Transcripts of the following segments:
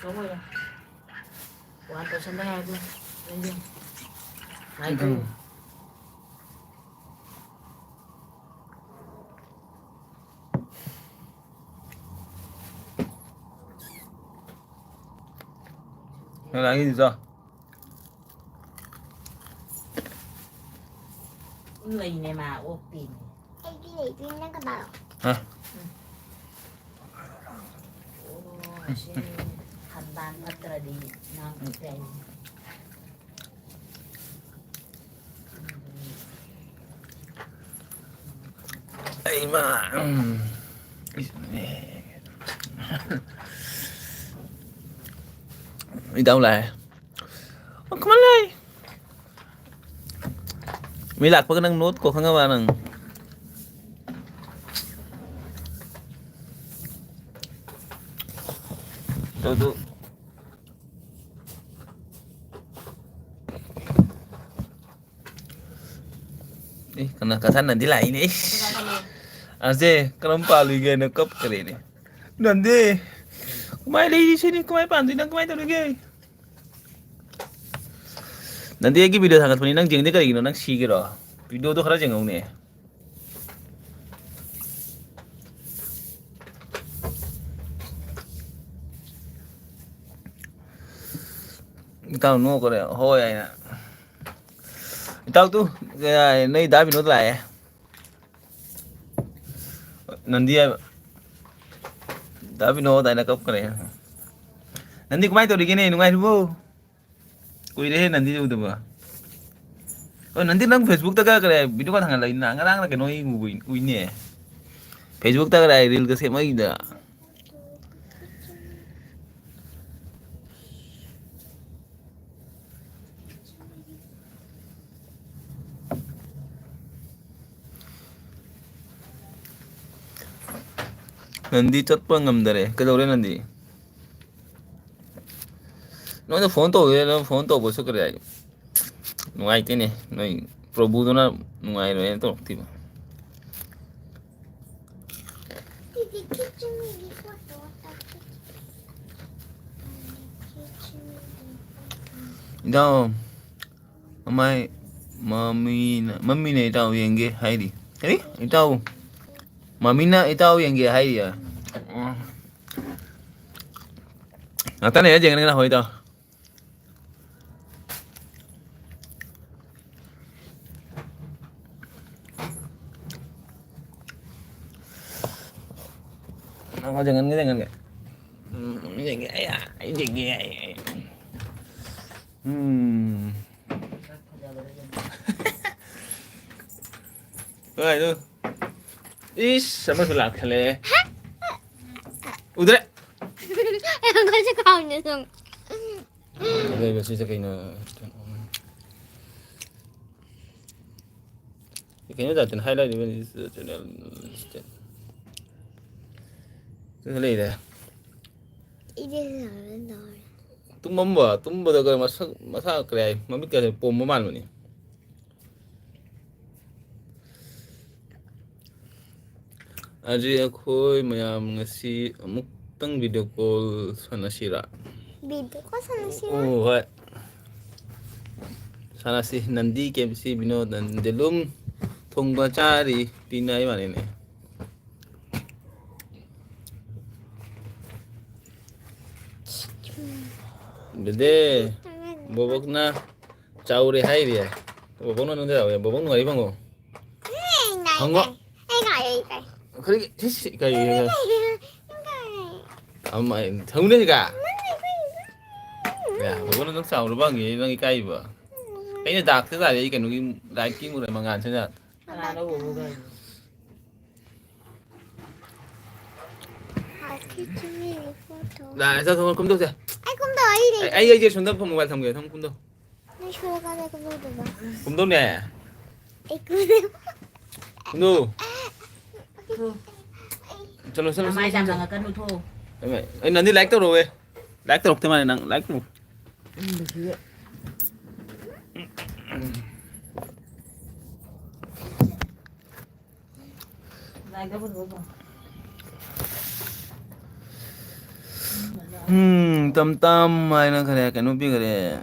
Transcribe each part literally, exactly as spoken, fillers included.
ꯇꯧꯕ ꯑꯣꯏꯔꯦ꯫ ꯋꯥꯟ ꯄꯥꯔꯁꯦꯟꯗ ꯉꯥꯏꯔꯦ꯫ ꯉꯥꯏꯈꯣ꯫ ꯎꯝ꯫ ꯅꯪ ꯂꯥꯡꯉꯤꯗꯨꯗꯣ꯫ ꯂꯩꯅꯦ ꯃꯥ ꯑꯣꯛꯇꯦꯅꯦ꯫ ꯑꯩꯒꯤ ꯂꯩꯇꯦ, ꯅꯪ ꯀꯅꯥꯔꯣ? ꯍꯥ? ꯎꯝ꯫ ꯑꯣ, ꯑꯁꯤ ꯈꯝꯕꯥꯟ ꯐꯠꯇ꯭ꯔꯗꯤ ꯅꯪ ꯀꯩ? ꯑꯩ ꯃꯥ, ꯎꯝ꯫ ꯏꯗꯥꯎ ꯂꯥꯛꯑꯦ꯫ ꯑꯣ, ꯀꯃꯥꯏ ꯂꯩ? ꯃꯤ ꯂꯥꯛꯄꯒ ꯅꯪ ꯅꯣꯠꯀꯣ, ꯈꯪꯉꯕ ꯅꯪ? ꯑꯗꯨ, ꯑꯦ, ꯀꯅꯥ ꯀꯊꯥꯟꯅꯗꯤ ꯂꯥꯛꯏꯅꯦ? ꯏꯁ꯫ ꯑꯁꯦ, ꯀꯔꯝ ꯄꯥꯜꯂꯤꯒꯦꯅ ꯀꯞꯈ꯭ꯔꯦꯅꯦ꯫ ꯅꯟꯗꯤ, ꯀꯃꯥꯏ ꯂꯩꯔꯤ ꯁꯤꯅꯤ? ꯀꯃꯥꯏ ꯄꯥꯟꯗꯣꯏꯅꯣ? ꯀꯃꯥꯏ ꯇꯧꯔꯤꯒꯦ? ꯅꯟꯗꯤ ꯑꯩꯒꯤ ꯚꯤꯗꯤꯑꯣ ꯊꯥꯒꯠꯄꯅꯤ, ꯅꯪ ꯌꯦꯡꯗꯦ ꯀꯔꯤꯒꯤꯅꯣ? ꯅꯪ ꯁꯤꯒꯦꯔꯣ? ꯚꯤꯗꯤꯑꯣꯗꯣ ꯈꯔ ꯌꯦꯡꯍꯧꯅꯦ꯫ ꯏꯇꯥꯎ ꯅꯣꯛꯈꯔꯦ, ꯍꯣꯏ ꯍꯥꯏꯅ꯫ ꯏꯇꯥꯎ ꯇꯨ, ꯑꯦ, ꯅꯣꯏ ꯗꯥ ꯕꯤꯅꯣꯗ ꯂꯥꯛꯑꯦ꯫ ꯅꯟꯗꯤ ꯍꯥꯏꯕ꯫ ꯗꯥ ꯕꯤꯅꯣꯗ ꯍꯥꯏꯅ ꯀꯞꯈ꯭ꯔꯦ꯫ ꯅꯟꯗꯤ ꯀꯃꯥꯏꯅ ꯇꯧꯔꯤꯒꯦꯅꯦ? ꯅꯨꯡꯉꯥꯏꯔꯤꯕꯣ? ꯀꯨꯏꯔꯦꯍꯦ ꯅꯟꯗꯤ ꯎꯗꯕ꯫ ꯑꯣ, ꯅꯟꯗꯤ ꯅꯪ Facebook-ꯇꯒ ꯀꯔꯤ video-ꯒ ꯊꯥꯡꯒꯠꯂꯛꯏꯅ? ꯉꯔꯥꯡꯅ ꯀꯩꯅꯣ ꯑꯩ ꯎꯕ-, ꯎꯏꯅꯦ꯫ Facebook-ꯇ ꯀꯔꯤ reel-ꯒ ꯁꯦꯝꯃꯛꯏꯗ꯫ ꯅꯟꯗꯤ ꯆꯠꯄ ꯉꯝꯗꯔꯦ꯫ ꯀꯩꯗꯧꯔꯦ ꯅꯟꯗꯤ? ꯅꯣꯏꯗ phone ꯇꯧꯋꯦ, ꯅꯪ phone ꯇꯧꯕꯁꯨ ꯀꯔꯤ ꯍꯥꯏ? ꯅꯨꯡꯉꯥꯏꯇꯦꯅꯦ꯫ ꯅꯣꯏ ꯄ꯭ꯔꯚꯨꯗꯨꯅ ꯅꯨꯡꯉꯥꯏꯔꯣꯏꯅ ꯇꯧꯔꯛꯇꯦꯕ꯫ ꯗꯤꯗꯤ ꯈꯤꯆꯨ ꯃꯤꯒꯤ ꯐꯣꯇꯣ ꯇꯥꯛꯄꯤ꯫ ꯏꯇꯥꯎ, ꯃꯃꯥꯏ, ꯃꯃꯤꯅ, ꯃꯃꯤꯅ ꯏꯇꯥꯎ ꯌꯦꯡꯒꯦ ꯍꯥꯏꯔꯤ꯫ ꯀꯔꯤ? ꯏꯇꯥꯎ, ꯃꯃꯤꯅ ꯏꯇꯥꯎ ꯌꯦꯡꯒꯦ ꯍꯥꯏꯔꯤ꯫ ꯉꯥꯛꯇꯪ ꯂꯩꯔ ꯌꯦꯡꯒꯅꯤ ꯀꯩꯅꯣ, ꯍꯣꯏ ꯏꯇꯥꯎ꯫ ꯉꯥꯏꯈꯣ, ꯌꯦꯡꯍꯟꯒꯦ, ꯌꯦꯡꯍꯟꯒꯦ꯫ ꯎꯝ, ꯌꯦꯡꯒꯦ, ꯑꯩ, ꯑꯩ ꯌꯦꯡꯒꯦ, ꯑꯩ, ꯑꯩ꯫ ꯎꯝ꯫ ꯀꯥꯏꯗꯣ? ꯏꯁ, ꯑꯃꯁꯨ ꯂꯥꯛꯈꯠꯂꯛꯑꯦ꯫ ꯎꯗ꯭ꯔꯦ꯫ ꯑꯩꯈꯣꯏꯁꯨ ꯀꯥꯎꯅꯤꯁꯨꯝ꯫ ꯂꯩꯕꯁꯤꯗ ꯀꯩꯅꯣ? ꯀꯩꯅꯣ ꯖꯥꯇꯤꯅ highlight event is the channel. ꯂꯩꯔꯦ꯫ ꯏꯗꯤ ꯇꯨꯝꯃꯝꯕ, ꯇꯨꯝꯕꯗꯒ ꯃꯁꯛ, ꯃꯁꯥ ꯀꯔꯤ ꯍꯥꯏ, ꯃꯃꯤꯠꯀꯁꯦ ꯄꯣꯝꯕ ꯃꯥꯟꯕꯅꯤ꯫ ꯑꯗꯨꯗꯤ ꯑꯩꯈꯣꯏ ꯃꯌꯥꯝ ꯉꯁꯤ ꯑꯃꯨꯛꯇꯪ video call ꯁꯥꯟꯅꯁꯤꯔꯥ? Video call ꯁꯥꯟꯅꯁꯤꯔꯥ? ꯑꯣ, ꯍꯣꯏ꯫ ꯁꯥꯟꯅꯁꯤ꯫ ꯅꯟꯗꯤ, ꯀꯦ ꯑꯦꯝ ꯁꯤ, ꯕꯤꯅꯣꯗ, ꯅꯟꯗꯤꯂꯨꯝ, ꯊꯣꯡꯕ ꯆꯥꯔꯤ, ꯄꯤꯅ ꯏꯕꯥꯅꯤꯅꯦ꯫ ꯑꯗꯨꯗꯤ ꯕꯣꯕꯣꯛꯅ ꯆꯥꯎꯔꯦ ꯍꯥꯏꯔꯤ꯫ ꯕꯣꯕꯣꯛꯅ ꯅꯪꯗ ꯆꯥꯎꯔꯦ꯫ ꯕꯣꯕꯣꯛ ꯅꯨꯡꯉꯥꯏꯔꯤ ꯐꯪꯉꯣ꯫ ꯐꯪꯉꯣ꯫ ꯑꯩ ꯉꯥꯏ, ꯑꯩ ꯉꯥꯏ꯫ ꯀꯔꯤꯒꯤ? ꯏꯁ, ꯀꯔꯤ? ꯑꯃ, ꯊꯝꯃꯨꯅꯦ ꯁꯤꯒ꯫ ꯌꯥ, ꯕꯣꯕꯣꯛꯅ ꯅꯪ ꯆꯥꯎꯔꯕ ꯍꯪꯉꯤ, ꯅꯪ ꯏꯀꯥꯏꯕ꯫ ꯑꯩꯅ ꯗꯥꯛꯇ ꯇꯥꯔꯦ, ꯑꯩ ꯀꯩꯅꯣꯒꯤ ꯂꯥꯏꯠꯀꯤ ꯃꯉꯥꯜꯁꯤꯅ꯫ ꯀꯅꯥꯅꯣ ꯕꯣꯕꯣꯛ ꯍꯥꯏꯁꯦ? ꯂꯥꯛꯑꯦ, ꯆꯠ, ꯆꯠ, ꯀꯨꯝꯗꯧꯁꯦ꯫ ꯑꯩ ꯀꯨꯝꯗꯧ, ꯑꯩ ꯂꯩ꯫ ꯑꯩ, ꯑꯩ, ꯑꯩꯁꯦ ꯁꯣꯝꯗ ꯐꯣꯟ mobile ꯊꯝꯒꯦ, ꯊꯝ, ꯀꯨꯝꯗꯧ꯫ ꯅꯪ ꯁꯣꯔꯀꯥꯟꯗ ꯀꯨꯝꯗꯧꯗꯣꯏꯕ? ꯀꯨꯝꯗꯧꯅꯦ꯫ ꯑꯩ ꯀꯨꯝꯗꯧ꯫ ꯀꯨꯝꯗꯧ꯫ ꯆꯠꯂꯣ, ꯆꯠꯂꯣ, ꯅꯃꯥꯏ ꯆꯠꯂꯣ, ꯆꯠꯂꯣ꯫ ꯆꯥꯝꯂꯛꯀꯅꯨ, ꯊꯣꯛꯑꯣ꯫ ꯑꯩ, ꯑꯩ ꯅꯟꯗꯤ like ꯇꯧꯔꯛꯑꯣꯋꯦ꯫ Like ꯇꯧꯔꯛꯇꯦ ꯃꯥꯅꯦ ꯅꯪ, like ꯇꯧꯔꯛꯑꯣ꯫ ꯎꯝ, ꯁꯤꯗ꯫ ꯎꯝ, ꯇꯝ ꯇꯝ ꯍꯥꯏꯅ ꯈꯔ ꯀꯩꯅꯣ ꯄꯤꯈꯔꯦ꯫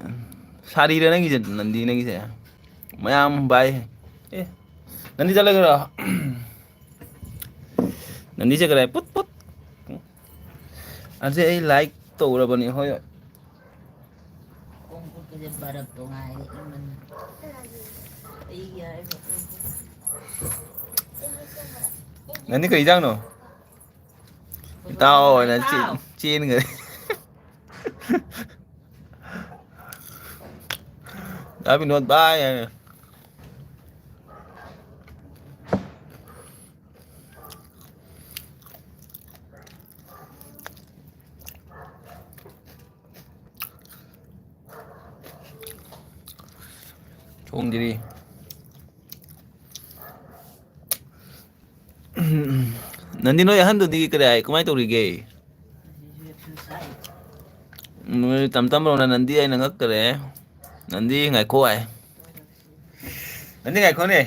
ꯁꯥꯔꯤꯔ ꯅꯪꯒꯤꯁꯦ, ꯅꯟꯗꯤ ꯅꯪꯒꯤꯁꯦ? ꯃꯌꯥꯝ ꯚꯥꯏ꯫ ꯑꯦ, ꯅꯟꯗꯤ ꯆꯠꯂꯒꯦꯔꯣ? ꯅꯟꯗꯤ ꯆꯠꯈ꯭ꯔꯦ꯫ ꯄꯨꯠ, ꯄꯨꯠ꯫ ꯑꯁꯤ ꯑꯩ ꯂꯥꯏꯛ ꯇꯧꯔꯕꯅꯤ꯫ ꯍꯣꯏ꯫ ꯈꯣꯡ ꯈꯨꯠꯀꯁꯦ ꯕꯔꯞꯇꯣ ꯉꯥꯏꯔꯦ, ꯏꯪꯃꯟꯗꯅ꯫ ꯑꯩꯒꯤ ꯍꯥꯏꯕ꯫ ꯅꯟꯗꯤ ꯀꯔꯤ ꯏꯟꯖꯥꯡꯅꯣ? ꯏꯇꯥꯎ ꯑꯣꯏꯅ ꯆꯦꯟ-, ꯆꯦꯟꯈ꯭ꯔꯦ꯫ ꯗꯥ ꯕꯤꯅꯣꯗ ꯚꯥꯏ ꯍꯥꯏꯅ꯫ ꯊꯣꯡꯗ꯭ꯔꯤ꯫ ꯅꯟꯗꯤ, ꯅꯣꯏ ꯑꯍꯟꯗꯨꯗꯤ ꯀꯔꯤ ꯍꯥꯏ, ꯀꯃꯥꯏꯅ ꯇꯧꯔꯤꯒꯦ? ꯅꯣꯏ ꯇꯝ ꯇꯝ ꯕ꯭ꯔꯣꯅ ꯅꯟꯗꯤ ꯑꯩꯅ ꯉꯛꯇꯔꯦ꯫ ꯅꯟꯗꯤ ꯉꯥꯏꯈꯣ ꯍꯥꯏ꯫ ꯅꯟꯗꯤ ꯉꯥꯏꯈꯣꯅꯦ꯫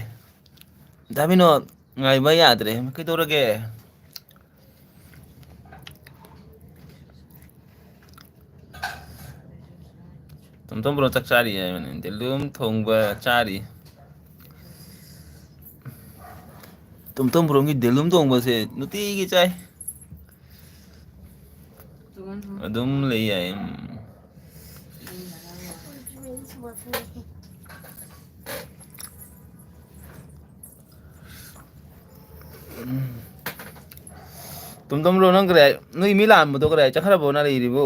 ꯗꯥ ꯕꯤꯅꯣꯗ, ꯉꯥꯏꯕ ꯌꯥꯗ꯭ꯔꯦ꯫ ꯀꯩꯗꯧꯔꯒꯦ? ꯇꯣꯝꯇꯣꯝ ꯕ꯭ꯔꯣ ꯆꯥꯛ ꯆꯥꯔꯤ ꯍꯥꯏꯕꯅꯤ꯫ ꯗꯦꯂꯨꯝ ꯊꯣꯡꯕ ꯆꯥꯔꯤ꯫ ꯇꯣꯝꯇꯣꯝ ꯕ꯭ꯔꯣꯒꯤ ꯗꯦꯂꯨꯝ ꯊꯣꯡꯕꯁꯦ ꯅꯨꯡꯇꯤꯒꯤ ꯆꯥꯏ꯫ ꯑꯗꯨꯝ ꯂꯩ ꯌꯥꯏ꯫ ꯎꯝ꯫ ꯎꯝ꯫ ꯇꯣꯝꯇꯣꯝ ꯕ꯭ꯔꯣ, ꯅꯪ ꯀꯗꯥꯏ, ꯅꯣꯏ ꯃꯤ ꯂꯥꯛꯑꯝꯕꯗꯣ ꯀꯗꯥꯏ ꯆꯠꯈ꯭ꯔꯕꯣ, ꯅ ꯂꯩꯔꯤꯕꯣ?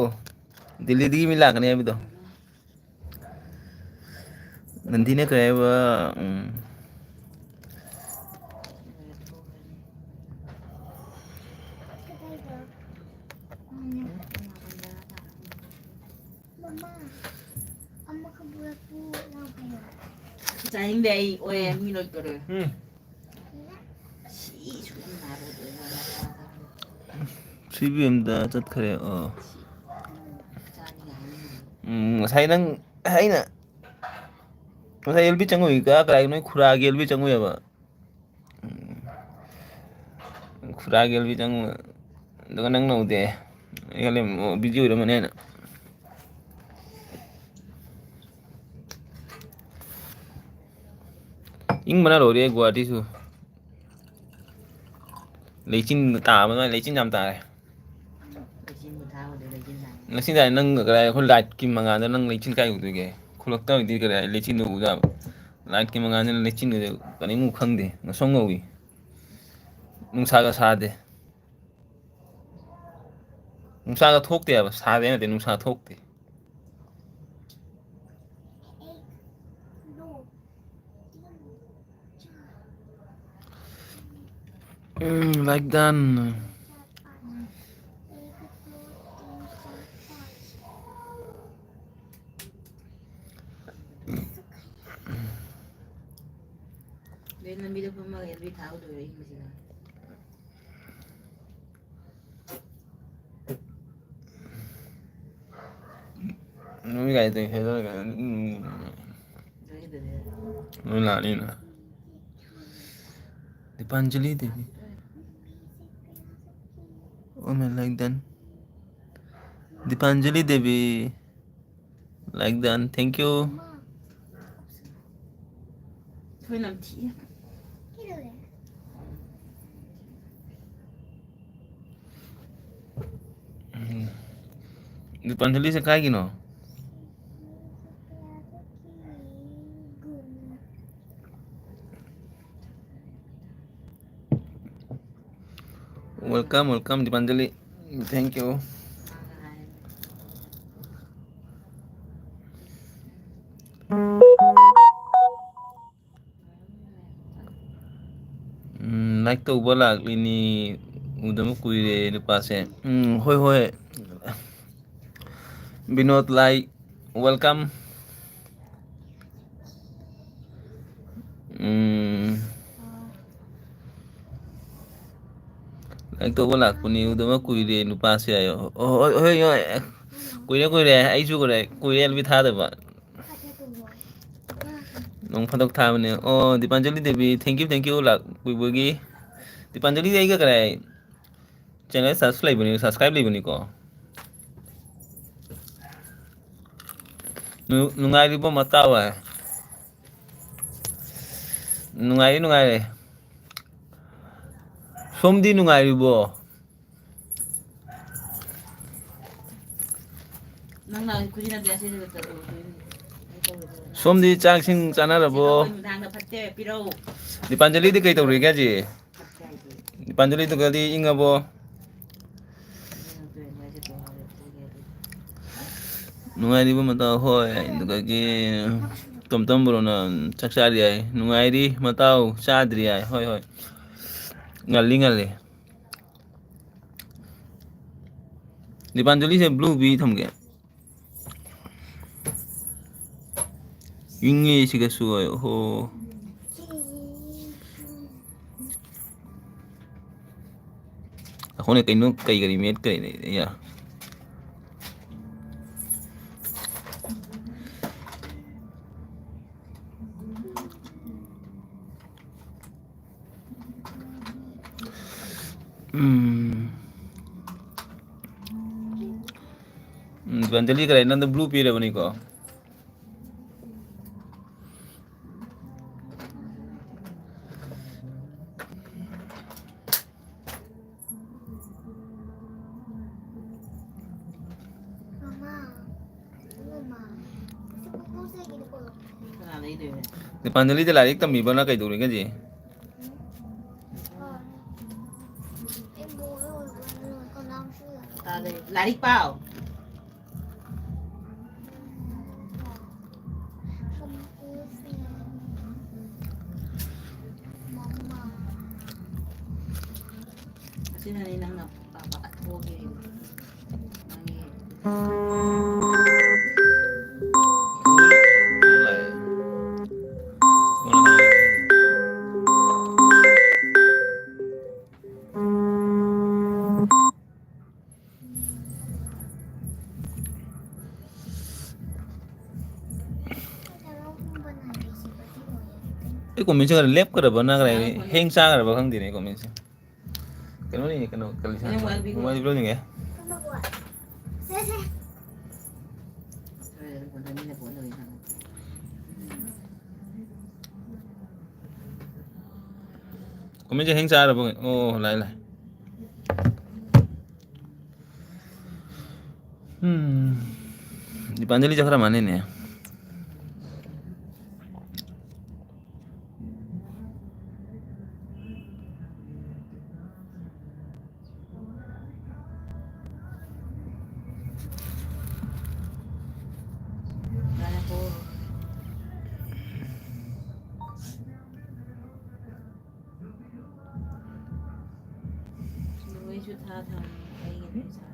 ꯗꯤꯜꯂꯤꯗꯒꯤ ꯃꯤ ꯂꯥꯛꯀꯅꯤ ꯍꯥꯏꯕꯗꯣ꯫ ꯅꯟꯗꯤꯅ ꯀꯔꯤ ꯍꯥꯏꯕ? ꯎꯝ꯫ ꯆꯥꯅꯤꯡꯗꯦ ꯑꯩ, ꯑꯣꯏ ꯑꯅꯤ ꯂꯣꯏ ꯇꯧꯔꯦ꯫ ꯎꯝ꯫ ꯁꯤ ꯁꯨꯝ ꯅꯥꯔꯣꯏꯗꯣꯏ ꯃꯥꯜꯂꯦ꯫ ꯊ꯭ꯔꯤ ꯕꯤ ꯑꯦꯝꯗ ꯆꯠꯈ꯭ꯔꯦ꯫ ꯑꯣ꯫ ꯎꯝ, ꯉꯁꯥꯏ ꯅꯪ, ꯑꯩꯅ ꯉꯁꯥꯏ ꯑꯦꯜ ꯕꯤ ꯆꯪꯉꯨꯏ, ꯀꯥ-, ꯀꯗꯥꯏ ꯅꯣꯏ ꯈꯨꯔꯥꯒꯤ ꯑꯦꯜ ꯕꯤ ꯆꯪꯉꯨꯏꯑꯕ꯫ ꯎꯝ꯫ ꯈꯨꯔꯥꯒꯤ ꯑꯦꯜ ꯕꯤ ꯆꯪꯉꯨ, ꯑꯗꯨꯒ ꯅꯪ ꯅꯧꯗꯦ꯫ ꯑꯩ ꯈꯜꯂꯦ, ꯑꯣ, ꯕꯤꯖꯤ ꯑꯣꯏꯔꯝꯃꯅꯦꯅ꯫ ꯏꯪꯕꯅ ꯂꯣꯏꯔꯦ ꯒꯨꯍꯥꯇꯤꯁꯨ꯫ ꯂꯩꯆꯤꯟ ꯇꯥꯕꯅ, ꯂꯩꯆꯤꯟ ꯌꯥꯝ ꯇꯥꯔꯦ꯫ ꯂꯩꯆꯤꯟꯕꯨ ꯊꯥꯕꯗ ꯂꯩꯆꯤꯟ ꯇꯥꯏ꯫ ꯂꯩꯆꯤꯟ ꯇꯥꯏ, ꯅꯪ ꯀꯗꯥꯏ, ꯑꯩꯈꯣꯏ ꯂꯥꯏꯠꯀꯤ ꯃꯉꯥꯜꯗ ꯅꯪ ꯂꯩꯆꯤꯟ ꯀꯥꯏ ꯎꯗꯣꯏꯒꯦ? ꯈꯨꯜꯂꯛꯇ ꯑꯣꯏꯗꯤ ꯀꯗꯥꯏ ꯂꯩꯆꯤꯟꯗꯣ ꯎꯗꯕ? ꯂꯥꯏꯠꯀꯤ ꯃꯉꯥꯜꯗ ꯂꯩꯆꯤꯟꯗꯨꯗ ꯀꯔꯤꯝ ꯎ ꯈꯪꯗꯦ, ꯉꯁꯪ ꯉꯧꯏ꯫ ꯅꯨꯡꯁꯥꯒ ꯁꯥꯗꯦ꯫ ꯅꯨꯡꯁꯥꯒ ꯊꯣꯛꯇꯦ ꯍꯥꯏꯕ, ꯁꯥꯗꯦ ꯅꯠꯇꯦ, ꯅꯨꯡꯁꯥ ꯊꯣꯛꯇꯦ꯫ ꯎꯝ, like done. ꯂꯝꯕꯤꯗ ꯐꯝꯃꯒ ꯂꯝꯕꯤ ꯊꯥꯍꯧꯗꯣꯏꯔꯣ ꯏꯪꯕꯁꯤꯅ? ꯅꯣꯏ ꯒꯥꯔꯤ ꯇꯣꯡ ꯍꯦꯜꯂꯔꯒ ꯑꯗꯨꯝ ꯅꯣꯏ ꯂꯥꯛꯅꯤꯅ꯫ ꯗꯤꯄꯥꯟꯖꯂꯤ Devi. Oh my, like done. ꯗꯤꯄꯥꯟꯖꯂꯤ Devi. Like done. Thank you. ꯑꯩꯈꯣꯏ ꯅꯝꯊꯤꯌꯦ꯫ ꯎꯝ꯫ ꯗꯤꯄꯥꯟꯖꯂꯤꯁꯦ ꯀꯥꯏꯒꯤꯅꯣ? Welcome, welcome, Dipanjali. Thank you. Um, like ꯇꯧꯕ ꯂꯥꯛꯂꯤꯅꯤ꯫ ꯎꯗꯕ ꯀꯨꯏꯔꯦ ꯅꯨꯄꯥꯁꯦ꯫ ꯎꯝ, ꯍꯣꯏ, ꯍꯣꯏ꯫ Vinod, like, welcome꯫ ꯎꯝ꯫ Like ꯇꯧꯕ ꯂꯥꯛꯄꯅꯤ, ꯎꯗꯕ ꯀꯨꯏꯔꯦ ꯅꯨꯄꯥꯁꯦ ꯍꯥꯏꯌꯣ꯫ ꯑꯣ, ꯍꯣꯏ, ꯍꯣꯏ, ꯍꯣꯏ꯫ ꯀꯨꯏꯔꯦ, ꯀꯨꯏꯔꯦ꯫ ꯑꯩꯁꯨ ꯀꯨꯏꯔꯦ, ꯀꯨꯏꯔꯦ ꯂꯝꯕꯤ ꯊꯥꯗꯕ꯫ ꯅꯣꯡ ꯐꯥꯗꯣꯛ ꯊꯥꯕꯅꯦ꯫ ꯑꯣ, ꯗꯤꯄꯥꯟꯖꯂꯤ Devi, thank you, thank you ꯂꯥꯛꯄꯤꯕꯒꯤ꯫ ꯗꯤꯄꯥꯟꯖꯂꯤꯗꯤ ꯑꯩꯒ ꯀꯗꯥꯏ channel subscribe ꯂꯩꯕꯅꯤ, subscribe ꯂꯩꯕꯅꯤꯀꯣ꯫ ꯅꯨ-, ꯅꯨꯡꯉꯥꯏꯔꯤꯕꯣ ꯃꯇꯥꯎ ꯍꯥꯏ? ꯅꯨꯡꯉꯥꯏꯔꯤ, ꯅꯨꯡꯉꯥꯏꯔꯤ꯫ ꯁꯣꯝꯗꯤ ꯅꯨꯡꯉꯥꯏꯔꯤꯕꯣ? ꯅꯪꯅ ꯈꯨꯖꯤꯟ ꯑꯗꯨ ꯑꯁꯤꯗ ꯇꯧꯔꯨꯗꯣꯏꯅꯤ꯫ ꯁꯣꯝꯗꯤ ꯆꯥꯛ ꯏꯁꯤꯡ ꯆꯥꯅꯔꯕꯣ? ꯁꯤ ꯇꯧꯕ ꯅꯨꯡꯗꯥꯡꯗ ꯐꯠꯇꯦ, ꯄꯤꯔꯧ꯫ ꯗꯤꯄꯥꯟꯖꯂꯤꯗꯤ ꯀꯩ ꯇꯧꯔꯤꯒꯦ ꯍꯧꯖꯤꯛ? ꯐꯠꯇꯦ ꯍꯥꯏꯗꯤ꯫ ꯗꯤꯄꯥꯟꯖꯂꯤꯗꯨꯒꯗꯤ ꯏꯪꯉꯕꯣ? ꯅꯨꯡꯉꯥꯏꯔꯤꯕꯣ ꯃꯇꯥꯎ? ꯍꯣꯏ, ꯑꯗꯨꯗꯒꯤ ꯇꯣꯝꯇꯣꯝ ꯕ꯭ꯔꯣꯅ ꯆꯥꯛ ꯆꯥꯔꯤ ꯍꯥꯏ꯫ ꯅꯨꯡꯉꯥꯏꯔꯤ ꯃꯇꯥꯎ, ꯆꯥꯗ꯭ꯔꯤ ꯍꯥꯏ꯫ ꯍꯣꯏ, ꯍꯣꯏ꯫ ꯉꯜꯂꯤ, ꯉꯜꯂꯤ꯫ ꯗꯤꯄꯥꯟꯖꯂꯤꯁꯦ blue ꯄꯤ ꯊꯝꯒꯦ꯫ ꯏꯪꯉꯦ ꯁꯤꯒꯁꯨ, ꯑꯣꯍꯣ꯫ ꯑꯩꯈꯣꯏꯅ ꯀꯩꯅꯣ, ꯀꯩ ꯀꯔꯤ ꯃꯦꯠ ꯀꯔꯤ ꯂꯩ? ꯌꯥ꯫ ꯎꯝ꯫ ꯎꯝ, ꯗꯤꯄꯥꯟꯖꯂꯤ ꯀꯔꯤ, ꯅꯪꯗꯣ blue ꯄꯤꯔꯕꯅꯤꯀꯣ? ꯃꯃꯥ, ꯃꯃꯥ, ꯑꯁꯤ ꯄꯨꯄꯨꯁꯦ ꯀꯩꯅꯣ ꯀꯣ? ꯀꯅꯥ ꯂꯩꯗꯣꯏꯅꯣ? ꯗꯤꯄꯥꯟꯖꯂꯤꯗ ꯂꯥꯏꯔꯤꯛ ꯇꯝꯕꯤꯕꯅ ꯀꯩꯗꯧꯔꯤꯒꯦ ꯍꯧꯖꯤꯛ? ꯍꯣꯏ꯫ ꯑꯩ ꯕꯣꯔ ꯑꯣꯏꯕꯅꯤꯅ ꯀꯅꯥꯝꯁꯨ ꯂꯥꯛꯇꯦ꯫ ꯀꯅꯥ ꯂꯩ? ꯂꯥꯏꯔꯤꯛ ꯄꯥꯎ꯫ ꯑꯁꯤꯅꯅꯤ ꯅꯪꯅ ꯄꯥꯄꯥ ꯀꯠꯊꯣꯛꯑꯒꯦ ꯍꯥꯏꯗꯣ꯫ ꯅꯪꯒꯤ ꯑꯩ comment ꯁꯦ ꯈꯔ ꯂꯦꯞꯈ꯭ꯔꯕ ꯅꯠꯇ꯭ꯔꯒ ꯍꯦꯡ ꯆꯥꯈ꯭ꯔꯕ ꯈꯪꯗꯦꯅꯦ comment ꯁꯦ꯫ ꯀꯩꯅꯣꯅꯤ, ꯀꯩꯅꯣ, ꯀꯔꯤ ꯁꯥꯟꯅ-, ꯃꯣꯕꯥꯏꯜ ꯂꯤꯖꯦꯟ ꯒꯦ? ꯁꯦ, ꯁꯦ꯫ ꯁꯣꯏꯗꯅ ꯐꯣꯟ ꯊꯝꯃꯤꯟꯅ ꯐꯣꯟ ꯇꯧꯔꯤ ꯁꯥꯟꯅ꯫ Comment ꯁꯦ hang ꯆꯥꯔꯕ? ꯑꯣ, ꯂꯥꯛꯑꯦ, ꯂꯥꯛꯑꯦ꯫ ꯎꯝ, ꯗꯤꯄꯥꯟꯖꯂꯤ ꯆꯠꯈ꯭ꯔ ꯃꯥꯜꯂꯦꯅꯦ꯫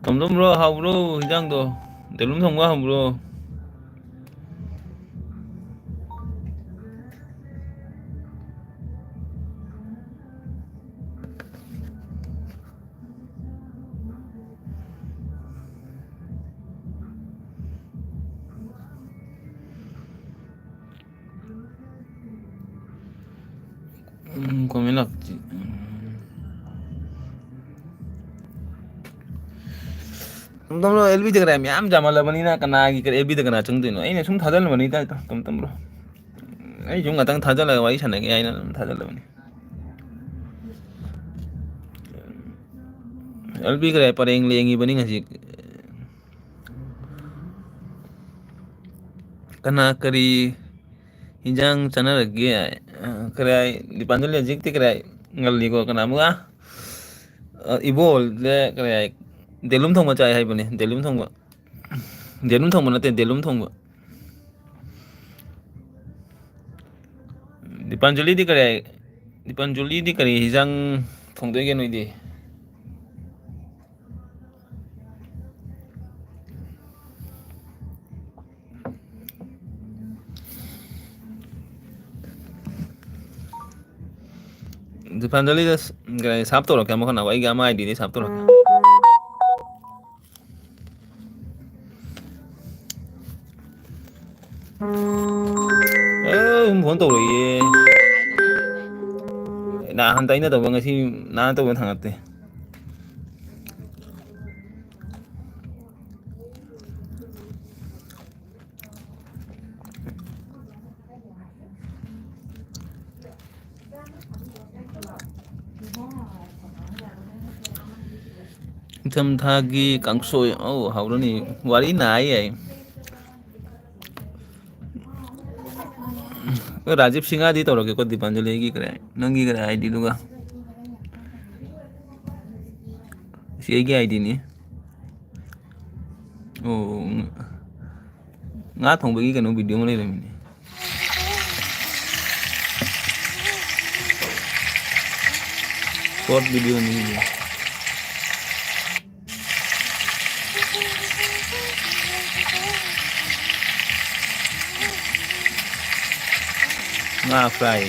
ꯇꯣꯝꯇꯣꯝ ꯕ꯭ꯔꯣ, ꯍꯥꯎꯕ꯭ꯔꯣ ꯍꯤꯟꯖꯥꯡꯗꯣ? ꯗꯦꯂꯨꯝ ꯊꯣꯡꯕ ꯍꯥꯎꯕ꯭ꯔꯣ? ꯎꯝ, comment ꯂꯥꯛꯇꯦ꯫ ꯎꯝ꯫ ꯇꯣꯝꯇꯣꯝ ꯕ꯭ꯔꯣ, ꯑꯦꯜ ꯕꯤꯗ ꯀꯅꯥ ꯃꯌꯥꯝ ꯌꯥꯝꯃꯜꯂꯕꯅꯤꯅ ꯀꯅꯥꯒꯤ ꯀꯔꯤ ꯑꯦꯜ ꯕꯤꯗ ꯀꯅꯥ ꯆꯪꯗꯣꯏꯅꯣ? ꯑꯩꯅ ꯁꯨꯝ ꯊꯥꯖꯤꯜꯂꯕꯅꯤꯗ, ꯇꯣꯝꯇꯣꯝ ꯕ꯭ꯔꯣ꯫ ꯑꯩ ꯁꯨꯝ ꯉꯥꯛꯇꯪ ꯊꯥꯖꯤꯜꯂꯒ ꯋꯥꯔꯤ ꯁꯥꯟꯅꯒꯦ ꯍꯥꯏꯅ ꯑꯗꯨꯝ ꯊꯥꯖꯤꯜꯂꯕꯅꯤ꯫ ꯑꯦꯜ ꯕꯤ ꯀꯔꯤ ꯄꯔꯦꯡ ꯂꯦꯡꯉꯤꯕꯅꯤ ꯉꯁꯤ꯫ ꯀꯅꯥ ꯀꯔꯤ ꯍꯤꯟꯖꯥꯡ ꯆꯥꯅꯔꯒꯦ? ꯑ, ꯀꯔꯥꯏ, ꯗꯤꯄꯥꯟꯖꯂꯤ ꯍꯧꯖꯤꯛꯇꯤ ꯀꯔꯥꯏ ꯉꯜꯂꯤꯀꯣ? ꯀꯅꯥ ꯑꯃꯨꯛ, ꯑ, ꯏꯕꯣ ꯍꯣꯏꯗ ꯀꯔꯥꯏ ꯗꯦꯂꯨꯝ ꯊꯣꯡꯕ ꯆꯥꯏ ꯍꯥꯏꯕꯅꯤ, ꯗꯦꯂꯨꯝ ꯊꯣꯡꯕ꯫ ꯗꯦꯂꯨꯝ ꯊꯣꯡꯕ ꯅꯠꯇꯦ, ꯗꯦꯂꯨꯝ ꯊꯣꯡꯕ꯫ ꯗꯤꯄꯥꯟꯖꯂꯤꯗꯤ ꯀꯔꯤ, ꯗꯤꯄꯥꯟꯖꯂꯤꯗꯤ ꯀꯔꯤ ꯍꯤꯟꯖꯥꯡ ꯊꯣꯡꯗꯣꯏꯒꯦ ꯅꯣꯏꯗꯤ? ꯗꯤꯄꯥꯟꯖꯂꯤꯗ ꯁ-, ꯀꯩꯅꯣ, ꯁꯥꯞ ꯇꯧꯔꯛꯀꯦ ꯑꯃꯨꯛ ꯍꯟꯅ, ꯑꯩꯒꯤ ꯑꯃ ꯑꯥꯏ ꯗꯤꯗꯤ ꯁꯥꯞ ꯇꯧꯔꯛꯀꯦ꯫ ꯑꯦ, ꯑꯗꯨꯝ ꯐꯣꯟ ꯇꯧꯔꯛꯏꯌꯦ꯫ ꯅꯍꯥꯟ ꯇꯩꯅ ꯇꯧꯕ, ꯉꯁꯤ ꯅꯍꯥꯟ ꯇꯧꯕ ꯊꯥꯡꯒꯠꯇꯦ꯫ ꯅꯤꯡꯊꯝꯊꯥꯒꯤ ꯀꯥꯡꯁꯣꯏ꯫ ꯑꯧ, ꯍꯥꯎꯔꯅꯤ꯫ ꯋꯥꯔꯤ ꯅꯥꯏ ꯌꯥꯏ꯫ ꯑꯣ, ꯔꯥꯖꯤꯕ ꯁꯤꯡꯍꯗꯤ ꯇꯧꯔꯒꯦꯀꯣ, ꯗꯤꯄꯥꯟꯖꯂꯤꯒꯤ ꯀꯔꯥꯏ? ꯅꯪꯒꯤ ꯀꯔꯥꯏ ꯑꯥꯏ ꯗꯤꯗꯨꯒ? ꯁꯤ ꯑꯩꯒꯤ ꯑꯥꯏ ꯗꯤꯅꯤ꯫ ꯑꯣ, ꯉꯥ ꯊꯣꯡꯕꯒꯤ ꯀꯩꯅꯣ ꯚꯤꯗꯤꯑꯣ ꯑꯃ ꯂꯩꯔꯝꯃꯤꯅꯦ꯫ ꯁꯣꯔꯠ ꯚꯤꯗꯤꯑꯣꯅꯤ꯫ ꯉꯥ ꯐ꯭ꯔꯥꯏ꯫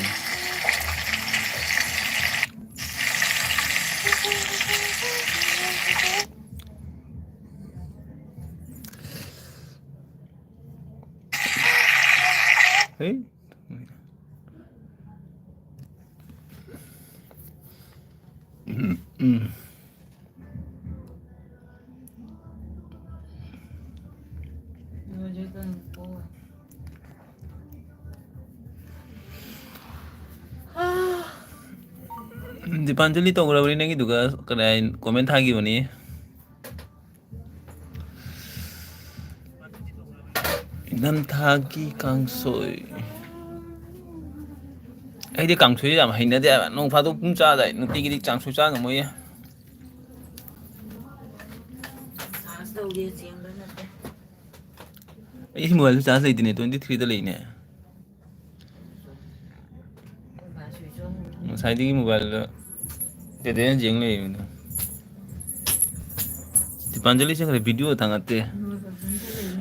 ꯍꯩ꯫ ꯎꯝ, ꯎꯝ꯫ ꯗꯤꯄꯥꯟꯖꯂꯤ ꯇꯧꯈ꯭ꯔꯕꯅꯤ ꯅꯪꯒꯤꯗꯨꯒ, ꯀꯗꯥꯏ comment ꯊꯥꯈꯤꯕꯅꯤ? ꯏꯪꯊꯝꯊꯥꯒꯤ ꯀꯥꯡꯁꯣꯏ꯫ ꯑꯩꯗꯤ ꯀꯥꯡꯁꯣꯏꯁꯦ ꯌꯥꯝ ꯍꯩꯅꯗꯦ ꯍꯥꯏꯕ꯫ ꯅꯣꯡ ꯐꯥꯗꯣꯛ ꯑꯗꯨꯝ ꯆꯥꯗꯥꯏ, ꯅꯨꯡꯇꯤꯒꯤꯗꯤ ꯀꯥꯡꯁꯣꯏ ꯆꯥ ꯉꯝꯃꯣꯏꯌꯦ꯫ ꯑꯩ ꯁꯤ mobileꯁꯨ charge ꯂꯩꯇꯦꯅꯦ, twenty threeꯗ ꯂꯩꯅꯦ꯫ ꯉꯁꯥꯏꯗꯒꯤ mobileꯗ ꯀꯩꯗꯧꯅ ꯌꯦꯡ ꯂꯩꯔꯤꯕꯅꯣ? ꯗꯤꯄꯥꯟꯖꯂꯤ ꯆꯠꯈ꯭ꯔꯦ, video ꯊꯥꯡꯒꯠꯇꯦ꯫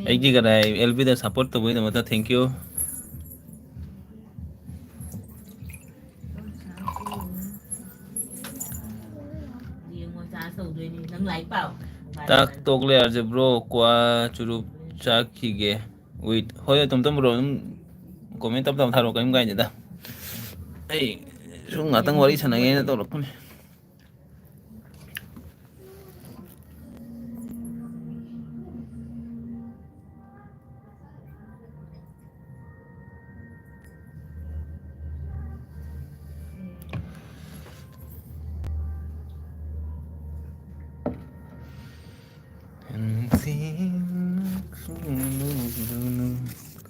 ꯑꯩꯒꯤ ꯀꯗꯥꯏ ꯑꯦꯜꯕꯤꯗ support ꯇꯧꯕꯒꯤꯗꯃꯛꯇ thank you꯫ ꯌꯦꯡꯉꯣ, charge ꯇꯧꯗꯣꯏꯅꯤ꯫ ꯅꯪ ꯂꯥꯏꯔꯤꯛ ꯄꯥꯎ꯫ ꯆꯥꯛ ꯇꯣꯛꯂꯦ ꯍꯥꯏꯔꯁꯦ bro, ꯀ꯭ꯋꯥ ꯆꯨꯔꯨꯞ ꯆꯥꯈꯤꯒꯦ꯫ Wait, ꯍꯣꯏ, ꯍꯣꯏ, ꯇꯞ ꯇꯞ bro, ꯑꯗꯨꯝ comment ꯇꯞ ꯇꯞ ꯊꯥꯔꯛꯑꯣ, ꯀꯔꯤꯝ ꯀꯥꯏꯗꯦꯗ꯫ ꯑꯩ ꯁꯨꯝ ꯉꯥꯛꯇꯪ ꯋꯥꯔꯤ ꯁꯥꯟꯅꯒꯦꯅ ꯇꯧꯔꯛꯄꯅꯦ꯫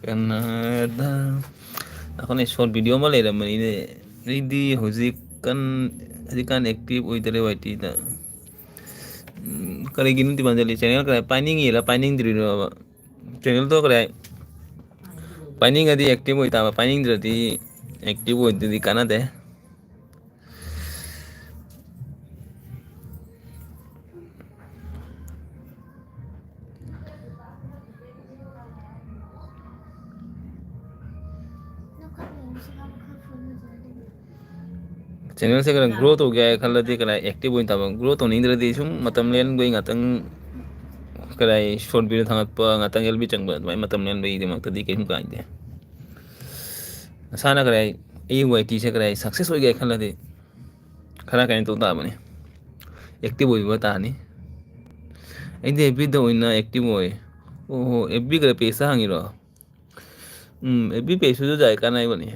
ꯀꯅꯥꯗ? ꯑꯩꯈꯣꯏꯅ ꯁꯣꯔꯠ ꯚꯤꯗꯤꯑꯣ ꯑꯃ ꯂꯩꯔꯝꯕꯅꯤꯅꯦ꯫ ꯑꯩꯗꯤ ꯍꯧꯖꯤꯛ ꯀꯟ ꯍꯧꯖꯤꯛꯀꯥꯟ ꯑꯦꯛꯇꯤꯚ ꯑꯣꯏꯗꯔꯦ ꯋꯥꯏ ꯇꯤꯗ꯫ ꯎꯝ, ꯀꯔꯤꯒꯤꯅꯣ ꯗꯤꯃꯥꯟꯖꯂꯤ ꯆꯦꯅꯦꯜ ꯀꯗꯥꯏ ꯄꯥꯏꯅꯤꯡꯉꯤꯔ ꯄꯥꯏꯅꯤꯡꯗ꯭ꯔꯤꯅꯣꯕ? ꯆꯦꯅꯦꯜꯗꯣ ꯀꯗꯥꯏ ꯄꯥꯏꯅꯤꯡꯉꯗꯤ ꯑꯦꯛꯇꯤꯚ ꯑꯣꯏꯇꯥꯕ, ꯄꯥꯏꯅꯤꯡꯗ꯭ꯔꯗꯤ ꯑꯦꯛꯇꯤꯚ ꯑꯣꯏꯗ꯭ꯔꯗꯤ ꯀꯥꯟꯅꯗꯦ꯫ ꯆꯦꯅꯦꯜꯁꯦ ꯈꯔ ꯒ꯭ꯔꯣ ꯇꯧꯒꯦ ꯍꯥꯏ ꯈꯜꯂꯗꯤ ꯀꯗꯥꯏ ꯑꯦꯛꯇꯤꯚ ꯑꯣꯏꯅ ꯇꯥꯕ, ꯒ꯭ꯔꯣ ꯇꯧꯅꯤꯡꯗ꯭ꯔꯗꯤ ꯁꯨꯝ ꯃꯇꯝ ꯂꯦꯟꯕꯩ ꯉꯥꯛꯇꯪ ꯀꯗꯥꯏ ꯁꯣꯔꯠ ꯚꯤꯗꯤꯑꯣ ꯊꯥꯒꯠꯄ, ꯉꯥꯛꯇꯪ ꯑꯦꯜ ꯕꯤ ꯆꯪꯕ, ꯑꯗꯨꯃꯥꯏꯅ ꯃꯇꯝ ꯂꯦꯟꯕꯒꯤꯗꯃꯛꯇꯗꯤ ꯀꯩꯁꯨꯝ ꯀꯥꯏꯗꯦ꯫ ꯅꯁꯥꯅ ꯀꯗꯥꯏ ꯑꯩ ꯋꯥꯏ ꯇꯤꯁꯦ ꯀꯗꯥꯏ ꯁꯛꯁꯦꯁ ꯑꯣꯏꯒꯦ ꯈꯜꯂꯗꯤ ꯈꯔ ꯀꯩꯅꯣ ꯇꯧ ꯇꯥꯕꯅꯤ, ꯑꯦꯛꯇꯤꯚ ꯑꯣꯏꯕ ꯇꯥꯅꯤ꯫ ꯑꯩꯗꯤ ꯑꯦꯐ ꯕꯤꯗ ꯑꯣꯏꯅ ꯑꯦꯛꯇꯤꯚ ꯑꯣꯏ꯫ ꯑꯣꯍꯣ, ꯑꯦꯐ ꯕꯤ ꯀꯗꯥꯏ ꯄꯦꯖꯇ ꯍꯥꯡꯉꯤꯔꯣ? ꯎꯝ, ꯑꯦꯐ ꯕꯤ ꯄꯦꯖꯇꯨꯁꯨ ꯖꯥꯏ ꯀꯥꯟꯅꯩꯕꯅꯤ꯫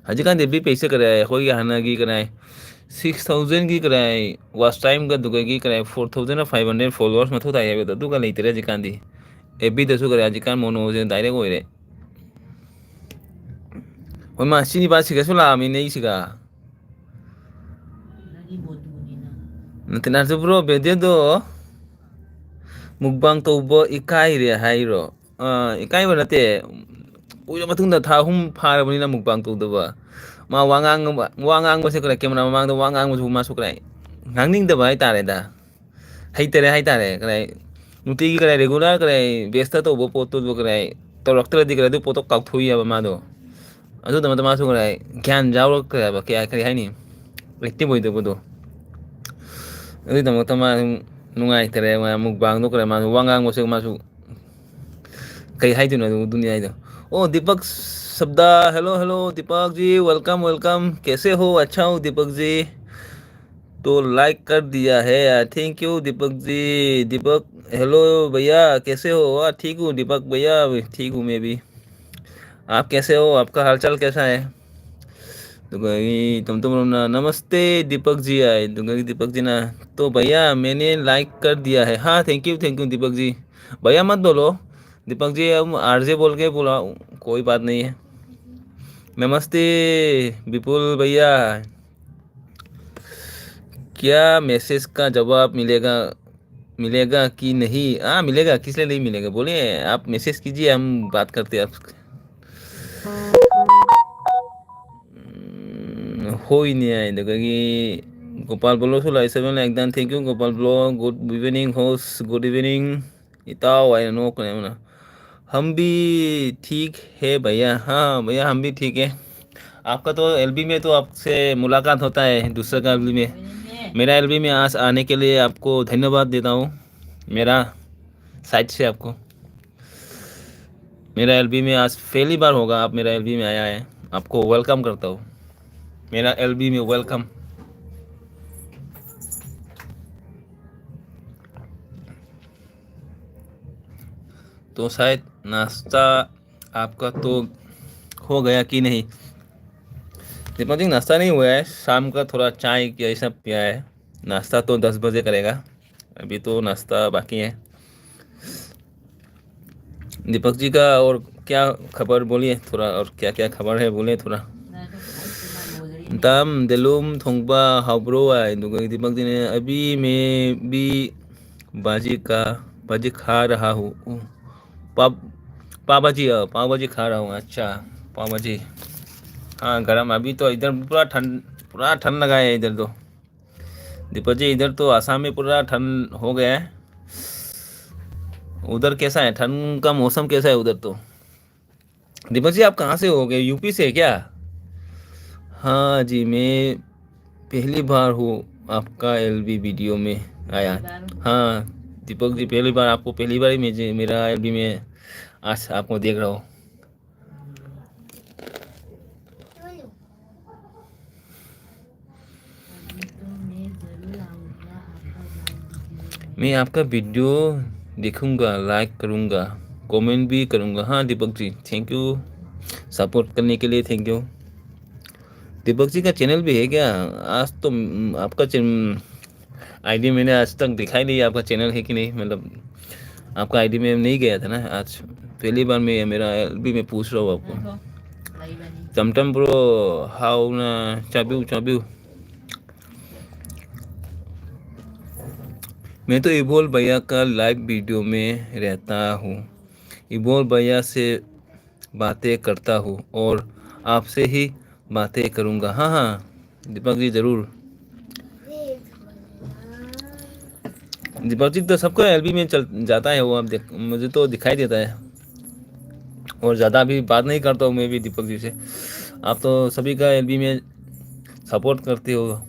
ꯍꯧꯖꯤꯛꯀꯥꯟꯗꯤ ꯑꯦꯐ ꯕꯤ ꯄꯦꯖꯁꯦ ꯀꯗꯥꯏ ꯑꯩꯈꯣꯏꯒꯤ ꯍꯥꯟꯅꯒꯤ ꯀꯗꯥꯏ ꯁꯤꯛꯁ ꯊꯥꯎꯖꯟꯒꯤ ꯀꯗꯥꯏ ꯋꯥꯆ ꯇꯥꯏꯝꯒ ꯑꯗꯨꯒꯒꯤ ꯀꯗꯥꯏ four thousand five hundred followers ꯃꯊꯧ ꯇꯥꯏ ꯍꯥꯏꯕꯗꯣ ꯑꯗꯨꯒ ꯂꯩꯇ꯭ꯔꯦ ꯍꯧꯖꯤꯛꯀꯥꯟꯗꯤ꯫ ꯑꯦꯐ ꯕꯤꯗꯁꯨ ꯀꯗꯥꯏ ꯍꯧꯖꯤꯛꯀꯥꯟ ꯃꯣꯅꯣꯁꯦ ꯗꯥꯏꯔꯦꯛ ꯑꯣꯏꯔꯦ꯫ ꯍꯣꯏ ꯃꯥ ꯁꯤ ꯅꯤꯄꯥ ꯁꯤꯒꯁꯨ ꯂꯥꯛꯑꯃꯤꯅꯦ ꯑꯩꯁꯤꯒ꯫ ꯅꯠꯇꯦ ꯅꯠꯇꯦ ꯕ꯭ꯔꯣ, ꯚꯤꯗꯤꯑꯣꯗꯣ ꯃꯨꯛꯕꯥꯡ ꯇꯧꯕ ꯏꯀꯥꯏꯔꯦ ꯍꯥꯏꯔꯣ? ꯑꯥ, ꯏꯀꯥꯏꯕ ꯅꯠꯇꯦ꯫ ꯀꯨꯏꯔ ꯃꯇꯨꯡꯗ ꯊꯥ ꯑꯍꯨꯝ ꯐꯥꯔꯕꯅꯤꯅ ꯃꯨꯛꯕꯥꯡ ꯇꯧꯗꯕ꯫ ꯃꯥ ꯋꯥ ꯉꯥꯡꯕ, ꯋꯥ ꯉꯥꯡꯕꯁꯦ ꯀꯔꯥꯏ ꯀꯦꯃꯦꯔꯥ ꯃꯃꯥꯡꯗ ꯋꯥ ꯉꯥꯡꯕꯁꯨ ꯃꯥꯁꯨ ꯀꯔꯥꯏ ꯉꯥꯡꯅꯤꯡꯗꯕ ꯍꯥꯏꯇꯥꯔꯦꯗ꯫ ꯍꯩꯇꯔꯦ ꯍꯥꯏꯇꯥꯔꯦ꯫ ꯀꯔꯥꯏ ꯅꯨꯡꯇꯤꯒꯤ ꯀꯔꯥꯏ ꯔꯤꯒꯨꯂꯔ ꯀꯔꯥꯏ ꯕꯦꯁꯇ ꯇꯧꯕ ꯄꯣꯠꯇꯨ ꯀꯔꯥꯏ ꯇꯧꯔꯛꯇ꯭ꯔꯗꯤ ꯀꯔꯥꯏ ꯑꯗꯨ ꯄꯣꯠꯇꯣ ꯀꯥꯎꯊꯣꯛꯏꯑꯕ ꯃꯥꯗꯣ꯫ ꯑꯗꯨꯗꯃꯛꯇ ꯃꯥꯁꯨ ꯀꯔꯥꯏ ꯒ꯭ꯌꯥꯟ ꯌꯥꯎꯔꯛꯇ꯭ꯔꯦꯕ, ꯀꯌꯥ ꯀꯔꯤ ꯍꯥꯏꯅꯤ, ꯑꯦꯛꯇꯤꯚ ꯑꯣꯏꯗꯕꯗꯣ꯫ ꯑꯗꯨꯒꯤꯗꯃꯛꯇ ꯃꯥ ꯁꯨꯝ ꯅꯨꯡꯉꯥꯏꯇꯔꯦ꯫ ꯃꯥ ꯃꯨꯛꯕꯥꯡꯗꯣ ꯀꯔꯥꯏ ꯃꯥꯁꯨ ꯋꯥ ꯉꯥꯡꯕꯁꯨ ꯃꯥꯁꯨ ꯀꯩ ꯍꯥꯏꯗꯣꯏꯅꯣ ꯑꯗꯨ ꯗꯨꯅꯤꯌꯥꯗꯣ꯫ ꯑꯣ ꯗꯤꯄꯛ ꯁꯕꯗꯥ, hello hello Deepak ji, welcome welcome, कैसे हो? अच्छा हूँ दीपक जी। तो लाइक कर दिया है यार, thank you Deepak ji. Deepak, hello भैया, कैसे हो? हाँ, ठीक हूँ दीपक भैया, ठीक हूँ मैं भी। आप कैसे हो? आपका हालचाल कैसा है? ꯑꯗꯨꯒ ꯑꯩ ꯇꯣꯝꯇꯣꯝ ꯔꯣꯝꯅ, "नमस्ते दीपक जी" ꯍꯥꯏ꯫ ꯑꯗꯨꯒ ꯗꯤꯄꯛ ꯖꯤꯅ, "तो भैया मैंने लाइक कर दिया है।" हाँ, thank you, thank you Deepak जी। भैया मत बोलो, दीपक जी हम आरजे बोल के बुलाओ, कोई बात नहीं है। नमस्ते विपुल भैया, क्या मैसेज का जवाब मिलेगा, मिलेगा कि नहीं? हाँ, मिलेगा, किस लिए नहीं मिलेगा? बोलिए, आप मैसेज कीजिए, हम बात करते हैं आप। ꯎꯝ, ꯍꯣꯏꯅꯦ ꯍꯥꯏꯗꯒꯤ ꯒꯣꯄꯥꯜ ꯕ꯭ꯂꯣꯛꯁꯨ ꯂꯥꯛꯏ, seven ꯂꯥꯛꯏ꯫ Thank you Gopal block. Good evening host, good evening ꯏꯇꯥꯎ ꯍꯥꯏꯅ ꯅꯣꯛꯀꯅꯦ ꯑꯃꯅ꯫ हम भी ठीक है भैया। हाँ भैया, हम भी ठीक है। आपका तो एलबी में तो आपसे मुलाकात होता है, दूसरा का एलबी में। मेरा एलबी में आज आने के लिए आपको धन्यवाद देता हूँ, मेरा साइड से आपको। मेरा एलबी में आज पहली बार होगा, आप मेरा एलबी में आया है, आपको वेलकम करता हूँ। मेरा एलबी में वेलकम। तो शायद नाश्ता आपका तो हो गया कि नहीं? दीपक जी, नाश्ता नहीं हुआ है, शाम का थोड़ा चाय ऐसा पिया है। नाश्ता तो दस बजे करेगा, अभी तो नाश्ता बाकी है। दीपक जी का और क्या खबर बोलिए थोड़ा, और क्या क्या खबर है बोलिए थोड़ा। ꯇꯥꯝ ꯗꯦꯂꯨꯝ ꯊꯣꯡꯕ ꯍꯥꯎꯕ꯭ꯔꯣ ꯍꯥꯏ꯫ ꯑꯗꯨꯒ ꯗꯤꯄꯛ ꯖꯤꯅ, अभी मैं भी भाजी का, भाजी खा रहा हूँ। पाव, पाव भाजी, अ, पाव भाजी खा रहा हूँ। अच्छा, पाव भाजी। हाँ, गरम। अभी तो इधर पूरा ठंड, पूरा ठंड लगा है इधर तो। दीपक जी, इधर तो आसाम में पूरा ठंड हो गया है। उधर कैसा है ठंड का मौसम, कैसा है उधर तो? दीपक जी, आप कहाँ से हो गए, यूपी से क्या? हाँ जी, मैं पहली बार हूँ आपका एलबी वीडियो में आया। हाँ दीपक जी, पहली बार आपको, पहली बार ही मुझे, मेरा एलबी में आज आपको देख रहा हूँ। मैं आपका वीडियो देखूंगा, लाइक करूंगा, कमेंट भी करूंगा। हाँ दीपक जी, थैंक यू, सपोर्ट करने के लिए थैंक यू। दीपक जी का चैनल भी है क्या? आज तो, हम्म, आपका चैन-, आईडी मैंने आज तक दिखाई नहीं, आपका चैनल है कि नहीं, मतलब, आपका आईडी में नहीं गया था ना आज। पहली बार मैं, मेरा एलबी में पूछ रहा हूँ आपको। टमटम ब्रो, हाउ ना, चाबू, चाबू। मैं तो इबोल भैया का लाइव वीडियो में रहता हूँ। इबोल भैया से बातें करता हूँ और आपसे ही बातें करूँगा। हाँ, हाँ, दीपक जी, ज़रूर। दीपक जी तो सबको एलबी में चल जाता है वो, आप देख, मुझे तो दिखाई देता है। और ज़्यादा भी बात नहीं करता हूँ मैं भी दीपक जी से। आप तो सभी का एलबी में सपोर्ट करते हो,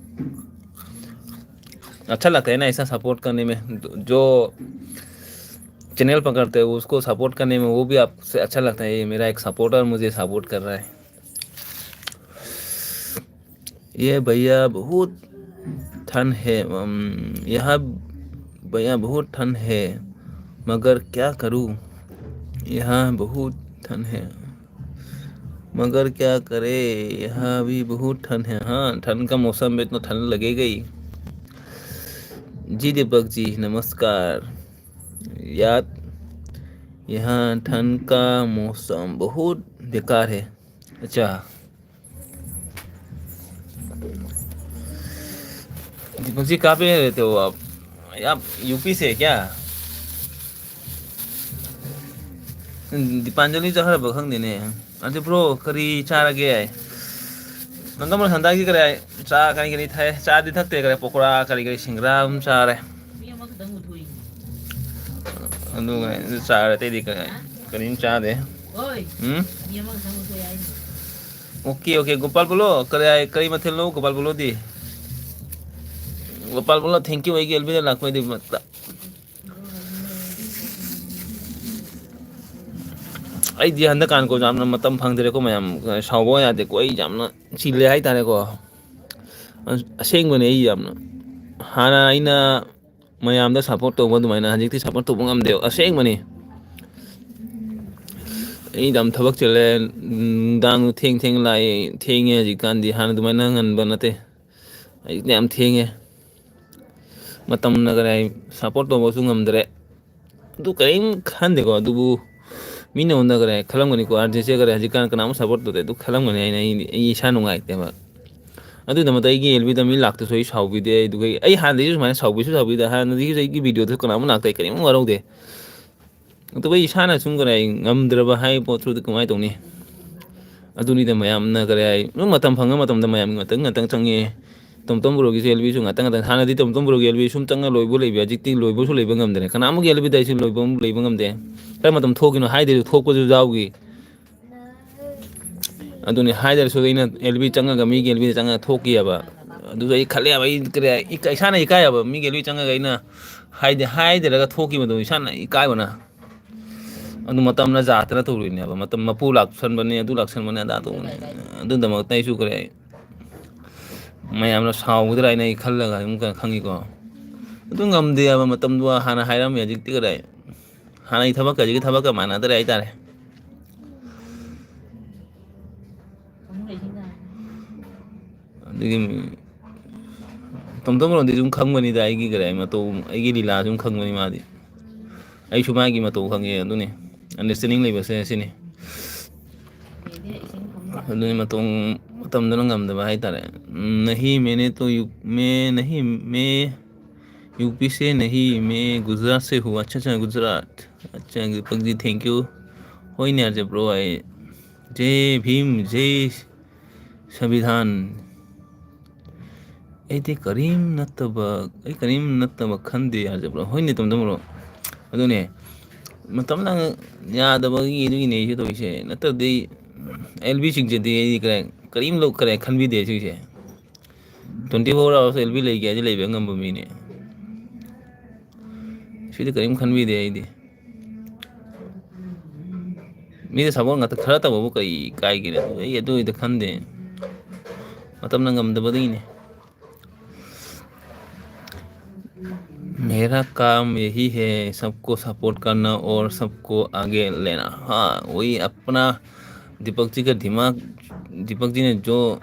अच्छा लगता है ना ऐसा सपोर्ट करने में। जो चैनल पकड़ते हो उसको सपोर्ट करने में, वो भी आपसे अच्छा लगता है। ये मेरा एक सपोर्टर मुझे सपोर्ट कर रहा है। ये भैया बहुत ठंड है, अम, यहाँ भैया बहुत ठंड है, मगर क्या करूँ, यहाँ बहुत ठंड है, मगर क्या करे, यहाँ भी बहुत ठंड है। हाँ, ठंड का मौसम में तो ठंड लगेगा ही। जी दीपक जी, नमस्कार। यार, यहाँ ठंड का मौसम बहुत बेकार है। अच्छा, दीपक जी, कहाँ पे रहते हो आप? आप यूपी से है क्या? ꯗꯤꯄꯥꯟꯖꯂꯤ ꯆꯥꯈ꯭ꯔꯕ ꯈꯪꯗꯦꯅꯦ꯫ ꯑꯗꯨ ꯕ꯭ꯔꯣ, ꯀꯔꯤ ꯆꯥꯔꯒꯦ? ꯅꯪ ꯀꯃꯥꯏꯅ ꯍꯟꯗꯛꯀꯤ ꯀꯔꯤ ꯆꯥ ꯀꯔꯤ ꯀꯔꯤ ꯊꯛꯑꯦ? ꯆꯥꯗꯤ ꯊꯛꯇꯦ, ꯀꯔꯤ ꯄꯀꯣꯔꯥ ꯀꯔꯤ ꯀꯔꯤ ꯁꯤꯡꯒ꯭ꯔꯥ ꯑꯗꯨꯝ ꯆꯥꯔꯦ꯫ ꯑꯗꯨꯒ ꯑꯗꯨ ꯆꯥꯔꯦ, ꯑꯇꯩꯗꯤ ꯀꯔꯤ, ꯀꯔꯤꯝ ꯆꯥꯗꯦ꯫ ꯎꯝ? ꯑꯣꯀꯦ, ꯑꯣꯀꯦ, ꯒꯣꯄꯥꯜ ꯕꯣꯂꯣ, ꯀꯔꯤ ꯍꯥꯏ, ꯀꯔꯤ ꯃꯊꯦꯜꯅꯣ ꯒꯣꯄꯥꯜ ꯕꯣꯂꯣꯗꯤ? ꯒꯣꯄꯥꯜ ꯕꯣꯂꯣ, thank you ꯑꯩꯒꯤ ꯑꯦꯜꯕꯤꯗ ꯂꯥꯛꯄꯩꯗꯃꯛꯇ꯫ ꯑꯩꯗꯤ ꯍꯟꯗꯛꯀꯥꯟꯀꯣ ꯌꯥꯝꯅ ꯃꯇꯝ ꯐꯪꯗ꯭ꯔꯦꯀꯣ ꯃꯌꯥꯝ, ꯁꯥꯎꯕ ꯌꯥꯗꯦꯀꯣ, ꯑꯩ ꯌꯥꯝꯅ ꯆꯤꯜꯂꯦ ꯍꯥꯏꯇꯥꯔꯦꯀꯣ꯫ ꯑꯁꯦꯡꯕꯅꯦ, ꯑꯩ ꯌꯥꯝꯅ, ꯍꯥꯟꯅ ꯑꯩꯅ ꯃꯌꯥꯝꯗ ꯁꯞꯄꯣꯔꯠ ꯇꯧꯕ ꯑꯗꯨꯃꯥꯏꯅ ꯍꯧꯖꯤꯛꯇꯤ ꯁꯞꯄꯣꯔꯠ ꯇꯧꯕ ꯉꯝꯗꯦꯕ, ꯑꯁꯦꯡꯕꯅꯤ꯫ ꯑꯩ ꯌꯥꯝ ꯊꯕꯛ ꯆꯤꯜꯂꯦ꯫ ꯅꯨꯡꯗꯥꯡ ꯊꯦꯡ ꯊꯦꯡ ꯂꯥꯛꯑꯦ꯫ ꯊꯦꯡꯉꯦ ꯍꯧꯖꯤꯛꯀꯥꯟꯗꯤ, ꯍꯥꯟꯅ ꯑꯗꯨꯃꯥꯏꯅ ꯉꯟꯕ ꯅꯠꯇꯦ꯫ ꯍꯧꯖꯤꯛꯇꯤ ꯌꯥꯝ ꯊꯦꯡꯉꯦ꯫ ꯃꯇꯝꯅ ꯀꯔꯤ ꯍꯥꯏ, ꯁꯞꯄꯣꯔꯠ ꯇꯧꯕꯁꯨ ꯉꯝꯗ꯭ꯔꯦ꯫ ꯑꯗꯨ ꯀꯔꯤꯝ ꯈꯟꯗꯦꯀꯣ꯫ ꯑꯗꯨꯕꯨ ꯃꯤꯅ ꯑꯩꯉꯣꯟꯗ ꯀꯔꯤ ꯍꯥꯏ, ꯈꯜꯂꯝꯒꯅꯤꯀꯣ, "ꯑꯥꯔ ꯖꯦꯁꯦ ꯀꯔꯤ ꯍꯧꯖꯤꯛꯀꯥꯟ ꯀꯅꯥꯝ ꯁꯞꯄꯣꯔꯠ ꯇꯧꯗꯦ", ꯑꯗꯨ ꯈꯜꯂꯝꯒꯅꯤ ꯍꯥꯏꯅ ꯑꯩ, ꯑꯩ ꯏꯁꯥ ꯅꯨꯡꯉꯥꯏꯇꯦꯕ꯫ ꯑꯗꯨꯒꯤꯗꯃꯛꯇ ꯑꯩꯒꯤ ꯑꯦꯜ ꯕꯤꯗ ꯃꯤ ꯂꯥꯛꯇꯁꯨ ꯑꯩ ꯁꯥꯎꯕꯤꯗꯦ꯫ ꯑꯗꯨꯒ ꯑꯩ ꯍꯥꯟꯅꯗꯒꯤꯁꯨ ꯁꯨꯃꯥꯏꯅ ꯁꯥꯎꯕꯤꯁꯨ ꯁꯥꯎꯕꯤꯗꯦ꯫ ꯍꯥꯟꯅꯗꯒꯤꯁꯨ ꯑꯩꯒꯤ ꯚꯤꯗꯤꯑꯣꯗꯁꯨ ꯀꯅꯥꯝ ꯂꯥꯛꯇꯦ, ꯑꯩ ꯀꯔꯤꯝ ꯋꯥꯔꯧꯗꯦ꯫ ꯑꯗꯨꯒ ꯑꯩ ꯏꯁꯥꯅ ꯁꯨꯝ ꯀꯔꯤ ꯍꯥꯏ, ꯉꯝꯗ꯭ꯔꯕ ꯍꯥꯏ ꯄꯣꯠꯁꯨ ꯑꯗꯨ ꯀꯃꯥꯏꯅ ꯇꯧꯅꯤ? ꯑꯗꯨꯅꯤꯗ ꯃꯌꯥꯝꯅ ꯀꯔꯤ ꯍꯥꯏ, ꯑꯗꯨꯝ ꯃꯇꯝ ꯐꯪꯉ ꯃꯇꯝꯗ ꯃꯌꯥꯝꯒꯤ ꯉꯥꯛꯇꯪ ꯉꯥꯛꯇꯪ ꯆꯪꯉꯦ꯫ ꯇꯣꯝ ꯇꯣꯝ ꯕ꯭ꯔꯣꯒꯤꯁꯨ ꯑꯦꯜ ꯕꯤꯁꯨ ꯉꯥꯛꯇꯪ ꯉꯥꯛꯇꯪ, ꯍꯥꯟꯅꯗꯤ ꯇꯣꯝ ꯇꯣꯝ ꯕ꯭ꯔꯣꯒꯤ ꯑꯦꯜ ꯕꯤ ꯁꯨꯝ ꯆꯪꯉ ꯂꯣꯏꯕ ꯂꯩꯕ, ꯍꯧꯖꯤꯛꯇꯤ ꯂꯣꯏꯕꯁꯨ ꯂꯩꯕ ꯉꯝꯗ꯭ꯔꯦ꯫ ꯀꯅꯥꯃꯨꯛꯀꯤ ꯑꯦꯜ ꯕꯤꯗ ꯑꯩꯁꯨ ꯂꯣꯏꯕ ꯑꯃ ꯂꯩꯕ ꯉꯝꯗꯦ꯫ ꯀꯔꯝꯕ ꯃꯇꯝ ꯊꯣꯛꯈꯤꯅꯣ ꯍꯥꯏꯗꯦꯁꯨ ꯊꯣꯛꯄꯁꯨ ꯌꯥꯎꯈꯤ꯫ ꯑꯗꯨꯅꯤ ꯍꯥꯏꯗ꯭ꯔꯁꯨ ꯑꯩꯅ ꯑꯦꯜ ꯕꯤ ꯆꯪꯉꯒ, ꯃꯤꯒꯤ ꯑꯦꯜ ꯕꯤꯗ ꯆꯪꯉꯒ ꯊꯣꯛꯈꯤꯑꯕ꯫ ꯑꯗꯨꯁꯨ ꯑꯩ ꯈꯜꯂꯦꯕ, ꯑꯩ ꯀꯔꯤ, ꯏꯀꯥꯏ-, ꯏꯁꯥꯅ ꯏꯀꯥꯏꯌꯦꯕ, ꯃꯤꯒꯤ ꯑꯦꯜ ꯕꯤ ꯆꯪꯉꯒ ꯑꯩꯅ ꯍꯥꯏꯗꯦ, ꯍꯥꯏꯗ꯭ꯔꯒ ꯊꯣꯛꯈꯤꯕꯗꯣ ꯏꯁꯥꯅ ꯏꯀꯥꯏꯕꯅ꯫ ꯑꯗꯨ ꯃꯇꯝꯅ ꯖꯥꯠꯇꯅ ꯇꯧꯔꯤꯅꯦꯕ꯫ ꯃꯇꯝ ꯃꯄꯨ ꯂꯥꯛꯁꯟꯕꯅꯦ, ꯑꯗꯨ ꯂꯥꯛꯁꯟꯕꯅꯦ, ꯑꯗꯥ ꯇꯧꯕꯅꯦ꯫ ꯑꯗꯨꯗꯃꯛꯇ ꯑꯩꯁꯨ ꯀꯔꯤ, ꯃꯌꯥꯝꯅ ꯁꯥꯎꯒꯗ꯭ꯔꯥ ꯍꯥꯏꯅ ꯑꯩ ꯈꯜꯂꯒ ꯑꯗꯨꯝ ꯀꯩꯅꯣ ꯈꯪꯉꯤꯀꯣ꯫ ꯑꯗꯨ ꯉꯝꯗꯦꯕ, ꯃꯇꯝꯗꯨ ꯍꯥꯟꯅ ꯍꯥꯏꯔꯝꯃꯦ, ꯍꯧꯖꯤꯛꯇꯤ ꯀꯗꯥꯏ? ꯍꯥꯟꯅꯒꯤ ꯊꯕꯛꯀ ꯍꯧꯖꯤꯛꯀꯤ ꯊꯕꯛꯀ ꯃꯥꯟꯅꯗ꯭ꯔꯦ ꯍꯥꯏꯇꯥꯔꯦ꯫ ꯑꯗꯨꯒꯤ ꯇꯣꯝꯇꯣꯝ ꯕ꯭ꯔꯣꯗꯤ ꯑꯗꯨꯝ ꯈꯪꯕꯅꯤꯗ, ꯑꯩꯒꯤ ꯀꯔꯤ ꯃꯇꯧ, ꯑꯩꯒꯤ ꯂꯤꯂꯥ ꯑꯗꯨꯝ ꯈꯪꯕꯅꯤ ꯃꯥꯗꯤ꯫ ꯑꯩꯁꯨ ꯃꯥꯒꯤ ꯃꯇꯧ ꯈꯪꯉꯦ, ꯑꯗꯨꯅꯤ ꯑꯟꯗꯔꯁꯇꯦꯟꯗꯤꯡ ꯂꯩꯕꯁꯦ ꯁꯤꯅꯤ꯫ ꯑꯗꯨꯅꯤ ꯃꯇꯧ, ꯃꯇꯝꯗꯨꯅ ꯉꯝꯗꯕ ꯍꯥꯏꯇꯥꯔꯦ꯫ ꯎꯝ, नहीं मैंने तो यू-, मैं नहीं, मैं यूपी से नहीं, मैं गुजरात से हूँ। अच्छा, अच्छा, गुजरात। अच्छा, दीपक जी, thank you। ꯍꯣꯏꯅꯦ, ꯑꯥꯔ ꯖꯦ ꯕ꯭ꯔꯣ, ꯑꯩ ꯖꯦ ꯚꯤꯝ, ꯖꯦ ꯁꯪꯕꯤꯙꯥꯟ꯫ ꯑꯩꯗꯤ ꯀꯔꯤꯝ ꯅꯠꯇꯕ, ꯑꯩ ꯀꯔꯤꯝ ꯅꯠꯇꯕ ꯈꯟꯗꯦ ꯍꯥꯏꯖꯕ꯭ꯔꯣ? ꯍꯣꯏꯅꯦ, ꯇꯝꯗꯝ ꯕ꯭ꯔꯣ꯫ ꯑꯗꯨꯅꯦ, ꯃꯇꯝꯅ ꯌꯥꯗꯕꯒꯤ ꯑꯗꯨꯒꯤꯅꯦ ꯑꯩꯁꯨ ꯇꯧꯔꯤꯁꯦ꯫ ꯅꯠꯇ꯭ꯔꯗꯤ ꯑꯦꯜ ꯕꯤꯁꯤꯡꯁꯤꯗꯤ ꯑꯩꯗꯤ ꯀꯔꯤ, ꯀꯔꯤꯝ ꯂꯧ-, ꯀꯔꯤ ꯈꯟꯕꯤꯗꯦ ꯁꯤꯒꯤꯁꯦ꯫ Twenty four hours L B ꯂꯩꯒꯦ ꯍꯥꯏꯗꯤ ꯂꯩꯕ ꯉꯝꯕ ꯃꯤꯅꯦ꯫ ꯁꯤꯗꯤ ꯀꯔꯤꯝ ꯈꯟꯕꯤꯗꯦ ꯑꯩꯗꯤ꯫ ꯃꯤꯗ ꯁꯞꯄꯣꯔꯠ ꯉꯥꯛꯇ ꯈꯔ ꯇꯧꯕꯕꯨ ꯀꯔꯤ ꯀꯥꯏꯒꯦꯅꯦ? ꯑꯗꯨ ꯑꯩ ꯑꯗꯨꯒꯤꯗ ꯈꯟꯗꯦ꯫ ꯃꯇꯝꯅ ꯉꯝꯗꯕꯗꯒꯤꯅꯦ꯫ मेरा काम यही है, सबको सपोर्ट करना और सबको आगे लेना। हाँ, वही अपना दीपक जी का दिमाग, दीपक जी ने जो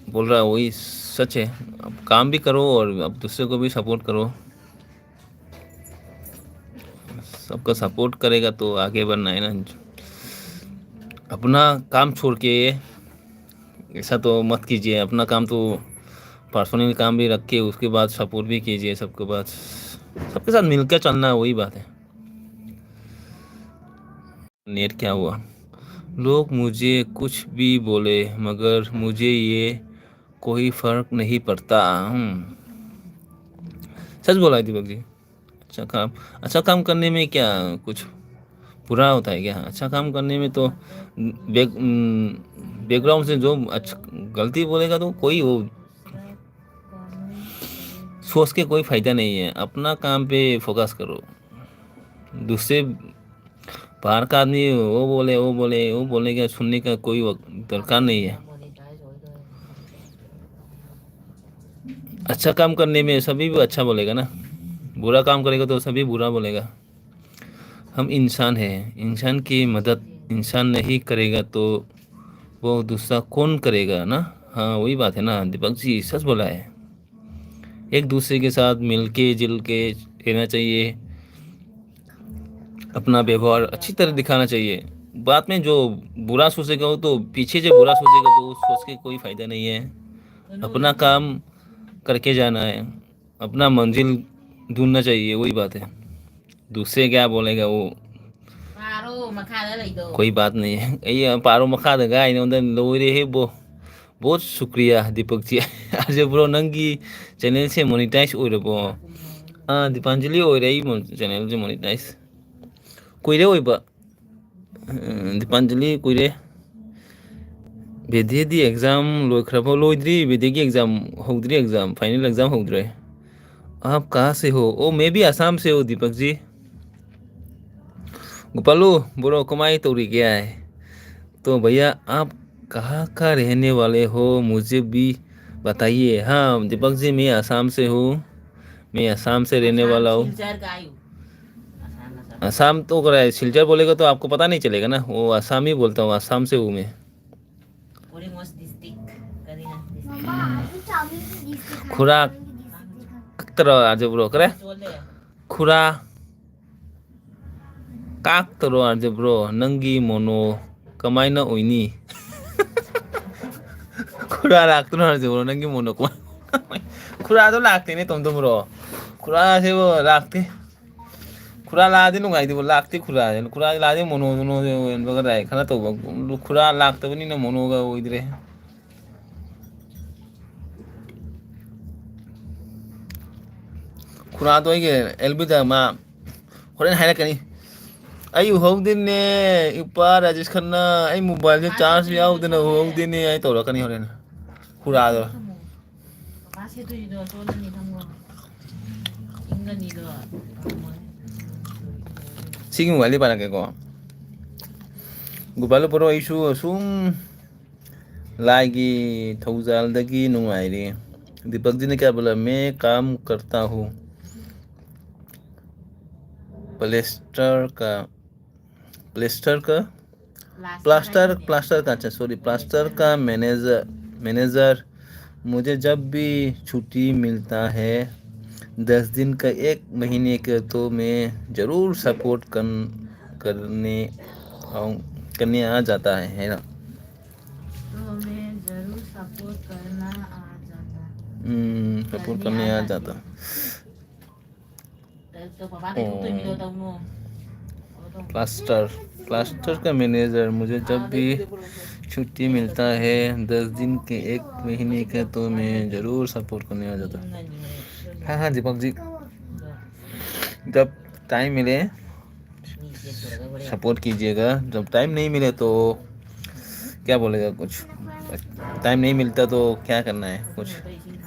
बोल रहा है वही सच है। अब काम भी करो और अब दूसरे को भी सपोर्ट करो। सबका सपोर्ट करेगा तो आगे बढ़ना है ना। अपना काम छोड़ के ऐसा तो मत कीजिए। अपना काम तो पर्सनल काम भी रख के उसके बाद सपोर्ट भी कीजिए सबके बाद। सबके साथ मिलकर चलना वही बात है। नेट क्या हुआ? लोग मुझे कुछ भी बोले मगर मुझे ये कोई फर्क नहीं पड़ता। हम्म, सच बोला है दीपक जी। अच्छा काम, अच्छा काम करने में क्या कुछ बुरा होता है क्या? अच्छा काम करने में तो बैक बैकग्राउंड से जो अच्छा गलती बोलेगा तो कोई वो सोच के कोई फ़ायदा नहीं है। अपना काम पे फोकस करो। दूसरे बाहर का आदमी वो बोले वो बोले वो बोलने का सुनने का कोई वक- दरकार नहीं है। अच्छा काम करने में सभी भी अच्छा बोलेगा ना, बुरा काम करेगा तो सभी बुरा बोलेगा। हम इंसान हैं, इंसान की मदद इंसान नहीं करेगा तो वो दूसरा कौन करेगा ना? हाँ, वही बात है ना, दीपक जी सच बोला है। एक दूसरे के साथ मिलके जुल के रहना चाहिए, अपना व्यवहार अच्छी तरह दिखाना चाहिए। बाद में जो बुरा सोचेगा वो तो पीछे जो बुरा सोचेगा तो वो सोच के कोई फ़ायदा नहीं है। अपना काम करके जाना है, अपना मंजिल ढूंढना चाहिए, वही बात है। दूसरे क्या बोलेगा वो पारो मखा दे लो। कोई बात नहीं है। ये पारो मखा देगा, इन्होंने लोग रहे वो। बहुत शुक्रिया दीपक जी। आज ब्रो नंगी चैनल से मोनिटाइज हो रहे वो। हाँ, दीपांजलि हो रही चैनल से मोनिटाइज। कोई रे वही बा। ꯗꯤꯄꯥꯟꯖꯂꯤ ꯀꯨꯏꯔꯦ꯫ ꯕꯦꯗꯦꯗꯤ ꯑꯦꯛꯖꯥꯝ ꯂꯣꯏꯈ꯭ꯔꯕꯣ? ꯂꯣꯏꯗ꯭ꯔꯤ, ꯕꯦꯗꯦꯒꯤ ꯑꯦꯛꯖꯥꯝ ꯍꯧꯗ꯭ꯔꯤ, ꯑꯦꯛꯖꯥꯝ, ꯐꯥꯏꯅꯦꯜ ꯑꯦꯛꯖꯥꯝ ꯍꯧꯗ꯭ꯔꯦ꯫ आप कहाँ से हो? ओ, मैं भी आसाम से हूँ, दीपक जी। ꯒꯣꯄꯥꯂꯨ, ꯕ꯭ꯔꯣ, ꯀꯃꯥꯏ ꯇꯧꯔꯤꯒꯦ? तो भैया, आप कहाँ का रहने वाले हो? मुझे भी बताइए। हाँ, दीपक जी, मैं आसाम से हूँ। मैं असम से रहने वाला हूँ। सिलचर का आयु। आसाम, आसाम। असम तो करा है, सिलचर बोलेगा तो आपको पता नहीं चलेगा ना, वो असम ही बोलता हूँ, असम से हूँ मैं। पूरे मस्त डिस्ट्रिक्ट, करीना डिस्ट्रिक्ट। खुरा कक्तरो आज ब्रो करे। बोल दे। खुरा ꯀꯥꯛꯇꯔꯣ ꯑꯥꯔꯖꯦ ꯕ꯭ꯔꯣ, ꯅꯪꯒꯤ ꯃꯣꯅꯣ ꯀꯃꯥꯏꯅ ꯑꯣꯏꯅꯤ? ꯈꯨꯔꯥ ꯂꯥꯛꯇꯔꯣ ꯑꯥꯔꯖꯦ ꯕ꯭ꯔꯣ, ꯅꯪꯒꯤ ꯃꯣꯅꯣ ꯀꯃꯥꯏ? ꯈꯨꯔꯥꯗꯣ ꯂꯥꯛꯇꯦꯅꯦ ꯇꯣꯝꯇꯣꯝ ꯕ꯭ꯔꯣ꯫ ꯈꯨꯔꯥꯁꯤꯕꯨ ꯂꯥꯛꯇꯦ꯫ ꯈꯨꯔꯥ ꯂꯥꯛꯑꯗꯤ ꯅꯨꯡꯉꯥꯏꯗꯧꯕ, ꯂꯥꯛꯇꯦ ꯈꯨꯔꯥꯁꯦ꯫ ꯈꯨꯔꯥ ꯂꯥꯛꯑꯗꯤ ꯃꯣꯅꯣ ꯃꯣꯅꯣ ꯑꯣꯏꯅꯕꯒ ꯂꯥꯛꯑꯦ ꯈꯔ ꯇꯧꯕ꯫ ꯈꯨꯔꯥ ꯂꯥꯛꯇꯕꯅꯤꯅ ꯃꯣꯅꯣꯒ ꯑꯣꯏꯗ꯭ꯔꯦ꯫ ꯈꯨꯔꯥꯗꯣ ꯑꯩꯒꯤ ꯑꯦꯜꯕꯤꯗ ꯃꯥ ꯍꯣꯔꯦꯟ ꯍꯥꯏꯔꯛꯀꯅꯤ꯫ ꯑꯩ ꯎꯍꯧꯗꯦꯅꯦ, ꯏꯄꯥ ꯔꯥꯖꯦꯁ ꯈꯟꯅ, ꯑꯩ ꯃꯣꯕꯥꯏꯜꯁꯦ ꯆꯥꯔꯖ ꯌꯥꯎꯗꯅ ꯎꯍꯧꯗꯦꯅꯦ, ꯑꯩ ꯇꯧꯔꯛꯀꯅꯤ ꯍꯣꯔꯦꯟ꯫ ꯈꯨꯔꯥꯗꯣ꯫ ꯄꯥꯁꯦ ꯇꯨꯏꯗꯣ ꯆꯣꯜꯂꯅꯤ ꯊꯝꯃꯣ꯫ ꯏꯪꯒꯅꯤꯗꯣ꯫ ꯁꯤꯒꯤ ꯃꯣꯕꯥꯏꯜꯗꯤ ꯄꯥꯏꯔꯛꯀꯦꯀꯣ꯫ ꯒꯣꯄꯥꯜ ꯄ꯭ꯔꯣ, ꯑꯩꯁꯨ ꯑꯁꯨꯝ ꯂꯥꯏꯒꯤ ꯊꯧꯖꯥꯜꯗꯒꯤ ꯅꯨꯡꯉꯥꯏꯔꯤ꯫ दीपक जी ने क्या बोला? मैं काम करता हूँ प्लास्टर का, प्लास्टर का, प्लास्टर, प्लास्टर का, अच्छा सॉरी, प्लास्टर का मैनेजर, मैनेजर। मुझे जब भी छुट्टी मिलता है, दस दिन का, एक महीने का, तो मैं ज़रूर सपोर्ट कर, करने आऊँ, करने आ जाता है, है ना? तो मैं जरूर सपोर्ट करना आ जाता। हम्म, सपोर्ट करने आ जाता। तो पापा के तो इधर तो नो। प्लास्टर, प्लास्टर का मैनेजर। मुझे जब भी छुट्टी मिलता है, दस दिन के, एक महीने का, तो मैं ज़रूर सपोर्ट करने आ जाता। हाँ हाँ दीपक जी, जब टाइम मिले सपोर्ट कीजिएगा, जब टाइम नहीं मिले तो क्या बोलेगा कुछ, टाइम नहीं मिलता तो क्या करना है, कुछ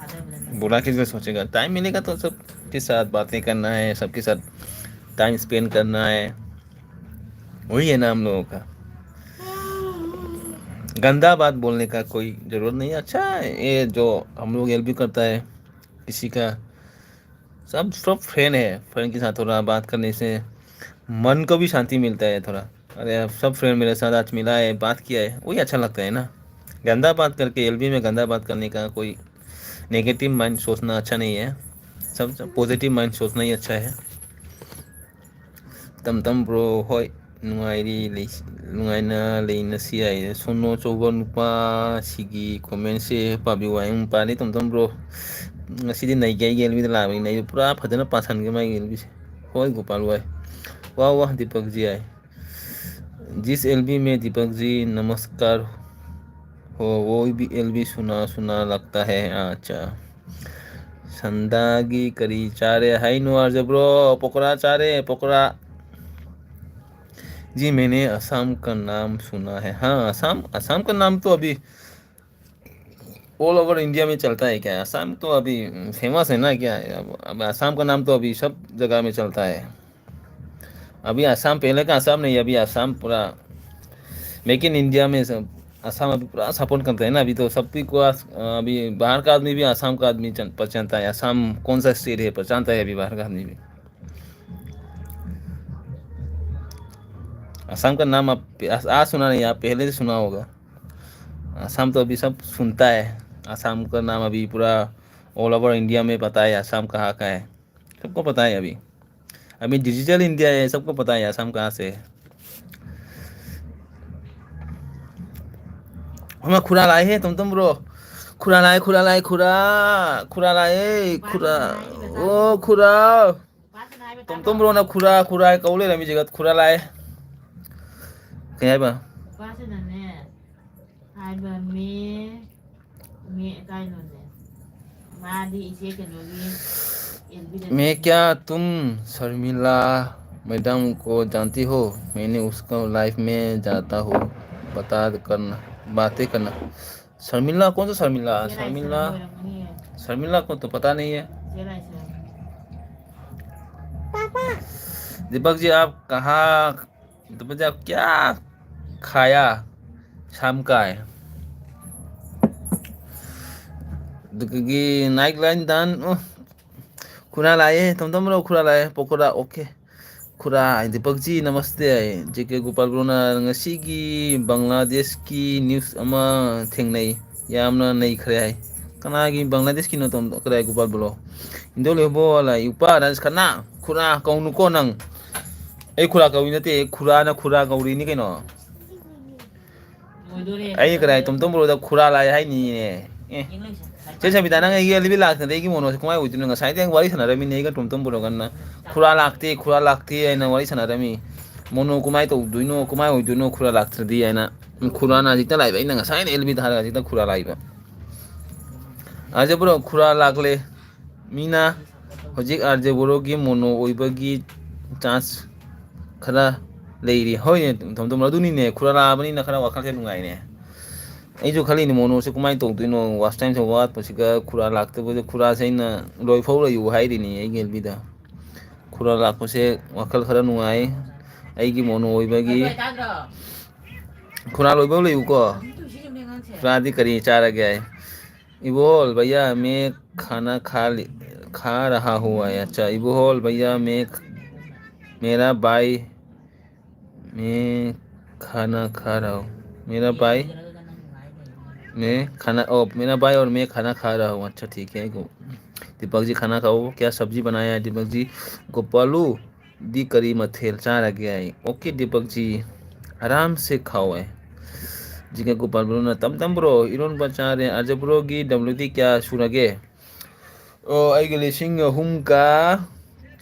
बोला किसी सोचेगा। टाइम मिलेगा तो सबके साथ बातें करना है, सबके साथ टाइम स्पेंड करना है, वही है ना हम लोगों का। गंदा बात बोलने का कोई ज़रूरत नहीं है। अच्छा है ये जो हम लोग हेल्प भी करता है किसी का, सब सब फ्रेंड है। फ्रेंड के साथ थोड़ा बात करने से मन को भी शांति मिलता है थोड़ा। अरे, अब सब फ्रेंड मेरे साथ आज मिला है, बात किया है, वही अच्छा लगता है ना। गंदा बात करके, एलबी में गंदा बात करने का कोई नेगेटिव माइंड सोचना अच्छा नहीं है। सब पॉजिटिव माइंड सोचना ही अच्छा है। ꯇꯝ ꯇꯝ ꯕ꯭ꯔꯣ, ꯍꯣꯏ꯫ ꯅꯨꯡꯉꯥꯏꯔꯤ ꯂꯩ- ꯅꯨꯡꯉꯥꯏꯅ ꯂꯩꯅꯁꯤ ꯍꯥꯏꯌꯦ꯫ ꯁꯣꯅꯣ ꯆꯧꯕ ꯅꯨꯄꯥꯁꯤꯒꯤ ꯀꯣꯃꯦꯟꯁꯦ ꯄꯥꯕꯤꯌꯨ ꯍꯥꯏ꯫ ꯎꯝ, ꯄꯥꯔꯤ ꯇꯣꯝ ꯇꯣꯝ ꯕ꯭ꯔꯣ꯫ ꯉꯁꯤꯗꯤ ꯅꯩꯒꯦ ꯑꯩꯒꯤ ꯑꯦꯜꯕꯤꯗ ꯂꯥꯛꯑꯕꯅꯤꯅ ꯑꯩꯁꯨ ꯄꯨꯔꯥ ꯐꯖꯅ ꯄꯥꯁꯟꯒꯦ ꯃꯥꯒꯤ ꯑꯦꯜꯕꯤꯁꯦ꯫ ꯍꯣꯏ ꯒꯣꯄꯥꯜ ꯍꯣꯏ꯫ ꯋꯥ ꯋꯥ ꯗꯤꯄꯛ ꯖꯤ ꯍꯥꯏ꯫ ꯖꯤꯁ ꯑꯦꯜꯕꯤ ꯃꯦ ꯗꯤꯄꯛ ꯖꯤ ꯅꯃꯁꯀꯥꯔ ꯍꯣ ꯋꯣ ꯕꯤ ꯑꯦꯜꯕꯤ ꯁꯨꯅꯥ ꯁꯨꯅꯥ ꯂꯛꯇꯥ ꯍꯦ꯫ ꯑꯆꯥ꯫ ꯁꯟꯗꯥꯒꯤ ꯀꯔꯤ ꯆꯥꯔꯦ ꯍꯥꯏꯅꯣ ꯑꯥꯔꯖꯦ ꯕ꯭ꯔꯣ? ꯄꯀꯣꯔꯥ ꯆꯥꯔꯦ, ꯄꯀꯣꯔꯥ꯫ जी, मैंने असम का नाम सुना है। हाँ, असम, असम का नाम तो अभी ऑल ओवर इंडिया में चलता है क्या? असम तो अभी फेमस है ना क्या? अब, अब असम का नाम तो अभी सब जगह में चलता है। अभी असम पहले का असम नहीं, अभी असम पूरा मेक इन इंडिया में सब, असम अभी पूरा सपोर्ट करता है ना। अभी तो सब को अस-, अभी बाहर का आदमी भी असम का आदमी चन-, पहचानता है। असम कौन सा स्टेट है, पहचानता है अभी बाहर का आदमी भी। असम का नाम आप आज सुना नहीं, आप पहले से सुना होगा। असम तो अभी सब सुनता है। असम का नाम अभी पूरा ऑल ओवर इंडिया में पता है, असम कहाँ का है, सबको पता है। अभी, अभी डिजिटल इंडिया है, सबको पता है असम कहाँ से है। ꯈꯨꯔꯥ ꯂꯥꯛꯑꯦ, ꯇꯣꯝꯇꯣꯝ ꯕ꯭ꯔꯣ꯫ ꯈꯨꯔꯥ ꯂꯥꯛꯑꯦ, ꯈꯨꯔꯥ ꯂꯥꯛꯑꯦ, ꯈꯨꯔꯥ꯫ ꯈꯨꯔꯥ ꯂꯥꯛꯑꯦ, ꯈꯨꯔꯥ꯫ ꯑꯣ, ꯈꯨꯔꯥ꯫ ꯇꯣꯝꯇꯣꯝ ꯕ꯭ꯔꯣꯅ ꯈꯨꯔꯥ, ꯈꯨꯔꯥ ꯀꯧ ꯂꯩꯔꯝꯃꯤ ꯖꯒꯠ꯫ ꯈꯨꯔꯥ ꯂꯥꯛꯑꯦ꯫ ꯀꯩ ꯍꯥꯏꯕ? ꯅꯨꯄꯥꯁꯤꯅꯅꯦ ꯍꯥꯏꯕ ꯃꯦ, ꯃꯦ ꯀꯥꯏꯅꯣꯅꯦ? ꯃꯥꯗꯤ ꯏꯆꯦ ꯀꯩꯅꯣꯒꯤ ꯑꯦꯜꯕꯤꯗ मैं क्या तुम शर्मिला मैडम को जानती हो? मैंने उसको लाइफ में जाता हो, बता करना, बातें करना। शर्मिला? कौन सा शर्मिला? शर्मिला, शर्मिला को तो पता नहीं है। पापा। दीपक जी, आप कहाँ, दीपक जी, आप क्या खाया शाम का है? ꯑꯗꯨꯗꯒꯤ ꯅꯥꯏꯠ ꯂꯥꯏꯟ ꯗꯥꯟ, ꯑꯣ, ꯈꯨꯔꯥ ꯂꯥꯛꯑꯦ, ꯇꯣꯝꯇꯣꯝ ꯕ꯭ꯔꯣ, ꯈꯨꯔꯥ ꯂꯥꯛꯑꯦ, ꯄꯀꯣꯔꯥ, ꯑꯣꯀꯦ꯫ ꯈꯨꯔꯥ, ꯗꯤꯄꯛꯖꯤ, ꯅꯃꯁꯇꯦ꯫ ꯖꯦ ꯀꯦ ꯒꯣꯄꯥꯜ ꯕ꯭ꯔꯣꯅ ꯉꯁꯤꯒꯤ ꯕꯪꯒ꯭ꯂꯥꯗꯦꯁꯀꯤ ꯅ꯭ꯌꯨꯁ ꯑꯃ ꯊꯦꯡꯅꯩ, ꯌꯥꯝꯅ ꯅꯩꯈ꯭ꯔꯦ ꯍꯥꯏ꯫ ꯀꯅꯥꯒꯤ ꯕꯪꯒ꯭ꯂꯥꯗꯦꯁꯀꯤꯅꯣ, ꯇꯣꯝ-, ꯀꯗꯥꯏ ꯒꯣꯄꯥꯜ ꯕ꯭ꯔꯣ? ꯏꯟꯗꯣ ꯂꯦꯕꯣ ꯋꯥꯂꯥ, ꯌꯨꯄꯥ ꯔꯥꯖ ꯈꯟꯅꯥ, ꯈꯨꯔꯥ ꯀꯧꯅꯨꯀꯣ ꯅꯪ꯫ ꯑꯩ ꯈꯨꯔꯥ ꯀꯧꯏ ꯅꯠꯇꯦ, ꯈꯨꯔꯥꯅ ꯈꯨꯔꯥ ꯀꯧꯔꯤꯅꯤ ꯀꯩꯅꯣ꯫ ꯑꯩ ꯀꯗꯥꯏ ꯇꯣꯝꯇꯣꯝ ꯕ꯭ꯔꯣꯗ ꯈꯨꯔꯥ ꯂꯥꯛꯑꯦ ꯍꯥꯏꯅꯤꯅꯦ? ꯑꯦ꯫ ꯆꯦ ꯁꯕꯤꯇꯥ, ꯅꯪ ꯑꯩꯒꯤ ꯑꯦꯜ ꯕꯤ ꯂꯥꯛꯇ꯭ꯔꯗꯤ ꯑꯩꯒꯤ ꯃꯣꯅꯣꯁꯦ ꯀꯃꯥꯏ ꯑꯣꯏꯗꯣꯏꯅꯣ? ꯉꯁꯥꯏꯗꯤ ꯑꯩ ꯋꯥꯔꯤ ꯁꯥꯟꯅꯔꯝꯃꯤꯅꯦ ꯑꯩꯒ ꯇꯣꯝꯇꯣꯝ ꯕ꯭ꯔꯣꯒꯅ꯫ ꯈꯨꯔꯥ ꯂꯥꯛꯇꯦ, ꯈꯨꯔꯥ ꯂꯥꯛꯇꯦ ꯍꯥꯏꯅ ꯋꯥꯔꯤ ꯁꯥꯟꯅꯔꯝꯃꯤ꯫ ꯃꯣꯅꯣ ꯀꯃꯥꯏ ꯇꯧꯗꯣꯏꯅꯣ, ꯀꯃꯥꯏ ꯑꯣꯏꯗꯣꯏꯅꯣ ꯈꯨꯔꯥ ꯂꯥꯛꯇ꯭ꯔꯗꯤ ꯍꯥꯏꯅ꯫ ꯈꯨꯔꯥꯅ ꯍꯧꯖꯤꯛꯇ ꯂꯥꯛꯏꯕ, ꯑꯩꯅ ꯉꯁꯥꯏꯅ ꯑꯦꯜ ꯕꯤꯗ ꯍꯥꯏꯔꯒ ꯍꯧꯖꯤꯛꯇ ꯈꯨꯔꯥ ꯂꯥꯛꯏꯕ꯫ ꯑꯥꯔꯖꯦ ꯕ꯭ꯔꯣ, ꯈꯨꯔꯥ ꯂꯥꯛꯂꯦ꯫ ꯃꯤꯅ ꯍꯧꯖꯤꯛ ꯑꯥꯔꯖꯦ ꯕ꯭ꯔꯣꯒꯤ ꯃꯣꯅꯣ ꯑꯣꯏꯕꯒꯤ ꯆꯥꯟꯁ ꯈꯔ ꯂꯩꯔꯤ꯫ ꯍꯣꯏꯅꯦ, ꯇꯣꯝꯇꯣꯝ ꯕ꯭ꯔꯣ, ꯑꯗꯨꯅꯤꯅꯦ, ꯈꯨꯔꯥ ꯂꯥꯛꯑꯕꯅꯤꯅ ꯈꯔ ꯋꯥꯈꯜꯁꯦ ꯅꯨꯡꯉꯥꯏꯅꯦ꯫ ꯑꯩꯁꯨ ꯈꯜꯂꯤꯅꯦ, ꯃꯣꯅꯣꯁꯦ ꯀꯃꯥꯏꯅ ꯇꯧꯗꯣꯏꯅꯣ, ꯋꯥꯁ ꯇꯥꯏꯝꯁꯦ ꯋꯥꯠꯄꯁꯤꯒ, ꯈꯨꯔꯥ ꯂꯥꯛꯇꯕꯗ, ꯈꯨꯔꯥꯁꯦ ꯑꯩꯅ ꯂꯣꯏꯐꯧ ꯂꯩꯌꯨ ꯍꯥꯏꯔꯤꯅꯦ ꯑꯩꯒꯤ ꯑꯦꯜ ꯕꯤꯗ꯫ ꯈꯨꯔꯥ ꯂꯥꯛꯄꯁꯦ ꯋꯥꯈꯜ ꯈꯔ ꯅꯨꯡꯉꯥꯏ, ꯑꯩꯒꯤ ꯃꯣꯅꯣ ꯑꯣꯏꯕꯒꯤ꯫ ꯈꯨꯔꯥ ꯂꯣꯏꯐꯧ ꯂꯩꯌꯨꯀꯣ꯫ ꯈꯨꯔꯥꯗꯤ ꯀꯔꯤ ꯆꯥꯔꯒꯦ ꯍꯥꯏ? इबोल भैया, मैं खाना खा ली, खा रहा हूँ। अच्छा, इबोल भैया, मैं, मेरा भाई, मैं खाना खा रहा हूँ। मेरा भाई, मैं खाना, ओ, मेरा भाई और मैं खाना खा रहा हूँ। अच्छा, ठीक है। गो-, दीपक जी, खाना खाओ। क्या सब्जी बनाया है दीपक जी? गोपालू, ꯗꯤ ꯀꯔꯤ ꯃꯊꯦꯜ ꯆꯥꯔꯒꯦ? ꯑꯣꯀꯦ, ꯗꯤꯄꯛꯖꯤ, ꯑꯔꯥꯝꯁꯦ ꯈꯥꯎꯋꯦ꯫ ꯖꯤꯒ ꯒꯣꯄꯥꯜ ꯕ꯭ꯔꯣꯅ, "ꯇꯝ ꯇꯝ ꯕ꯭ꯔꯣ, ꯏꯔꯣꯟꯕ ꯆꯥꯔꯦ꯫ ꯑꯥꯔꯖꯦ ꯕ꯭ꯔꯣꯒꯤ ꯗꯕ꯭ꯂꯤꯎ ꯗꯤ ꯀꯌꯥ ꯁꯨꯔꯒꯦ?" ꯑꯣ, ꯑꯩꯒꯤ ꯂꯤꯁꯤꯡ ꯑꯍꯨꯝꯒ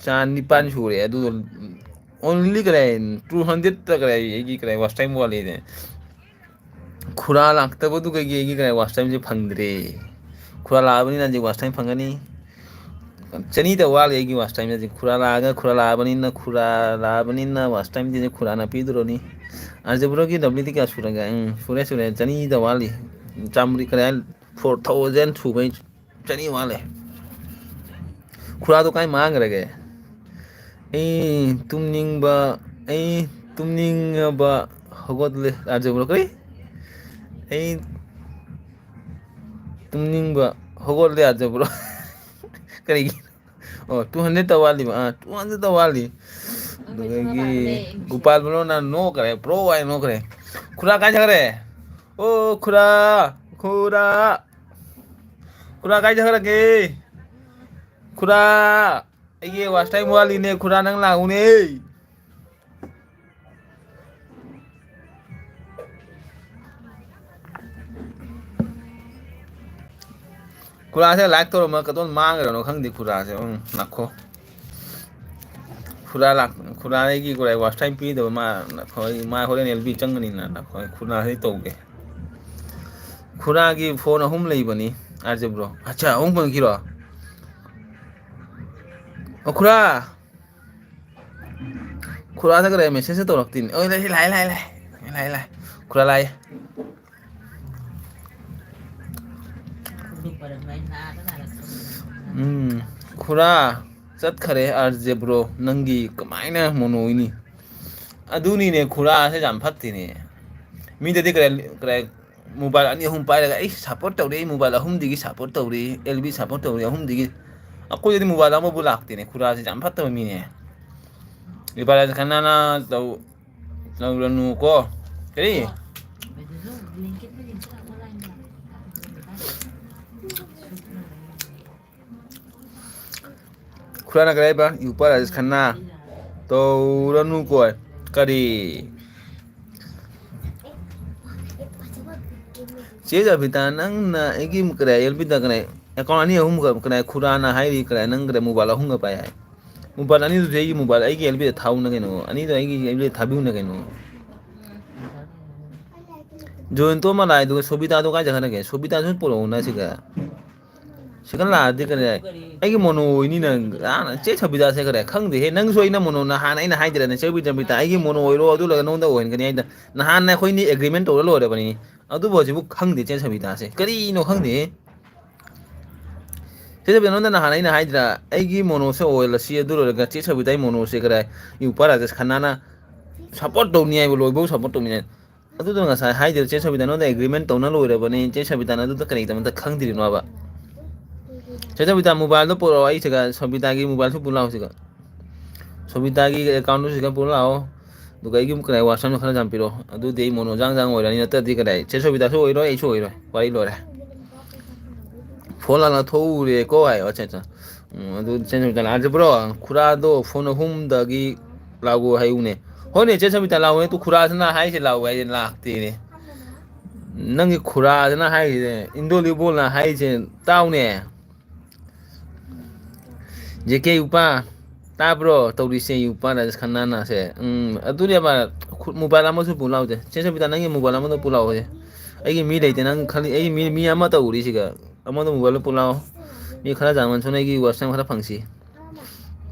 ꯆꯥꯅꯤꯄꯥꯟ ꯁꯨꯔꯦ꯫ ꯑꯗꯨ ꯑꯣꯟꯂꯤ ꯀꯗꯥꯏ ꯇꯨ ꯍꯟꯗ꯭ꯔꯦꯠꯇ ꯀꯗꯥꯏ ꯑꯩꯒꯤ ꯀꯗꯥꯏ ꯋꯥꯁ ꯇꯥꯏꯝ ꯋꯥꯠꯂꯤꯅꯦ꯫ ꯈꯨꯔꯥ ꯂꯥꯛꯇꯕꯗꯨ ꯀꯩꯒꯤ ꯑꯩꯒꯤ ꯀꯗꯥꯏ ꯋꯥꯁ ꯇꯥꯏꯝꯁꯦ ꯐꯪꯗ꯭ꯔꯦ? ꯈꯨꯔꯥ ꯂꯥꯛꯑꯕꯅꯤꯅ ꯍꯧꯖꯤꯛ ꯋꯥꯁ ꯇꯥꯏꯝ ꯐꯪꯒꯅꯤ꯫ ꯆꯅꯤꯗ ꯋꯥꯠꯂꯤ ꯑꯩꯒꯤ ꯋꯥꯁ ꯇꯥꯏꯝꯁꯦ꯫ ꯍꯧꯖꯤꯛ ꯈꯨꯔꯥ ꯂꯥꯛꯑꯒ, ꯈꯨꯔꯥ ꯂꯥꯛꯑꯕꯅꯤꯅ, ꯈꯨꯔꯥ ꯂꯥꯛꯑꯕꯅꯤꯅ ꯋꯥꯁ ꯇꯥꯏꯝꯁꯦ ꯈꯨꯔꯥꯅ ꯄꯤꯗꯣꯔꯅꯤ꯫ ꯑꯥꯔꯖꯦ ꯕ꯭ꯔꯣꯒꯤ ꯗꯕ꯭ꯂꯤꯎ ꯗꯤ ꯀꯌꯥ ꯁꯨꯔꯒꯦ? ꯎꯝ, ꯁꯨꯔꯦ, ꯁꯨꯔꯦ꯫ ꯆꯅꯤꯗ ꯋꯥꯠꯂꯤ꯫ ꯆꯥꯝꯃꯔꯤ ꯀꯔꯤ ꯍꯥꯏ? ꯐꯣꯔ ꯊꯥꯎꯖꯟ ꯁꯨꯕꯩ ꯆꯅꯤ ꯋꯥꯠꯂꯦ꯫ ꯈꯨꯔꯥꯗꯣ ꯀꯥꯏ ꯃꯥꯡꯈ꯭ꯔꯒꯦ? ꯑꯩ ꯇꯨꯝꯅꯤꯡꯕ, ꯑꯩ ꯇꯨꯝꯅꯤꯡꯉꯕ ꯍꯧꯒꯠꯂꯦ, ꯑꯥꯔꯖꯦ ꯕ꯭ꯔꯣ꯫ ꯀꯔꯤ? ꯑꯩ ꯇꯨꯝꯅꯤꯡꯕ ꯍꯧꯒꯠꯂꯦ, ꯑꯥꯔꯖꯦ ꯕ꯭ꯔꯣ꯫ ꯀꯔꯤꯒꯤ? ꯑꯣ, ꯇꯨ ꯍꯟꯗ꯭ꯔꯦꯠꯇ ꯋꯥꯠꯂꯤꯕ꯫ ꯑꯥ, ꯇꯨ ꯍꯟꯗ꯭ꯔꯦꯠꯇ ꯋꯥꯠꯂꯤ꯫ ꯑꯩꯈꯣꯏ ꯑꯗꯨꯗꯒꯤ ꯁꯣꯝꯗ ꯂꯥꯛꯑꯝꯃꯦ, ꯒꯣꯄꯥꯜ ꯕꯂꯣꯅ ꯅꯣꯛꯈ꯭ꯔꯦ, ꯄ꯭ꯔꯣ ꯍꯥꯏ ꯅꯣꯛꯈ꯭ꯔꯦ꯫ ꯈꯨꯔꯥ ꯀꯥꯏ ꯆꯠꯈ꯭ꯔꯦ? ꯑꯣ, ꯈꯨꯔꯥ, ꯈꯨꯔꯥ, ꯈꯨꯔꯥ ꯀꯥꯏ ꯆꯠꯈ꯭ꯔꯒꯦ? ꯈꯨꯔꯥ, ꯑꯩꯒꯤ ꯋꯥꯁ ꯇꯥꯏꯝ ꯋꯥꯠꯂꯤꯅꯦ, ꯈꯨꯔꯥ ꯅꯪ ꯂꯥꯛꯎꯅꯦ꯫ ꯈꯨꯔꯥꯁꯦ ꯂꯥꯏꯛ ꯇꯧꯔꯝꯃ ꯀꯗꯣꯝ ꯃꯥꯡꯈ꯭ꯔꯅꯣ ꯈꯪꯗꯦ ꯈꯨꯔꯥꯁꯦ꯫ ꯎꯝ, ꯉꯥꯏꯈꯣ꯫ ꯈꯨꯔꯥ ꯂꯥꯛ-, ꯈꯨꯔꯥ ꯑꯩꯒꯤ ꯈꯨꯔꯥ ꯋꯥꯁ ꯇꯥꯏꯝ ꯄꯤꯗꯕ ꯃꯥ, ꯃꯥ ꯍꯣꯔꯦꯟ ꯑꯦꯜ ꯕꯤ ꯆꯪꯒꯅꯤꯅ ꯈꯨꯔꯥꯁꯦ ꯇꯧꯒꯦ꯫ ꯈꯨꯔꯥꯒꯤ ꯐꯣꯟ ꯑꯍꯨꯝ ꯂꯩꯕꯅꯤ꯫ R J bro. ꯑꯠꯆꯥ, ꯑꯍꯨꯝ ꯐꯪꯈꯤꯔꯣ? ꯑꯣ, ꯈꯨꯔꯥ꯫ ꯈꯨꯔꯥ ꯆꯠꯈ꯭ꯔꯦ, ꯃꯦꯁꯦꯖꯁꯦ ꯇꯧꯔꯛꯇꯦꯅꯦ꯫ ꯑꯣ, ꯂꯥꯛꯑꯦ, ꯂꯥꯛꯑꯦ, ꯂꯥꯛꯑꯦ, ꯂꯥꯛꯑꯦ꯫ ꯈꯨꯔꯥ ꯂꯥꯛꯑꯦ꯫ ꯎꯝ, ꯈꯨꯔꯥ ꯆꯠꯈꯔꯦ ꯑꯥꯔ ꯖꯦ ꯕ꯭ꯔꯣ, ꯅꯪꯒꯤ ꯀꯃꯥꯏꯅ ꯃꯣꯅꯣ ꯑꯣꯏꯅꯤ? ꯑꯗꯨꯅꯤꯅꯦ, ꯈꯨꯔꯥꯁꯦ ꯌꯥꯝ ꯐꯠꯇꯦꯅꯦ꯫ ꯃꯤꯗꯗꯤ ꯀꯔꯥꯏ, ꯀꯔꯥꯏ, ꯃꯣꯕꯥꯏꯜ ꯑꯅꯤ ꯑꯍꯨꯝ ꯄꯥꯏꯔꯒ, "ꯑꯩ ꯁꯞꯄꯣꯔꯠ ꯇꯧꯔꯤ, ꯑꯩ ꯃꯣꯕꯥꯏꯜ ꯑꯍꯨꯝꯗꯒꯤ ꯁꯞꯄꯣꯔꯠ ꯇꯧꯔꯤ, ꯑꯦꯜ ꯕꯤ ꯁꯞꯄꯣꯔꯠ ꯇꯧꯔꯤ ꯑꯍꯨꯝꯗꯒꯤ"꯫ ꯑꯩꯈꯣꯏꯗꯗꯤ ꯃꯣꯕꯥꯏꯜ ꯑꯃꯕꯨ ꯂꯥꯛꯇꯦꯅꯦ, ꯈꯨꯔꯥꯁꯦ ꯌꯥꯝ ꯐꯠꯇꯕ ꯃꯤꯅꯦ꯫ ꯌꯨꯄꯥꯔꯥꯏꯁ ꯈꯟꯅꯥꯅ ꯇꯧ-, ꯇꯧꯔꯅꯨꯀꯣ꯫ ꯀꯔꯤ? ꯈꯨꯔꯥꯅ ꯀꯔꯤ ꯍꯥꯏꯕ? ꯌꯨꯄꯥꯔꯥꯏꯁ ꯈꯟꯅꯥ ꯇꯧꯔꯅꯨꯀꯣ꯫ ꯀꯔꯤ? ꯆꯦ ꯖꯕꯤꯇꯥ, ꯅꯪꯅ ꯑꯩꯒꯤ ꯀꯔꯤ ꯑꯦꯜ ꯕꯤꯗ ꯀꯔꯤ ꯑꯦꯀꯥꯎꯟ ꯑꯅꯤ ꯑꯍꯨꯝꯒ ꯀꯔꯤ ꯈꯨꯔꯥꯅ ꯍꯥꯏꯔꯤ ꯀꯔꯤ ꯅꯪ ꯀꯔꯤ ꯃꯣꯕꯥꯏꯜ ꯑꯍꯨꯝꯒ ꯄꯥꯏ ꯍꯥꯏ? ꯃꯣꯕꯥꯏꯜ ꯑꯅꯤꯗꯨꯗꯤ ꯑꯩꯒꯤ ꯃꯣꯕꯥꯏꯜ, ꯑꯩꯒꯤ ꯑꯦꯜ ꯕꯤꯗ ꯊꯥꯎꯅ ꯀꯩꯅꯣ? ꯑꯅꯤꯗꯣ ꯑꯩꯒꯤ ꯑꯦꯜ ꯕꯤꯗ ꯊꯥꯕꯤꯌꯨꯅ ꯀꯩꯅꯣ? ꯖꯣꯌꯟꯇꯣ ꯃꯂꯥꯏꯗꯨꯒ ꯁꯣꯕꯤꯇꯥꯗꯣ ꯀꯥꯏ ꯆꯠꯈ꯭ꯔꯒꯦ? ꯁꯣꯕꯤꯇꯥꯁꯨ ꯄꯨꯔꯛꯎꯅ ꯁꯤꯒ꯫ ꯁꯤꯒ ꯂꯥꯛꯑꯗꯤ ꯀꯔꯤ ꯍꯥꯏ? ꯑꯩꯒꯤ ꯃꯣꯅꯣ ꯑꯣꯏꯅꯤ ꯅꯪ꯫ ꯑꯥ, ꯆꯦ ꯁꯣꯕꯤꯇꯥꯁꯦ ꯀꯔꯤ? ꯈꯪꯗꯦꯍꯦ꯫ ꯅꯪꯁꯨ ꯑꯩꯅ ꯃꯣꯅꯣ ꯅꯍꯥꯟ ꯑꯩꯅ ꯍꯥꯏꯗ꯭ꯔꯅꯦ, ꯆꯦ ꯕꯤꯇꯥ, ꯑꯩꯒꯤ ꯃꯣꯅꯣ ꯑꯣꯏꯔꯣ, ꯑꯗꯨ ꯂꯣꯏꯔꯒ ꯅꯉꯣꯟꯗ ꯑꯣꯏꯍꯟꯒꯅꯤ ꯍꯥꯏꯗ꯫ ꯅꯍꯥꯟ ꯑꯩꯈꯣꯏꯅꯤ ꯑꯦꯒ꯭ꯔꯤꯃꯦꯟ ꯇꯧꯔ ꯂꯣꯏꯔꯕꯅꯤ꯫ ꯑꯗꯨꯕꯨ ꯍꯧꯖꯤꯛꯄꯨ ꯈꯪꯗꯦ ꯆꯦ ꯁꯣꯕꯤꯇꯥꯁꯦ꯫ ꯀꯔꯤꯅꯣ ꯈꯪꯗꯦꯍꯦ꯫ ꯆꯦ ꯁꯣꯕꯤꯇꯥ, ꯅꯉꯣꯟꯗ ꯅꯍꯥꯟ ꯑꯩꯅ ꯍꯥꯏꯗ꯭ꯔꯥ, ꯑꯩꯒꯤ ꯃꯣꯅꯣꯁꯦ ꯑꯣꯏꯍꯜꯂꯁꯤ, ꯑꯗꯨ ꯂꯣꯏꯔꯒ ꯆꯦ ꯁꯣꯕꯤꯇꯥꯒꯤ ꯃꯣꯅꯣꯁꯦ ꯀꯔꯤ ꯍꯥꯏ? ꯌꯨꯄꯥ ꯔꯥꯖꯦꯁ ꯈꯟꯅꯥꯅ ꯁꯞꯄꯣꯔꯠ ꯇꯧꯅꯤ ꯍꯥꯏꯕ, ꯂꯣꯏꯕꯧ ꯁꯞꯄꯣꯔꯠ ꯇꯧꯅꯤ ꯍꯥꯏ꯫ ꯑꯗꯨꯗꯣ ꯉꯁꯥꯏ ꯍꯥꯏꯗꯦ, ꯆꯦ ꯁꯕꯤꯇꯥ, ꯅꯉꯣꯟꯗ ꯑꯦꯒ꯭ꯔꯤꯃꯦꯟ ꯇꯧꯅ ꯂꯣꯏꯔꯕꯅꯤ, ꯆꯦ ꯁꯕꯤꯇꯥꯅ ꯑꯗꯨꯗ ꯀꯔꯤꯒꯤꯗꯃꯛꯇ ꯈꯪꯗ꯭ꯔꯤꯅꯣꯕ? ꯆꯦ ꯁꯣꯕꯤꯇꯥ, ꯃꯣꯕꯥꯏꯜꯗꯣ ꯄꯨꯔꯛꯑꯣ, ꯑꯩ ꯁꯤꯒ ꯁꯣꯕꯤꯇꯥꯒꯤ ꯃꯣꯕꯥꯏꯜꯁꯨ ꯄꯨ ꯂꯥꯛꯑꯣ ꯁꯤꯒ꯫ ꯁꯣꯕꯤꯇꯥꯒꯤ ꯑꯦꯀꯥꯎꯟꯗꯨ ꯁꯤꯒ ꯄꯨ ꯂꯥꯛꯑꯣ꯫ ꯑꯗꯨꯒ ꯑꯩꯒꯤ ꯀꯩꯅꯣ WhatsApp ꯈꯔ ꯌꯥꯝ ꯄꯤꯔꯛꯑꯣ꯫ ꯑꯗꯨꯗꯤ ꯑꯩ ꯃꯣꯅꯣ ꯖꯥꯡ ꯖꯥꯡ ꯑꯣꯏꯔꯅꯤ, ꯅꯠꯇ꯭ꯔꯗꯤ ꯀꯗꯥꯏ? ꯆꯦ ꯁꯣꯕꯤꯇꯥꯁꯨ ꯑꯣꯏꯔꯣꯏ, ꯑꯩꯁꯨ ꯑꯣꯏꯔꯣꯏ꯫ ꯋꯥꯔꯤ ꯂꯣꯏꯔꯦ꯫ ꯐꯣꯟ ꯂꯥꯟꯅ ꯊꯣꯛꯎꯔꯦꯀꯣ ꯍꯥꯏ꯫ ꯑꯠꯆꯥ, ꯑꯠꯆꯥ꯫ ꯎꯝ, ꯑꯗꯨ ꯆꯦ ꯁꯣꯕꯤꯇꯥꯅ, "ꯑꯥꯔꯖꯦ ꯕ꯭ꯔꯣ, ꯈꯨꯔꯥꯗꯣ ꯐꯣꯟ ꯑꯍꯨꯝꯗꯒꯤ ꯂꯥꯛꯑꯣ ꯍꯥꯏꯌꯨꯅꯦ"꯫ ꯍꯣꯏꯅꯦ, ꯆꯦ ꯁꯣꯕꯤꯇꯥ, ꯂꯥꯛꯑꯣꯅꯦ꯫ ꯇꯨ ꯈꯨꯔꯥꯁꯤꯅ ꯍꯥꯏꯁꯦ ꯂꯥꯛꯑꯣ ꯍꯥꯏꯁꯦ ꯂꯥꯛꯇꯦꯅꯦ꯫ ꯅꯪꯒꯤ ꯈꯨꯔꯥꯁꯤꯅ ꯍꯥꯏꯁꯦ, ꯏꯟꯗꯣꯂꯤꯕꯣꯜꯅ ꯍꯥꯏꯁꯦ ꯇꯥꯎꯅꯦ꯫ ꯖꯦ ꯀꯦ ꯎꯄꯥ, ꯇꯥꯕ꯭ꯔꯣ? ꯇꯧꯔꯤꯁꯦ ꯎꯄꯥ ꯔꯥꯖꯦꯁ ꯈꯟꯅꯥꯅꯁꯦ꯫ ꯎꯝ, ꯑꯗꯨꯅꯦꯕ, ꯈꯨ-, ꯃꯣꯕꯥꯏꯜ ꯑꯃꯁꯨ ꯄꯨ ꯂꯥꯎꯗꯦ꯫ ꯆꯦ ꯁꯣꯕꯤꯇꯥ, ꯅꯪꯒꯤ ꯃꯣꯕꯥꯏꯜ ꯑꯃꯗꯣ ꯄꯨ ꯂꯥꯎꯑꯣꯁꯦ꯫ ꯑꯩꯒꯤ ꯃꯤ ꯂꯩꯇꯦ, ꯅꯪ ꯈꯜꯂꯤ, ꯑꯩꯒꯤ ꯃꯤ, ꯃꯤ ꯑꯃ ꯇꯧꯔꯤ ꯁꯤꯒ꯫ ꯑꯃꯗꯣ ꯃꯣꯕꯥꯏꯜꯗꯣ ꯄꯨ ꯂꯥꯎꯑꯣ꯫ ꯃꯤ ꯈꯔ ꯌꯥꯝꯃꯟꯁꯨꯅ ꯑꯩꯒꯤ WhatsApp ꯈꯔ ꯐꯪꯁꯤ꯫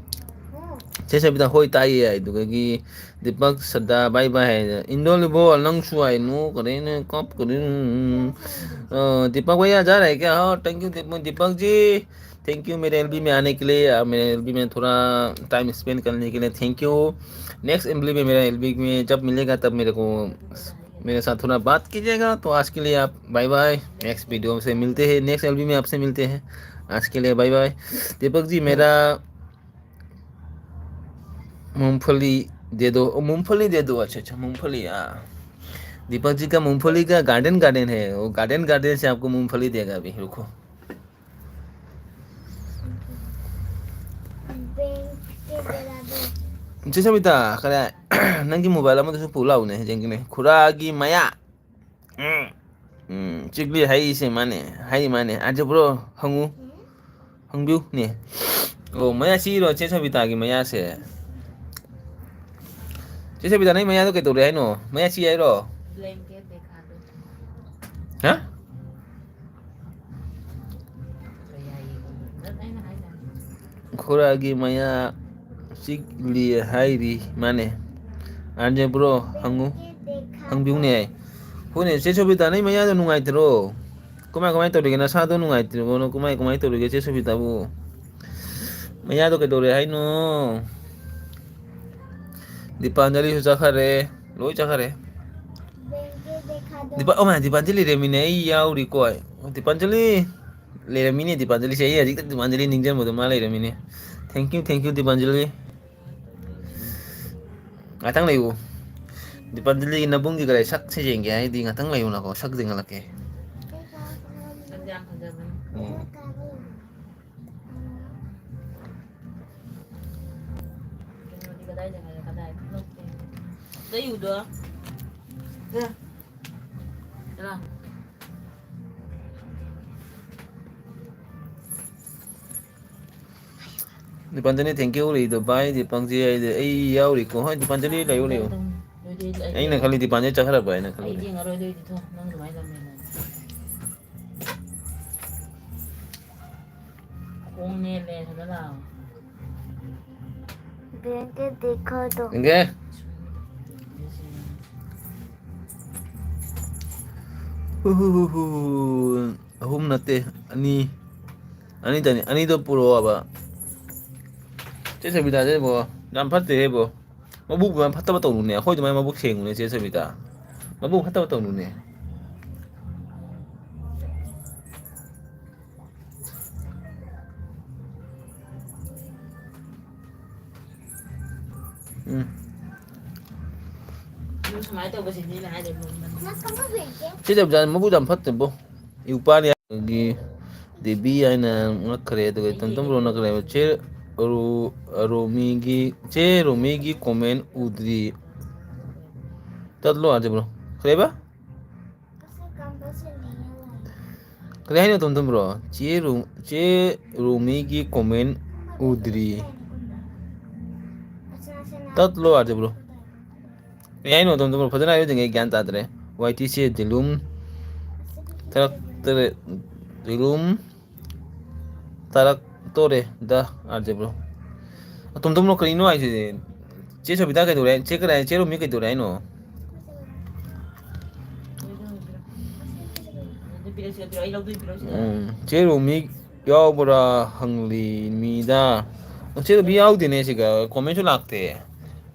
ꯆꯦ ꯁꯣꯕꯤꯇꯥ, ꯍꯣꯏ, ꯇꯥꯏꯌꯦ ꯍꯥꯏ꯫ ꯑꯗꯨꯗꯒꯤ ꯗꯤꯄꯛ ꯁꯗꯥ, bye bye ꯍꯥꯏ꯫ ꯏꯟꯗꯣꯂꯤꯕꯣꯜ, ꯅꯪꯁꯨ ꯍꯥꯏ, ꯅꯣꯛꯀꯗꯣꯏꯅꯦ, ꯀꯞꯀꯗꯣꯏꯅꯦ꯫ ꯎꯝ, ꯑ, दीपक भैया जा रहे क्या? हाँ, thank you, Deepak, Deepak ji. Thank you मेरे एलबी में आने के लिए, आप मेरे एलबी में थोड़ा टाइम स्पेंड करने के लिए थैंक यू। नेक्स्ट एलबी में, मेरा एलबी में जब मिलेगा तब मेरे को, मेरे साथ थोड़ा बात कीजिएगा। तो आज के लिए आप बाय बाय, नेक्स्ट वीडियो से मिलते हैं, नेक्स्ट एलबी में आपसे मिलते हैं। आज के लिए बाय बाय। दीपक जी, मेरा मूंगफली दे दो। ओ, मूंगफली दे दो। अच्छा, अच्छा, मूंगफली, हाँ। दीपक जी का मूंगफली का गार्डन, गार्डन है, वो गार्डन, गार्डन से आपको मूंगफली देगा अभी, रुको। ꯆꯦ ꯁꯣꯕꯤꯇꯥ, ꯀꯗꯥꯏ? ꯅꯪꯒꯤ ꯃꯣꯕꯥꯏꯜ ꯑꯃꯗꯨꯁꯨ ꯄꯨ ꯂꯥꯛꯎꯅꯦ, ꯌꯦꯡꯒꯦꯅꯦ꯫ ꯈꯨꯔꯥꯒꯤ ꯃꯌꯥ꯫ ꯎꯝ꯫ ꯎꯝ, ꯆꯤꯛꯂꯤ ꯍꯥꯏꯔꯤꯁꯦ ꯃꯥꯅꯦ꯫ ꯍꯥꯏꯔꯤ ꯃꯥꯅꯦ꯫ ꯑꯥꯔꯖꯦ ꯕ꯭ꯔꯣ, ꯍꯪꯉꯨ꯫ ꯍꯪꯕꯤꯌꯨꯅꯦ꯫ ꯑꯣ, ꯃꯌꯥ ꯆꯤꯛꯏꯔꯣ ꯆꯦ ꯁꯣꯕꯤꯇꯥꯒꯤ ꯃꯌꯥꯁꯦ? ꯆꯦ ꯁꯣꯕꯤꯇꯥ, ꯅꯪ ꯃꯌꯥꯗꯣ ꯀꯩꯗꯧꯔꯦ ꯍꯥꯏꯅꯣ? ꯃꯌꯥ ꯆꯤꯛꯏ ꯍꯥꯏꯔꯣ? ꯍꯥ? ꯈꯨꯔꯥꯒꯤ ꯃꯌꯥ ꯆꯤꯛꯂꯤ ꯍꯥꯏꯔꯤ ꯃꯥꯅꯦ꯫ ꯑꯥꯔꯖꯦ ꯕ꯭ꯔꯣ, ꯍꯪꯉꯨ, ꯍꯪꯕꯤꯌꯨꯅꯦ꯫ ꯍꯣꯏꯅꯦ, ꯆꯦ ꯁꯣꯕꯤꯇꯥ, ꯅꯪ ꯃꯌꯥꯗꯣ ꯅꯨꯡꯉꯥꯏꯇ꯭ꯔꯣ? ꯀꯃꯥꯏ, ꯀꯃꯥꯏ ꯇꯧꯔꯤꯒꯦ? ꯅꯁꯥꯗꯣ ꯅꯨꯡꯉꯥꯏꯇ꯭ꯔꯤꯕꯣ? ꯀꯃꯥꯏ, ꯀꯃꯥꯏ ꯇꯧꯔꯤꯒꯦ, ꯆꯦ ꯁꯣꯕꯤꯇꯥꯕꯨ? ꯃꯌꯥꯗꯣ ꯀꯩꯗꯧꯔꯦ ꯍꯥꯏꯅꯣ? ꯗꯤꯄꯥꯟꯖꯂꯤꯁꯨ ꯆꯠꯈꯔꯦ, ꯂꯣꯏ ꯆꯠꯈꯔꯦ꯫ ꯗꯤꯄꯥ-, ꯑꯣ ꯃꯥ, ꯗꯤꯄꯥꯟꯖꯂꯤ ꯔꯦꯃꯤꯅꯦ, ꯑꯩ ꯌꯥꯎꯔꯤꯀꯣ꯫ ꯗꯤꯄꯥꯟꯖꯂꯤ, ꯂꯩꯔꯝꯃꯤꯅꯦ ꯗꯤꯄꯥꯟꯖꯂꯤꯁꯦ꯫ ꯑꯩ ꯍꯧꯖꯤꯛꯇ ꯗꯤꯄꯥꯟꯖꯂꯤ ꯅꯤꯡꯁꯤꯡꯕꯗꯣ ꯃꯥ ꯂꯩꯔꯝꯃꯤꯅꯦ꯫ Thank you, thank you, ꯗꯤꯄꯥꯟꯖꯂꯤ꯫ ꯉꯥꯛꯇꯪ ꯂꯩꯌꯨ꯫ ꯗꯤꯄꯥꯟꯖꯂꯤꯒꯤ ꯅꯕꯨꯡꯒꯤ ꯀꯗꯥꯏ ꯁꯛꯁꯦ ꯌꯦꯡꯒꯦ ꯍꯥꯏꯗꯤ ꯉꯥꯛꯇꯪ ꯂꯩꯌꯨꯅꯀꯣ, ꯁꯛ ꯌꯦꯡꯍꯜꯂꯛꯀꯦ꯫ ꯁꯛꯁꯦ ꯌꯥꯝ ꯐꯖꯕꯅꯤ꯫ ꯎꯝ꯫ ꯀꯩꯅꯣꯗꯤ ꯀꯗꯥꯏꯗ ꯉꯥꯏꯔꯦ? ꯀꯗꯥꯏ? ꯂꯩꯌꯨꯗꯣ꯫ ꯁꯦ꯫ ꯆꯠꯂꯣ꯫ ꯗꯤꯄꯥꯟꯖꯂꯤ, thank you ꯍꯥꯏꯔꯤꯗꯣ, bye ꯗꯤꯄꯥꯟꯖꯂꯤ ꯍꯥꯏꯗꯤ ꯑꯩ ꯌꯥꯎꯔꯤꯀꯣ꯫ ꯍꯣꯏ, ꯗꯤꯄꯥꯟꯖꯂꯤ ꯂꯩꯌꯨ, ꯂꯩꯌꯨ꯫ ꯑꯩꯅ ꯈꯜꯂꯤ ꯗꯤꯄꯥꯟꯖꯂꯤ ꯆꯠꯈ꯭ꯔꯕ ꯍꯥꯏꯅ ꯈꯜꯂꯨꯔꯦ꯫ ꯑꯩꯗꯤ ꯌꯦꯡꯉꯔꯣꯏꯗꯣꯏꯗꯤ ꯊꯣ, ꯅꯪ ꯑꯗꯨꯃꯥꯏꯅ ꯂꯝ ꯍꯦꯟꯕꯗꯤ꯫ ꯈꯣꯡ ꯅꯦꯠꯂꯦ, ꯁꯤꯗ ꯂꯥꯛꯑꯣ꯫ ꯕꯦꯡꯀ ꯗꯦꯈꯣꯗꯣ꯫ ꯌꯦꯡꯒꯦ꯫ ꯍꯨ, ꯍꯨ, ꯍꯨ, ꯍꯨ, ꯍꯨ꯫ ꯑꯍꯨꯝ ꯅꯠꯇꯦ, ꯑꯅꯤ꯫ ꯑꯅꯤꯗꯅꯤ, ꯑꯅꯤꯗꯣ ꯄꯨꯔꯛꯑꯣꯕ꯫ ꯆꯦ ꯁꯕꯤꯇꯥꯁꯦ ꯏꯕꯣ, ꯌꯥꯝ ꯐꯠꯇꯦꯍꯦ ꯏꯕꯣ꯫ ꯃꯕꯨꯛ ꯑꯗꯨꯃꯥꯏꯅ ꯐꯠꯇꯕ ꯇꯧꯅꯨꯅꯦ, ꯑꯩꯈꯣꯏ ꯑꯗꯨꯃꯥꯏꯅ ꯃꯕꯨꯛ ꯁꯦꯡꯉꯨꯅꯦ ꯆꯦ ꯁꯕꯤꯇꯥ꯫ ꯃꯕꯨꯛ ꯐꯠꯇꯕ ꯇꯧꯅꯨꯅꯦ꯫ ꯎꯝ꯫ ꯑꯗꯨ ꯁꯨꯃꯥꯏꯅ ꯇꯧꯕꯁꯤꯗꯤ ꯑꯩꯅ ꯍꯥꯏꯗꯣꯏ ꯃꯑꯣꯡꯗꯅꯤ꯫ ꯆꯦ ꯁꯕꯤꯇꯥ ꯃꯕꯨꯛ ꯌꯥꯝ ꯐꯠꯇꯦꯕꯣ꯫ ꯏꯎꯄꯥꯅꯤ꯫ ꯑꯗꯒꯤ ꯗꯦꯕꯤ ꯍꯥꯏꯅ ꯉꯛꯈ꯭ꯔꯦ, ꯑꯗꯨꯒ ꯇꯝꯇꯝ ꯕ꯭ꯔꯣꯅ ꯀꯔꯤ ꯍꯥꯏꯕ? ꯆꯦ ꯔꯣ-, ꯔꯣꯃꯤꯒꯤ, ꯆꯦ ꯔꯣꯃꯤꯒꯤ comment ꯎꯗ꯭ꯔꯤ꯫ ꯇꯠꯂꯣ ꯌꯥꯗꯦ ꯕ꯭ꯔꯣ꯫ ꯀꯔꯤꯕ? ꯀꯔꯤ ꯍꯥꯏꯅꯣ ꯇꯝꯇꯝ ꯕ꯭ꯔꯣ? ꯆꯦ ꯔꯣ-, ꯆꯦ ꯔꯣꯃꯤꯒꯤ comment ꯎꯗ꯭ꯔꯤ꯫ ꯇꯠꯂꯣ ꯌꯥꯗꯦ ꯕ꯭ꯔꯣ꯫ ꯀꯩ ꯍꯥꯏꯅꯣ ꯑꯗꯣꯝꯗꯨꯕꯨ ꯐꯖꯅ ꯍꯥꯏꯌꯨꯗꯅ ꯑꯩ ꯒ꯭ꯌꯥꯟ ꯇꯥꯗ꯭ꯔꯦ꯫ ꯋꯥꯏ ꯇꯤ ꯁꯤ ꯗꯤꯂꯨꯝ ꯇꯔꯥ ꯇꯔꯦꯠ, ꯗꯤꯂꯨꯝ ꯇꯥꯔꯛꯇꯣꯔꯦ ꯗ ꯑꯥꯔ ꯖꯦ ꯕ꯭ꯔꯣ꯫ ꯑꯇꯣꯝꯇꯣꯝꯅꯣ ꯀꯔꯤꯅꯣ ꯍꯥꯏꯁꯤꯗꯤ? ꯆꯦ ꯁꯣꯕꯤꯇꯥ ꯀꯩꯗꯧꯔꯦ? ꯆꯦ ꯀꯗꯥꯏ? ꯆꯦ ꯔꯣꯃꯤ ꯀꯩꯗꯧꯔꯦ ꯍꯥꯏꯅꯣ? ꯎꯝ, ꯆꯦ ꯔꯣꯃꯤ ꯌꯥꯎꯕ꯭ꯔꯥ ꯍꯪꯂꯤ ꯃꯤꯗ꯫ ꯆꯦ ꯔꯣꯃꯤ ꯌꯥꯎꯗꯦꯅꯦ ꯁꯤꯒ, comment ꯁꯨ ꯂꯥꯛꯇꯦ꯫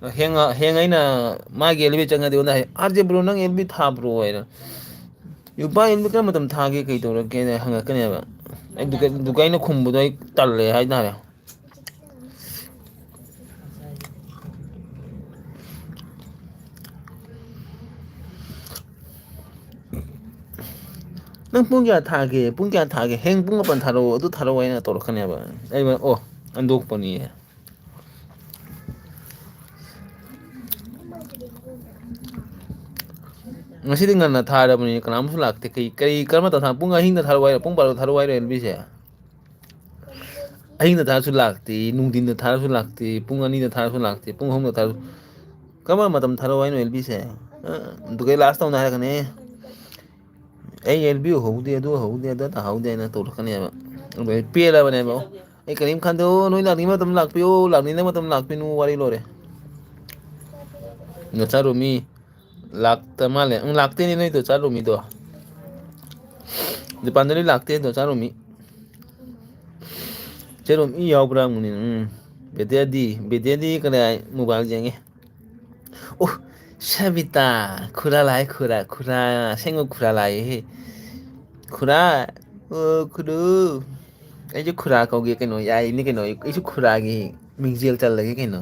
ꯍꯌꯦꯡ, ꯍꯌꯦꯡ ꯑꯩꯅ ꯃꯥꯒꯤ ꯑꯦꯜ ꯕꯤ ꯆꯪꯉꯗꯤ ꯑꯩꯉꯣꯟꯗ ꯍꯥꯏ, "ꯑꯥꯔ ꯖꯦ ꯕ꯭ꯔꯣ, ꯅꯪ ꯑꯦꯜ ꯕꯤ ꯊꯥꯕ꯭ꯔꯣ?" ꯍꯥꯏꯅ꯫ ꯌꯨꯄꯥ ꯏꯟꯕ ꯀꯔꯝꯕ ꯃꯇꯝ ꯊꯥꯒꯦ, ꯀꯩ ꯇꯧꯔꯛꯀꯦꯅ ꯍꯪꯉꯛꯀꯅꯦꯕ꯫ ꯑꯩ ꯗꯨꯀꯥꯏ-, ꯗꯨꯀꯥꯏꯅ ꯈꯨꯝꯕꯗꯣ ꯑꯩ ꯇꯜꯂꯦ ꯍꯥꯏꯇꯥꯔꯦ꯫ "ꯅꯪ ꯄꯨꯡ ꯀꯌꯥ ꯊꯥꯒꯦ? ꯄꯨꯡ ꯀꯌꯥ ꯊꯥꯒꯦ? ꯍꯌꯦꯡ ꯄꯨꯡ ꯃꯥꯄꯟ ꯊꯥꯔꯛꯑꯣ, ꯑꯗꯨ ꯊꯥꯔꯛꯑꯣ" ꯍꯥꯏꯅ ꯇꯧꯔꯛꯀꯅꯦꯕ꯫ ꯑꯩ, "ꯑꯣ, ꯑꯟꯗꯣꯛꯄꯅꯤꯌꯦ"꯫ ꯉꯁꯤꯗꯤ ꯉꯟꯅ ꯊꯥꯔꯕꯅꯤ, ꯀꯅꯥꯝꯁꯨ ꯂꯥꯛꯇꯦ꯫ ꯀꯩ, ꯀꯩ, ꯀꯔꯝꯕ ꯃꯇꯝꯗ ꯊꯥ-, ꯄꯨꯡ ꯑꯍꯤꯡꯗ ꯊꯥꯔꯛꯑꯣ ꯍꯥꯏꯔꯣ? ꯄꯨꯡ ꯕꯥꯔꯣꯗ ꯊꯥꯔꯛꯑꯣ ꯍꯥꯏꯔꯣ, ꯑꯦꯜ ꯕꯤꯁꯦ? ꯑꯍꯤꯡꯗ ꯊꯥꯔꯁꯨ ꯂꯥꯛꯇꯦ, ꯅꯨꯡꯊꯤꯟꯗ ꯊꯥꯔꯁꯨ ꯂꯥꯛꯇꯦ, ꯄꯨꯡ ꯑꯅꯤꯗ ꯊꯥꯔꯁꯨ ꯂꯥꯛꯇꯦ, ꯄꯨꯡ ꯑꯍꯨꯝꯗ ꯊꯥꯔꯁꯨ, "ꯀꯔꯝꯕ ꯃꯇꯝ ꯊꯥꯔꯛꯑꯣ ꯍꯥꯏꯅꯣ, ꯑꯦꯜ ꯕꯤꯁꯦ? ꯑ, ꯑꯗꯨꯒ ꯂꯥꯁ ꯇꯧꯅ ꯍꯥꯏꯔꯛꯀꯅꯤ꯫ ꯑꯩ ꯑꯦꯜ ꯕꯤ ꯎꯍꯧꯗꯦ, ꯑꯗꯨ ꯎꯍꯧꯗꯦ, ꯑꯗꯥ ꯇꯥꯍꯧꯗꯦ" ꯍꯥꯏꯅ ꯇꯧꯔꯛꯀꯅꯦꯕ꯫ ꯑꯗꯨ ꯑꯩ ꯄꯦꯜꯂꯕꯅꯦꯕ꯫ ꯑꯩ ꯀꯔꯤꯝ ꯈꯟꯗꯦ꯫ "ꯑꯣ, ꯅꯣꯏ ꯂꯥꯛꯅꯤꯡꯕ ꯃꯇꯝ ꯂꯥꯛꯄꯤꯌꯣ, ꯂꯥꯛꯅꯤꯡꯗꯕ ꯃꯇꯝ ꯂꯥꯛꯄꯤꯅꯨ", ꯋꯥꯔꯤ ꯂꯣꯏꯔꯦ꯫ ꯅꯆꯥꯔꯨꯃꯤ ꯂꯥꯛꯇ ꯃꯥꯜꯂꯦ꯫ ꯎꯝ, ꯂꯥꯛꯇꯦꯅꯦ ꯅꯣꯏꯗꯣ, ꯆꯥꯔꯨꯃꯤꯗꯣ꯫ ꯗꯤꯄꯥꯟꯗꯔꯤ ꯂꯥꯛꯇꯦ ꯑꯗꯣ, ꯆꯥꯔꯨꯃꯤ꯫ ꯆꯥꯔꯨꯃꯤ ꯌꯥꯎꯕ꯭ꯔꯥ ꯍꯪꯕꯅꯤ꯫ ꯎꯝ꯫ ꯕꯦꯗꯤꯌꯥꯗꯤ, ꯕꯦꯗꯤꯌꯥꯗꯤ ꯀꯗꯥꯏ ꯃꯣꯕꯥꯏꯜ ꯌꯦꯡꯉꯤ? ꯑꯣ, ꯁꯕꯤꯇꯥ, ꯈꯨꯔꯥ ꯂꯥꯛꯑꯦ, ꯈꯨꯔꯥ, ꯈꯨꯔꯥ, ꯑꯁꯦꯡꯕ ꯈꯨꯔꯥ ꯂꯥꯛꯑꯦꯍꯦ꯫ ꯈꯨꯔꯥ, ꯑꯣ, ꯈꯨꯔꯨ꯫ ꯑꯩꯁꯨ ꯈꯨꯔꯥ ꯀꯧꯒꯦ ꯀꯩꯅꯣ, ꯌꯥꯏꯅꯦ ꯀꯩꯅꯣ, ꯑꯩꯁꯨ ꯈꯨꯔꯥꯒꯤ ꯃꯤꯡꯖꯦꯜ ꯆꯜꯂꯒꯦ ꯀꯩꯅꯣ꯫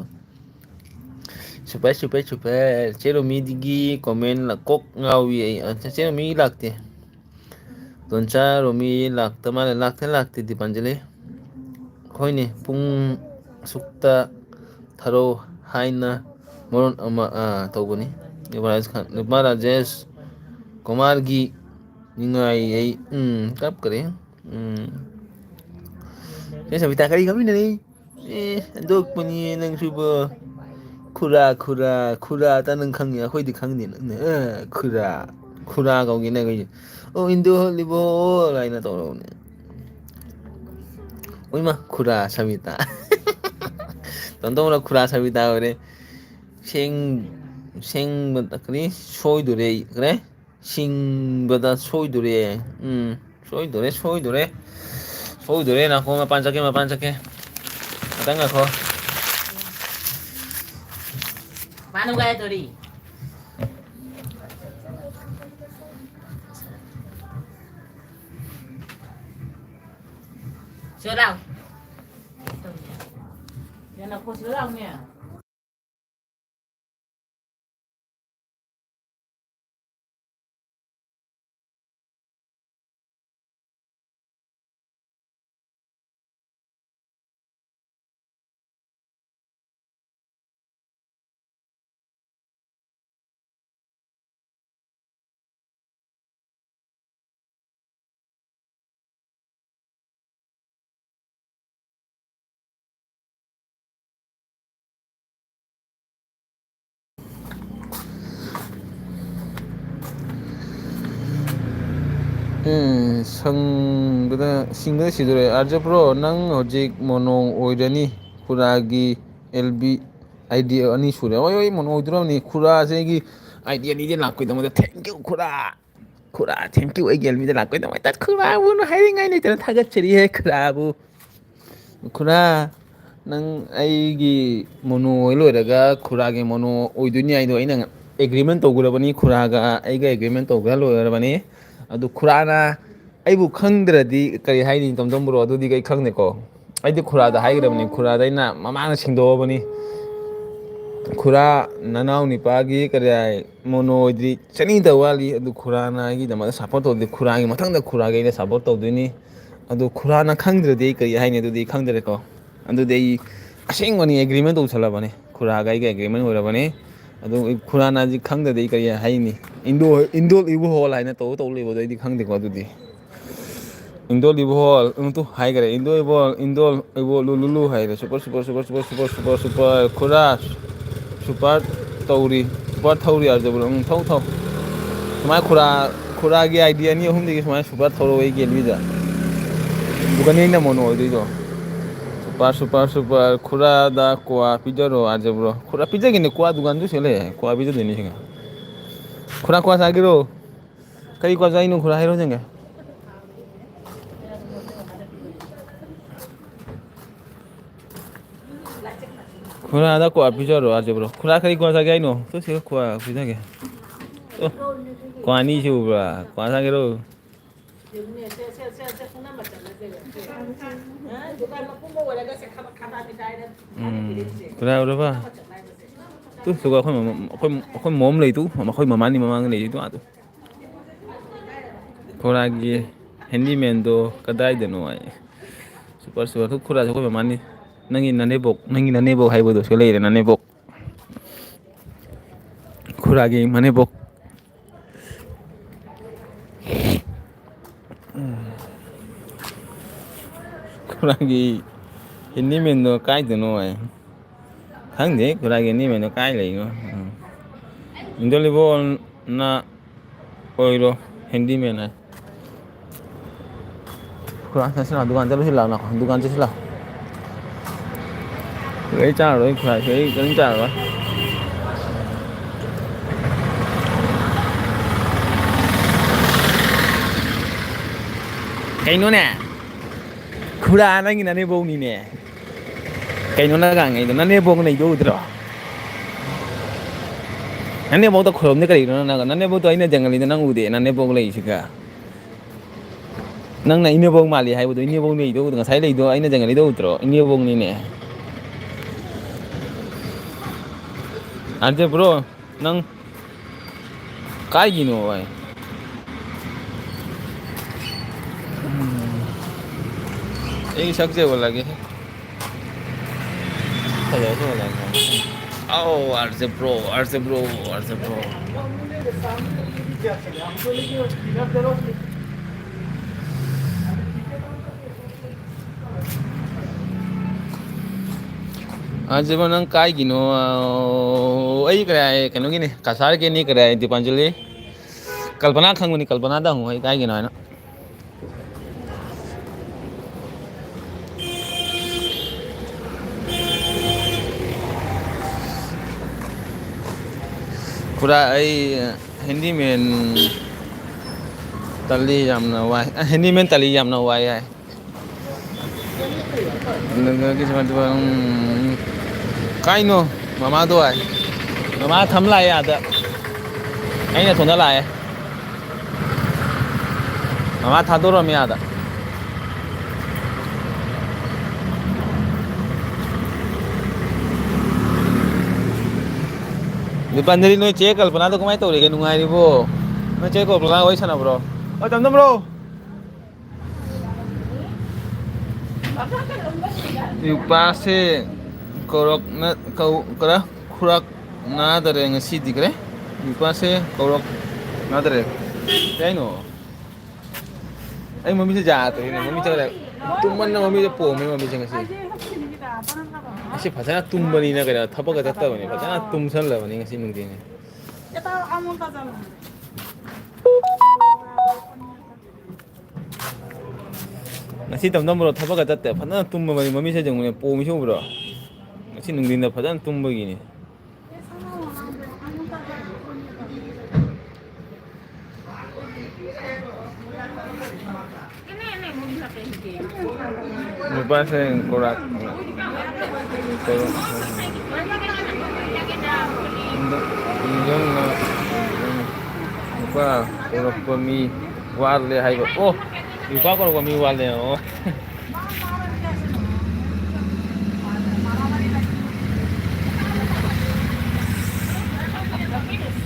Super, super, super. ꯆꯦꯔꯣꯃꯤꯗꯒꯤ ꯀꯣꯃꯦꯟ ꯂꯥꯛ-, ꯀꯣꯛ ꯉꯥꯎꯏ ꯑꯩ꯫ ꯑ, ꯆꯦꯔꯣꯃꯤ ꯂꯥꯛꯇꯦ꯫ ꯇꯣꯟꯆꯥ ꯔꯣꯃꯤ ꯂꯥꯛꯇ ꯃꯥꯜꯂꯦ꯫ ꯂꯥꯛꯇꯦ, ꯂꯥꯛꯇꯦ, ꯗꯤꯄꯥꯟꯖꯂꯤ꯫ ꯍꯣꯏꯅꯦ, ꯄꯨꯡ ꯑꯁꯨꯛꯇ ꯊꯥꯔꯛꯑꯣ ꯍꯥꯏꯅ ꯃꯔꯣꯟ ꯑꯃ, ꯑꯥ, ꯇꯧꯕꯅꯤ꯫ ꯌꯨꯕꯔꯥꯖ ꯈꯥꯟ, ꯅꯨꯄꯥ ꯔꯥꯖꯦꯁ ꯀꯨꯃꯥꯔꯒꯤ ꯅꯤꯡꯉꯥꯏ ꯑꯩ, ꯎꯝ, ꯀꯞꯈ꯭ꯔꯦ꯫ ꯎꯝ꯫ ꯆꯦ ꯁꯕꯤꯇꯥ ꯀꯔꯤ ꯈꯪꯃꯤꯟꯅꯔꯤ? ꯑꯦ, ꯑꯗꯨ ꯄꯨꯅꯤꯌꯦ ꯅꯪꯁꯨꯕꯣ꯫ ꯈꯨꯔꯥ, ꯈꯨꯔꯥ, ꯈꯨꯔꯥ ꯇ ꯅꯪ ꯈꯪꯉꯤ, ꯑꯩꯈꯣꯏꯗꯤ ꯈꯪꯗꯦ ꯅꯪꯅ꯫ ꯑ, ꯈꯨꯔꯥ, ꯈꯨꯔꯥ ꯀꯧꯒꯦ ꯅꯪ ꯑꯩꯈꯣꯏꯁꯦ꯫ "ꯑꯣ, ꯏꯟꯗꯣ ꯍꯣꯠꯂꯤꯕꯣ" ꯍꯥꯏꯅ ꯇꯧꯔꯛꯎꯅꯦ꯫ ꯎꯏꯃ, ꯈꯨꯔꯥ ꯁꯕꯤꯇꯥ꯫ ꯇꯣꯟꯇꯣꯟꯅ ꯈꯨꯔꯥ ꯁꯕꯤꯇꯥ ꯑꯣꯏꯔꯦ꯫ ꯁꯦꯡ-, ꯁꯦꯡꯕ ꯀꯔꯤ? ꯁꯣꯏꯗꯣꯔꯦ, ꯀꯔꯤ? ꯁꯤꯡꯕꯗ ꯁꯣꯏꯗꯣꯔꯦ꯫ ꯎꯝ, ꯁꯣꯏꯗꯣꯔꯦ, ꯁꯣꯏꯗꯣꯔꯦ꯫ ꯁꯣꯏꯗꯣꯔꯦ, ꯅꯥꯀꯣꯡ ꯃꯄꯥꯟ ꯆꯠꯀꯦ, ꯃꯄꯥꯟ ꯆꯠꯀꯦ꯫ ꯉꯥꯛꯇꯪ ꯉꯥꯏꯈꯣ꯫ ꯃꯥꯅꯨ ꯀꯥꯏ ꯇꯧꯔꯤ? ꯁꯤꯗ ꯂꯥꯎ꯫ ꯌꯥꯅ ꯈꯣꯠ ꯁꯤꯗ ꯂꯥꯎꯅꯦ꯫ ꯎꯝ, ꯁꯪꯕꯗ, ꯁꯤꯡꯕꯗ ꯁꯤꯗꯣꯔꯦ꯫ ꯑꯥꯔꯖꯦ ꯄ꯭ꯔꯣ, ꯅꯪ ꯍꯧꯖꯤꯛ ꯃꯣꯅꯣ ꯑꯣꯏꯔꯅꯤ꯫ ꯈꯨꯔꯥꯒꯤ ꯑꯦꯜ ꯕꯤ ꯑꯥꯏ ꯗꯤ ꯑꯅꯤ ꯁꯨꯔꯦ꯫ ꯍꯣꯏ, ꯍꯣꯏ, ꯃꯣꯅꯣ ꯑꯣꯏꯗꯣꯔꯕꯅꯤ꯫ ꯈꯨꯔꯥꯁꯦ ꯑꯩꯒꯤ ꯑꯥꯏ ꯗꯤ ꯑꯅꯤꯗꯤ ꯂꯥꯛꯄꯩꯗꯃꯛꯇ thank you Khura. Khura, thank you꯫ ꯑꯩꯒꯤ ꯑꯦꯜ ꯕꯤꯗ ꯂꯥꯛꯄꯩꯗꯃꯛꯇ ꯈꯨꯔꯥꯕꯨ ꯍꯥꯏꯅꯤꯡꯉꯥꯏ ꯂꯩꯇꯅ ꯊꯥꯒꯠꯆꯔꯤꯍꯦ ꯈꯨꯔꯥꯕꯨ꯫ ꯈꯨꯔꯥ, ꯅꯪ ꯑꯩꯒꯤ ꯃꯣꯅꯣ ꯑꯣꯏ ꯂꯣꯏꯔꯒ ꯈꯨꯔꯥꯒꯤ ꯃꯣꯅꯣ ꯑꯣꯏꯗꯣꯏꯅꯤ ꯍꯥꯏꯗꯣ ꯑꯩꯅ agreement ꯇꯧꯈ꯭ꯔꯕꯅꯤ꯫ ꯈꯨꯔꯥꯒ ꯑꯩꯒ agreement ꯇꯧꯈ꯭ꯔ ꯂꯣꯏꯔꯕꯅꯤ꯫ ꯑꯗꯨ ꯈꯨꯔꯥꯅ ꯑꯩꯕꯨ ꯈꯪꯗ꯭ꯔꯗꯤ ꯀꯔꯤ ꯍꯥꯏꯅꯤ, ꯇꯣꯝꯇꯣꯝ ꯕ꯭ꯔꯣ? ꯑꯗꯨꯗꯤ ꯑꯩ ꯈꯪꯗꯦꯀꯣ꯫ ꯑꯩꯗꯤ ꯈꯨꯔꯥꯗ ꯍꯥꯏꯈ꯭ꯔꯕꯅꯤ, ꯈꯨꯔꯥꯗ ꯑꯩꯅ ꯃꯃꯥꯡꯗ ꯁꯦꯡꯗꯣꯛꯑꯕꯅꯤ꯫ ꯈꯨꯔꯥ, ꯅꯅꯥꯎ ꯅꯤꯄꯥꯒꯤ ꯀꯔꯤ ꯍꯥꯏ, ꯃꯣꯅꯣ ꯑꯣꯏꯗ꯭ꯔꯤ, ꯆꯅꯤꯗ ꯋꯥꯠꯂꯤ꯫ ꯑꯗꯨ ꯈꯨꯔꯥꯅ ꯑꯩꯒꯤꯗꯃꯛꯇ support ꯇꯧꯗꯦ꯫ ꯈꯨꯔꯥꯒꯤ ꯃꯊꯪꯗ ꯈꯨꯔꯥꯒꯤ ꯑꯩꯅ support ꯇꯧꯗꯣꯏꯅꯤ꯫ ꯑꯗꯨ ꯈꯨꯔꯥꯅ ꯈꯪꯗ꯭ꯔꯗꯤ ꯑꯩ ꯀꯔꯤ ꯍꯥꯏꯅꯤ? ꯑꯗꯨꯗꯤ ꯑꯩ ꯈꯪꯗ꯭ꯔꯦꯀꯣ꯫ ꯑꯗꯨꯗꯤ ꯑꯩ ꯑꯁꯦꯡꯕꯅꯤ, agreement ꯇꯧꯁꯜꯂꯕꯅꯤ, ꯈꯨꯔꯥꯒ ꯑꯩꯒ agreement ꯑꯣꯏꯔꯕꯅꯤ꯫ ꯑꯗꯨ ꯈꯨꯔꯥꯅ ꯍꯧꯖꯤꯛ ꯈꯪꯗ꯭ꯔꯗꯤ ꯑꯩ ꯀꯔꯤ ꯍꯥꯏꯅꯤ? ꯏꯟꯗꯣ, ꯏꯟꯗꯣꯜ ꯏꯕꯣꯍꯣꯜ ꯍꯥꯏꯅ ꯇꯧ ꯇꯧ ꯂꯩꯕꯗꯣ ꯑꯩꯗꯤ ꯈꯪꯗꯦꯀꯣ꯫ ꯑꯗꯨꯗꯤ ꯏꯟꯗꯣꯜ ꯏꯕꯣꯍꯣꯜ, ꯎꯝ, ꯇꯨ ꯍꯥꯏꯈꯔꯦ, ꯏꯟꯗꯣꯜ ꯏꯕꯣꯍꯣꯜ, ꯏꯟꯗꯣꯜ ꯏꯕꯣ ꯂꯨ ꯂꯨ ꯂꯨ ꯍꯥꯏꯔꯦ꯫ Super, super, super, super, super, super, super, ꯈꯨꯔꯥ, super ꯇꯧꯔꯤ, super ꯊꯧꯔꯤ ꯍꯥꯏꯕꯗꯨꯕꯨ, ꯎꯝ, ꯊꯧ ꯊꯧ꯫ ꯁꯨꯃꯥꯏꯅ ꯈꯨꯔꯥ, ꯈꯨꯔꯥꯒꯤ ꯑꯥꯏ ꯗꯤ ꯑꯅꯤ ꯑꯍꯨꯝꯗꯒꯤ ꯁꯨꯃꯥꯏꯅ super ꯊꯧꯔꯛꯑꯣ ꯑꯩꯒꯤ ꯑꯦꯜ ꯕꯤꯗ꯫ ꯑꯗꯨꯒꯅꯤ ꯑꯩꯅ ꯃꯣꯅꯣ ꯑꯣꯏꯗꯣꯏꯗꯣ꯫ Super, super, super, ꯈꯨꯔꯥꯗ ꯀ꯭ꯋꯥ ꯄꯤꯖꯔꯣ ꯍꯥꯏꯕ꯭ꯔꯣ? ꯈꯨꯔꯥ ꯄꯤꯖꯒꯦꯅꯦ, ꯀ꯭ꯋꯥ ꯗꯨꯀꯥꯟꯗꯨ ꯁꯤꯗ ꯂꯩ, ꯀ꯭ꯋꯥ ꯄꯤꯖꯗꯣꯏꯅꯤ ꯁꯤꯒ꯫ ꯈꯨꯔꯥ, ꯀ꯭ꯋꯥ ꯆꯥꯒꯦꯔꯣ? ꯀꯔꯤ ꯀ꯭ꯋꯥ ꯆꯥꯏꯅꯣ ꯈꯨꯔꯥ, ꯍꯥꯏꯔꯣ ꯌꯦꯡꯒꯦ꯫ ꯈꯨꯔꯥꯗ ꯀ꯭ꯋꯥ ꯄꯤꯖꯔꯣ ꯍꯥꯏꯕ꯭ꯔꯣ? ꯈꯨꯔꯥ ꯀꯔꯤ ꯀ꯭ꯋꯥ ꯆꯥꯒꯦ ꯍꯥꯏꯅꯣ? ꯇꯨ ꯁꯤꯗ ꯀ꯭ꯋꯥ ꯄꯤꯖꯒꯦ꯫ ꯇꯨ, ꯀ꯭ꯋꯥ ꯑꯅꯤ ꯁꯨꯕ꯭ꯔꯥ? ꯀ꯭ꯋꯥ ꯆꯥꯒꯦꯔꯣ? ꯁꯦ, ꯁꯦ, ꯁꯦ, ꯁꯦ, ꯈꯪꯅꯕ ꯆꯠꯂꯁꯦ꯫ ꯍꯥ? ꯗꯨꯀꯥꯟ ꯃꯄꯨꯝꯕ ꯑꯣꯏꯔꯒ ꯁꯦ ꯈꯕ-, ꯈꯕꯥꯛ ꯈꯕꯥꯛ ꯀꯥꯏꯅ ꯎꯝ, ꯊꯥꯗꯣꯛꯄꯤꯔꯛꯏꯁꯦ꯫ ꯀꯗꯥꯏ ꯑꯣꯏꯔꯕ? ꯈꯪꯅꯕ ꯆꯠꯂꯁꯦ꯫ ꯇꯨ, ꯁꯤꯒ ꯑꯩꯈꯣꯏ ꯃꯃꯥ, ꯑꯩꯈꯣꯏ, ꯑꯩꯈꯣꯏ ꯃꯣꯝ ꯂꯩ ꯇꯨ, ꯑꯩꯈꯣꯏ ꯃꯃꯥꯅꯤ ꯃꯃꯥꯡꯗ ꯂꯩ ꯇꯨ, ꯑꯥ ꯇꯨ꯫ ꯈꯨꯔꯥꯒꯤ handyman ꯗꯣ ꯀꯗꯥꯏꯗꯅꯣ ꯍꯥꯏ꯫ Super, super, ꯇꯨ ꯈꯨꯔꯥꯁꯨ ꯑꯩꯈꯣꯏ ꯃꯃꯥꯅꯤ꯫ ꯅꯪꯒꯤ ꯅꯅꯦꯕꯣꯛ, ꯅꯪꯒꯤ ꯅꯅꯦꯕꯣꯛ ꯍꯥꯏꯕꯗꯣ ꯁꯤꯗ ꯂꯩꯔꯦ, ꯅꯅꯦꯕꯣꯛ꯫ ꯈꯨꯔꯥꯒꯤ ꯃꯅꯦꯝꯕꯣꯛ꯫ ꯈꯨꯔꯥꯒꯤ handyman ꯗꯣ ꯀꯥꯏꯗꯅꯣ ꯍꯥꯏ꯫ ꯈꯪꯗꯦ ꯈꯨꯔꯥꯒꯤ handyman ꯗꯣ ꯀꯥꯏ ꯂꯩꯅꯣ꯫ ꯎꯝ꯫ ꯏꯟꯗꯣꯂꯤꯕꯣꯅ ꯑꯣꯏꯔꯣ handyman ꯍꯥꯏ꯫ ꯈꯨꯔꯥ, ꯆꯠꯁꯤ ꯂꯥꯎ, ꯗꯨꯀꯥꯟ ꯆꯠꯂꯨꯁꯤ ꯂꯥꯎ, ꯗꯨꯀꯥꯟ ꯆꯠꯁꯤ ꯂꯥꯎ꯫ ꯑꯩ ꯆꯥꯔꯔꯣꯏ, ꯈꯨꯔꯥ, ꯑꯩ ꯀꯔꯤꯝ ꯆꯥꯔꯔꯣꯏ꯫ ꯀꯩꯅꯣꯅꯦ? ꯈꯨꯔꯥ, ꯅꯪꯒꯤ ꯅꯅꯦꯝꯕꯣꯛꯅꯤꯅꯦ꯫ ꯀꯩꯅꯣ ꯅꯪ ꯉꯥꯡꯉꯩꯗꯣ? ꯅꯅꯦꯝꯕꯣꯛ ꯅꯩꯗꯣ ꯎꯗ꯭ꯔꯣ? ꯅꯅꯦꯝꯕꯣꯛꯇ ꯈꯣꯏꯔꯝꯗꯦ ꯀꯔꯤꯒꯤꯅꯣ ꯅꯪ? ꯅꯅꯦꯝꯕꯣꯛꯇꯣ ꯑꯩꯅ ꯖꯪꯒꯜꯂꯤꯗ ꯅꯪ ꯎꯗꯦ, ꯅꯅꯦꯝꯕꯣꯛ ꯂꯩꯔꯤꯁꯤꯒ꯫ ꯅꯪꯅ ꯏꯅꯦꯝꯕꯣꯛ ꯃꯥꯜꯂꯤ ꯍꯥꯏꯕꯗꯣ, ꯏꯅꯦꯝꯕꯣꯛ ꯂꯩꯗꯣ ꯎꯗ꯭ꯔꯣ? ꯉꯁꯥꯏ ꯂꯩꯗꯣ ꯑꯩꯅ ꯖꯪꯒꯜꯂꯤꯗ ꯎꯗ꯭ꯔꯣ? ꯏꯅꯦꯝꯕꯣꯛꯅꯤꯅꯦ꯫ ꯑꯟꯇꯦ ꯕ꯭ꯔꯣ, ꯅꯪ ꯀꯥꯏꯒꯤꯅꯣ ꯚꯥꯏ? ꯎꯝ꯫ ꯑꯩ ꯁꯛꯁꯦ ꯑꯣꯜꯂꯒꯦ꯫ ꯐꯖꯕ ꯑꯣꯜꯂꯒꯦ꯫ ꯑꯧ, R J bro, R J bro, R J bro. R J bro, ꯅꯪ ꯀꯥꯏꯒꯤꯅꯣ? ꯑꯩ ꯀꯗꯥꯏ, ꯀꯩꯅꯣꯒꯤꯅꯤ, ꯀꯁꯥꯔꯒꯤꯅꯤ, ꯀꯗꯥꯏ, ꯗꯤꯄꯥꯟꯖꯂꯤ꯫ ꯀꯜꯄꯅꯥ ꯈꯪꯕꯅꯤ, ꯀꯜꯄꯅꯥꯗ ꯍꯪꯉꯨ ꯑꯩ ꯀꯥꯏꯒꯤꯅꯣ ꯍꯥꯏꯅ꯫ ꯄꯨꯔꯥ ꯑꯩ handyman ꯇꯜꯂꯤ ꯌꯥꯝꯅ ꯋꯥꯏ꯫ ꯑ, handyman ꯇꯜꯂꯤ ꯌꯥꯝꯅ ꯋꯥꯏ ꯍꯥꯏ꯫ ꯀꯥꯏꯅꯣ? ꯃꯃꯥꯗꯣ ꯍꯥꯏ꯫ ꯃꯃꯥ ꯊꯝ ꯂꯥꯛꯑꯦ ꯑꯥꯗ꯫ ꯑꯩꯅ ꯊꯣꯟꯗ ꯂꯥꯛꯑꯦ꯫ ꯃꯃꯥ ꯊꯥꯗꯣꯔꯝꯃꯤ ꯑꯥꯗ꯫ ꯗꯤꯄꯥꯟꯖꯂꯤ, ꯅꯣꯏ ꯆꯦ ꯀꯜꯄꯅꯥꯗꯣ ꯀꯃꯥꯏꯅ ꯇꯧꯔꯤꯒꯦ? ꯅꯨꯡꯉꯥꯏꯔꯤꯕꯣ? ꯅꯣꯏ ꯆꯦ ꯀꯜꯄꯅꯥ ꯋꯥꯔꯤ ꯁꯥꯟꯅꯕ꯭ꯔꯣ? ꯑꯣ, ꯇꯝꯗꯝꯔꯣ? ꯅꯨꯄꯥꯁꯦ ꯀꯧꯔꯛꯅ-, ꯀꯧ-, ꯀꯔ-, ꯈꯨꯔꯛꯅꯗꯔꯦ ꯉꯁꯤꯗꯤ ꯀꯔꯦ? ꯅꯨꯄꯥꯁꯦ ꯀꯧꯔꯛꯅꯗꯔꯦ꯫ ꯀꯩ ꯍꯥꯏꯅꯣ? ꯑꯩ ꯃꯃꯤꯠꯁꯦ ꯌꯥꯗ꯭ꯔꯦꯅꯦ, ꯃꯃꯤꯠꯁꯦ ꯀꯩꯗꯧꯔꯦ? ꯇꯨꯝꯃꯟꯅ ꯃꯃꯤꯠꯁꯦ ꯄꯣꯝꯃꯦ, ꯃꯃꯤꯠꯁꯦ ꯉꯁꯤ꯫ ꯉꯁꯤ ꯐꯖꯅ ꯇꯨꯝꯕꯅꯤꯅ ꯀꯩꯅꯣ, ꯊꯕꯛꯀ ꯆꯠꯇꯕꯅꯤ, ꯐꯖꯅ ꯇꯨꯝꯁꯜꯂꯕꯅꯤ ꯉꯁꯤ ꯅꯨꯡꯊꯤꯜꯁꯦ꯫ ꯉꯁꯤ ꯇꯝꯗꯝꯕ꯭ꯔꯣ ꯊꯕꯛꯀ ꯆꯠꯇꯦ, ꯐꯖꯅ ꯇꯨꯝꯃꯕꯅꯤ, ꯃꯃꯤꯠꯁꯦ ꯌꯦꯡꯉꯨꯅꯦ, ꯄꯣꯝꯃꯤꯁꯦ ꯎꯕ꯭ꯔꯣ? ꯉꯁꯤ ꯅꯨꯡꯊꯤꯟꯗ ꯐꯖꯅ ꯇꯨꯝꯕꯒꯤꯅꯤ꯫ ꯅꯨꯄꯥꯁꯦ ꯀꯧꯔꯛ-, ꯀꯧꯔꯛ-, ꯅꯨꯄꯥ ꯀꯧꯔꯛꯄ ꯃꯤ ꯋꯥꯠꯂꯦ ꯍꯥꯏꯕ꯫ ꯑꯣ, ꯅꯨꯄꯥ ꯀꯧꯔꯛꯄ ꯃꯤ ꯋꯥꯠꯂꯦ꯫ ꯑꯣ꯫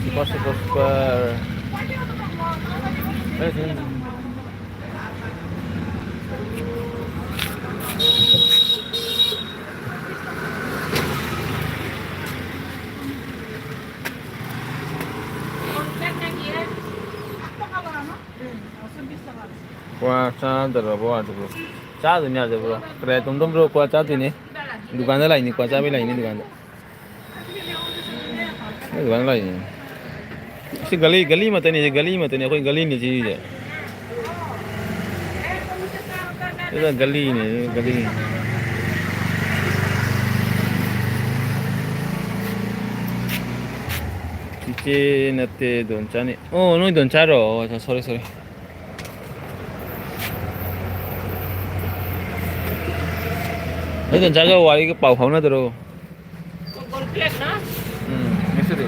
Super, super, super. ꯀ꯭ꯋꯥ ꯆꯥꯗ꯭ꯔꯕꯣ ꯑꯗꯨꯕꯨ? ꯆꯥꯗꯣꯏꯅꯦ ꯑꯗꯨꯕꯨ꯫ ꯀꯔꯥꯏ ꯇꯣꯝꯗꯣꯝꯕ꯭ꯔꯣ ꯀ꯭ꯋꯥ ꯆꯥꯗꯣꯏꯅꯦ? ꯗꯨꯀꯥꯟꯗ ꯂꯥꯛꯏꯅꯤ, ꯀ꯭ꯋꯥ ꯆꯥꯕꯩ ꯂꯥꯛꯏꯅꯤ ꯗꯨꯀꯥꯟꯗ꯫ ꯑꯗꯨꯃꯥꯏꯅ ꯂꯥꯛꯏꯅꯤ꯫ ꯁꯤ ꯒꯂꯤ, ꯒꯂꯤ ꯃꯇꯅꯤ, ꯁꯤ ꯒꯂꯤ ꯃꯇꯅꯤ, ꯑꯩꯈꯣꯏ ꯒꯂꯤꯅꯤ ꯁꯤꯁꯦ꯫ ꯁꯤꯗ ꯒꯂꯤꯅꯤ, ꯒꯂꯤ꯫ ꯆꯤꯆꯦ ꯅꯠꯇꯦ, ꯗꯣꯟꯆꯥꯅꯤ꯫ ꯑꯣ, ꯅꯣꯏ ꯗꯣꯟꯆꯥꯔꯣ? ꯑꯣ, sorry, sorry꯫ ꯅꯣꯏ ꯗꯣꯟꯆꯥꯒ ꯋꯥꯔꯤꯒ ꯄꯥꯎ ꯐꯥꯎꯅꯗ꯭ꯔꯣ? ꯎꯝ, ꯉꯁꯤꯗꯤ꯫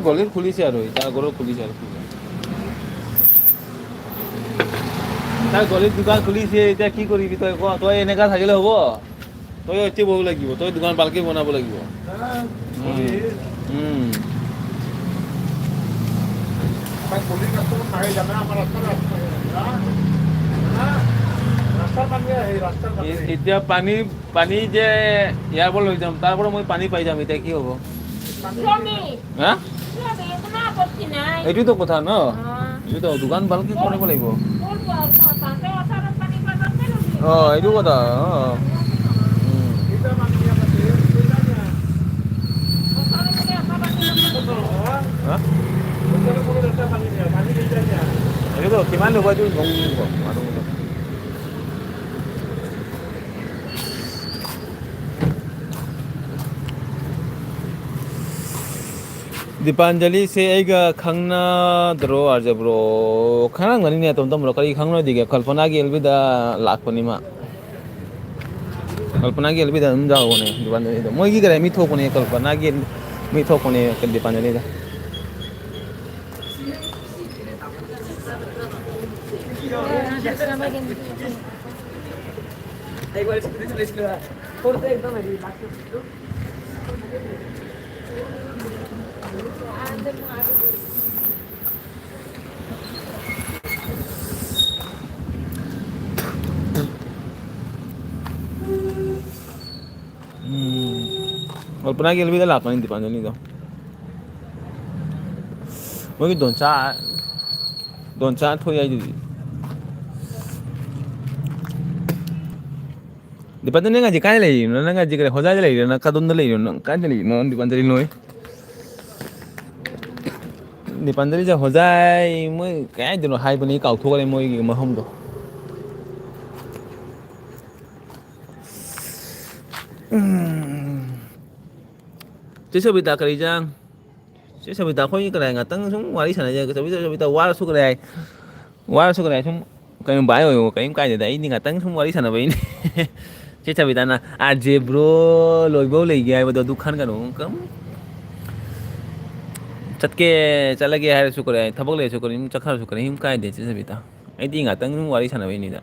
গলিত খুলিছে আৰু, এতিয়া আগৰো খুলিছে আৰু। তাৰ গলিত দোকান খুলিছে, এতিয়া কি কৰিবি তই ক? তই এনেকা থাকিলে হ'ব? তই এতিয়া বহুত লাগিব, তই দোকান ভালকে বনাব লাগিব। উম। উম। এ-, এতিয়া পানী, পানী যে ইয়াৰ পৰা লৈ যাম, তাৰ পৰা মই পানী পাই যাম, এতিয়া কি হ'ব? হা? এইটোতো কথা ন? এইটোতো দোকান ভালকে কৰিব লাগিব। অ, এইটো কথা, অ। উম। হা? এইটোতো কিমান হ'ব এইটো গম নাপাওঁ। ꯗꯤꯄꯥꯟꯖꯂꯤꯁꯦ ꯑꯩꯒ ꯈꯪꯅꯗ꯭ꯔꯣ, ꯑꯥꯔꯖꯦ ꯕ꯭ꯔꯣ? ꯈꯪꯉꯝꯒꯅꯤꯅꯦ, ꯑꯇꯣꯝ ꯇꯝꯕ꯭ꯔꯣ? ꯀꯔꯤ ꯈꯪꯉꯔꯣꯏꯗꯤꯒꯦ? ꯀꯜꯄꯅꯥꯒꯤ ꯑꯦꯜꯕꯤꯗ ꯂꯥꯛꯄꯅꯤ ꯃꯥ꯫ ꯀꯜꯄꯅꯥꯒꯤ ꯑꯦꯜꯕꯤꯗ ꯑꯗꯨꯝ ꯌꯥꯎꯕꯅꯦ ꯗꯤꯄꯥꯟꯖꯂꯤꯗ꯫ ꯃꯣꯏꯒꯤ ꯀꯔꯤ ꯃꯤ ꯊꯣꯛꯄꯅꯦ, ꯀꯜꯄꯅꯥꯒꯤ ꯃꯤ ꯊꯣꯛꯄꯅꯦ ꯗꯤꯄꯥꯟꯖꯂꯤꯗ꯫ ꯎꯝ꯫ ꯀꯜꯄꯅꯥꯒꯤ ꯑꯦꯜꯕꯤꯗ ꯂꯥꯛꯄꯅꯤ ꯗꯤꯄꯥꯟꯖꯂꯤꯗꯣ꯫ ꯃꯣꯏꯒꯤ ꯗꯣꯟꯆꯥ, ꯗꯣꯟꯆꯥ ꯊꯣꯛꯏ ꯍꯥꯏꯗꯨꯗꯤ꯫ ꯗꯤꯄꯥꯟꯖꯂꯤ, ꯅꯪ ꯍꯧꯖꯤꯛ ꯀꯥꯏ ꯂꯩꯔꯤꯅꯣ? ꯅꯪ ꯍꯧꯖꯤꯛ ꯀꯔꯤ, ꯍꯣꯖꯥꯏꯗ ꯂꯩꯔꯤꯅꯣ? ꯅꯪ ꯀꯗꯣꯝꯗ ꯂꯩꯔꯤꯅꯣ? ꯅꯪ ꯀꯥꯏꯗ ꯂꯩꯔꯤꯅꯣ, ꯗꯤꯄꯥꯟꯖꯂꯤ ꯅꯣꯏ? ꯗꯤꯄꯥꯟꯖꯂꯤꯁꯦ ꯍꯣꯖꯥꯏ, ꯃꯣꯏ ꯀꯥꯏꯗꯅꯣ ꯍꯥꯏꯕꯅꯤ, ꯀꯥꯎꯊꯣꯛꯈ꯭ꯔꯦ ꯃꯣꯏꯒꯤ ꯃꯐꯝꯗꯣ꯫ ꯎꯝ꯫ ꯆꯦ ꯁꯕꯤꯇꯥ, ꯀꯔꯤ ꯆꯥꯡ? ꯆꯦ ꯁꯕꯤꯇꯥ, ꯑꯩꯈꯣꯏ ꯀꯗꯥꯏ ꯉꯥꯛꯇꯪ ꯁꯨꯝ ꯋꯥꯔꯤ ꯁꯥꯟꯅꯖꯦ꯫ ꯁꯕꯤꯇꯥ, ꯁꯕꯤꯇꯥ, ꯋꯥꯔꯁꯨ ꯀꯗꯥꯏ, ꯋꯥꯔꯁꯨ ꯀꯗꯥꯏ ꯁꯨꯝ ꯀꯩꯅꯣ ꯚꯥꯏ ꯑꯣꯏꯌꯣ, ꯀꯔꯤꯝ ꯀꯥꯏꯗꯦꯗ꯫ ꯑꯩꯗꯤ ꯉꯥꯛꯇꯪ ꯁꯨꯝ ꯋꯥꯔꯤ ꯁꯥꯟꯅꯕꯩꯅꯦ꯫ ꯆꯦ ꯁꯕꯤꯇꯥꯅ, "ꯑꯥꯔ ꯖꯦ ꯕ꯭ꯔꯣ ꯂꯣꯏꯕꯧ ꯂꯩꯒꯦ" ꯍꯥꯏꯕꯗꯣ ꯑꯗꯨ ꯈꯟꯒꯅꯨ꯫ ꯀꯝ-, ꯆꯠꯀꯦ, ꯆꯠꯂꯒꯦ ꯍꯥꯏꯔꯁꯨ ꯀꯔꯤ, ꯊꯕꯛ ꯂꯩꯔꯁꯨ ꯀꯔꯤ, ꯑꯗꯨꯝ ꯆꯠꯈ꯭ꯔꯁꯨ ꯀꯔꯤ, ꯑꯗꯨꯝ ꯀꯥꯏꯗꯦ, ꯆꯦ ꯁꯕꯤꯇꯥ꯫ ꯑꯩꯗꯤ ꯉꯥꯛꯇꯪ ꯋꯥꯔꯤ ꯁꯥꯟꯅꯕꯩꯅꯤꯗ꯫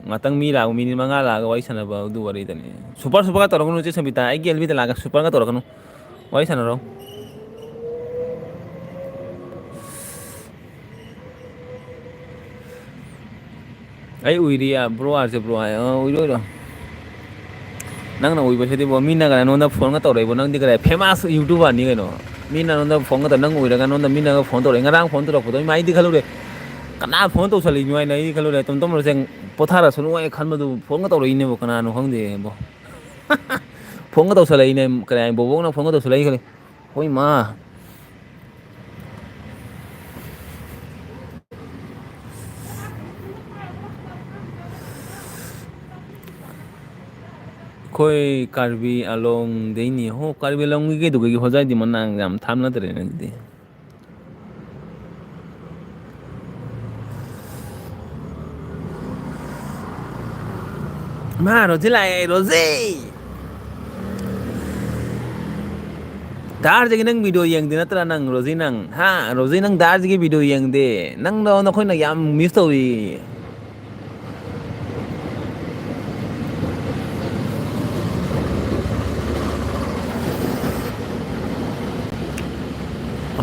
ꯉꯥꯛꯇꯪ ꯃꯤ ꯂꯥꯛꯑꯒ, ꯃꯤꯅꯤꯠ ꯃꯉꯥ ꯂꯥꯛꯑꯒ ꯋꯥꯔꯤ ꯁꯥꯟꯅꯕ ꯑꯗꯨ ꯋꯥꯔꯤꯗꯅꯤ꯫ ꯁꯨꯄꯔ, ꯁꯨꯄꯔꯒ ꯇꯧꯔꯛꯀꯅꯨ, ꯆꯦ ꯁꯕꯤꯇꯥ꯫ ꯑꯩꯒꯤ ꯑꯦꯜꯕꯤꯗ ꯂꯥꯛꯑꯒ ꯁꯨꯄꯔꯒ ꯇꯧꯔꯛꯀꯅꯨ꯫ ꯋꯥꯔꯤ ꯁꯥꯟꯅꯔꯣ꯫ ꯑꯩ ꯎꯏꯔꯤ, ꯕ꯭ꯔꯣ ꯑꯥꯔꯁꯦ ꯕ꯭ꯔꯣ ꯍꯥꯏ꯫ ꯑ, ꯎꯏꯔꯣ, ꯎꯏꯔꯣ꯫ ꯅꯪꯅ ꯎꯏꯕꯁꯤꯗꯤꯕꯣ, ꯃꯤꯅꯒ ꯅꯉꯣꯟꯗ ꯐꯣꯟꯒ ꯇꯧꯔꯛꯏꯕꯣ? ꯅꯪꯗꯤ ꯀꯗꯥꯏ ꯐꯦꯃꯥꯁ ꯌꯨꯇꯨꯕꯔꯅꯤ ꯀꯩꯅꯣ꯫ ꯃꯤꯅ ꯅꯉꯣꯟꯗ ꯐꯣꯟꯒ ꯇꯧ-, ꯅꯪ ꯎꯏꯔꯒ ꯅꯉꯣꯟꯗ ꯃꯤꯅꯒ ꯐꯣꯟ ꯇꯧꯔꯛꯑꯦ꯫ ꯉꯔꯥꯡ ꯐꯣꯟ ꯇꯧꯔꯛꯄꯗꯣ ꯏꯃꯥ, ꯑꯩꯗꯤ ꯈꯜꯂꯨꯔꯦ, "ꯀꯅꯥ ꯐꯣꯟ ꯇꯧꯁꯜꯂꯛꯏꯅꯣ?" ꯍꯥꯏꯅ ꯑꯩꯗꯤ ꯈꯜꯂꯨꯔꯦ꯫ ꯇꯣꯝ ꯇꯣꯝ ꯔꯣꯖꯦꯟ ꯄꯣꯊꯥꯔꯁꯅꯨ ꯍꯥꯏꯅ ꯈꯟꯕꯗꯨ ꯐꯣꯟꯒ ꯇꯧꯔꯛꯏꯅꯦꯕꯣ꯫ ꯀꯅꯥꯅꯣ ꯈꯪꯗꯦꯕꯣ꯫ ꯐꯣꯟꯒ ꯇꯧꯁꯜꯂꯛꯏꯅꯦ꯫ ꯀꯅꯥ, ꯕꯣꯕꯣꯛꯅ ꯐꯣꯟꯒ ꯇꯧꯁꯜꯂꯛꯏ ꯈꯜꯂꯤ꯫ ꯍꯣꯏ ꯃꯥ꯫ ꯑꯩꯈꯣꯏ ꯀꯥꯔꯕꯤ ꯑꯂꯣꯡꯗꯩꯅꯤ꯫ ꯍꯣ, ꯀꯥꯔꯕꯤ ꯑꯂꯣꯡꯒꯤ ꯀꯩꯗꯧꯕꯒꯤ ꯍꯣꯖꯥꯏꯗꯤ ꯃꯅꯥ ꯌꯥꯝ ꯊꯥꯝꯅꯗ꯭ꯔꯦꯅꯦ ꯑꯗꯨꯗꯤ꯫ ꯃꯥ, ꯔꯣꯖꯤ ꯂꯥꯛꯑꯦ, ꯔꯣꯖꯤ! ꯗꯥꯔꯖꯤꯒꯤ ꯅꯪ ꯚꯤꯗꯤꯑꯣ ꯌꯦꯡꯗꯦ ꯅꯠꯇ꯭ꯔꯥ ꯅꯪ, ꯔꯣꯖꯤ ꯅꯪ? ꯍꯥ? ꯔꯣꯖꯤ ꯅꯪ ꯗꯥꯔꯖꯤꯒꯤ ꯚꯤꯗꯤꯑꯣ ꯌꯦꯡꯗꯦ꯫ ꯅꯪꯗꯣ ꯅꯈꯣꯏꯅ ꯌꯥꯝ ꯃꯤꯁ ꯇꯧꯔꯤ꯫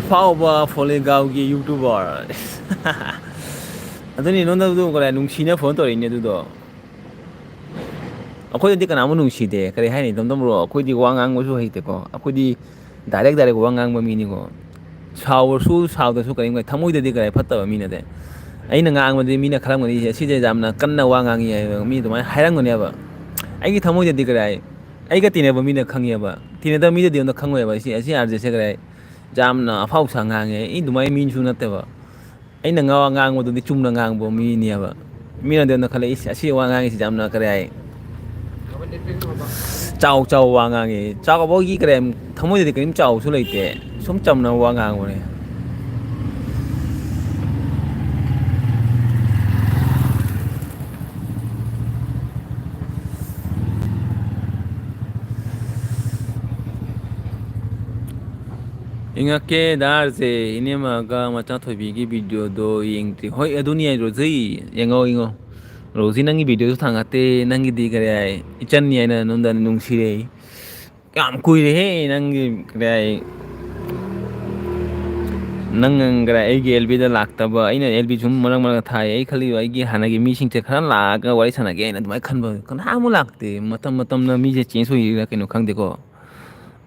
ꯑꯐꯥꯎꯕ ꯐꯣꯂꯦꯒꯥꯎꯒꯤ ꯌꯨꯇꯨꯕꯔ꯫ ꯑꯗꯨꯅꯤ, ꯅꯉꯣꯟꯗ ꯑꯗꯨ ꯀꯔꯥꯏ ꯅꯨꯡꯁꯤꯅ ꯐꯣꯟ ꯇꯧꯔꯛꯏꯅꯦ ꯑꯗꯨꯗꯣ꯫ ꯑꯩꯈꯣꯏꯗꯗꯤ ꯀꯅꯥꯃꯨꯛ ꯅꯨꯡꯁꯤꯗꯦ, ꯀꯔꯤ ꯍꯥꯏꯅꯤ, ꯇꯣꯝꯇꯣꯝ ꯕ꯭ꯔꯣ? ꯑꯩꯈꯣꯏꯗꯤ ꯋꯥ ꯉꯥꯡꯕꯁꯨ ꯍꯩꯇꯦꯀꯣ꯫ ꯑꯩꯈꯣꯏꯗꯤ ꯗꯥꯏꯔꯦꯛ ꯗꯥꯏꯔꯦꯛ ꯋꯥ ꯉꯥꯡꯕ ꯃꯤꯅꯤꯀꯣ꯫ ꯁꯥꯎꯔꯁꯨ ꯁꯥꯎꯗ꯭ꯔꯁꯨ ꯀꯔꯤꯝ ꯀꯥꯏ-, ꯊꯃꯣꯏꯗꯗꯤ ꯀꯔꯤ ꯐꯠꯇꯕ ꯃꯤ ꯅꯠꯇꯦ꯫ ꯑꯩꯅ ꯉꯥꯡꯕꯗꯤ ꯃꯤꯅ ꯈꯜꯂꯝꯒꯅꯤ, "ꯁꯤꯁꯦ ꯌꯥꯝꯅ ꯀꯟꯅ ꯋꯥ ꯉꯥꯡꯉꯤ" ꯍꯥꯏꯕ ꯃꯤ ꯑꯗꯨꯃꯥꯏꯅ ꯍꯥꯏꯔꯝꯒꯅꯦꯕ꯫ ꯑꯩꯒꯤ ꯊꯃꯣꯏꯗꯗꯤ ꯀꯔꯤ ꯍꯥꯏ? ꯑꯩꯒ ꯇꯤꯟꯅꯕ ꯃꯤꯅ ꯈꯪꯉꯦꯕ꯫ ꯇꯤꯟꯅꯗꯕ ꯃꯤꯗꯗꯤ ꯑꯝꯇ ꯈꯪꯉꯣꯏꯕ꯫ ꯁꯤ, ꯑꯁꯤ ꯑꯥꯔ ꯖꯦꯁꯦ ꯀꯔꯤ ꯍꯥꯏ? ꯌꯥꯝꯅ ꯑꯐꯥꯎ ꯁꯥ ꯉꯥꯡꯉꯦ꯫ ꯑꯩ ꯑꯗꯨꯃꯥꯏꯅ ꯃꯤꯁꯨ ꯅꯠꯇꯦꯕ꯫ ꯑꯩꯅ ꯉꯥ-, ꯉꯥꯡꯕꯗꯨꯗꯤ ꯆꯨꯝꯅ ꯉꯥꯡꯕ ꯃꯤꯅꯦꯕ꯫ ꯃꯤꯅꯗꯤ ꯑꯗꯨꯝ ꯈꯜꯂꯦ, "ꯏꯁ, ꯑꯁꯤ ꯋꯥ ꯉꯥꯡꯉꯤꯁꯤ ꯌꯥꯝꯅ ꯀꯔꯤ ꯍꯥꯏ, ꯆꯥꯎ ꯆꯥꯎ ꯋꯥ ꯉꯥꯡꯉꯤ"꯫ ꯆꯥꯎꯕꯒꯤ ꯀꯔꯤ ꯍꯥꯏ, ꯊꯃꯣꯏꯗꯗꯤ ꯀꯔꯤꯝ ꯆꯥꯎꯕꯁꯨ ꯂꯩꯇꯦ꯫ ꯁꯨꯝ ꯆꯝꯅ ꯋꯥ ꯉꯥꯡꯕꯅꯦ꯫ ꯌꯦꯡꯉꯛꯀꯦ ꯗꯥꯔꯁꯦ, ꯏꯅꯦꯝꯃꯒ ꯃꯆꯥ ꯊꯣꯏꯕꯤꯒꯤ ꯚꯤꯗꯤꯑꯣꯗꯣ ꯌꯦꯡꯗ꯭ꯔꯤ꯫ ꯍꯣꯏ, ꯑꯗꯨꯅꯤ ꯍꯥꯏ, ꯔꯣꯖꯤ꯫ ꯌꯦꯡꯉꯣ, ꯌꯦꯡꯉꯣ꯫ ꯔꯣꯖꯤ, ꯅꯪꯒꯤ ꯚꯤꯗꯤꯑꯣꯁꯨ ꯊꯥꯡꯒꯠꯇꯦ, ꯅꯪꯒꯤꯗꯤ ꯀꯔꯤ ꯍꯥꯏ, ꯏꯆꯟꯅꯤ ꯍꯥꯏꯅ ꯅꯉꯣꯟꯗ ꯅꯨꯡꯁꯤꯔꯦ꯫ ꯌꯥꯝ ꯀꯨꯏꯔꯦꯍꯦ, ꯅꯪꯒꯤ ꯀꯔꯤ ꯍꯥꯏ, ꯅꯪ ꯀꯔꯤ ꯍꯥꯏ, ꯑꯩꯒꯤ ꯑꯦꯜ ꯕꯤꯗ ꯂꯥꯛꯇꯕ꯫ ꯑꯩꯅ ꯑꯦꯜ ꯕꯤ ꯁꯨꯝ ꯃꯔꯛ ꯃꯔꯛꯇ ꯊꯥꯏ꯫ ꯑꯩ ꯈꯜꯂꯤꯕ ꯑꯩꯒꯤ ꯍꯥꯟꯅꯒꯤ ꯃꯤꯁꯤꯡꯁꯦ ꯈꯔ ꯂꯥꯛꯑꯒ ꯋꯥꯔꯤ ꯁꯥꯟꯅꯒꯦ ꯍꯥꯏꯅ ꯑꯗꯨꯃꯥꯏꯅ ꯈꯟꯕ꯫ ꯀꯅꯥ ꯑꯃꯨꯛ ꯂꯥꯛꯇꯦ꯫ ꯃꯇꯝ ꯃꯇꯝꯅ ꯃꯤꯁꯦ ꯆꯦꯟꯖ ꯑꯣꯏꯔꯤꯔꯥ ꯀꯩꯅꯣ ꯈꯪꯗꯦꯀꯣ꯫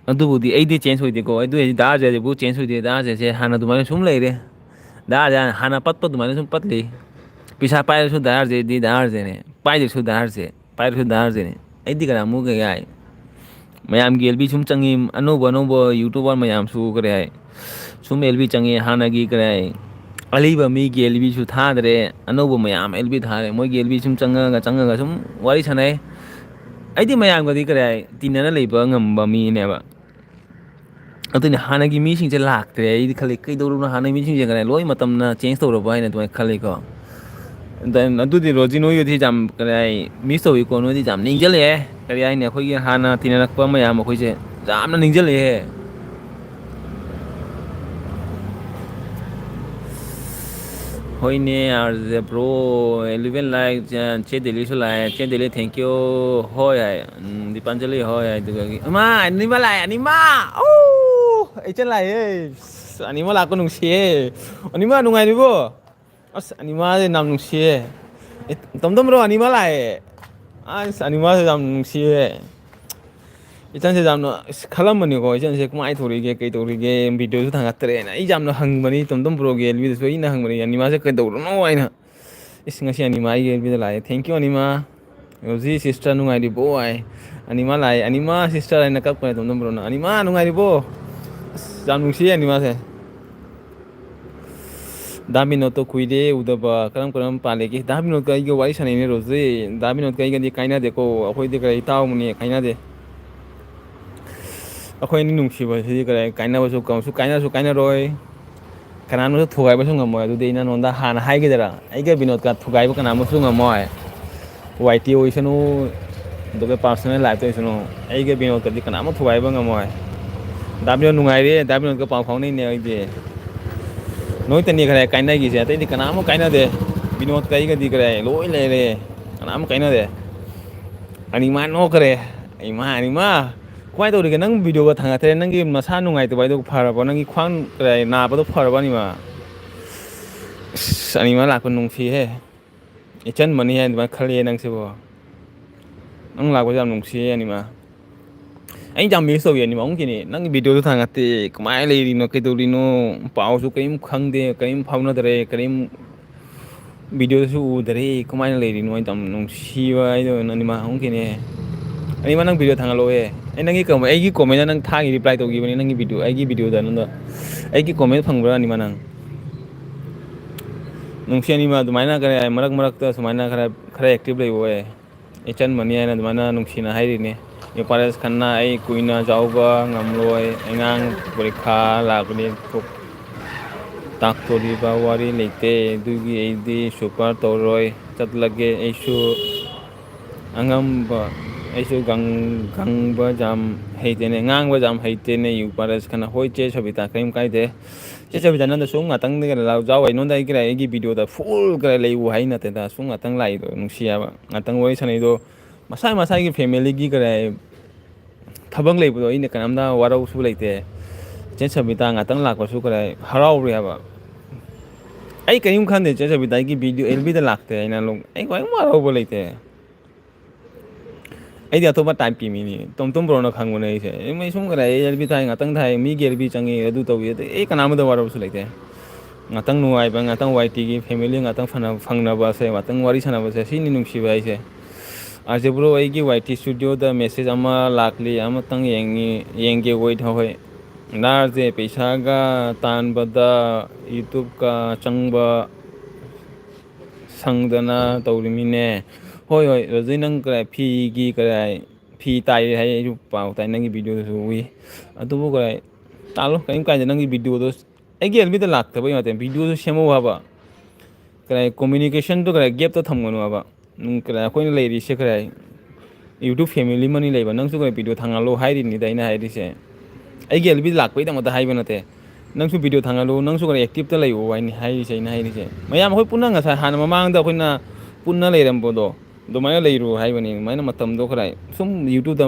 ꯑꯗꯨꯕꯨꯗꯤ ꯑꯩꯗꯤ ꯆꯦꯟꯖ ꯑꯣꯏꯗꯦꯀꯣ꯫ ꯑꯩꯗꯤ ꯍꯧꯖꯤꯛ ꯗꯥ ꯑꯥꯔ ꯖꯦꯗꯕꯨ ꯆꯦꯟꯖ ꯑꯣꯏꯗꯦ꯫ ꯗꯥ ꯑꯥꯔ ꯖꯦꯗꯁꯦ ꯍꯥꯟꯅ ꯑꯗꯨꯃꯥꯏꯅ ꯁꯨꯝ ꯂꯩꯔꯦ꯫ ꯗꯥ ꯑꯥꯔ ꯖꯦ ꯍꯥꯟꯅ ꯄꯠꯄ ꯑꯗꯨꯃꯥꯏꯅ ꯁꯨꯝ ꯄꯠꯂꯤ꯫ ꯄꯩꯁꯥ ꯄꯥꯏꯔꯁꯨ ꯗꯥ ꯑꯥꯔ ꯖꯦꯗꯤ ꯗꯥ ꯑꯥꯔ ꯖꯦꯅꯦ꯫ ꯄꯥꯏꯗ꯭ꯔꯁꯨ ꯗꯥ ꯑꯥꯔ ꯖꯦ꯫ ꯄꯥꯏꯔꯁꯨ ꯗꯥ ꯑꯥꯔ ꯖꯦꯅꯦ꯫ ꯑꯩꯗꯤ ꯀꯅꯥꯃꯨꯛ ꯀꯩ ꯍꯥꯏ? ꯃꯌꯥꯝꯒꯤ ꯑꯦꯜ ꯕꯤ ꯁꯨꯝ ꯆꯪꯉꯤ꯫ ꯑꯅꯧꯕ ꯑꯅꯧꯕ ꯌꯨꯇꯨꯕꯔ ꯃꯌꯥꯝꯁꯨ ꯀꯔꯤ ꯍꯥꯏ? ꯁꯨꯝ ꯑꯦꯜ ꯕꯤ ꯆꯪꯉꯤ꯫ ꯍꯥꯟꯅꯒꯤ ꯀꯔꯤ ꯍꯥꯏ? ꯑꯂꯤꯕ ꯃꯤꯒꯤ ꯑꯦꯜ ꯕꯤꯁꯨ ꯊꯥꯗ꯭ꯔꯦ꯫ ꯑꯅꯧꯕ ꯃꯌꯥꯝ ꯑꯦꯜ ꯕꯤ ꯊꯥꯔꯦ꯫ ꯃꯣꯏꯒꯤ ꯑꯦꯜ ꯕꯤ ꯁꯨꯝ ꯆꯪꯉꯒ ꯆꯪꯉꯒ ꯁꯨꯝ ꯋꯥꯔꯤ ꯁꯥꯟꯅꯩ꯫ ꯑꯩꯗꯤ ꯃꯌꯥꯝꯒꯗꯤ ꯀꯔꯤ ꯍꯥꯏ? ꯇꯤꯟꯅꯅ ꯂꯩꯕ ꯉꯝꯕ ꯃꯤꯅꯦꯕ꯫ ꯑꯗꯨꯅꯤ, ꯍꯥꯟꯅꯒꯤ ꯃꯤꯁꯤꯡꯁꯦ ꯂꯥꯛꯇ꯭ꯔꯦ꯫ ꯑꯩꯗꯤ ꯈꯜꯂꯤ, "ꯀꯩꯗꯧꯔꯕꯅꯣ? ꯍꯥꯟꯅꯒꯤ ꯃꯤꯁꯤꯡꯁꯦ ꯀꯔꯤ ꯂꯣꯏ ꯃꯇꯝꯅ ꯆꯦꯟꯖ ꯇꯧꯔꯕ?" ꯍꯥꯏꯅ ꯑꯗꯨꯃꯥꯏꯅ ꯈꯜꯂꯤꯀꯣ꯫ Then ꯑꯗꯨꯗꯤ ꯔꯣꯖꯤ, ꯅꯣꯏꯒꯗꯤ ꯌꯥꯝ ꯀꯔꯤ ꯍꯥꯏ, ꯃꯤꯁ ꯇꯧꯏꯀꯣ꯫ ꯅꯣꯏꯗꯤ ꯌꯥꯝ ꯅꯤꯡꯁꯤꯡꯂꯛꯑꯦ꯫ ꯀꯔꯤ ꯍꯥꯏꯅꯤ, ꯑꯩꯈꯣꯏꯒꯤ ꯍꯥꯟꯅ ꯇꯤꯟꯅꯔꯛꯄ ꯃꯌꯥꯝ ꯑꯩꯈꯣꯏꯁꯦ ꯌꯥꯝꯅ ꯅꯤꯡꯁꯤꯡꯂꯛꯑꯦ꯫ ꯍꯣꯏꯅꯦ, R J bro, eleven like, ꯆꯦ, ꯆꯦ ꯗꯦꯂꯤꯁꯨ ꯂꯥꯛꯑꯦ꯫ ꯆꯦ ꯗꯦꯂꯤ, thank you꯫ ꯍꯣꯏ ꯍꯥꯏ꯫ ꯎꯝ, ꯗꯤꯄꯥꯟꯖꯂꯤ, ꯍꯣꯏ ꯍꯥꯏ꯫ ꯑꯗꯨꯒ ꯑꯃ, ꯑꯅꯤꯃ ꯂꯥꯛꯑꯦ, ꯑꯅꯤꯃ! ꯑꯣ! ꯑꯩ ꯆꯦ ꯂꯥꯛꯑꯦ꯫ ꯑꯁ, ꯑꯅꯤꯃ ꯂꯥꯛꯄ ꯅꯨꯡꯁꯤꯌꯦ꯫ ꯑꯅꯤꯃ, ꯅꯨꯡꯉꯥꯏꯔꯤꯕꯣ? ꯑꯁ, ꯑꯅꯤꯃꯁꯦ ꯌꯥꯝ ꯅꯨꯡꯁꯤꯌꯦ꯫ ꯑꯦ, ꯇꯣꯝ ꯇꯣꯝ ꯕ꯭ꯔꯣ, ꯑꯅꯤꯃ ꯂꯥꯛꯑꯦ꯫ ꯑꯁ, ꯑꯅꯤꯃꯁꯦ ꯌꯥꯝ ꯅꯨꯡꯁꯤꯌꯦ꯫ ꯏꯆꯟꯁꯦ ꯌꯥꯝꯅ, ꯑꯁ, ꯈꯜꯂꯝꯕꯅꯤꯀꯣ, ꯏꯆꯟꯁꯦ ꯀꯃꯥꯏꯅ ꯇꯧꯔꯤꯒꯦ, ꯀꯩ ꯇꯧꯔꯤꯒꯦ, ꯚꯤꯗꯤꯑꯣꯁꯨ ꯊꯥꯡꯒꯠꯇ꯭ꯔꯦꯅ꯫ ꯑꯩ ꯌꯥꯝꯅ ꯍꯪꯕꯅꯤ, ꯇꯣꯝ ꯇꯣꯝ ꯕ꯭ꯔꯣꯒꯤ ꯑꯦꯜ ꯕꯤꯗꯁꯨ ꯑꯩꯅ ꯍꯪꯕꯅꯤ, "ꯑꯅꯤꯃꯁꯦ ꯀꯩꯗꯧꯔꯅꯣ?" ꯍꯥꯏꯅ꯫ ꯏꯁ, ꯉꯁꯤ ꯑꯅꯤꯃ ꯑꯩꯒꯤ ꯑꯦꯜ ꯕꯤꯗ ꯂꯥꯛꯑꯦ꯫ Thank you, ꯑꯅꯤꯃ꯫ ꯔꯣꯖꯤ sister ꯅꯨꯡꯉꯥꯏꯔꯤꯕꯣ ꯍꯥꯏ꯫ ꯑꯅꯤꯃ ꯂꯥꯛꯑꯦ꯫ "ꯑꯅꯤꯃ sister" ꯍꯥꯏꯅ ꯀꯛꯄꯅꯦ ꯇꯣꯝ ꯇꯣꯝ ꯕ꯭ꯔꯣꯅ꯫ "ꯑꯅꯤꯃ ꯅꯨꯡꯉꯥꯏꯔꯤꯕꯣ?" ꯑꯁ, ꯌꯥꯝ ꯅꯨꯡꯁꯤꯌꯦ ꯑꯅꯤꯃꯁꯦ꯫ ꯗꯥ ꯕꯤꯅꯣꯠꯇꯣ ꯀꯨꯏꯔꯦ ꯎꯗꯕ, ꯀꯔꯝ ꯀꯔꯝ ꯄꯥꯜꯂꯤꯒꯦ? ꯗꯥ ꯕꯤꯅꯣꯠꯀ ꯑꯩꯒ ꯋꯥꯔꯤ ꯁꯥꯟꯅꯩꯅꯦ ꯔꯣꯖꯤ꯫ ꯗꯥ ꯕꯤꯅꯣꯠꯀ ꯑꯩꯒꯗꯤ ꯀꯥꯏꯅꯗꯦꯀꯣ, ꯑꯩꯈꯣꯏꯗꯤ ꯀꯔꯤ ꯏꯇꯥꯎ ꯑꯃꯅꯤ, ꯀꯥꯏꯅꯗꯦ꯫ ꯑꯩꯈꯣꯏ ꯑꯅꯤ ꯅꯨꯡꯁꯤꯕꯁꯤꯗꯤ ꯀꯔꯤ ꯀꯥꯏꯅꯕꯁꯨ ꯀꯝꯁꯨ ꯀꯥꯏꯅꯁꯨ ꯀꯥꯏꯅꯔꯣꯏ, ꯀꯅꯥꯅꯁꯨ ꯊꯨꯒꯥꯏꯕꯁꯨ ꯉꯝꯃꯣꯏ꯫ ꯑꯗꯨꯗꯤ ꯑꯩꯅ ꯅꯉꯣꯟꯗ ꯍꯥꯟꯅ ꯍꯥꯏꯈꯤꯗꯔꯥ? ꯑꯩꯒ ꯕꯤꯅꯣꯠꯀ ꯊꯨꯒꯥꯏꯕ ꯀꯅꯥꯃꯁꯨ ꯉꯝꯃꯣꯏ꯫ ꯋꯥꯏ ꯇꯤ ꯑꯣꯏꯁꯅꯨ, ꯑꯗꯨꯒ personal life ꯇ ꯑꯣꯏꯁꯅꯨ, ꯑꯩꯒ ꯕꯤꯅꯣꯠꯀꯗꯤ ꯀꯅꯥꯃ ꯊꯨꯒꯥꯏꯕ ꯉꯝꯃꯣꯏ꯫ ꯗꯥ ꯕꯤꯅꯣꯗ ꯅꯨꯡꯉꯥꯏꯔꯦ, ꯗꯥ ꯕꯤꯅꯣꯗꯀ ꯄꯥꯎ ꯐꯥꯎꯅꯩꯅꯦ ꯑꯩꯗꯤ꯫ ꯅꯣꯏꯇꯅꯤ ꯈꯔ ꯀꯥꯏꯅꯈꯤꯁꯦ, ꯑꯇꯩꯗꯤ ꯀꯅꯥꯝ ꯀꯥꯏꯅꯗꯦ꯫ ꯕꯤꯅꯣꯗꯀ ꯑꯩꯒꯗꯤ ꯈꯔ ꯂꯣꯏ ꯂꯩꯔꯦ, ꯀꯅꯥꯝ ꯀꯥꯏꯅꯗꯦ꯫ ꯑꯅꯤꯃꯥ ꯅꯣꯛꯈ꯭ꯔꯦ꯫ ꯏꯃꯥ, ꯑꯅꯤꯃꯥ, ꯀꯃꯥꯏꯅ ꯇꯧꯔꯤꯒꯦ? ꯅꯪ ꯚꯤꯗꯤꯑꯣꯒ ꯊꯥꯡꯒꯠꯇ꯭ꯔꯦ, ꯅꯪꯒꯤ ꯃꯁꯥ ꯅꯨꯡꯉꯥꯏꯇꯕ ꯍꯥꯏꯗꯣ ꯐꯔꯕꯣ? ꯅꯪꯒꯤ ꯈ꯭ꯋꯥꯡ ꯀꯔꯤ ꯅꯥꯕꯗꯣ ꯐꯔꯕꯣ, ꯑꯅꯤꯃꯥ? ꯑꯁ, ꯑꯅꯤꯃꯥ ꯂꯥꯛꯄ ꯅꯨꯡꯁꯤꯍꯦ꯫ ꯏꯆꯟ ꯃꯅꯤ ꯍꯥꯏꯅ ꯑꯗꯨꯃꯥꯏꯅ ꯈꯜꯂꯦ ꯅꯪꯁꯤꯕꯣ꯫ ꯅꯪ ꯂꯥꯛꯄꯁꯦ ꯌꯥꯝ ꯅꯨꯡꯁꯤꯌꯦ, ꯑꯅꯤꯃꯥ꯫ ꯑꯩ ꯌꯥꯝ ꯃꯤꯁ ꯇꯧꯏ, ꯑꯅꯤꯃꯛ ꯑꯃꯨꯛꯀꯤꯅꯤ꯫ ꯅꯪꯒꯤ ꯚꯤꯗꯤꯑꯣꯁꯨ ꯊꯥꯡꯒꯠꯇꯦ, ꯀꯃꯥꯏꯅ ꯂꯩꯔꯤꯅꯣ, ꯀꯩꯗꯧꯔꯤꯅꯣ? ꯄꯥꯎꯁꯨ ꯀꯔꯤꯝ ꯈꯪꯗꯦ, ꯀꯔꯤꯝ ꯐꯥꯎꯅꯗꯔꯦ, ꯀꯔꯤꯝ ꯚꯤꯗꯤꯑꯣꯁꯨ ꯎꯗꯔꯦ꯫ ꯀꯃꯥꯏꯅ ꯂꯩꯔꯤꯅꯣ? ꯑꯩ ꯌꯥꯝ ꯅꯨꯡꯁꯤꯕ ꯍꯥꯏꯗꯣ, ꯑꯅꯤꯃꯛ ꯑꯃꯨꯛꯀꯤꯅꯤ꯫ ꯑꯅꯤꯃꯛ, ꯅꯪ ꯚꯤꯗꯤꯑꯣ ꯊꯥꯡꯒꯠꯂꯛꯑꯣꯍꯦ꯫ ꯑꯩ ꯅꯪꯒꯤ ꯀꯃꯦ-, ꯑꯩꯒꯤ ꯀꯣꯃꯦꯟꯗ ꯅꯪ ꯊꯥꯒꯤ ꯔꯤꯄ꯭ꯂꯥꯏ ꯇꯧꯈꯤꯕꯅꯤ, ꯅꯪꯒꯤ ꯚꯤꯗꯤꯑꯣ, ꯑꯩꯒꯤ ꯚꯤꯗꯤꯑꯣꯗ ꯅꯪꯗꯣ꯫ ꯑꯩꯒꯤ ꯀꯣꯃꯦꯟ ꯐꯪꯕ꯭ꯔꯥ, ꯑꯅꯤꯃꯛ, ꯅꯪ? ꯅꯨꯡꯁꯤ ꯑꯅꯤꯃꯛ, ꯑꯗꯨꯃꯥꯏꯅ ꯈꯔ ꯃꯔꯛ ꯃꯔꯛꯇ ꯁꯨꯃꯥꯏꯅ ꯈꯔ, ꯈꯔ ꯑꯦꯛꯇꯤꯚ ꯂꯩꯕ ꯑꯣꯏ꯫ ꯏꯆꯟ ꯃꯅꯤ ꯍꯥꯏꯅ ꯑꯗꯨꯃꯥꯏꯅ ꯅꯨꯡꯁꯤꯅ ꯍꯥꯏꯔꯤꯅꯦ꯫ ꯌꯨ ꯄꯥꯔꯦꯁ ꯈꯟꯅ, "ꯑꯩ ꯀꯨꯏꯅ ꯌꯥꯎꯕ ꯉꯝꯂꯣꯏ, ꯑꯉꯥꯡ ꯄꯔꯤꯈꯥ ꯂꯥꯛꯄꯅꯤ, ꯊꯣꯛ-, ꯇꯥꯛꯇꯣꯔꯤꯕ ꯋꯥꯔꯤ ꯂꯩꯇꯦ, ꯑꯗꯨꯒꯤ ꯑꯩꯗꯤ ꯁꯨꯄꯔ ꯇꯧꯔꯣꯏ, ꯆꯠꯂꯒꯦ ꯑꯩꯁꯨ꯫ ꯑꯉꯝꯕ, ꯑꯩꯁꯨ ꯒꯪ-, ꯒꯪꯕ ꯌꯥꯝ ꯍꯩꯇꯦꯅꯦ, ꯉꯥꯡꯕ ꯌꯥꯝ ꯍꯩꯇꯦꯅꯦ", ꯌꯨ ꯄꯥꯔꯦꯁ ꯈꯟꯅ꯫ "ꯍꯣꯏ ꯆꯦ ꯁꯕꯤꯇꯥ, ꯀꯔꯤꯝ ꯀꯥꯏꯗꯦ꯫ ꯆꯦ ꯁꯕꯤꯇꯥ, ꯅꯪꯗꯣ ꯁꯨꯝ ꯉꯥꯛꯇꯪꯗꯤ ꯀꯩꯅꯣ ꯂꯥꯎ-, ꯌꯥꯎ, ꯑꯩꯉꯣꯟꯗ ꯑꯩ ꯀꯔꯤ, ꯑꯩꯒꯤ ꯚꯤꯗꯤꯑꯣꯗ ꯐꯨꯜ ꯀꯔꯤ ꯂꯩꯕꯨ ꯍꯥꯏ ꯅꯠꯇꯦꯗ, ꯁꯨꯝ ꯉꯥꯛꯇꯪ ꯂꯥꯛꯏꯗꯣ ꯅꯨꯡꯁꯤ ꯍꯥꯏꯕ, ꯉꯥꯛꯇꯪ ꯋꯥꯔꯤ ꯁꯥꯟꯅꯩꯗꯣ, ꯃꯁꯥ ꯃꯁꯥꯒꯤ ꯐꯦꯃꯤꯂꯤꯒꯤ ꯀꯔꯤ ꯊꯕꯛ ꯂꯩꯕꯗꯣ, ꯑꯩꯅ ꯀꯅꯥꯝꯇ ꯋꯥꯔꯧꯕꯁꯨ ꯂꯩꯇꯦ꯫ ꯆꯦ ꯁꯕꯤꯇꯥ ꯉꯥꯛꯇꯪ ꯂꯥꯛꯄꯁꯨ ꯀꯔꯤ ꯍꯔꯥꯎꯔꯤ ꯍꯥꯏꯕ꯫ ꯑꯩ ꯀꯔꯤꯝ ꯈꯟꯗꯦ, ꯆꯦ ꯁꯕꯤꯇꯥ ꯑꯩꯒꯤ ꯚꯤꯗꯤꯑꯣ ꯑꯦꯜ ꯕꯤꯗ ꯂꯥꯛꯇꯦ ꯍꯥꯏꯅ ꯂꯣ-, ꯑꯩ ꯀꯔꯤꯝ ꯋꯥꯔꯧꯕ ꯂꯩꯇꯦ꯫ ꯑꯩꯗꯤ ꯑꯇꯣꯞꯄ ꯇꯥꯏꯞꯀꯤ ꯃꯤꯅꯤ꯫ ꯇꯣꯝ ꯇꯣꯝ ꯕ꯭ꯔꯣꯅ ꯈꯪꯕꯅꯦ ꯑꯩꯁꯦ꯫ ꯑꯩ ꯃꯩ ꯁꯨꯝ ꯀꯔꯤ, ꯑꯩ ꯑꯦꯜ ꯕꯤ ꯊꯥꯏ, ꯉꯥꯛꯇꯪ ꯊꯥꯏ, ꯃꯤꯒꯤ ꯑꯦꯜ ꯕꯤ ꯆꯪꯉꯤ, ꯑꯗꯨ ꯇꯧꯏ, ꯑꯗꯩ ꯑꯩ ꯀꯅꯥꯝꯇ ꯋꯥꯔꯧꯕꯁꯨ ꯂꯩꯇꯦ꯫ ꯉꯥꯛꯇꯪ ꯅꯨꯡꯉꯥꯏꯕ, ꯉꯥꯛꯇꯪ ꯋꯥꯏ ꯇꯤꯒꯤ ꯐꯦꯃꯤꯂꯤ ꯉꯥꯛꯇꯪ ꯐꯅ-, ꯐꯪꯅꯕꯁꯦ, ꯉꯥꯛꯇꯪ ꯋꯥꯔꯤ ꯁꯥꯟꯅꯕꯁꯦ, ꯁꯤꯅꯤ ꯅꯨꯡꯁꯤꯕ ꯍꯥꯏꯁꯦ꯫ ꯑꯥꯔ ꯖꯦ ꯕ꯭ꯔꯣ, ꯑꯩꯒꯤ ꯋꯥꯏ ꯇꯤ ꯁ꯭ꯇꯨꯗꯤꯑꯣꯗ ꯃꯦꯁꯦꯖ ꯑꯃ ꯂꯥꯛꯂꯤ, ꯑꯃꯇꯪ ꯌꯦꯡꯉꯤ-, ꯌꯦꯡꯒꯦ, ꯋꯦꯠ꯫ ꯍꯣꯏ, ꯍꯣꯏ꯫ ꯂꯥꯔꯁꯦ ꯄꯩꯁꯥꯒ ꯇꯥꯟꯕꯗ ꯌꯨꯇ꯭ꯌꯨꯕꯀ ꯆꯪꯕ ꯁꯪꯗꯅ ꯇꯧꯔꯤꯃꯤꯅꯦ꯫ ꯍꯣꯏ, ꯍꯣꯏ, ꯔꯣꯖꯤ, ꯅꯪ ꯀꯔꯥꯏ ꯐꯤꯒꯤ ꯀꯔꯥꯏ ꯐꯤ ꯇꯥꯏꯔꯦ ꯍꯥꯏ, ꯑꯩꯁꯨ ꯄꯥꯎ ꯇꯥꯏ, ꯅꯪꯒꯤ ꯚꯤꯗꯤꯑꯣꯗꯁꯨ ꯎꯏ꯫ ꯑꯗꯨꯕꯨ ꯀꯔꯥꯏ ꯇꯥꯜꯂꯣ, ꯀꯔꯤꯝ ꯀꯥꯏꯗꯦ, ꯅꯪꯒꯤ ꯚꯤꯗꯤꯑꯣꯗꯣ ꯑꯩꯒꯤ ꯑꯦꯜ ꯕꯤꯗ ꯂꯥꯛꯇꯕꯩ ꯉꯥꯛꯇꯅꯤ꯫ ꯚꯤꯗꯤꯑꯣꯗꯣ ꯁꯦꯝꯃꯧ ꯍꯥꯏꯕ꯫ ꯀꯔꯥꯏ ꯀꯣꯃ꯭ꯌꯨꯅꯤꯀꯦꯁꯟꯗꯣ ꯀꯔꯥꯏ ꯒꯦꯞꯇ ꯊꯝꯒꯅꯨ ꯍꯥꯏꯕ꯫ ꯅꯪ ꯀꯔꯥꯏ ꯑꯩꯈꯣꯏꯅ ꯂꯩꯔꯤꯁꯦ ꯀꯔꯥꯏ ꯌꯨꯇ꯭ꯌꯨꯕ ꯐꯦꯃꯤꯂꯤ ꯑꯃꯅꯤ ꯂꯩꯕ, ꯅꯪꯁꯨ ꯀꯔꯥꯏ ꯚꯤꯗꯤꯑꯣ ꯊꯥꯡꯒꯠꯂꯣ ꯍꯥꯏꯔꯤꯅꯤꯗ ꯑꯩꯅ ꯍꯥꯏꯔꯤꯁꯦ꯫ ꯑꯩꯒꯤ ꯑꯦꯜ ꯕꯤ ꯂꯥꯛꯄꯩꯗꯃꯛꯇ ꯍꯥꯏꯕ ꯅꯠꯇꯦ꯫ ꯅꯪꯁꯨ ꯚꯤꯗꯤꯑꯣ ꯊꯥꯡꯒꯠꯂꯨ, ꯅꯪꯁꯨ ꯈꯔ ꯑꯦꯛꯇꯤꯞꯇ ꯂꯩꯌꯨ ꯍꯥꯏꯅꯤ ꯍꯥꯏꯔꯤꯁꯦ, ꯑꯩꯅ ꯍꯥꯏꯔꯤꯁꯦ꯫ ꯃꯌꯥꯝ ꯑꯩꯈꯣꯏ ꯄꯨꯟꯅ ꯉꯁꯥꯏ ꯍꯥꯟꯅ ꯃꯃꯥꯡꯗ ꯑꯩꯈꯣꯏꯅ ꯄꯨꯟꯅ ꯂꯩꯔꯝꯕꯗꯣ ꯑꯗꯨꯃꯥꯏꯅ ꯂꯩꯔꯨ ꯍꯥꯏꯕꯅꯤ꯫ ꯑꯗꯨꯃꯥꯏꯅ ꯃꯇꯝꯗꯣ ꯈꯔ ꯁꯨꯝ ꯌꯨꯇ꯭ꯌꯨꯕꯇ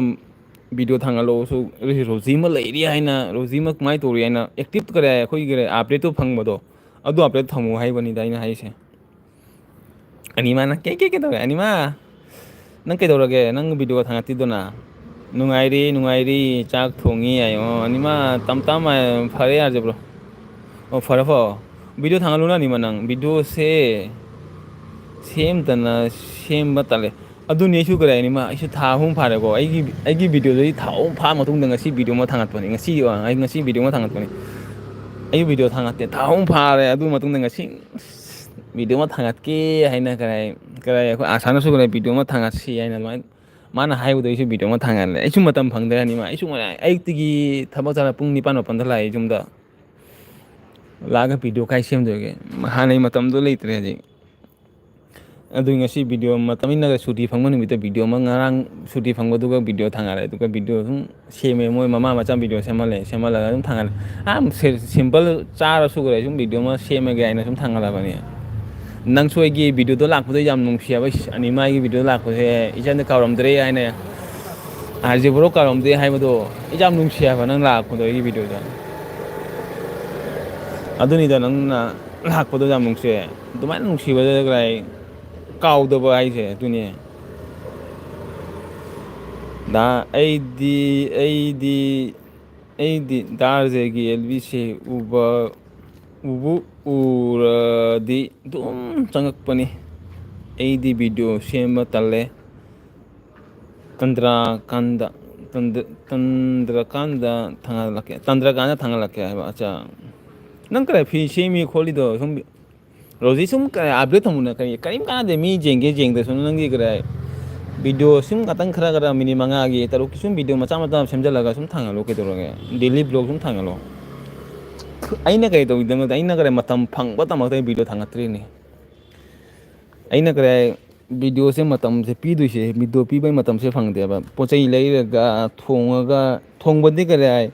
ꯚꯤꯗꯤꯑꯣ ꯊꯥꯡꯒꯠꯂꯛꯑꯣꯁꯨ, ꯔꯣꯖꯤ ꯑꯃ ꯂꯩꯔꯤ ꯍꯥꯏꯅ, ꯔꯣꯖꯤ ꯑꯃ ꯀꯃꯥꯏꯅ ꯇꯧꯔꯤ ꯍꯥꯏꯅ ꯑꯦꯛꯇꯤꯞ ꯈꯔ ꯑꯩꯈꯣꯏꯒꯤ ꯑꯞꯗꯦꯠꯇꯣ ꯐꯪꯕꯗꯣ, ꯑꯗꯨ ꯑꯞꯗꯦꯠ ꯊꯝꯃꯨ ꯍꯥꯏꯕꯅꯤꯗ ꯑꯩꯅ ꯍꯥꯏꯁꯦ꯫ ꯑꯅꯤꯃꯥꯅ ꯀꯦ ꯀꯦ ꯀꯩꯗꯧꯔꯦ? ꯑꯅꯤꯃꯥ, ꯅꯪ ꯀꯩꯗꯧꯔꯒꯦ? ꯅꯪ ꯚꯤꯗꯤꯑꯣ ꯊꯥꯡꯒꯠꯇꯤꯗꯨꯅ? "ꯅꯨꯡꯉꯥꯏꯔꯤ, ꯅꯨꯡꯉꯥꯏꯔꯤ, ꯆꯥꯛ ꯊꯣꯡꯉꯤ" ꯍꯥꯏꯌꯣ꯫ ꯑꯅꯤꯃꯥ, ꯇꯝ ꯇꯝ ꯍꯥꯏ-, ꯐꯔꯦ ꯌꯥꯔꯁꯦ, ꯕ꯭ꯔꯣ꯫ ꯑꯣ, ꯐꯔꯦ, ꯐꯔꯦ꯫ ꯚꯤꯗꯤꯑꯣ ꯊꯥꯡꯒꯠꯂꯨꯅ, ꯑꯅꯤꯃꯥ, ꯅꯪ ꯚꯤꯗꯤꯑꯣꯁꯦ ꯁꯦꯝꯗꯅ ꯁꯦꯝꯕ ꯇꯜꯂꯦ꯫ ꯑꯗꯨꯅꯤ ꯑꯩꯁꯨ ꯀꯔꯤ ꯍꯥꯏꯅꯤ, ꯃꯥ, ꯑꯩꯁꯨ ꯊꯥ ꯑꯍꯨꯝ ꯐꯥꯔꯦꯀꯣ꯫ ꯑꯩꯒꯤ, ꯑꯩꯒꯤ ꯚꯤꯗꯤꯑꯣꯗꯨꯗꯤ ꯊꯥ ꯑꯍꯨꯝ ꯐꯥ ꯃꯇꯨꯡꯗ ꯉꯁꯤ ꯚꯤꯗꯤꯑꯣ ꯑꯃ ꯊꯥꯡꯒꯠꯄꯅꯤ꯫ ꯉꯁꯤ, ꯑ, ꯑꯩ ꯉꯁꯤ ꯚꯤꯗꯤꯑꯣ ꯑꯃ ꯊꯥꯡꯒꯠꯄꯅꯤ꯫ ꯑꯩ ꯚꯤꯗꯤꯑꯣ ꯊꯥꯡꯒꯠꯇꯦ꯫ ꯊꯥ ꯑꯍꯨꯝ ꯐꯥꯔꯦ꯫ ꯑꯗꯨ ꯃꯇꯨꯡꯗ ꯉꯁꯤ ꯚꯤꯗꯤꯑꯣ ꯑꯃ ꯊꯥꯡꯒꯠꯀꯦ ꯍꯥꯏꯅ ꯀꯔꯤ, ꯀꯔꯤ ꯑꯩꯈꯣꯏ ꯑꯁꯥꯅꯁꯨ ꯀꯔꯤ ꯚꯤꯗꯤꯑꯣ ꯑꯃ ꯊꯥꯡꯒꯠꯁꯤ ꯍꯥꯏꯅ ꯑꯗꯨꯃꯥꯏꯅ ꯃꯥꯅ ꯍꯥꯏꯕꯗꯣ ꯑꯩꯁꯨ ꯚꯤꯗꯤꯑꯣ ꯑꯃ ꯊꯥꯡꯒꯠꯂꯦ꯫ ꯑꯩꯁꯨ ꯃꯇꯝ ꯐꯪꯗ꯭ꯔꯅꯤ꯫ ꯃꯥ, ꯑꯩꯁꯨ ꯉꯔꯥꯡ ꯑꯌꯨꯛꯇꯒꯤ ꯊꯕꯛ ꯆꯠꯂ ꯄꯨꯡ ꯅꯤꯄꯥꯟ ꯃꯥꯄꯟꯗ ꯂꯥꯛꯑꯦ ꯌꯨꯝꯗ꯫ ꯂꯥꯛꯑꯒ ꯚꯤꯗꯤꯑꯣ ꯀꯥꯏ ꯁꯦꯝꯗꯣꯏꯒꯦ? ꯍꯥꯟꯅꯩ ꯃꯇꯝꯗꯣ ꯂꯩꯇ꯭ꯔꯦ ꯍꯧꯖꯤꯛ꯫ ꯑꯗꯨ ꯉꯁꯤ ꯚꯤꯗꯤꯑꯣ ꯃꯇꯝ ꯏꯟꯅꯒ ꯁꯨꯇꯤ ꯐꯪꯕ ꯅꯨꯃꯤꯠꯇ ꯚꯤꯗꯤꯑꯣ ꯑꯃ, ꯉꯔꯥꯡ ꯁꯨꯇꯤ ꯐꯪꯕꯗꯨꯒ ꯚꯤꯗꯤꯑꯣ ꯊꯥꯡꯒꯠꯂꯦ꯫ ꯑꯗꯨꯒ ꯚꯤꯗꯤꯑꯣ ꯁꯨꯝ ꯁꯦꯝꯃꯦ꯫ ꯃꯣꯏ ꯃꯃꯥ ꯃꯆꯥ ꯚꯤꯗꯤꯑꯣ ꯁꯦꯝꯍꯜꯂꯦ, ꯁꯦꯝꯍꯜꯂꯒ ꯑꯗꯨꯝ ꯊꯥꯡꯒꯠꯂꯦ꯫ ꯑꯥ, ꯁꯤ-, ꯁꯤꯝꯄꯜ ꯆꯥꯔꯁꯨ ꯀꯔꯤ ꯁꯨꯝ ꯚꯤꯗꯤꯑꯣ ꯑꯃ ꯁꯦꯝꯃꯒꯦ ꯍꯥꯏꯅ ꯁꯨꯝ ꯊꯥꯡꯒꯠꯂꯕꯅꯤ꯫ ꯅꯪꯁꯨ ꯑꯩꯒꯤ ꯚꯤꯗꯤꯑꯣꯗꯣ ꯂꯥꯛꯄꯗꯣ ꯌꯥꯝ ꯅꯨꯡꯁꯤ ꯍꯥꯏꯕ, ꯑꯁ, ꯑꯅꯤꯃꯥ ꯑꯩꯒꯤ ꯚꯤꯗꯤꯑꯣ ꯂꯥꯛꯄꯁꯦ ꯏꯆꯟꯗ ꯀꯥꯎꯔꯝꯗ꯭ꯔꯦ ꯍꯥꯏꯅ, ꯑꯥꯔꯖꯦ ꯕ꯭ꯔꯣ ꯀꯥꯎꯔꯝꯗ꯭ꯔꯦ ꯍꯥꯏꯕꯗꯣ ꯑꯩ ꯌꯥꯝ ꯅꯨꯡꯁꯤ ꯍꯥꯏꯕ ꯅꯪ ꯂꯥꯛꯄꯗꯣ ꯑꯩꯒꯤ ꯚꯤꯗꯤꯑꯣꯗ꯫ ꯑꯗꯨꯅꯤꯗ ꯅꯪꯅ ꯂꯥꯛꯄꯗꯣ ꯌꯥꯝ ꯅꯨꯡꯁꯤꯌꯦ꯫ ꯑꯗꯨꯃꯥꯏꯅ ꯅꯨꯡꯁꯤꯕꯗ ꯀꯥꯏ ꯀꯥꯎꯗꯕ ꯍꯥꯏꯁꯦ ꯑꯗꯨꯅꯦ꯫ ꯗꯥ, ꯑꯩꯗꯤ, ꯑꯩꯗꯤ, ꯑꯩꯗꯤ ꯗꯥ ꯑꯥꯔꯖꯦꯒꯤ ꯑꯦꯜ ꯕꯤꯁꯦ ꯎꯕ, ꯎꯕꯨ ꯎꯔꯗꯤ ꯑꯗꯨꯝ ꯆꯪꯉꯛꯄꯅꯤ꯫ ꯑꯩꯗꯤ ꯚꯤꯗꯤꯑꯣ ꯁꯦꯝꯕ ꯇꯜꯂꯦ꯫ ꯇꯟꯗ꯭ꯔꯀꯥꯟꯗ, ꯇꯟꯗ-, ꯇꯟꯗ꯭ꯔꯀꯥꯟꯗ ꯊꯥꯡꯒꯠꯂꯛꯀꯦ, ꯇꯟꯗ꯭ꯔꯀꯥꯟꯗ ꯊꯥꯡꯒꯠꯂꯛꯀꯦ ꯍꯥꯏꯕ꯫ ꯑꯠꯆꯥ, ꯅꯪ ꯀꯔꯤ ꯐꯤ ꯁꯦꯝꯃꯤ ꯈꯣꯠꯂꯤꯗꯣ ꯁꯨꯝ ꯔꯣꯖꯤ ꯁꯨꯝ ꯀ-, ꯑꯞꯗꯦꯠ ꯊꯝꯃꯨꯅ ꯀꯔꯤ, ꯀꯔꯤꯝ ꯀꯥꯟꯅꯗꯦ꯫ ꯃꯤ ꯌꯦꯡꯒꯦ ꯌꯦꯡꯗꯁꯨ ꯅꯪꯒꯤ ꯀꯗꯥꯏ ꯚꯤꯗꯤꯑꯣ ꯁꯨꯝ ꯉꯥꯛꯇꯪ ꯈꯔ ꯈꯔ ꯃꯤꯅꯤꯠ ꯃꯉꯥꯒꯤ ꯇꯔꯨꯛꯀꯤ ꯁꯨꯝ ꯚꯤꯗꯤꯑꯣ ꯃꯆꯥ ꯃꯆꯥ ꯑꯃ ꯁꯦꯝꯖꯤꯜꯂꯒ ꯁꯨꯝ ꯊꯥꯡꯒꯠꯂꯣ, ꯀꯩꯗꯧꯔꯒꯦ? ꯗꯦꯂꯤ ꯕ꯭ꯂꯣꯒ ꯁꯨꯝ ꯊꯥꯡꯒꯠꯂꯣ꯫ ꯑꯩꯅ ꯀꯔꯤ ꯇꯧꯔꯤꯗꯅꯣ? ꯑꯩꯅ ꯀꯔꯤ ꯃꯇꯝ ꯐꯪꯕ ꯇꯃꯛꯇ ꯚꯤꯗꯤꯑꯣ ꯊꯥꯡꯒꯠꯇ꯭ꯔꯤꯅꯤ꯫ ꯑꯩꯅ ꯀꯔꯤ ꯚꯤꯗꯤꯑꯣꯁꯦ ꯃꯇꯝꯁꯦ ꯄꯤꯗꯣꯏꯁꯦ, ꯚꯤꯗꯤꯑꯣ ꯄꯤꯕꯩ ꯃꯇꯝꯁꯦ ꯐꯪꯗꯦꯕ꯫ ꯄꯣꯠ ꯆꯩ ꯂꯩꯔꯒ ꯊꯣꯡꯉꯒ, ꯊꯣꯡꯕꯗꯤ ꯀꯔꯤ ꯍꯥꯏ,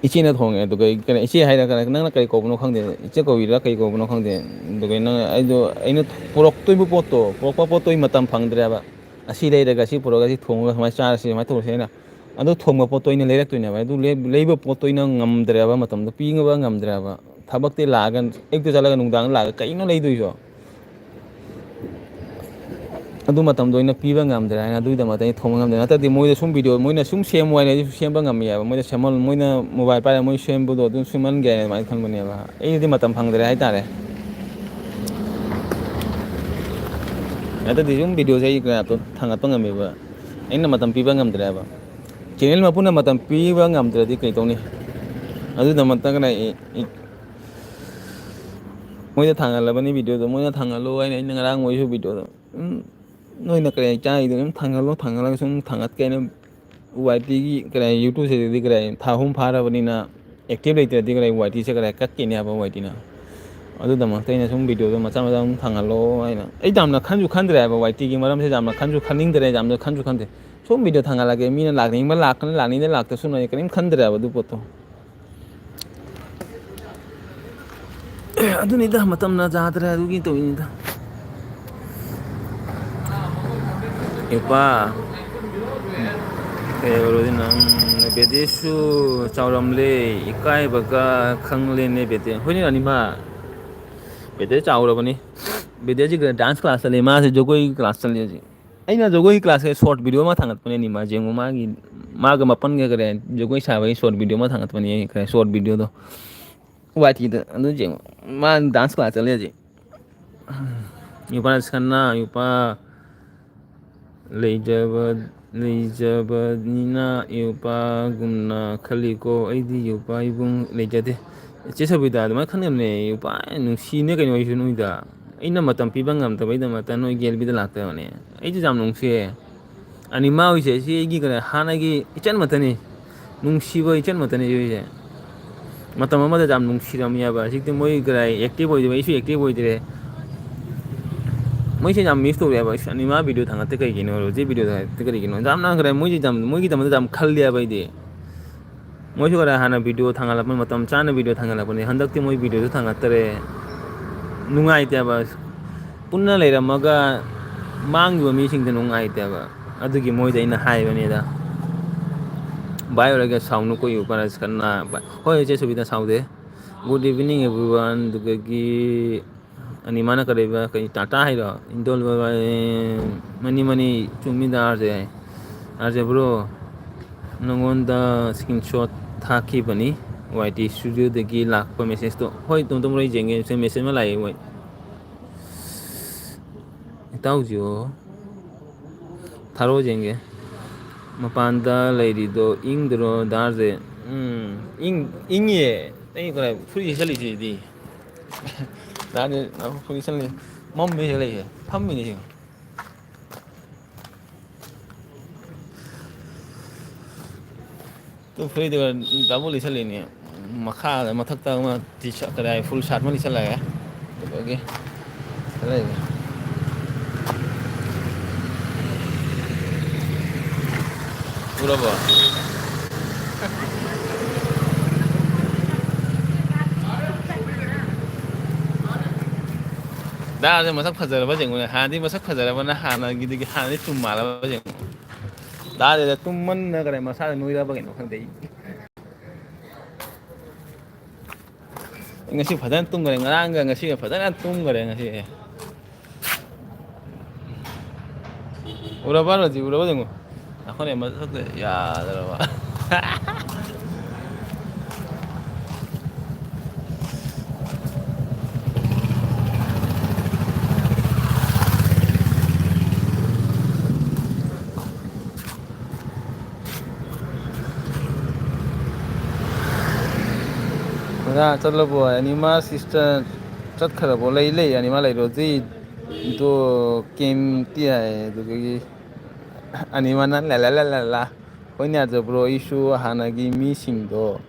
ꯏꯆꯦꯅ ꯊꯣꯡꯉꯦ꯫ ꯑꯗꯨꯒ ꯑꯩ ꯀꯩꯅꯣ, ꯏꯆꯦ ꯍꯥꯏꯔꯒ ꯅꯪꯅ ꯀꯔꯤ ꯀꯧꯕꯅꯣ ꯈꯪꯗꯦ, ꯏꯆꯦ ꯀꯧꯕꯤꯔꯥ ꯀꯔꯤ ꯀꯧꯕꯅꯣ ꯈꯪꯗꯦ꯫ ꯑꯗꯨꯒ ꯅꯪ, ꯑꯩꯗꯣ, ꯑꯩꯅ ꯄꯨꯔꯛꯇꯣꯏꯕ ꯄꯣꯠꯇꯣ, ꯄꯨꯔꯛꯄ ꯄꯣꯠꯇꯣ ꯑꯩ ꯃꯇꯝ ꯐꯪꯗ꯭ꯔꯦꯕ꯫ ꯑꯁꯤ ꯂꯩꯔꯒ, ꯑꯁꯤ ꯄꯨꯔꯛꯑꯒ, ꯑꯁꯤ ꯊꯣꯡꯉꯒ ꯁꯨꯃꯥꯏꯅ ꯆꯥꯔꯁꯤ, ꯁꯨꯃꯥꯏꯅ ꯇꯧꯔꯁꯤ ꯍꯥꯏꯅ꯫ ꯑꯗꯨ ꯊꯣꯡꯕ ꯄꯣꯠꯇꯣ ꯑꯩꯅ ꯂꯩꯔꯛꯇꯣꯏꯅꯦꯕ꯫ ꯑꯗꯨ ꯂꯩ-, ꯂꯩꯕ ꯄꯣꯠꯇꯣ ꯑꯩꯅ ꯉꯝꯗ꯭ꯔꯦꯕ, ꯃꯇꯝꯗꯣ ꯄꯤꯕ ꯉꯝꯗ꯭ꯔꯦꯕ꯫ ꯊꯕꯛꯇꯤ ꯂꯥꯛꯑꯒ, ꯑꯌꯨꯛꯇ ꯆꯠꯂꯒ ꯅꯨꯡꯗꯥꯡꯗ ꯂꯥꯛꯑꯒ ꯀꯩꯅꯣ ꯂꯩꯗꯣꯏꯁꯣ? ꯑꯗꯨ ꯃꯇꯝꯗꯣ ꯑꯩꯅ ꯄꯤꯕ ꯉꯝꯗ꯭ꯔꯦ ꯍꯥꯏꯅ, ꯑꯗꯨꯒꯤꯗꯃꯛꯇ ꯑꯩꯅ ꯊꯣꯡꯕ ꯉꯝꯗ꯭ꯔꯦ꯫ ꯅꯠꯇ꯭ꯔꯗꯤ ꯃꯣꯏꯗ ꯁꯨꯝ ꯚꯤꯗꯤꯑꯣ, ꯃꯣꯏꯅ ꯁꯨꯝ ꯁꯦꯝꯃꯨ ꯍꯥꯏꯅ ꯑꯩꯁꯨ ꯁꯦꯝꯕ ꯉꯝꯃꯦꯕ꯫ ꯃꯣꯏꯗ ꯁꯦꯝꯍꯜ-, ꯃꯣꯏꯅ ꯃꯣꯕꯥꯏꯜ ꯄꯥꯏꯔꯒ ꯃꯣꯏ ꯁꯦꯝꯕꯗꯣ ꯑꯗꯨꯝ ꯁꯦꯝꯍꯟꯒꯦ ꯍꯥꯏꯅ ꯑꯗꯨꯃꯥꯏꯅ ꯈꯟꯕꯅꯦꯕ꯫ ꯑꯩꯒꯤꯗꯤ ꯃꯇꯝ ꯐꯪꯗ꯭ꯔꯦ ꯍꯥꯏꯇꯥꯔꯦ꯫ ꯅꯠꯇ꯭ꯔꯗꯤ ꯁꯨꯝ ꯚꯤꯗꯤꯑꯣꯁꯦ ꯑꯩ ꯀꯌꯥ ꯊꯥꯡꯒꯠꯄ ꯉꯝꯃꯦꯕ꯫ ꯑꯩꯅ ꯃꯇꯝ ꯄꯤꯕ ꯉꯝꯗ꯭ꯔꯦꯕ꯫ ꯆꯦꯅꯦꯜ ꯃꯄꯨꯅ ꯃꯇꯝ ꯄꯤꯕ ꯉꯝꯗ꯭ꯔꯗꯤ ꯀꯩ ꯇꯧꯅꯤ? ꯑꯗꯨꯒꯤꯗꯃꯛꯇ ꯀꯩꯅꯣ, ꯑꯩ, ꯑꯩ, ꯃꯣꯏꯗ ꯊꯥꯡꯍꯜꯂꯕꯅꯤ ꯚꯤꯗꯤꯑꯣꯗꯣ, ꯃꯣꯏꯅ ꯊꯥꯡꯍꯜꯂꯣ ꯍꯥꯏꯅ ꯑꯩꯅ ꯉꯔꯥꯡ ꯃꯣꯏꯁꯨ ꯚꯤꯗꯤꯑꯣꯗꯣ, ꯎꯝ, ꯅꯣꯏꯅ ꯀꯔꯤ ꯆꯥꯔꯤꯗꯣ ꯑꯗꯨꯝ ꯊꯥꯡꯍꯜꯂꯣ, ꯊꯥꯡꯍꯜꯂꯒ ꯁꯨꯝ ꯊꯥꯡꯒꯠꯀꯦꯅ꯫ ꯋꯥꯏ ꯇꯤꯒꯤ ꯀꯔꯤ, ꯌꯨꯇꯨꯕꯁꯤꯗꯗꯤ ꯀꯔꯤ, ꯊꯥ ꯑꯍꯨꯝ ꯐꯥꯔꯕꯅꯤꯅ ꯑꯦꯛꯇꯤꯚ ꯂꯩꯇ꯭ꯔꯗꯤ ꯀꯔꯤ, ꯋꯥꯏ ꯇꯤꯁꯦ ꯀꯔꯤ, ꯀꯛꯈꯤꯅꯦ ꯍꯥꯏꯕ ꯋꯥꯏ ꯇꯤꯅ꯫ ꯑꯗꯨꯗꯃꯛꯇ ꯑꯩꯅ ꯁꯨꯝ ꯚꯤꯗꯤꯑꯣꯗꯣ ꯃꯆꯥ ꯃꯆꯥ ꯑꯗꯨꯝ ꯊꯥꯡꯍꯜꯂꯣ ꯍꯥꯏꯅ꯫ ꯑꯩ ꯌꯥꯝꯅ ꯈꯟꯁꯨ ꯈꯟꯗ꯭ꯔꯦ ꯍꯥꯏꯕ, ꯋꯥꯏ ꯇꯤꯒꯤ ꯃꯔꯝꯁꯦ ꯌꯥꯝꯅ ꯈꯟꯁꯨ ꯈꯟꯅꯤꯡꯗ꯭ꯔꯦ, ꯌꯥꯝꯅ ꯈꯟꯁꯨ ꯈꯟꯗꯦ꯫ ꯁꯨꯝ ꯚꯤꯗꯤꯑꯣ ꯊꯥꯡꯒꯠꯂꯛꯀꯦ, ꯃꯤꯅ ꯂꯥꯛꯅꯤꯡꯕ ꯂꯥꯛꯀꯅꯤ, ꯂꯥꯛꯅꯤꯡꯗ ꯂꯥꯛꯇꯁꯅꯨ, ꯑꯩ ꯀꯔꯤꯝ ꯈꯟꯗ꯭ꯔꯦ ꯍꯥꯏꯕ ꯑꯗꯨ ꯄꯣꯠꯇꯣ꯫ ꯑꯗꯨꯅꯤꯗ, ꯃꯇꯝꯅ ꯌꯥꯗ꯭ꯔꯦ, ꯑꯗꯨꯒꯤ ꯇꯧꯔꯤꯅꯤꯗ꯫ ꯏꯄꯥ, ꯀꯩ ꯑꯣꯏꯔꯗꯤ ꯅꯪ, ꯕꯦꯗꯦꯁꯨ ꯆꯥꯎꯔꯝꯂꯦ, ꯏꯀꯥꯏꯕꯒ ꯈꯪꯂꯦꯅꯦ ꯕꯦꯗꯦ꯫ ꯍꯣꯏꯅꯦ ꯑꯅꯤꯃ, ꯕꯦꯗꯦ ꯆꯥꯎꯔꯕꯅꯤ꯫ ꯕꯦꯗꯦꯁꯤ dance class ꯆꯠꯂꯦ, ꯃꯥꯁꯦ ꯖꯒꯣꯏ class ꯆꯠꯂꯦ ꯍꯧꯖꯤꯛ꯫ ꯑꯩꯅ ꯖꯒꯣꯏ classꯀꯤ short video ꯑꯃ ꯊꯥꯡꯒꯠꯄꯅꯦ, ꯑꯅꯤꯃ ꯌꯦꯡꯉꯨ, ꯃꯥꯒꯤ, ꯃꯥꯒ ꯃꯄꯟꯒ ꯀꯔꯤ ꯖꯒꯣꯏ ꯁꯥꯕꯒꯤ short video ꯑꯃ ꯊꯥꯡꯒꯠꯄꯅꯦ, ꯀꯔꯤ short videoꯗꯣ꯫ ꯋꯥꯏ ꯇꯤꯗ ꯑꯗꯨ ꯌꯦꯡꯉꯣ꯫ ꯃꯥ dance class ꯆꯠꯂꯦ ꯍꯧꯖꯤꯛ꯫ ꯌꯨꯄꯥ ꯁꯅꯥ, ꯌꯨꯄꯥ ꯂꯩꯖꯕ, ꯂꯩꯖꯕꯅꯤꯅ ꯌꯨꯄꯥꯒꯨꯝꯅ ꯈꯜꯂꯤꯀꯣ꯫ ꯑꯩꯗꯤ ꯌꯨꯄꯥ ꯏꯕꯨꯡ ꯂꯩꯖꯗꯦ꯫ ꯏꯆꯦ ꯁꯕꯤꯇꯥ, ꯑꯗꯨꯃꯥꯏꯅ ꯈꯟꯒꯅꯨꯅꯦ꯫ ꯌꯨꯄꯥ ꯅꯨꯡꯁꯤꯅꯦ ꯀꯩꯅꯣ ꯑꯩꯁꯨ ꯅꯣꯏꯗ꯫ ꯑꯩꯅ ꯃꯇꯝ ꯄꯤꯕ ꯉꯝꯗꯕꯩꯗꯃꯛꯇ ꯅꯣꯏ ꯒꯦꯜꯕꯤꯗ ꯂꯥꯛꯇꯕꯅꯦ꯫ ꯑꯩꯁꯨ ꯌꯥꯝ ꯅꯨꯡꯁꯤꯌꯦ꯫ ꯑꯅꯤꯃ ꯍꯣꯏꯁꯦ ꯁꯤ ꯑꯩꯒꯤ ꯀꯩꯅꯣ ꯍꯥꯟꯅꯒꯤ ꯏꯆꯟ ꯃꯇꯅꯤ, ꯅꯨꯡꯁꯤꯕ ꯏꯆꯟ ꯃꯇꯅꯤ ꯍꯣꯏꯁꯦ꯫ ꯃꯇꯝ ꯑꯃꯗ ꯌꯥꯝ ꯅꯨꯡꯁꯤꯔꯝꯃꯦꯕ꯫ ꯍꯧꯖꯤꯛꯇꯤ ꯃꯣꯏ ꯀꯗꯥꯏ active ꯑꯣꯏꯗꯕ, ꯑꯩꯁꯨ active ꯑꯣꯏꯗ꯭ꯔꯦ꯫ ꯃꯣꯏꯁꯦ ꯌꯥꯝ miss ꯇꯧꯔꯦꯕ꯫ ꯑꯁ, ꯑꯅꯤꯃ video ꯊꯥꯡꯒꯠꯇꯦ ꯀꯩꯒꯤꯅꯣ? ꯔꯣꯖꯤ video ꯊꯥꯡꯒꯠꯇꯦ ꯀꯔꯤꯒꯤꯅꯣ? ꯌꯥꯝꯅ ꯀꯗꯥꯏ ꯃꯣꯏꯒꯤ ꯌꯥꯝ, ꯃꯣꯏꯒꯤꯗꯃꯛꯇ ꯌꯥꯝ ꯈꯜꯂꯦꯕ ꯑꯩꯗꯤ꯫ ꯃꯣꯏꯁꯨ ꯈꯔ ꯍꯥꯟꯅ ꯚꯤꯗꯤꯑꯣ ꯊꯥꯡꯒꯠꯂꯛꯄꯅꯤ, ꯃꯇꯝ ꯆꯥꯅ ꯚꯤꯗꯤꯑꯣ ꯊꯥꯡꯒꯠꯂꯛꯄꯅꯤ, ꯍꯟꯗꯛꯇꯤ ꯃꯣꯏ ꯚꯤꯗꯤꯑꯣꯁꯨ ꯊꯥꯡꯒꯠꯇꯔꯦ꯫ ꯅꯨꯡꯉꯥꯏꯇꯦꯕ꯫ ꯄꯨꯟꯅ ꯂꯩꯔꯝꯃꯒ ꯃꯥꯡꯈꯤꯕ ꯃꯤꯁꯤꯡꯗꯣ ꯅꯨꯡꯉꯥꯏꯇꯦꯕ꯫ ꯑꯗꯨꯒꯤ ꯃꯣꯏꯗ ꯑꯩꯅ ꯍꯥꯏꯕꯅꯤꯗ, "ꯚꯥꯏ ꯑꯣꯏꯔꯒ ꯁꯥꯎꯅꯨ, ꯀꯣꯏ ꯎꯄꯔ ꯁꯀꯔꯅ ꯚꯥꯏ"꯫ ꯍꯣꯏ, ꯏꯆꯦ ꯁꯨꯕꯤꯇꯥ, ꯁꯥꯎꯗꯦ꯫ Good evening everyone꯫ ꯑꯗꯨꯗꯒꯤ ꯑꯅꯤꯃꯥꯅ ꯀꯔꯤꯕ, ꯀꯔꯤ, ꯇꯥꯇꯥ ꯍꯥꯏꯔꯣ? ꯏꯟꯗꯣꯜ ꯕꯕꯥ, ꯑꯦ, ꯃꯅꯤ, ꯃꯅꯤ, ꯆꯨꯝꯃꯤꯗ, R J. R J bro, ꯅꯪꯉꯣꯟꯗ ꯁ꯭ꯀꯔꯤꯟꯁꯣꯠ ꯊꯥꯈꯤꯕꯅꯤ, ꯋꯥꯏ ꯇꯤ ꯁ꯭ꯇꯨꯗꯤꯑꯣꯗꯒꯤ ꯂꯥꯛꯄ ꯃꯦꯁꯦꯖꯇꯣ꯫ ꯍꯣꯏ, ꯇꯣꯝ ꯇꯣꯝ ꯕ꯭ꯔꯣ, ꯑꯩ ꯌꯦꯡꯒꯦ, ꯁꯤ ꯃꯦꯁꯦꯖ ꯑꯃ ꯂꯥꯛꯑꯦ, ꯃꯣꯏ꯫ ꯏꯇꯥꯎꯖꯤꯌꯣ꯫ ꯊꯥꯔꯣ ꯌꯦꯡꯒꯦ꯫ ꯃꯄꯥꯟꯗ ꯂꯩꯔꯤꯗꯣ ꯏꯪꯗ꯭ꯔꯣ, ꯗꯥꯔꯁꯦ? ꯎꯝ, ꯏꯪ-, ꯏꯪꯉꯤꯌꯦ꯫ ꯑꯩ ꯀꯗꯥꯏ ꯐꯨꯔꯤꯠ ꯂꯤꯠꯁꯜꯂꯤꯁꯤꯗꯤ꯫ ꯗꯥꯔꯁꯦ ꯐꯨꯔꯤꯠ ꯂꯤꯠꯁꯜꯂꯤ꯫ ꯃꯝꯃꯦ ꯁꯤꯗ ꯂꯩꯁꯦ꯫ ꯐꯝꯃꯤꯅꯦ ꯁꯤꯗ꯫ ꯇꯨ ꯐꯨꯔꯤꯠꯇꯨꯒ ꯗꯕꯜ ꯂꯤꯠꯁꯜꯂꯤꯅꯦ꯫ ꯃꯈꯥꯗ, ꯃꯊꯛꯇ ꯑꯃ ꯇꯤ ꯁꯥꯔꯠ, ꯀꯗꯥꯏ, ꯐꯨꯜ ꯁꯥꯔꯠ ꯑꯃ ꯂꯤꯠꯁꯜꯂꯛꯑꯦ꯫ ꯑꯗꯨꯗꯒꯤ ꯂꯩꯔꯦ꯫ ꯎꯔꯕꯣ? ꯗꯥꯁꯦ ꯃꯁꯛ ꯐꯖꯔꯕ ꯌꯦꯡꯉꯨꯅꯦ꯫ ꯍꯥꯟꯅꯗꯤ ꯃꯁꯛ ꯐꯖꯔꯕꯅ ꯍꯥꯟꯅꯒꯤꯗꯒꯤ ꯍꯥꯟꯅꯗꯤ ꯇꯨꯝ ꯃꯥꯜꯂꯕ ꯌꯦꯡꯉꯨ꯫ ꯗꯥꯁꯦ ꯇꯨꯝꯃꯟꯅ ꯀꯔꯤ ꯃꯁꯥꯗ ꯅꯣꯏꯔꯕ ꯀꯩꯅꯣ ꯈꯪꯗꯦ꯫ ꯉꯁꯤ ꯐꯖꯅ ꯇꯨꯝꯈꯔꯦ, ꯉꯔꯥꯡꯒ ꯉꯁꯤꯒ ꯐꯖꯅ ꯇꯨꯝꯈꯔꯦ ꯉꯁꯤ꯫ ꯎꯔꯕ ꯔꯣꯖꯤ? ꯎꯔꯕ ꯌꯦꯡꯉꯨ꯫ ꯑꯩꯈꯣꯏꯅ ꯃꯁꯛꯇ ꯌꯥꯗ꯭ꯔꯕ꯫ ꯑꯣꯖꯥ ꯆꯠꯂꯕꯣ? ꯑꯅꯤꯃꯥ ꯁꯤꯁꯇꯔ ꯆꯠꯈ꯭ꯔꯕꯣ? ꯂꯩ, ꯂꯩ, ꯑꯅꯤꯃꯥ ꯂꯩꯔꯣ꯫ ꯑꯗꯨꯏꯗꯣ ꯀꯦꯝꯇꯤ ꯍꯥꯏ, ꯑꯗꯨꯗꯒꯤ ꯑꯅꯤꯃꯥꯅ ꯂꯥ ꯂꯥ ꯂꯥ ꯂꯥ ꯂꯥ꯫ ꯍꯣꯏꯅꯦ ꯑꯥꯔꯖꯦ ꯕ꯭ꯔꯣ, ꯑꯩꯁꯨ ꯍꯥꯟꯅꯒꯤ ꯃꯤꯁꯤꯡꯗꯣ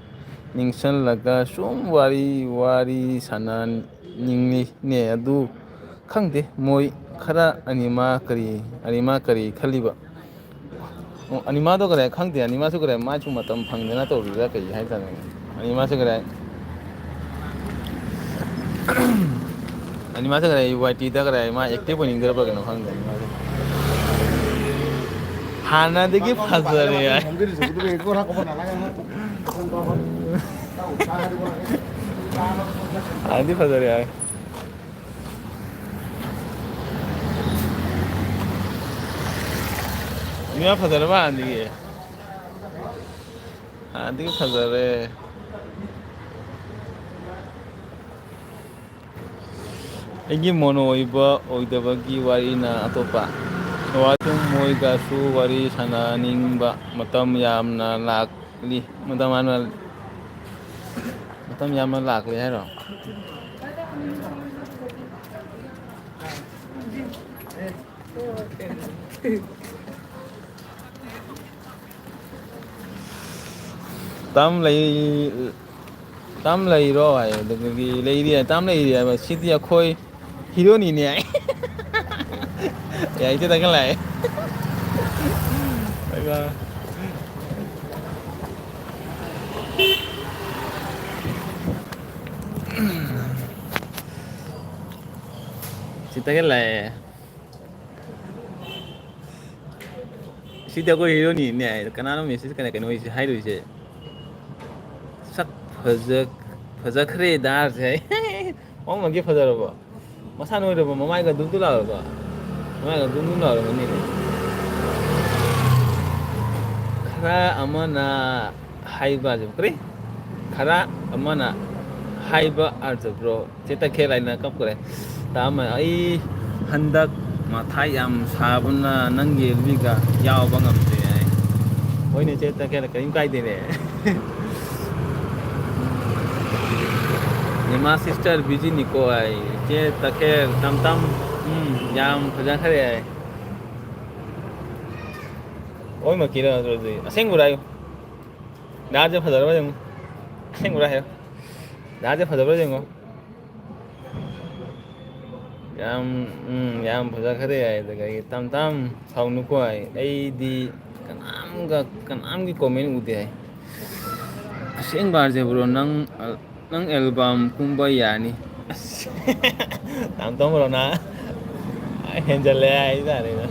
ꯅꯤꯡꯁꯤꯡꯂꯒ ꯁꯨꯝ ꯋꯥꯔꯤ, ꯋꯥꯔꯤ ꯁꯥꯟꯅꯅꯤꯡꯂꯤꯅꯦ꯫ ꯑꯗꯨ ꯈꯪꯗꯦ, ꯃꯣꯏ ꯈꯔ ꯑꯅꯤꯃꯥ ꯀꯔꯤ, ꯑꯅꯤꯃꯥ ꯀꯔꯤ ꯈꯜꯂꯤꯕ? ꯑꯅꯤꯃꯥꯗꯣ ꯀꯗꯥꯏ ꯈꯪꯗꯦ, ꯑꯅꯤꯃꯥꯁꯨ ꯀꯗꯥꯏ ꯃꯥꯁꯨ ꯃꯇꯝ ꯐꯪꯗꯅ ꯇꯧꯔꯤꯔꯥ ꯀꯩ ꯍꯥꯏꯇꯥꯔꯦ꯫ ꯑꯅꯤꯃꯥꯁꯨ ꯀꯗꯥꯏ ꯑꯅꯤꯃꯥꯁꯨ ꯀꯗꯥꯏ ꯋꯥꯏ ꯇꯤꯗ ꯀꯗꯥꯏ ꯃꯥ ꯑꯦꯛꯇꯤꯚ ꯑꯣꯏꯅꯤꯡꯗ꯭ꯔꯕ ꯀꯩꯅꯣ ꯈꯪꯗꯦ ꯑꯅꯤꯃꯥꯁꯦ꯫ ꯍꯥꯟꯅꯗꯒꯤ ꯐꯖꯔꯦ ꯍꯥꯏ꯫ ꯍꯥꯟꯅꯗꯤ ꯐꯖꯔꯦ ꯍꯥꯏ꯫ ꯏꯃꯥ ꯐꯖꯔꯕ ꯍꯥꯟꯅꯗꯒꯤ? ꯍꯥꯟꯅꯗꯒꯤ ꯐꯖꯔꯦ꯫ ꯑꯩꯒꯤ ꯃꯣꯅꯣ ꯑꯣꯏꯕ ꯑꯣꯏꯗꯕꯒꯤ ꯋꯥꯔꯤꯅ ꯑꯇꯣꯞꯄ꯫ ꯋꯥꯁꯨ ꯃꯣꯏꯒꯁꯨ ꯋꯥꯔꯤ ꯁꯥꯟꯅꯅꯤꯡꯕ ꯃꯇꯝ ꯌꯥꯝꯅ ꯂꯥꯛꯂꯤ꯫ ꯃꯇꯝ ꯌꯥꯝꯅ, ꯃꯇꯝ ꯌꯥꯝꯅ ꯂꯥꯛꯂꯤ ꯍꯥꯏꯔꯣ? ꯇꯥꯝ ꯂꯩ, ꯇꯥꯝ ꯂꯩꯔꯣ ꯍꯥꯏ, ꯑꯗꯨꯗꯒꯤ ꯂꯩꯔꯤ ꯍꯥꯏ, ꯇꯥꯝ ꯂꯩꯔꯤ ꯍꯥꯏꯕ, ꯁꯤꯗꯤ ꯑꯩꯈꯣꯏ ꯍꯤꯔꯣꯅꯤꯅꯦ ꯍꯥꯏ꯫ ꯌꯥꯏ, ꯆꯦ ꯇꯥꯡꯈꯠꯂꯛꯑꯦ꯫ ꯑꯗꯨꯒ ꯁꯤ ꯇꯥꯡꯈꯠꯂꯛꯑꯦ꯫ ꯁꯤꯗꯤ ꯑꯩꯈꯣꯏ ꯍꯤꯔꯣꯅꯤꯅꯦ ꯍꯥꯏ꯫ ꯀꯅꯥꯅꯣ ꯃꯦꯁꯦꯖ ꯀꯅꯥ ꯀꯩꯅꯣ ꯍꯥꯏꯁꯦ ꯍꯥꯏꯔꯨꯏꯁꯦ? ꯁꯛ ꯐꯖ-, ꯐꯖꯈ꯭ꯔꯦꯗ ꯍꯥꯏꯔꯁꯦ ꯍꯥꯏ꯫ ꯃꯃꯥꯡꯒꯤ ꯐꯖꯔꯕꯣ? ꯃꯁꯥ ꯅꯣꯏꯔꯕꯣ? ꯃꯃꯥꯏꯒ ꯗꯨꯝ ꯗꯨꯝ ꯂꯥꯎꯔꯕꯣ? ꯃꯃꯥꯏꯒ ꯗꯨꯝ ꯗꯨꯝ ꯂꯥꯎꯔꯝꯒꯅꯤꯅꯦ꯫ ꯈꯔ ꯑꯃꯅ ꯍꯥꯏꯕ ꯑꯥꯔꯖꯕ ꯀꯔꯤ? ꯈꯔ ꯑꯃꯅ ꯍꯥꯏꯕ ꯑꯥꯔꯖꯕ꯭ꯔꯣ? ꯆꯦ ꯇꯈꯦꯜ ꯍꯥꯏꯅ ꯀꯞꯈ꯭ꯔꯦ꯫ ꯇꯥꯃ, ꯑꯩ ꯍꯟꯗꯛ ꯃꯊꯥ ꯌꯥꯝ ꯁꯥꯕꯅ ꯅꯪꯒꯤ ꯑꯦꯜꯕꯤꯒ ꯌꯥꯎꯕ ꯉꯝꯗ꯭ꯔꯦ ꯍꯥꯏ꯫ ꯍꯣꯏꯅꯦ, ꯆꯦ ꯇꯈꯦꯜ, ꯀꯔꯤꯝ ꯀꯥꯏꯗꯦꯅꯦ꯫ ꯅꯤꯃꯥ sister busy ꯅꯤꯀꯣ ꯍꯥꯏ꯫ ꯆꯦ ꯇꯈꯦꯜ, ꯇꯝ ꯇꯝ, ꯎꯝ, ꯌꯥꯝ ꯐꯖꯈ꯭ꯔꯦ ꯍꯥꯏ꯫ ꯑꯣꯏꯃꯛꯀꯤꯔ ꯑꯗꯨꯗꯤ? ꯑꯁꯦꯡꯕꯔꯥ ꯍꯥꯏꯌꯨ꯫ ꯗꯥꯁꯦ ꯐꯖꯔꯕ ꯌꯦꯡꯉꯨ꯫ ꯑꯁꯦꯡꯕꯔꯥ ꯍꯥꯏꯌꯨ꯫ ꯗꯥꯁꯦ ꯐꯖꯕ꯭ꯔꯥ ꯌꯦꯡꯉꯣ꯫ ꯌꯥꯝ, ꯎꯝ, ꯌꯥꯝ ꯐꯖꯈ꯭ꯔꯦ ꯍꯥꯏ꯫ ꯑꯗꯨꯒ ꯑꯩ, "ꯇꯝ ꯇꯝ, ꯁꯥꯎꯅꯨꯀꯣ" ꯍꯥꯏ꯫ ꯑꯩꯗꯤ ꯀꯅꯥ ꯀꯅꯥꯝꯒ, ꯀꯅꯥꯝꯒꯤ comment ꯎꯗꯦ ꯍꯥꯏ꯫ ꯑꯁꯦꯡꯕ ꯑꯥꯔꯖꯦ ꯕ꯭ꯔꯣ, ꯅꯪ, ꯅꯪ album ꯀꯨꯝꯕ ꯌꯥꯅꯤ꯫ ꯑꯁ, ꯇꯥꯃꯣ ꯇꯣꯝꯕ꯭ꯔꯣꯅ ꯍꯦꯟꯖꯜꯂꯦ ꯍꯥꯏꯇꯥꯔꯦꯗ꯫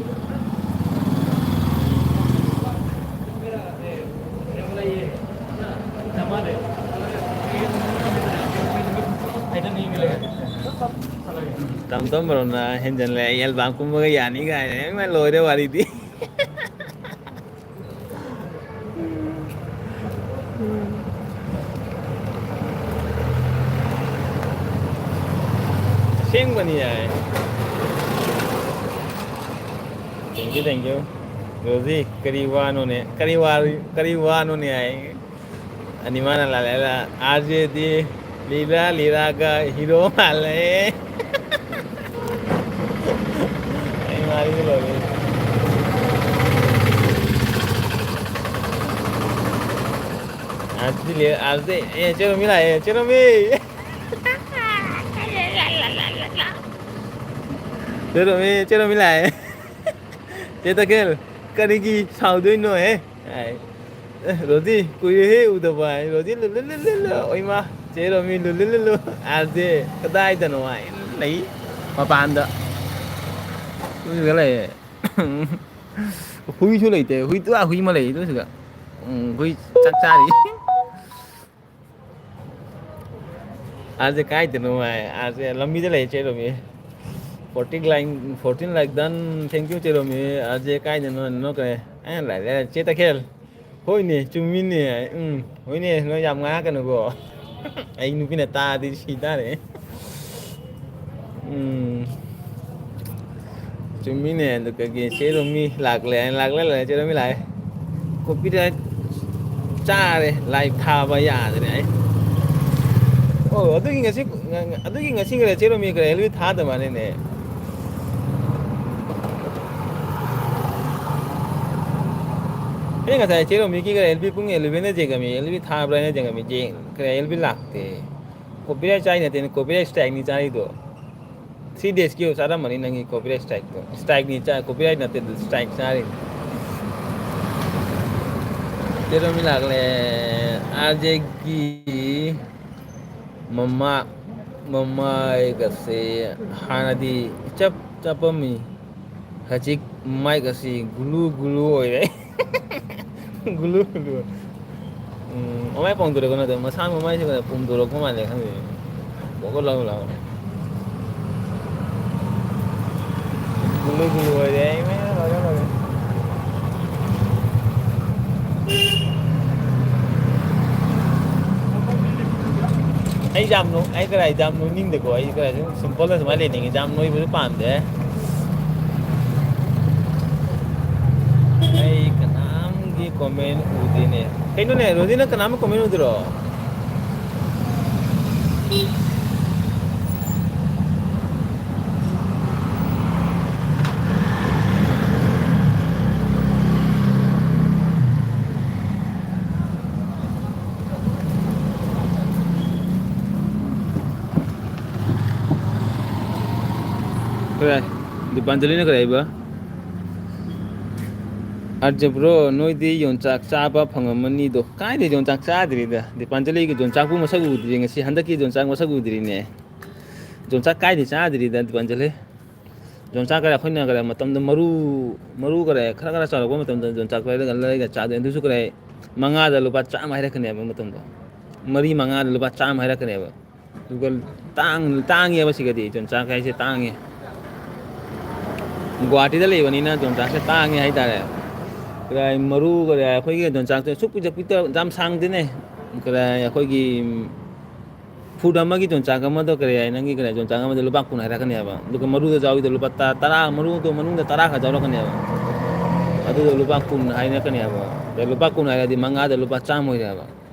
ꯇꯥꯃꯣ ꯇꯣꯝꯕ꯭ꯔꯣꯅ ꯍꯦꯟꯖꯜꯂꯦ, ꯑꯩ album ꯀꯨꯝꯕꯒ ꯌꯥꯅꯤ ꯀꯥꯏꯅ꯫ ꯏꯃꯥ, ꯂꯣꯏꯔꯦ ꯋꯥꯔꯤꯗꯤ꯫ ꯑꯁꯦꯡꯕꯅꯤ ꯍꯥꯏ꯫ Thank you, thank you꯫ Rosie, ꯀꯔꯤ ꯋꯥꯅꯣꯅꯦ? ꯀꯔꯤ ꯋꯥ-, ꯀꯔꯤ ꯋꯥꯅꯣꯅꯦ ꯍꯥꯏ? ꯑꯅꯤ ꯃꯥꯅ ꯂꯥꯜꯂꯦ, ꯑꯥꯔꯖꯦꯗꯤ ꯂꯤꯔꯥ ꯂꯤꯔꯥꯒ ꯍꯤꯔꯣ ꯃꯥꯜꯂꯦ꯫ ꯑꯩ ꯃꯥꯔꯤꯁꯦ ꯂꯣꯏꯔꯦ꯫ ꯑꯥꯔꯖꯦꯗꯤ ꯂꯤꯔꯥ, ꯑꯥꯔꯖꯦ, ꯑꯦ, ꯆꯦ ꯔꯣꯃꯤ ꯂꯥꯛꯑꯦ, ꯆꯦ ꯔꯣꯃꯤ꯫ ꯆꯦ ꯔꯣꯃꯤ, ꯆꯦ ꯔꯣꯃꯤ ꯂꯥꯛꯑꯦ꯫ ꯆꯦ ꯇꯈꯦꯜ, ꯀꯔꯤꯒꯤ ꯁꯥꯎꯗꯣꯏꯅꯣꯍꯦ? ꯍꯥꯏ꯫ ꯑꯦ, ꯔꯣꯖꯤ, ꯀꯨꯏꯔꯦꯍꯦ ꯎꯗꯕ ꯍꯥꯏ꯫ ꯔꯣꯖꯤ, ꯂꯨ, ꯂꯨ, ꯂꯨ, ꯂꯨ, ꯂꯨ꯫ ꯑꯣꯏꯃꯥ, ꯆꯦ ꯔꯣꯃꯤ, ꯂꯨ, ꯂꯨ, ꯂꯨ, ꯂꯨ꯫ ꯑꯥꯔꯖꯦ, ꯀꯗꯥꯏꯗꯅꯣ ꯍꯥꯏ? ꯂꯩ, ꯃꯄꯥꯟꯗ꯫ ꯎꯏꯔꯒ ꯂꯩꯌꯦ꯫ ꯍꯨꯏꯁꯨ ꯂꯩꯇꯦ꯫ ꯍꯨꯏ, ꯇꯨ, ꯑꯥ, ꯍꯨꯏ ꯑꯃ ꯂꯩ, ꯇꯨ ꯁꯤꯗ꯫ ꯎꯝ, ꯍꯨꯏ ꯆꯥꯛ ꯆꯥꯔꯤ꯫ ꯑꯥꯔꯖꯦ ꯀꯥꯏꯗꯅꯣ ꯍꯥꯏ? ꯑꯥꯔꯖꯦ ꯂꯝꯕꯤꯗ ꯂꯩ, ꯆꯦ ꯔꯣꯃꯤ꯫ Fourteen like, fourteen like done, thank you, ꯆꯦ ꯔꯣꯃꯤ꯫ ꯑꯥꯔꯖꯦ ꯀꯥꯏꯗꯅꯣ ꯅꯣꯛꯈ꯭ꯔꯦ꯫ ꯑꯩꯅ ꯂꯥꯏꯔꯦ, ꯆꯦ ꯇꯈꯦꯜ꯫ ꯍꯣꯏꯅꯦ, ꯆꯨꯝꯃꯤꯅꯦ꯫ ꯎꯝ, ꯍꯣꯏꯅꯦ, ꯅꯣꯏ ꯌꯥꯝ ꯉꯥꯡꯉꯛꯀꯅꯨꯀꯣ꯫ ꯑꯩ ꯅꯨꯄꯤꯅ ꯇꯥꯔꯗꯤ ꯁꯤ ꯇꯥꯔꯦ꯫ ꯎꯝ꯫ ꯆꯨꯝꯃꯤꯅꯦ, ꯑꯗꯨ ꯀꯩꯒꯤ ꯆꯦ ꯔꯣꯃꯤ ꯂꯥꯛꯂꯦ ꯍꯥꯏꯅ ꯂꯥꯛꯂꯦ, ꯂꯥꯛꯂꯦ, ꯆꯦ ꯔꯣꯃꯤ ꯂꯥꯛꯑꯦ꯫ Copyright ꯆꯥꯔꯦ, live ꯊꯥꯕ ꯌꯥꯗ꯭ꯔꯦ ꯑꯩ꯫ ꯑꯣ, ꯑꯗꯨꯒꯤ ꯉꯁꯤ, ꯑꯗꯨꯒꯤ ꯉꯁꯤ ꯈꯔ ꯆꯦ ꯔꯣꯃꯤ ꯈꯔ ꯍꯦꯜꯃꯦꯠ ꯊꯥꯗ ꯃꯥꯜꯂꯦꯅꯦ꯫ ꯑꯩꯅ ꯉꯁꯥꯏ ꯆꯦ ꯔꯣꯃꯤꯒꯤ ꯈꯔ ꯑꯦꯜ ꯕꯤ ꯄꯨꯡ eleven ꯗ ꯌꯦꯡꯉꯝꯃꯤ, ꯑꯦꯜ ꯕꯤ ꯊꯥꯕ꯭ꯔꯥ ꯍꯥꯏꯅ ꯌꯦꯡꯉꯝꯃꯤ, ꯌꯦꯡ-, ꯈꯔ ꯑꯦꯜ ꯕꯤ ꯂꯥꯛꯇꯦ꯫ Copyright ꯆꯥꯏ ꯅꯠꯇꯦꯅꯦ, copyright strike ꯅꯤ ꯆꯥꯔꯤꯗꯣ꯫ Three days ꯀꯤ ꯆꯥꯔꯝꯃꯅꯤ ꯅꯪꯒꯤ copyright strike ꯇꯣ꯫ Strike ꯅꯤ ꯆꯥ-, copyright ꯅꯠꯇꯦ, ꯑꯗꯨ strike ꯆꯥꯔꯤꯅꯤ꯫ ꯖꯦꯔꯣꯃꯤ ꯂꯥꯛꯂꯦ꯫ ꯑꯥꯔꯖꯦꯒꯤ ꯃꯃꯥ, ꯃꯃꯥꯏꯒꯁꯦ ꯍꯥꯟꯅꯗꯤ ꯏꯆꯞ ꯆꯞꯄꯝꯃꯤ, ꯍꯧꯖꯤꯛ ꯃꯃꯥꯏꯒꯁꯤ ꯒꯨꯂꯨ ꯒꯨꯂꯨ ꯑꯣꯏꯔꯦ꯫ ꯒꯨꯂꯨ ꯒꯨꯂꯨ꯫ ꯎꯝ, ꯃꯃꯥꯏ ꯄꯣꯝꯊꯣꯔꯛꯄ ꯅꯠꯇꯕ, ꯃꯁꯥ ꯃꯃꯥꯏꯁꯦ ꯄꯣꯝꯊꯣꯔꯛꯄ ꯃꯥꯜꯂꯦ ꯈꯪꯗꯦ꯫ ꯕꯣꯀꯣ ꯂꯥꯎ ꯂꯥꯎ꯫ ꯒꯨꯂꯨ ꯒꯨꯂꯨ ꯑꯣꯏꯔꯦ꯫ ꯑꯩ ꯃꯌꯥ ꯂꯣꯏꯔꯦ, ꯂꯣꯏꯔꯦ꯫ ꯑꯩ ꯌꯥꯝ ꯅꯣꯛ-, ꯑꯩ ꯀꯔꯥꯏ ꯌꯥꯝ ꯅꯣꯛꯅꯤꯡꯗꯦꯀꯣ꯫ ꯑꯩ ꯀꯔꯥꯏ ꯁꯨꯝ simple ꯁꯨꯃꯥꯏꯅ ꯂꯩꯅꯤꯡꯉꯤ꯫ ꯌꯥꯝ ꯅꯣꯏꯕꯁꯨ ꯄꯥꯝꯗꯦ꯫ ꯑꯩ ꯀꯅꯥꯝꯒꯤ comment ꯎꯗꯦꯅꯦ꯫ ꯀꯩꯅꯣꯅꯦ, ꯔꯣꯖꯤꯅ ꯀꯅꯥꯝ comment ꯎꯗ꯭ꯔꯣ? ꯀꯔꯥꯏ? ꯗꯤꯄꯥꯟꯖꯂꯤꯅ ꯀꯔꯤ ꯍꯥꯏꯕ? ꯑꯠꯆꯥ bro, ꯅꯣꯏꯗꯤ ꯌꯣꯡꯆꯥꯛ ꯆꯥꯕ ꯐꯪꯉꯝꯃꯅꯤꯗꯣ꯫ ꯀꯥꯏꯗ ꯌꯣꯡꯆꯥꯛ ꯆꯥꯗ꯭ꯔꯤꯗ? ꯗꯤꯄꯥꯟꯖꯂꯤꯒꯤ ꯌꯣꯡꯆꯥꯛꯄꯨ ꯃꯁꯛ ꯎꯗ꯭ꯔꯤ ꯉꯁꯤ꯫ ꯍꯟꯗꯛꯀꯤ ꯌꯣꯡꯆꯥꯛ ꯃꯁꯛ ꯎꯗ꯭ꯔꯤꯅꯦ꯫ ꯌꯣꯡꯆꯥꯛ ꯀꯥꯏꯗ ꯆꯥꯗ꯭ꯔꯤꯗ ꯗꯤꯄꯥꯟꯖꯂꯤ? ꯌꯣꯡꯆꯥꯛ ꯀꯔꯥꯏ ꯑꯩꯈꯣꯏꯅ ꯀꯔꯥꯏ ꯃꯇꯝꯗ ꯃꯔꯨ, ꯃꯔꯨ ꯀꯔꯥꯏ ꯈꯔ ꯈꯔ ꯆꯥꯎꯔꯛꯄ ꯃꯇꯝꯗ ꯌꯣꯡꯆꯥꯛ ꯂꯩꯔꯒ, ꯂꯩꯔꯒ ꯆꯥꯗꯣꯏꯅꯦ꯫ ꯑꯗꯨꯁꯨ ꯀꯔꯥꯏ ꯃꯉꯥꯗ ꯂꯨꯄꯥ ꯆꯥꯝꯃ ꯍꯥꯏꯔꯛꯀꯅꯦꯕ ꯃꯇꯝꯗꯣ꯫ ꯃꯔꯤ ꯃꯉꯥꯗ ꯂꯨꯄꯥ ꯆꯥꯝꯃ ꯍꯥꯏꯔꯛꯀꯅꯦꯕ꯫ ꯑꯗꯨꯒ ꯇꯥꯡ-, ꯇꯥꯡꯉꯦꯕ ꯁꯤꯒꯗꯤ ꯌꯣꯡꯆꯥꯛ ꯍꯥꯏꯁꯦ ꯇꯥꯡꯉꯦ꯫ ꯒꯨꯍꯥꯇꯤꯗ ꯂꯩꯕꯅꯤꯅ ꯌꯣꯡꯆꯥꯛꯁꯦ ꯇꯥꯡꯉꯦ ꯍꯥꯏꯇꯥꯔꯦ꯫ ꯀꯔꯥꯏ ꯃꯔꯨ ꯀꯔꯥꯏ ꯑꯩꯈꯣꯏꯒꯤ ꯌꯣꯡꯆꯥꯛꯇꯣ ꯁꯨꯛ ꯄꯤꯛꯇ ꯄꯤꯛꯇ ꯌꯥꯝ ꯁꯥꯡꯗꯦꯅꯦ꯫ ꯀꯔꯥꯏ ꯑꯩꯈꯣꯏꯒꯤ ꯐꯨꯠ ꯑꯃꯒꯤ ꯌꯣꯡꯆꯥꯛ ꯑꯃꯗ ꯀꯔꯤ ꯍꯥꯏ, ꯅꯪꯒꯤ ꯀꯔꯤ ꯌꯣꯡꯆꯥꯛ ꯑꯃꯗ ꯂꯨꯄꯥ ꯀꯨꯟ ꯍꯥꯏꯔꯛꯀꯅꯦꯕ꯫ ꯑꯗꯨꯒ ꯃꯔꯨꯗ ꯌꯥꯎꯔꯤꯗꯣ ꯂꯨꯄꯥ ꯇ-, ꯇꯔꯥ, ꯃꯔꯨꯗꯣ ꯃꯅꯨꯡꯗ ꯇꯔꯥ ꯈꯛ ꯌꯥꯎꯔꯛꯀꯅꯦꯕ꯫ ꯑꯗꯨꯗꯣ ꯂꯨꯄꯥ ꯀꯨꯟ ꯍꯥꯏꯔꯛꯀꯅꯦꯕ꯫ ꯑꯗ ꯂꯨꯄꯥ ꯀꯨꯟ ꯍꯥꯏꯔꯗꯤ ꯃꯉꯥꯗ ꯂꯨꯄꯥ ꯆꯥꯝꯃ ꯑꯣꯏꯔꯦꯕ꯫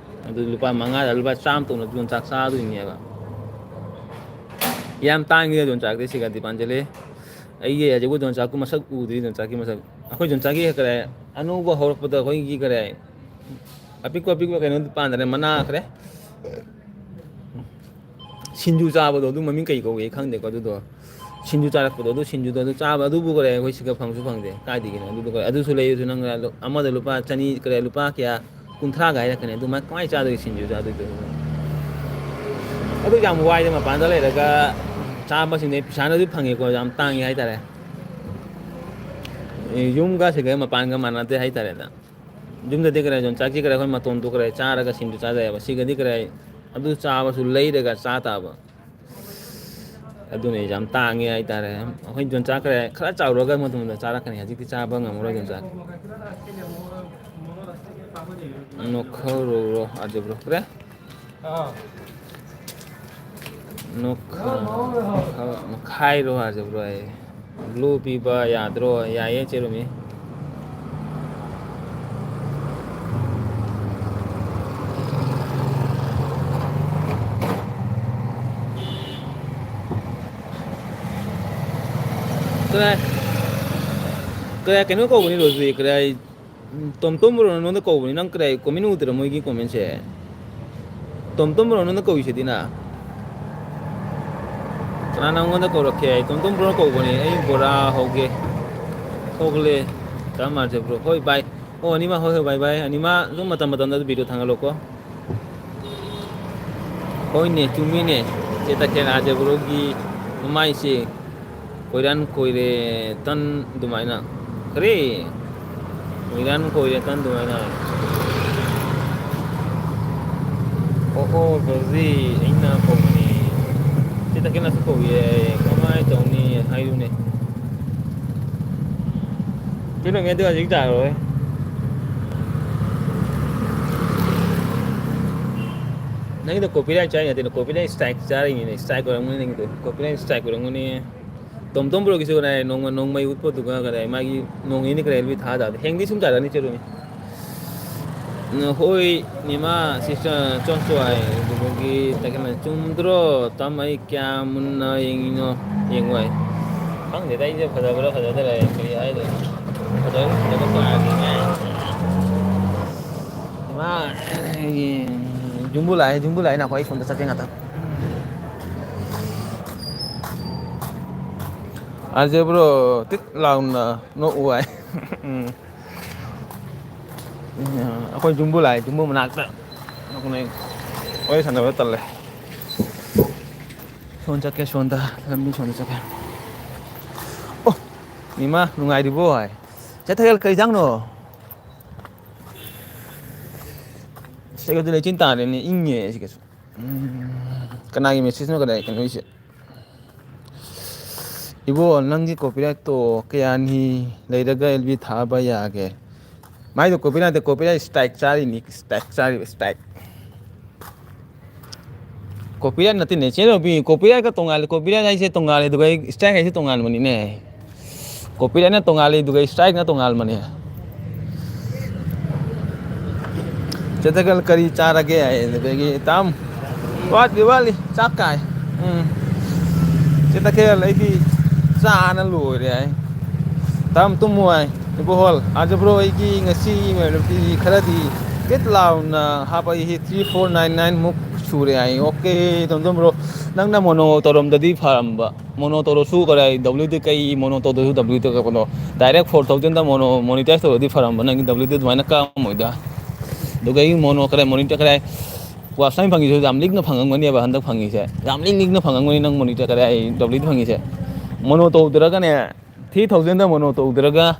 ꯑꯗꯨ ꯂꯨꯄꯥ ꯃꯉꯥꯗ ꯂꯨꯄꯥ ꯆꯥꯝꯃ ꯇꯣꯡꯅ ꯌꯣꯡꯆꯥꯛ ꯆꯥꯗꯣꯏꯅꯦꯕ꯫ ꯌꯥꯝ ꯇꯥꯡꯉꯤꯗ ꯌꯣꯡꯆꯥꯛꯇꯤ ꯁꯤꯒ ꯗꯤꯄꯥꯟꯖꯂꯤ꯫ ꯑꯩꯒꯤ ꯍꯧꯖꯤꯛꯐꯥꯎ ꯌꯣꯡꯆꯥꯛꯀꯤ ꯃꯁꯛ ꯎꯗ꯭ꯔꯤ, ꯌꯣꯡꯆꯥꯛꯀꯤ ꯃꯁꯛ꯫ ꯑꯩꯈꯣꯏ ꯌꯣꯡꯆꯥꯛꯀꯤ ꯀꯔꯤ ꯑꯅꯧꯕ ꯍꯧꯔꯛꯄꯗ ꯑꯩꯈꯣꯏꯒꯤ ꯀꯔꯤ ꯑꯄꯤꯛꯄ ꯑꯄꯤꯛꯄ ꯀꯩꯅꯣ ꯄꯥꯟꯗ꯭ꯔꯦ, ꯃꯅꯥ ꯈꯔ ꯁꯤꯡꯖꯨ ꯆꯥꯕꯗꯣ, ꯑꯗꯨ ꯃꯃꯤꯡ ꯀꯩ ꯀꯧꯒꯦ ꯈꯪꯗꯦꯀꯣ꯫ ꯑꯗꯨꯗꯣ ꯁꯤꯡꯖꯨ ꯆꯥꯔꯛꯄꯗꯣ, ꯑꯗꯨ ꯁꯤꯡꯖꯨꯗꯣ ꯑꯗꯨ ꯆꯥꯕ, ꯑꯗꯨꯕꯨ ꯀꯔꯦ ꯑꯩꯈꯣꯏ ꯁꯤꯒ ꯐꯪꯁꯨ ꯐꯪꯗꯦ꯫ ꯀꯥꯏꯗꯒꯤꯅꯣ? ꯑꯗꯨꯗꯨ ꯀꯔꯦ, ꯑꯗꯨꯁꯨ ꯂꯩꯔꯁꯨ ꯅꯪ ꯑꯃꯗ ꯂꯨꯄꯥ ꯆꯅꯤ ꯀꯔꯦ, ꯂꯨꯄꯥ ꯀꯌꯥ, ꯀꯨꯟꯊ꯭ꯔꯥꯒ ꯍꯥꯏꯔꯛꯀꯅꯤ꯫ ꯑꯗꯨꯃꯥꯏ ꯀꯃꯥꯏꯅ ꯆꯥꯗꯣꯏꯒꯦ ꯁꯤꯡꯖꯨ ꯆꯥꯗꯣꯏꯗꯣ? ꯑꯗꯨ ꯌꯥꯝ ꯋꯥꯏꯗ, ꯃꯄꯥꯟꯗ ꯂꯩꯔꯒ ꯆꯥꯕꯁꯤꯡꯗꯤ ꯄꯩꯁꯥꯅꯁꯨ ꯐꯪꯉꯦꯀꯣ, ꯌꯥꯝ ꯇꯥꯡꯉꯦ ꯍꯥꯏꯇꯥꯔꯦ꯫ ꯑꯦ, ꯌꯨꯝꯒ ꯁꯤꯒ ꯃꯄꯥꯟꯒ ꯃꯥꯟꯅꯗꯦ ꯍꯥꯏꯇꯥꯔꯦꯗ꯫ ꯌꯨꯝꯗꯗꯤ ꯀꯔꯦ, ꯌꯣꯡꯆꯥꯛꯁꯤ ꯀꯔꯦ, ꯑꯩꯈꯣꯏ ꯃꯇꯣꯟꯗꯨ ꯀꯔꯦ ꯆꯥꯔꯒ ꯁꯤꯡꯖꯨ ꯆꯥꯖꯩꯑꯕ꯫ ꯁꯤꯒꯗꯤ ꯀꯔꯦ, ꯑꯗꯨ ꯆꯥꯕꯁꯨ ꯂꯩꯔꯒ ꯆꯥ ꯇꯥꯕ꯫ ꯑꯗꯨꯅ ꯌꯥꯝ ꯇꯥꯡꯉꯦ ꯍꯥꯏꯇꯥꯔꯦ꯫ ꯑꯩꯈꯣꯏ ꯌꯣꯟꯆꯥꯛ ꯈꯔ, ꯈꯔ ꯆꯥꯎꯔꯒ ꯃꯇꯨꯡꯗ ꯆꯥꯔꯛꯀꯅꯤ꯫ ꯍꯧꯖꯤꯛꯇꯤ ꯆꯥꯕ ꯉꯝꯃꯔꯣꯏ ꯌꯣꯟꯆꯥꯛ꯫ ꯅꯣꯛꯍꯧꯔꯣ, ꯑꯥꯔꯖꯦ ꯕ꯭ꯔꯣ꯫ ꯀꯔꯦ? ꯅꯣꯛꯈ-, ꯅꯣꯛꯈ-, ꯅꯣꯛꯈꯥꯏꯔꯣ, ꯑꯥꯔꯖꯦ ꯕ꯭ꯔꯣ꯫ ꯑꯩ ꯕ꯭ꯂꯨ ꯄꯤꯕ ꯌꯥꯗ꯭ꯔꯣ? ꯌꯥꯏꯌꯦ, ꯆꯦꯔꯨꯃꯤ꯫ ꯀꯗꯥꯏ, ꯀꯗꯥꯏ ꯀꯩꯅꯣ ꯀꯧꯕꯅꯤ ꯔꯣꯖꯤ, ꯀꯗꯥꯏ, ꯎꯝ, ꯇꯣꯝ ꯇꯣꯝ ꯕ꯭ꯔꯣꯅ ꯅꯉꯣꯟꯗ ꯀꯧꯕꯅꯤ, ꯅꯪ ꯀꯗꯥꯏ comment ꯎꯗ꯭ꯔꯥ ꯃꯣꯏꯒꯤ commentꯁꯦ? ꯇꯣꯝ ꯇꯣꯝ ꯕ꯭ꯔꯣꯅ ꯅꯉꯣꯟꯗ ꯀꯧꯏꯁꯤꯗꯤ ꯅ? ꯀꯅꯥ ꯅꯉꯣꯟꯗ ꯀꯧꯔꯛꯀꯦ? ꯑꯩ ꯇꯣꯝ ꯇꯣꯝ ꯕ꯭ꯔꯣꯅ ꯀꯧꯕꯅꯤ, ꯑꯩ ꯕꯣꯔꯥ ꯍꯧꯒꯦ꯫ ꯊꯣꯛꯂꯦ꯫ ꯆꯞ ꯃꯥꯟꯅꯁꯦ ꯕ꯭ꯔꯣ꯫ ꯍꯣꯏ ꯕꯥꯏ꯫ ꯑꯣ, ꯑꯅꯤꯃꯛ ꯍꯣꯏ ꯍꯣꯏ ꯕꯥꯏ ꯕꯥꯏ꯫ ꯑꯅꯤꯃꯛ ꯑꯗꯨꯝ ꯃꯇꯝ ꯃꯇꯝꯗ ꯑꯗꯨꯝ video ꯊꯥꯡꯒꯠꯂꯛꯑꯣꯀꯣ꯫ ꯍꯣꯏꯅꯦ, ꯆꯨꯝꯃꯤꯅꯦ꯫ ꯆꯦ ꯇꯈꯦꯜ ꯑꯥꯔꯖꯦ ꯕ꯭ꯔꯣꯒꯤ ꯃꯃꯥꯏꯁꯦ ꯀꯣꯏꯔꯥꯟ ꯀꯣꯏꯔꯦ ꯇꯟ ꯑꯗꯨꯃꯥꯏꯅ꯫ ꯀꯔꯤ? ꯀꯣꯏꯔꯥꯟ ꯀꯣꯏꯔꯦ ꯇꯟ ꯑꯗꯨꯃꯥꯏꯅ꯫ ꯑꯣꯍꯣ, ꯕ꯭ꯔꯣꯖꯤ, ꯑꯩꯅ ꯀꯧꯕꯅꯤ꯫ ꯆꯦ ꯇꯈꯦꯜꯅꯁꯨ ꯀꯧꯏ꯫ ꯀꯃꯥꯏꯅ ꯇꯧꯅꯤ ꯍꯥꯏꯌꯨꯅꯦ꯫ ꯀꯩꯅꯣ ꯃꯦꯟꯗꯦ ꯍꯧꯖꯤꯛ ꯇꯥꯔꯣꯏ꯫ ꯅꯪꯒꯤꯗꯣ copyright ꯆꯥꯔꯤ ꯅꯠꯇꯦ, copyright strike ꯆꯥꯔꯤꯅꯤꯅꯦ, strike ꯑꯣꯏꯔꯝꯒꯅꯤ ꯅꯪꯒꯤꯗꯣ, copyright strike ꯑꯣꯏꯔꯝꯒꯅꯤ꯫ ꯇꯣꯝ ꯇꯣꯝ ꯕ꯭ꯔꯣꯒꯤꯁꯨ ꯀꯗꯥꯏ ꯅꯣꯡꯃ ꯅꯣꯡꯃꯩ ꯎꯠꯄꯗꯨꯒ ꯀꯗꯥꯏ ꯃꯥꯒꯤ ꯅꯣꯡ ꯅꯤꯅꯤ ꯀꯗꯥꯏ ꯂꯣꯏ ꯊꯥꯗꯕꯗ ꯍꯦꯡꯗꯤ ꯁꯨꯝ ꯇꯥꯔꯛꯑꯅꯤ ꯆꯦꯔꯨꯅꯤ꯫ ꯍꯣꯏ ꯅꯤꯃꯥ sister ꯆꯣꯟꯆꯣꯏ ꯑꯗꯨꯗꯒꯤ ꯇꯈꯦꯜ ꯆꯨꯝꯗ꯭ꯔꯣ? ꯇꯝ ꯑꯩ ꯀꯌꯥ ꯃꯨꯟꯅ ꯌꯦꯡꯉꯤꯅꯣ ꯌꯦꯡꯉꯣꯏ꯫ ꯈꯪꯗꯦꯗ ꯑꯩꯁꯦ ꯐꯖꯕ꯭ꯔꯥ ꯐꯖꯗꯕ꯭ꯔꯥ ꯀꯔꯤ ꯍꯥꯏꯗꯣꯏꯅꯣ꯫ ꯐꯖꯕ ꯐꯖꯕ ꯄꯥꯔꯗꯤ ꯉꯥꯏ꯫ ꯏꯃꯥ, ꯌꯨꯝꯕꯨ ꯂꯥꯛꯑꯦ, ꯌꯨꯝꯕꯨ ꯂꯥꯛꯑꯦ ꯅꯈꯣꯏ ꯑꯩ ꯁꯣꯝꯗ ꯆꯠꯀꯦ ꯉꯥꯛꯇꯪ꯫ ꯑꯥꯔꯖꯦ ꯕ꯭ꯔꯣ, ꯇꯤꯠ ꯂꯥꯎꯅ ꯅꯣꯛꯎ ꯍꯥꯏ꯫ ꯎꯝ꯫ ꯑꯩꯈꯣꯏ ꯖꯨꯝꯕꯨ ꯂꯥꯛꯑꯦ, ꯖꯨꯝꯕꯨ ꯃꯅꯥꯛꯇ꯫ ꯋꯥꯔꯤ ꯁꯥꯟꯅꯕ ꯇꯜꯂꯦ꯫ ꯁꯣꯝ ꯆꯠꯀꯦ, ꯁꯣꯝꯗ, ꯂꯝꯕꯤ ꯁꯣꯝꯗ ꯆꯠꯀꯦ꯫ ꯑꯣ, ꯏꯃꯥ, ꯅꯨꯡꯉꯥꯏꯔꯤꯕꯣ ꯍꯥꯏ꯫ ꯆꯦ ꯊꯥꯒꯦꯜ, ꯀꯩ ꯏꯟꯖꯥꯡꯅꯣ? ꯁꯤꯒꯗꯤ ꯂꯩꯆꯤꯟ ꯇꯥꯔꯦꯅꯦ, ꯏꯪꯉꯦ ꯁꯤꯒꯁꯨ꯫ ꯎꯝ, ꯀꯅꯥꯒꯤ ꯃꯦꯁꯦꯖꯅꯣ, ꯀꯅꯥꯒꯤ ꯀꯩꯅꯣꯒꯤꯁꯦ? ꯏꯕꯣ, ꯅꯪꯒꯤ ꯀꯣꯄꯤꯔꯥꯏꯠꯇꯣ ꯀꯌꯥꯅꯤ ꯂꯩꯔꯒ ꯑꯦꯜ ꯕꯤ ꯊꯥꯕ ꯌꯥꯒꯦ? ꯃꯥꯏꯗꯣ ꯀꯣꯄꯤꯔꯥꯏꯠ ꯅꯠꯇꯦ, ꯀꯣꯄꯤꯔꯥꯏꯠ ꯁ꯭ꯇ꯭ꯔꯥꯏꯛ ꯆꯥꯔꯤꯅꯤ, ꯁ꯭ꯇ꯭ꯔꯥꯏꯛ ꯆꯥꯔꯤꯕ, ꯁ꯭ꯇ꯭ꯔꯥꯏꯛ꯫ ꯀꯣꯄꯤꯔꯥꯏꯠ ꯅꯠꯇꯦꯅꯦ, ꯆꯦ ꯔꯣꯕꯤ, ꯀꯣꯄꯤꯔꯥꯏꯠꯀ ꯇꯣꯉꯥꯜꯂꯦ, ꯀꯣꯄꯤꯔꯥꯏꯠ ꯍꯥꯏꯁꯦ ꯇꯣꯉꯥꯜꯂꯦ, ꯑꯗꯨꯒ ꯑꯩ ꯁ꯭ꯇ꯭ꯔꯥꯏꯛ ꯍꯥꯏꯁꯦ ꯇꯣꯉꯥꯟꯕꯅꯤꯅꯦ꯫ ꯀꯣꯄꯤꯔꯥꯏꯠꯅ ꯇꯣꯉꯥꯜꯂꯤ, ꯑꯗꯨꯒ ꯁ꯭ꯇ꯭ꯔꯥꯏꯛꯅ ꯇꯣꯉꯥꯟꯕꯅꯦ꯫ ꯆꯦ ꯊꯥꯒꯦꯜ ꯀꯔꯤ ꯆꯥꯔꯒꯦ ꯍꯥꯏ, ꯑꯗꯨꯗꯒꯤ ꯇꯥꯝ ꯋꯥꯠꯂꯤ, ꯋꯥꯠꯂꯤ, ꯆꯥꯛ ꯀꯥꯏ꯫ ꯎꯝ꯫ ꯆꯦ ꯊꯥꯒꯦꯜ ꯑꯩꯗꯤ ꯆꯥꯅ ꯂꯣꯏꯔꯦ ꯍꯥꯏ꯫ ꯇꯥꯝ ꯇꯨꯝꯃꯨ ꯍꯥꯏ꯫ ꯏꯕꯣꯍꯣꯜ, ꯑꯥꯔꯖꯦ ꯕ꯭ꯔꯣ ꯑꯩꯒꯤ ꯉꯁꯤ ꯏꯃꯥꯟꯅꯕꯤ ꯈꯔꯗꯤ ꯇꯤꯠ ꯂꯥꯎꯅ ꯍꯥꯞꯄꯛꯏ, three four nine nine ꯃꯨꯛ ꯁꯨꯔꯦ ꯍꯥꯏ꯫ ꯑꯣꯀꯦ, ꯇꯣꯝꯇꯣꯝ ꯕ꯭ꯔꯣ, ꯅꯪꯅ ꯃꯣꯅꯣ ꯇꯧꯔꯝꯗꯗꯤ ꯐꯔꯝꯕ꯫ ꯃꯣꯅꯣ ꯇꯧꯔꯁꯨ ꯀꯗꯥꯏ W ꯗꯤ ꯀꯩ ꯃꯣꯅꯣ ꯇꯧꯗ꯭ꯔꯁꯨ W ꯗꯤ ꯀꯛꯄꯅꯣ? ꯗꯥꯏꯔꯦꯛ four thousand ꯗ ꯃꯣꯅꯣ ꯃꯣꯅꯤꯇꯥꯏꯁ ꯇꯧꯔꯗꯤ ꯐꯔꯝꯕ, ꯅꯪꯒꯤ W ꯗꯤ ꯑꯗꯨꯃꯥꯏꯅ ꯀꯛꯑꯝꯃꯣꯏꯗ꯫ ꯑꯗꯨꯒ ꯑꯩ ꯃꯣꯅꯣ ꯀꯗꯥꯏ ꯃꯣꯅꯤꯇꯔ ꯀꯗꯥꯏ watch time ꯐꯪꯉꯤꯁꯨ ꯌꯥꯝ ꯂꯤꯛꯅ ꯐꯪꯉꯝꯒꯅꯦꯕ, ꯍꯟꯗꯛ ꯐꯪꯉꯤꯁꯦ꯫ ꯌꯥꯝ ꯂꯤꯛ ꯂꯤꯛꯅ ꯐꯪꯉꯝꯒꯅꯤ ꯅꯪ ꯃꯣꯅꯤꯇꯔ ꯀꯗꯥꯏ W ꯗꯤ ꯐꯪꯉꯤꯁꯦ꯫ ꯃꯣꯅꯣ ꯇꯧꯗ꯭ꯔꯒꯅꯦ, three thousand ꯗ ꯃꯣꯅꯣ ꯇꯧꯗ꯭ꯔꯒ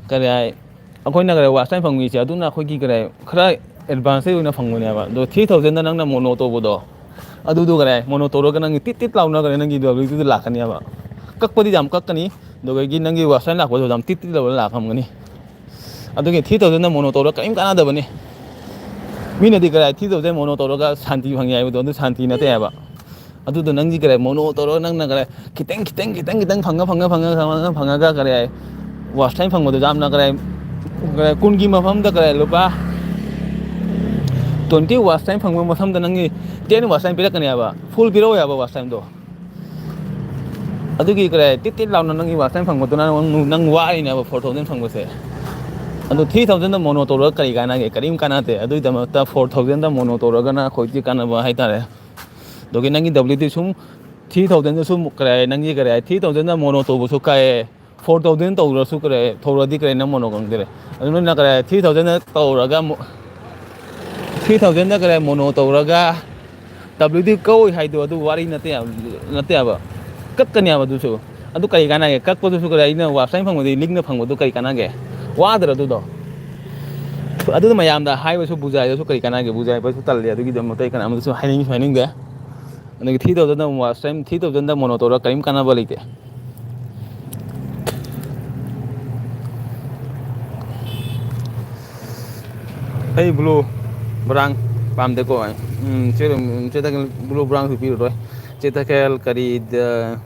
ꯀꯗꯥꯏ ꯑꯩꯈꯣꯏꯅ ꯀꯔꯤ watch time ꯐꯪꯕꯤꯁꯦ, ꯑꯗꯨꯅ ꯑꯩꯈꯣꯏꯒꯤ ꯀꯔꯤ ꯈꯔ advance ꯑꯣꯏꯅ ꯐꯪꯕꯅꯦꯕ꯫ ꯑꯗꯣ three thousand ꯗ ꯅꯪꯅ ꯃꯣꯅꯣ ꯇꯧꯕꯗꯣ, ꯑꯗꯨꯗꯣ ꯀꯔꯤ ꯃꯣꯅꯣ ꯇꯧꯔꯒ ꯅꯪꯒꯤ ꯇꯤꯠ ꯇꯤꯠ ꯂꯥꯎꯅ ꯀꯔꯤ ꯅꯪꯒꯤ W ꯗꯨꯗ ꯂꯥꯛꯀꯅꯦꯕ꯫ ꯀꯛꯄꯗꯤ ꯌꯥꯝ ꯀꯛꯀꯅꯤ, ꯑꯗꯨꯗꯒꯤ ꯅꯪꯒꯤ watch time ꯂꯥꯛꯄꯗꯣ ꯌꯥꯝ ꯇꯤꯠ ꯇꯤꯠ ꯂꯥꯎꯅ ꯂꯥꯛꯂꯝꯒꯅꯤ꯫ ꯑꯗꯨꯒꯤ three thousand ꯗ ꯃꯣꯅꯣ ꯇꯧꯔꯒ ꯀꯔꯤꯝ ꯀꯥꯟꯅꯗꯕꯅꯤ꯫ ꯃꯤꯅꯗꯤ ꯀꯔꯤ three thousand ꯃꯣꯅꯣ ꯇꯧꯔꯒ ꯁꯥꯟꯇꯤ ꯐꯪꯉꯤ ꯍꯥꯏꯕꯗꯣ, ꯑꯗꯨ ꯁꯥꯟꯇꯤ ꯅꯠꯇꯦ ꯍꯥꯏꯕ꯫ ꯑꯗꯨꯗꯣ ꯅꯪꯒꯤ ꯀꯔꯤ ꯃꯣꯅꯣ ꯇꯧꯔꯒ ꯅꯪꯅ ꯀꯔꯤ ꯈꯤꯇꯪ, ꯈꯤꯇꯪ, ꯈꯤꯇꯪ, ꯈꯤꯇꯪ ꯐꯪꯉ, ꯐꯪꯉ, ꯐꯪꯉ, ꯐꯪꯉ, ꯐꯪꯉꯒ ꯀꯔꯤ ꯍꯥꯏ, watch time ꯐꯪꯕꯗꯣ ꯌꯥꯝꯅ ꯀꯔꯤ ꯍꯥꯏ, ꯀꯔꯤ ꯍꯥꯏ, ꯀꯨꯟꯒꯤ ꯃꯐꯝꯗ ꯀꯔꯤ ꯍꯥꯏ, ꯂꯨꯄꯥ twenty watch time ꯐꯪꯕ ꯃꯐꯝꯗ ꯅꯪꯒꯤ ten watch time ꯄꯤꯔꯛꯀꯅꯤ ꯍꯥꯏꯕ, full ꯄꯤꯔꯛꯑꯣꯏ ꯍꯥꯏꯕ watch time ꯗꯣ꯫ ꯑꯗꯨꯒꯤ ꯀꯔꯤ ꯍꯥꯏ, ꯇꯤꯠ ꯇꯤꯠ ꯂꯥꯎꯅ ꯅꯪꯒꯤ watch time ꯐꯪꯕꯗꯨꯅ ꯅꯪ, ꯅꯪ ꯋꯥꯔꯤꯅꯦꯕ four thousand ꯐꯪꯕꯁꯦ꯫ ꯑꯗꯣ three thousand ꯗ ꯃꯣꯅꯣ ꯇꯧꯔꯒ ꯀꯔꯤ ꯀꯥꯟꯅꯒꯦ? ꯀꯔꯤꯝ ꯀꯥꯟꯅꯗꯦ꯫ ꯑꯗꯨꯒꯤꯗꯃꯛꯇ four thousand ꯗ ꯃꯣꯅꯣ ꯇꯧꯔꯒꯅ ꯑꯩꯈꯣꯏꯒꯤ ꯀꯥꯟꯅꯕ ꯍꯥꯏꯇꯥꯔꯦ꯫ ꯑꯗꯨꯒꯤ ꯅꯪꯒꯤ W ꯗꯤ ꯁꯨꯝ ꯊ꯭ꯔꯤ ꯊꯥꯎꯖꯟꯗꯁꯨ ꯀꯔꯤ ꯍꯥꯏ, ꯅꯪꯒꯤ ꯀꯔꯤ ꯍꯥꯏ, ꯊ꯭ꯔꯤ ꯊꯥꯎꯖꯟꯗ ꯃꯣꯅꯣ ꯇꯧꯕꯁꯨ ꯀꯥꯏꯑꯦ, ꯐꯣꯔ ꯊꯥꯎꯖꯟ ꯇꯧꯔꯁꯨ ꯀꯔꯤ ꯍꯥꯏ, ꯇꯧꯔꯗꯤ ꯀꯔꯤ ꯍꯥꯏ, ꯅꯪ ꯃꯣꯅꯣ ꯈꯪꯗꯔꯦ꯫ ꯑꯗꯨ ꯅꯣꯏꯅ ꯀꯔꯤ ꯍꯥꯏ, ꯊ꯭ꯔꯤ ꯊꯥꯎꯖꯟꯗ ꯇꯧꯔꯒ ꯃꯣ-, ꯊ꯭ꯔꯤ ꯊꯥꯎꯖꯟꯗ ꯀꯔꯤ ꯍꯥꯏ, ꯃꯣꯅꯣ ꯇꯧꯔꯒ ꯗꯕ꯭ꯂꯤꯎ ꯗꯤ ꯀꯛꯑꯣꯏ ꯍꯥꯏꯗꯣ ꯑꯗꯨ ꯋꯥꯔꯤ ꯅꯠꯇꯦ ꯍꯥꯏꯕ, ꯅꯠꯇꯦ ꯍꯥꯏꯕ꯫ ꯀꯛꯀꯅꯤ ꯍꯥꯏꯕ ꯑꯗꯨꯁꯨ꯫ ꯑꯗꯨ ꯀꯔꯤ ꯀꯥꯟꯅꯒꯦ? ꯀꯛꯄꯗꯨꯁꯨ ꯀꯔꯤ ꯍꯥꯏ, ꯑꯩꯅ ꯋꯥꯆ ꯇꯥꯏꯝ ꯐꯪꯕꯗꯒꯤ ꯂꯤꯛꯅ ꯐꯪꯕꯗꯨ ꯀꯔꯤ ꯀꯥꯟꯅꯒꯦ? ꯋꯥꯗ꯭ꯔ ꯑꯗꯨꯗꯣ? ꯑꯗꯨꯅ ꯃꯌꯥꯝꯗ ꯍꯥꯏꯕꯁꯨ ꯕꯨꯖꯥꯏꯗꯁꯨ ꯀꯔꯤ ꯀꯥꯟꯅꯒꯦ? ꯕꯨꯖꯥꯏꯕꯁꯨ ꯇꯜꯂꯦ, ꯑꯗꯨꯒꯤꯗꯃꯛꯇ ꯑꯩ ꯀꯅꯥꯃꯗꯁꯨ ꯍꯥꯏꯅꯤꯡꯁꯨ ꯍꯥꯏꯅꯤꯡꯗꯦ꯫ ꯑꯗꯒꯤ ꯊ꯭ꯔꯤ ꯊꯥꯎꯖꯟꯗ ꯑꯃꯨꯛ ꯋꯥꯆ ꯇꯥꯏꯝ, ꯊ꯭ꯔꯤ ꯊꯥꯎꯖꯟꯗ ꯃꯣꯅꯣ ꯇꯧꯔꯒ ꯀꯔꯤꯝ ꯀꯥꯟꯅꯕ ꯂꯩꯇꯦ꯫ ꯑꯩ ꯕ꯭ꯂꯨ ꯕ꯭ꯔꯥꯎꯟ ꯄꯥꯝꯗꯦꯀꯣ꯫ ꯎꯝ, ꯆꯦ ꯔꯣꯝ-, ꯆꯦ ꯇꯈꯦꯜ ꯕ꯭ꯂꯨ ꯕ꯭ꯔꯥꯎꯟꯁꯨ ꯄꯤꯔꯔꯣꯏ꯫ ꯆꯦ ꯇꯈꯦꯜ ꯀꯔꯤꯗ,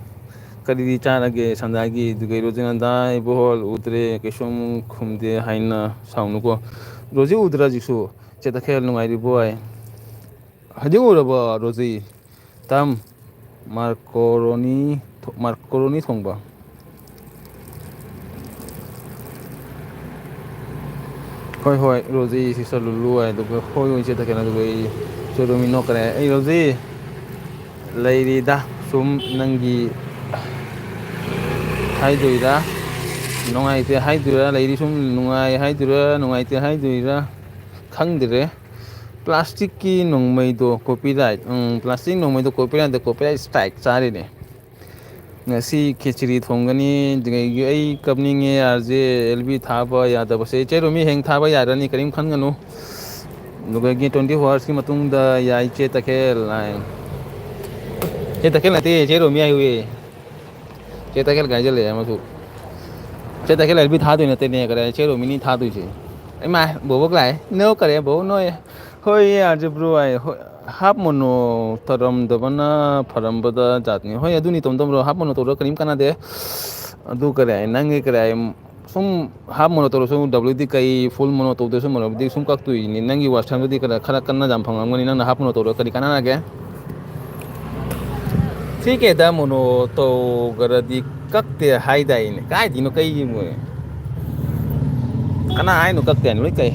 ꯀꯔꯤꯗꯤ ꯆꯥꯔꯒꯦ ꯁꯟꯗꯥꯒꯤ? ꯑꯗꯨꯒ ꯔꯣꯖꯤꯅꯟꯗꯥ ꯏꯕꯣꯍꯣꯜ ꯎꯗ꯭ꯔꯦ, ꯀꯩꯁꯨꯝ ꯈꯨꯝꯗꯦ ꯍꯥꯏꯅ ꯁꯥꯎꯅꯨꯀꯣ꯫ ꯔꯣꯖꯤ ꯎꯗ꯭ꯔꯥ ꯍꯧꯖꯤꯛꯁꯨ? ꯆꯦ ꯇꯈꯦꯜ ꯅꯨꯡꯉꯥꯏꯔꯤꯕꯣ ꯍꯥꯏ꯫ ꯍꯧꯖꯤꯛ ꯎꯔꯕꯣ ꯔꯣꯖꯤ? ꯇꯝ, ꯃꯥꯔꯀꯣꯔꯣꯅꯤ ꯊꯣ-, ꯃꯥꯔꯀꯣꯔꯣꯅꯤ ꯊꯣꯡꯕ꯫ ꯍꯣꯏ, ꯍꯣꯏ, ꯔꯣꯖꯤ, ꯁꯤꯁꯇꯔ ꯂꯨꯂꯨ ꯍꯥꯏ, ꯑꯗꯨꯒ ꯍꯣꯏ, ꯍꯣꯏ, ꯏꯆꯦ ꯇꯈꯦꯜ, ꯑꯗꯨꯒ ꯑꯩ ꯆꯦ ꯔꯣꯃꯤ ꯅꯣꯛꯈ꯭ꯔꯦ꯫ ꯑꯩ ꯔꯣꯖꯤ, ꯂꯩꯔꯤꯗ ꯁꯨꯝ ꯅꯪꯒꯤ ꯍꯥꯏꯗꯣꯏꯔꯥ, ꯅꯨꯡꯉꯥꯏꯇꯦ ꯍꯥꯏꯗꯣꯏꯔꯥ, ꯂꯩꯔꯤ ꯁꯨꯝ ꯅꯨꯡꯉꯥꯏ ꯍꯥꯏꯗꯣꯏꯔꯥ, ꯅꯨꯡꯉꯥꯏꯇꯦ ꯍꯥꯏꯗꯣꯏꯔꯥ, ꯈꯪꯗ꯭ꯔꯦ꯫ ꯄ꯭ꯂꯥꯁꯇꯤꯛꯀꯤ ꯅꯣꯡꯃꯩꯗꯣ copyright, ꯎꯝ, ꯄ꯭ꯂꯥꯁꯇꯤꯛ ꯅꯣꯡꯃꯩꯗꯣ copyright, copyright strike ꯆꯥꯔꯤꯅꯦ꯫ ꯉꯁꯤ ꯈꯦꯆ꯭ꯔꯤ ꯊꯣꯡꯒꯅꯤ꯫ ꯑꯗꯨꯗꯒꯤ ꯑꯩ ꯀꯞꯅꯤꯡꯉꯦ, ꯑꯥꯔ ꯖꯦ ꯑꯦꯜ ꯕꯤ ꯊꯥꯕ ꯌꯥꯗꯕꯁꯦ꯫ ꯏꯆꯦ ꯔꯣꯃꯤ ꯍꯌꯦꯡ ꯊꯥꯕ ꯌꯥꯔꯅꯤ, ꯀꯔꯤꯝ ꯈꯟꯒꯅꯨ꯫ ꯑꯗꯨꯗꯒꯤ twenty four hoursꯀꯤ ꯃꯇꯨꯡꯗ ꯌꯥꯏ, ꯏꯆꯦ ꯇꯈꯦꯜ ꯍꯥꯏ꯫ ꯏꯆꯦ ꯇꯈꯦꯜ ꯅꯠꯇꯦ, ꯏꯆꯦ ꯔꯣꯃꯤ ꯍꯥꯏꯌꯨꯌꯦ꯫ ꯆꯦ ꯇꯈꯦꯜ ꯀꯥꯏꯖꯜꯂꯛꯑꯦ ꯑꯃꯁꯨ꯫ ꯆꯦ ꯇꯈꯦꯜ ꯑꯦꯜ ꯕꯤ ꯊꯥꯗꯣꯏ ꯅꯠꯇꯦꯅꯦ, ꯀꯗꯥꯏ ꯆꯦ ꯔꯣꯃꯤꯅꯤ ꯊꯥꯗꯣꯏꯁꯦ꯫ ꯏꯃꯥ, ꯕꯣꯕꯣꯛ ꯂꯥꯛꯑꯦ꯫ ꯅꯣꯛꯀꯔꯦ, ꯕꯣꯕꯣꯛ ꯅꯣꯛꯑꯦ꯫ ꯍꯣꯏ, ꯑꯥꯔ ꯖꯦ ꯕ꯭ꯔꯣ ꯍꯥꯏ꯫ ꯍꯣꯏ, ꯍꯥꯞ ꯃꯣꯅꯣ ꯇꯧꯔꯝꯗꯕꯅ ꯐꯔꯝꯕꯗ ꯖꯥꯠꯅꯤ꯫ ꯍꯣꯏ, ꯑꯗꯨꯅꯤ ꯇꯧꯗꯧ ꯕ꯭ꯔꯣ꯫ ꯍꯥꯞ ꯃꯣꯅꯣ ꯇꯧꯔꯒ ꯀꯔꯤꯝ ꯀꯥꯟꯅꯗꯦ꯫ ꯑꯗꯨ ꯀꯔꯤ ꯍꯥꯏ, ꯅꯪꯒꯤ ꯀꯔꯤ ꯍꯥꯏ, ꯁꯨꯝ ꯍꯥꯞ ꯃꯣꯅꯣ ꯇꯧꯔꯁꯨ ꯗꯕ꯭ꯂꯤꯎ ꯗꯤ ꯀꯛꯏ, ꯐꯨꯜ ꯃꯣꯅꯣ ꯇꯧꯗ꯭ꯔꯁꯨ ꯃꯣꯅꯣ ꯗꯤ ꯁꯨꯝ ꯀꯛꯇꯣꯏꯅꯤ꯫ ꯅꯪꯒꯤ ꯋꯥꯁꯔꯨꯝꯗꯨꯗꯤ ꯈꯔ, ꯈꯔ ꯀꯟꯅ ꯌꯥꯝ ꯐꯪꯉꯝꯒꯅꯤ, ꯅꯪꯅ ꯍꯥꯞ ꯃꯣꯅꯣ ꯇꯧꯔꯒ ꯀꯔꯤ ꯀꯥꯟꯅꯔꯒꯦ? ꯊ꯭ꯔꯤ ꯀꯦꯗ ꯃꯣꯅꯣ ꯇꯧꯈ꯭ꯔꯗꯤ ꯀꯛꯇꯦ ꯍꯥꯏꯗꯥꯏꯅꯦ? ꯀꯥꯏꯗꯩꯅꯣ, ꯀꯩꯒꯤ ꯃꯣꯏ? ꯀꯅꯥ ꯍꯥꯏꯅꯣ ꯀꯛꯇꯦ ꯍꯥꯏꯅ? ꯂꯣꯏ ꯀꯛꯏ꯫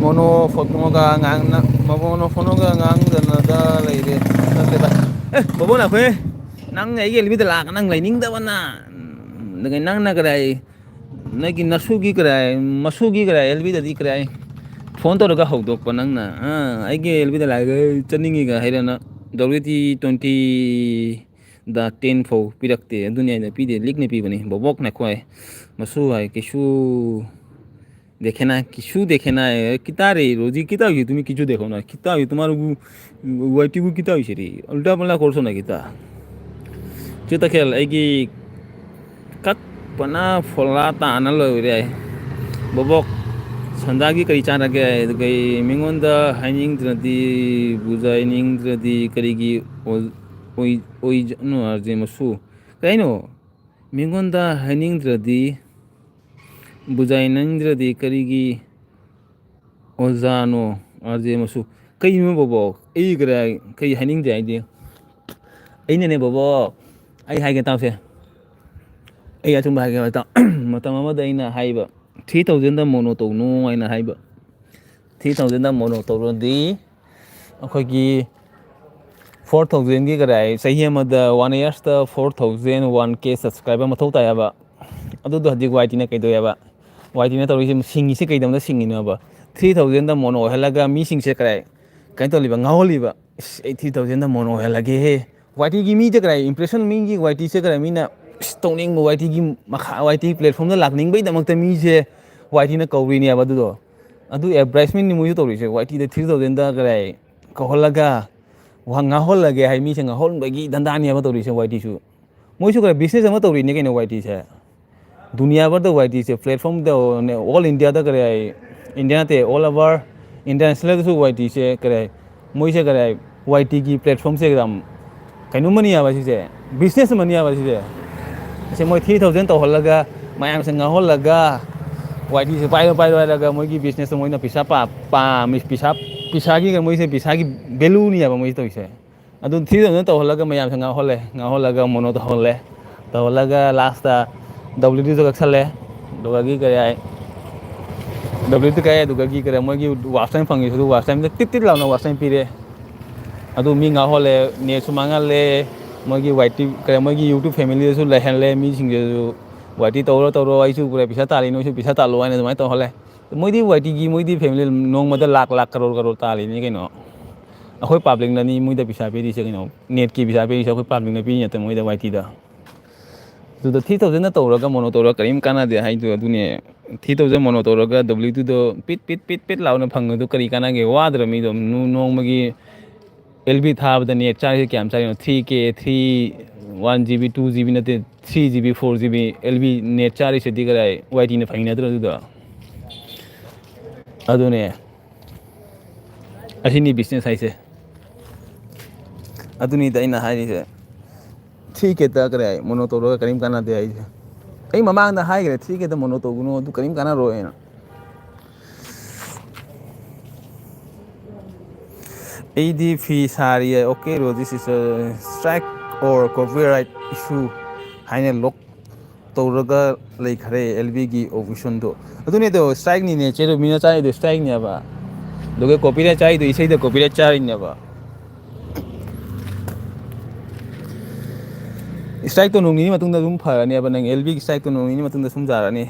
ꯃꯣꯅꯣ ꯐꯣꯇꯣꯒ ꯉꯥꯡꯅ ꯃꯕꯣꯛꯅ ꯐꯣꯟꯒ ꯉꯥꯡꯗꯅꯗ ꯂꯩꯔꯦ꯫ ꯅꯠꯇꯦꯗ꯫ ꯑꯦ, ꯕꯣꯕꯣ ꯂꯥꯛꯈꯣꯏ꯫ ꯅꯪ ꯑꯩꯒꯤ ꯑꯦꯜꯕꯤꯗ ꯂꯥꯛꯑꯒ ꯅꯪ ꯂꯩꯅꯤꯡꯗꯕꯅ꯫ ꯎꯝ, ꯑꯗꯨꯒ ꯅꯪꯅ ꯀꯗꯥꯏ? ꯅꯪꯒꯤ ꯅꯁꯨꯒꯤ ꯀꯗꯥꯏ? ꯃꯁꯨꯒꯤ ꯀꯗꯥꯏ? ꯑꯦꯜꯕꯤꯗꯗꯤ ꯀꯗꯥꯏ? ꯐꯣꯟ ꯇꯧꯔꯒ ꯍꯧꯗꯣꯛꯄ ꯅꯪꯅ꯫ ꯑꯥ, ꯑꯩꯒꯤ ꯑꯦꯜꯕꯤꯗ ꯂꯥꯛꯑꯒ ꯆꯠꯅꯤꯡꯉꯤꯒ ꯍꯥꯏꯔꯅ ꯗꯕ꯭ꯂꯤꯎ ꯇꯤ ꯇ꯭ꯋꯦꯟꯇꯤ ꯗ ꯇꯦꯟ ꯐꯥꯎ ꯄꯤꯔꯛꯇꯦ꯫ ꯑꯗꯨꯅꯤ ꯑꯩꯅ ꯄꯤꯗꯦ, ꯂꯤꯛꯅ ꯄꯤꯕꯅꯤ꯫ ꯕꯣꯕꯣꯛ ꯅꯈꯣꯏ꯫ ꯃꯁꯨ ꯍꯥꯏ ꯀꯩꯁꯨ ꯗꯦꯈꯦꯅꯥ, ꯀꯤꯁꯨ ꯗꯦꯈꯦꯅꯥ, ꯀꯤꯇꯥ ꯔꯦ, ꯔꯣꯖꯤ ꯀꯤꯇꯥ ꯍꯧꯖꯤꯛ ꯇꯨꯃꯤ ꯀꯤꯁꯨ ꯗꯦꯈꯣꯅꯥ, ꯀꯤꯇꯥ ꯍꯧꯖꯤꯛ ꯇꯨꯃꯥꯔꯨ ꯋꯥꯏ ꯇꯤꯕꯨ ꯀꯤꯇꯥ ꯍꯧꯖꯤꯛ ꯁꯦꯔꯤ, ꯎꯜꯇꯥ ꯄꯜꯇꯥ ꯀꯣꯔꯁꯣꯅ ꯀꯤꯇꯥ꯫ ꯆꯤꯇꯥ ꯈꯦꯜ, ꯑꯩꯒꯤ ꯀꯛꯄꯅ ꯐꯣꯂꯥ ꯇꯥꯅ ꯂꯣꯏꯔꯦ꯫ ꯕꯣꯕꯣꯛ, ꯁꯟꯗꯥꯒꯤ ꯀꯔꯤ ꯆꯥꯔꯒꯦ? ꯀꯩ ꯃꯤꯉꯣꯟꯗ ꯍꯥꯏꯅꯤꯡꯗ꯭ꯔꯗꯤ, ꯕꯨꯖꯥꯏꯅꯤꯡꯗ꯭ꯔꯗꯤ ꯀꯔꯤꯒꯤ ꯑꯣꯏ-, ꯑꯣꯏ-, ꯑꯣꯏꯖꯅꯣ ꯍꯥꯏꯔꯁꯦ ꯃꯁꯨ? ꯀꯩꯅꯣ? ꯃꯤꯉꯣꯟꯗ ꯍꯥꯏꯅꯤꯡꯗ꯭ꯔꯗꯤ, ꯕꯨꯖꯥꯏꯅꯤꯡꯗ꯭ꯔꯗꯤ ꯀꯔꯤꯒꯤ ꯑꯣꯖꯥꯅꯣ? ꯑꯥꯔ ꯖꯦ ꯃꯁꯨ꯫ ꯀꯩꯅꯣ ꯕꯣꯕꯣ? ꯑꯩ ꯀꯔꯥꯏ-, ꯀꯩ ꯍꯥꯏꯅꯤꯡꯗꯦ ꯍꯥꯏꯗꯤ? ꯑꯩꯅꯅꯦ ꯕꯣꯕꯣ, ꯑꯩ ꯍꯥꯏꯒꯦ ꯇꯥꯎꯁꯦ꯫ ꯑꯩ ꯑꯆꯨꯝꯕ ꯍꯥꯏꯒꯦ ꯇꯥꯎ꯫ ꯃꯇꯝ ꯑꯃꯗ ꯑꯩꯅ ꯍꯥꯏꯕ, "ꯊ꯭ꯔꯤ ꯊꯥꯎꯖꯟꯗ ꯃꯣꯅꯣ ꯇꯧꯅꯨ" ꯍꯥꯏꯅ ꯍꯥꯏꯕ꯫ ꯊ꯭ꯔꯤ ꯊꯥꯎꯖꯟꯗ ꯃꯣꯅꯣ ꯇꯧꯔꯗꯤ ꯑꯩꯈꯣꯏꯒꯤ ꯐꯣꯔ ꯊꯥꯎꯖꯟꯒꯤ ꯀꯗꯥꯏ, ꯆꯍꯤ ꯑꯃꯗ, ꯋꯥꯟ ꯏꯌꯔꯁꯇ ꯐꯣꯔ ꯊꯥꯎꯖꯟ ꯋꯥꯟ ꯀꯦ ꯁꯕꯁꯀ꯭ꯔꯥꯏꯕꯔ ꯃꯊꯧ ꯇꯥꯏ ꯍꯥꯏꯕ꯫ ꯑꯗꯨꯗꯣ ꯍꯧꯖꯤꯛ ꯋꯥꯏ ꯇꯤꯅ ꯀꯩꯗꯧꯋꯦꯕ? ꯋꯥꯏ ꯇꯤꯅ ꯇꯧꯔꯤꯁꯦ, ꯁꯤꯡꯉꯤꯁꯦ ꯀꯩꯗꯧꯅ ꯁꯤꯡꯉꯤꯅꯣꯕ? ꯊ꯭ꯔꯤ ꯊꯥꯎꯖꯟꯗ ꯃꯣꯅꯣ ꯑꯣꯏꯍꯜꯂꯒ ꯃꯤꯁꯤꯡꯁꯦ ꯀꯗꯥꯏ, ꯀꯩꯅꯣ ꯇꯧꯔꯤꯕ, ꯉꯥꯎꯍꯜꯂꯤꯕ? "ꯏꯁ, ꯑꯩ ꯊ꯭ꯔꯤ ꯊꯥꯎꯖꯟꯗ ꯃꯣꯅꯣ ꯑꯣꯏꯍꯜꯂꯒꯦꯍꯦ"꯫ ꯋꯥꯏ ꯇꯤꯒꯤ ꯃꯤꯗ ꯀꯗꯥꯏ ꯏꯝꯄ꯭ꯔꯦꯁꯟ, ꯃꯤꯒꯤ ꯋꯥꯏ ꯇꯤꯁꯦ ꯀꯗꯥꯏ ꯃꯤꯅ, ꯏꯁ, ꯇꯧꯅꯤꯡꯕ, ꯋꯥꯏ ꯇꯤꯒꯤ ꯃꯈꯥ, ꯋꯥꯏ ꯇꯤ ꯄ꯭ꯂꯦꯠꯐꯣꯝꯗ ꯂꯥꯛꯅꯤꯡꯕꯩꯗꯃꯛꯇ ꯃꯤꯁꯦ ꯋꯥꯏ ꯇꯤꯅ ꯀꯧꯔꯤꯅꯦꯕ꯫ ꯑꯗꯨꯗꯣ, ꯑꯗꯨ ꯑꯦꯗꯚꯔꯇꯥꯏꯁꯃꯦꯟꯅꯤ ꯃꯣꯏꯁꯨ ꯇꯧꯔꯤꯁꯦ꯫ ꯋꯥꯏ ꯇꯤꯗ ꯊ꯭ꯔꯤ ꯊꯥꯎꯖꯟꯗ ꯀꯗꯥꯏ ꯀꯧꯍꯜꯂꯒ ꯋꯥ ꯉꯥꯡꯍꯜꯂꯒꯦ ꯍꯥꯏ, ꯃꯤꯁꯦ ꯉꯥꯡꯍꯟꯕꯒꯤ ꯙꯟꯗꯥꯅꯦꯕ ꯇꯧꯔꯤꯁꯦ ꯋꯥꯏ ꯇꯤꯁꯨ꯫ ꯃꯣꯏꯁꯨ ꯀꯔꯤ ꯕꯤꯖꯤꯅꯦꯁ ꯑꯃ ꯇꯧꯔꯤꯅꯦ ꯀꯩꯅꯣ ꯋꯥꯏ ꯇꯤꯁꯦ꯫ ꯗꯨꯅꯤꯌꯥ ꯚꯔꯗ ꯋꯥꯏ ꯇꯤꯁꯦ ꯄ꯭ꯂꯦꯠꯐꯣꯝꯗ, ꯑꯣꯜ ꯏꯟꯗꯤꯌꯥꯗ ꯀꯔꯤ ꯍꯥꯏ, ꯏꯟꯗꯤꯌꯥ ꯅꯠꯇꯦ, ꯑꯣꯜ ꯑꯣꯚꯔ ꯏꯟꯇꯔꯅꯦꯁꯅꯦꯜꯗꯁꯨ ꯋꯥꯏ ꯇꯤꯁꯦ ꯀꯔꯤ ꯍꯥꯏ, ꯃꯣꯏꯁꯦ ꯀꯔꯤ ꯍꯥꯏ, ꯋꯥꯏ ꯇꯤꯒꯤ ꯄ꯭ꯂꯦꯠꯐꯣꯝꯁꯦ ꯌꯥꯝ ꯀꯩꯅꯣꯝꯃꯅꯤ ꯍꯥꯏꯕ ꯁꯤꯁꯦ, ꯕꯤꯖꯤꯅꯦꯁ ꯑꯃꯅꯤ ꯍꯥꯏꯕ ꯁꯤꯁꯦ꯫ ꯑꯁꯤ ꯃꯣꯏ ꯊ꯭ꯔꯤ ꯊꯥꯎꯖꯟ ꯇꯧꯍꯜꯂꯒ, ꯃꯌꯥꯝꯁꯦ ꯉꯥꯎꯍꯜꯂꯒ, ꯋꯥꯏ ꯇꯤꯁꯦ ꯄꯥꯏꯔꯣ ꯄꯥꯏꯔꯣ ꯍꯥꯏꯔꯒ ꯃꯣꯏꯒꯤ ꯕꯤꯖꯤꯅꯦꯁꯇ ꯃꯣꯏꯅ ꯄꯩꯁꯥ ꯄꯥ-, ꯄꯥꯝꯃꯤ, ꯄꯩꯁꯥ, ꯄꯩꯁꯥꯒꯤ, ꯃꯣꯏꯁꯦ ꯄꯩꯁꯥꯒꯤ ꯚꯦꯂꯨꯅꯤ ꯍꯥꯏꯕ ꯃꯣꯏꯁꯦ ꯇꯧꯔꯤꯁꯦ꯫ ꯑꯗꯨ ꯊ꯭ꯔꯤ ꯊꯥꯎꯖꯟ ꯇꯧꯍꯜꯂꯒ ꯃꯌꯥꯝꯁꯦ ꯉꯥꯎꯍꯜꯂꯦ, ꯉꯥꯎꯍꯜꯂꯒ ꯃꯣꯅꯣ ꯇꯧꯍꯜꯂꯦ, ꯇꯧꯍꯜꯂꯒ ꯂꯥꯁꯇ ꯗꯕ꯭ꯂꯤꯎ ꯇꯤꯗ ꯀꯛꯁꯜꯂꯦ꯫ ꯑꯗꯨꯗꯒꯤ ꯀꯔꯤ ꯍꯥꯏ, ꯗꯕ꯭ꯂꯤꯎ ꯇꯤ ꯀꯥꯏ ꯑꯗꯨꯗꯒꯤ ꯀꯔꯤ ꯃꯣꯏꯒꯤ ꯋꯥꯁ ꯇꯥꯏꯝ ꯐꯪꯉꯤꯁꯨ ꯑꯗꯨ ꯋꯥꯁ ꯇꯥꯏꯝꯗ ꯇꯤꯠ ꯇꯤꯠ ꯂꯥꯎꯅ ꯋꯥꯁ ꯇꯥꯏꯝ ꯄꯤꯔꯦ꯫ ꯑꯗꯨ ꯃꯤ ꯉꯥꯎꯍꯜꯂꯦ, ꯅꯦꯠꯁꯨ ꯃꯥꯡꯍꯜꯂꯦ, ꯃꯣꯏꯒꯤ ꯋꯥꯏ ꯇꯤ ꯀꯔꯤ ꯃꯣꯏꯒꯤ ꯌꯨꯇ꯭ꯌꯨꯕ ꯐꯦꯃꯤꯂꯤꯗꯁꯨ ꯂꯩꯍꯜꯂꯦ, ꯃꯤꯁꯤꯡꯗꯁꯨ ꯋꯥꯏ ꯇꯤ ꯇꯧꯔꯣ ꯇꯧꯔꯣ, ꯑꯩꯁꯨ ꯄꯨꯔꯥ ꯄꯩꯁꯥ ꯇꯥꯜꯂꯤ, ꯅꯣꯏꯁꯨ ꯄꯩꯁꯥ ꯇꯥꯜꯂꯣ ꯍꯥꯏꯅ ꯑꯗꯨꯃꯥꯏꯅ ꯇꯧꯍꯜꯂꯦ꯫ ꯃꯣꯏꯗꯤ ꯋꯥꯏ ꯇꯤꯒꯤ ꯃꯣꯏꯗꯤ ꯐꯦꯃꯤꯂꯤ ꯅꯣꯡꯃꯗ ꯂꯥꯛ ꯂꯥꯛ ꯀꯔꯣꯔ ꯀꯔꯣꯔ ꯇꯥꯜꯂꯤꯅꯤ ꯀꯩꯅꯣ꯫ ꯑꯩꯈꯣꯏ ꯄꯥꯕ꯭ꯂꯤꯛꯅꯅꯤ ꯃꯣꯏꯗ ꯄꯩꯁꯥ ꯄꯤꯔꯤꯁꯦ ꯀꯩꯅꯣ, ꯅꯦꯠꯀꯤ ꯄꯩꯁꯥ ꯄꯤꯔꯤꯁꯦ ꯑꯩꯈꯣꯏ ꯄꯥꯕ꯭ꯂꯤꯛꯅ ꯄꯤꯔꯤ ꯅꯠꯇꯦ ꯃꯣꯏꯗ ꯋꯥꯏ ꯇꯤꯗ꯫ ꯑꯗꯨꯗ ꯊ꯭ꯔꯤ ꯊꯥꯎꯖꯟꯅ ꯇꯧꯔꯒ ꯃꯣꯅꯣ ꯇꯧꯔꯒ ꯀꯔꯤꯝ ꯀꯥꯟꯅꯗꯦ ꯍꯥꯏꯗꯣ ꯑꯗꯨꯅꯦ꯫ ꯊ꯭ꯔꯤ ꯊꯥꯎꯖꯟ ꯃꯣꯅꯣ ꯇꯧꯔꯒ ꯗꯕ꯭ꯂꯤꯎ ꯇꯤꯗꯣ ꯄꯤꯠ ꯄꯤꯠ ꯄꯤꯠ ꯄꯤꯠ ꯂꯥꯎꯅ ꯐꯪꯉꯗꯣ ꯀꯔꯤ ꯀꯥꯟꯅꯒꯦ? ꯋꯥꯗ꯭ꯔ ꯃꯤꯗꯣ ꯅꯨ-, ꯅꯣꯡꯃꯒꯤ ꯑꯦꯜ ꯕꯤ ꯊꯥꯕꯗ ꯅꯦꯠ ꯆꯥꯔꯤꯁꯦ ꯀꯌꯥꯝ ꯆꯥꯔꯤꯅꯣ? Three K, three, one G B, two G B ꯅꯠꯇꯦ, three G B, four G B L B net ꯆꯥꯔꯤꯁꯤꯗꯤ ꯀꯗꯥꯏ ꯋꯥꯏ ꯇꯤꯅ ꯐꯪꯉꯤ ꯅꯠꯇ꯭ꯔꯣ ꯑꯗꯨꯗꯣ? ꯑꯗꯨꯅꯦ, ꯑꯁꯤꯅꯤ ꯕꯤꯖꯤꯅꯦꯁ ꯍꯥꯏꯁꯦ꯫ ꯑꯗꯨꯅꯤꯗ ꯑꯩꯅ ꯍꯥꯏꯔꯤꯁꯦ꯫ ꯊ꯭ꯔꯤ ꯀꯦꯗ ꯀꯔꯤ ꯍꯥꯏ, ꯃꯣꯅꯣ ꯇꯧꯔꯒ ꯀꯔꯤꯝ ꯀꯥꯟꯅꯗꯦ ꯍꯥꯏꯁꯦ꯫ ꯑꯩ ꯃꯃꯥꯡꯗ ꯍꯥꯏꯈ꯭ꯔꯦ, ꯊ꯭ꯔꯤ ꯀꯦꯗ ꯃꯣꯅꯣ ꯇꯧꯒꯅꯨ, ꯑꯗꯨ ꯀꯔꯤꯝ ꯀꯥꯟꯅꯔꯣꯏꯅ꯫ ꯑꯩꯗꯤ ꯐꯤ ꯁꯥꯔꯤꯌꯦ꯫ Okay, bro, this is a strike or copyright issue ꯍꯥꯏꯅ ꯂꯣꯛ ꯇꯧꯔꯒ ꯂꯩꯈꯔꯦ ꯑꯦꯜ ꯕꯤꯒꯤ ꯑꯣꯐꯤꯁꯟꯗꯣ꯫ ꯑꯗꯨꯅꯦꯗꯣ, ꯁ꯭ꯇ꯭ꯔꯥꯏꯛꯅꯤꯅꯦ ꯆꯦ ꯔꯨꯃꯤꯅ ꯆꯥꯔꯤꯗꯣ, ꯁ꯭ꯇ꯭ꯔꯥꯏꯛꯅꯦꯕ꯫ ꯑꯗꯨꯒ ꯀꯣꯄꯤꯔꯥꯏꯠ ꯆꯥꯔꯤꯗꯣ, ꯏꯁꯩꯗ ꯀꯣꯄꯤꯔꯥꯏꯠ ꯆꯥꯔꯤꯅꯦꯕ꯫ ꯁ꯭ꯇ꯭ꯔꯥꯏꯛꯇꯣ ꯅꯣꯡ ꯅꯤꯅꯤ ꯃꯇꯨꯡꯗ ꯑꯗꯨꯝ ꯐꯔꯅꯦꯕ, ꯅꯪ ꯑꯦꯜ ꯕꯤꯒꯤ ꯁ꯭ꯇ꯭ꯔꯥꯏꯛꯇꯣ ꯅꯣꯡ ꯅꯤꯅꯤ ꯃꯇꯨꯡꯗ ꯁꯨꯝ ꯌꯥꯔꯅꯤ꯫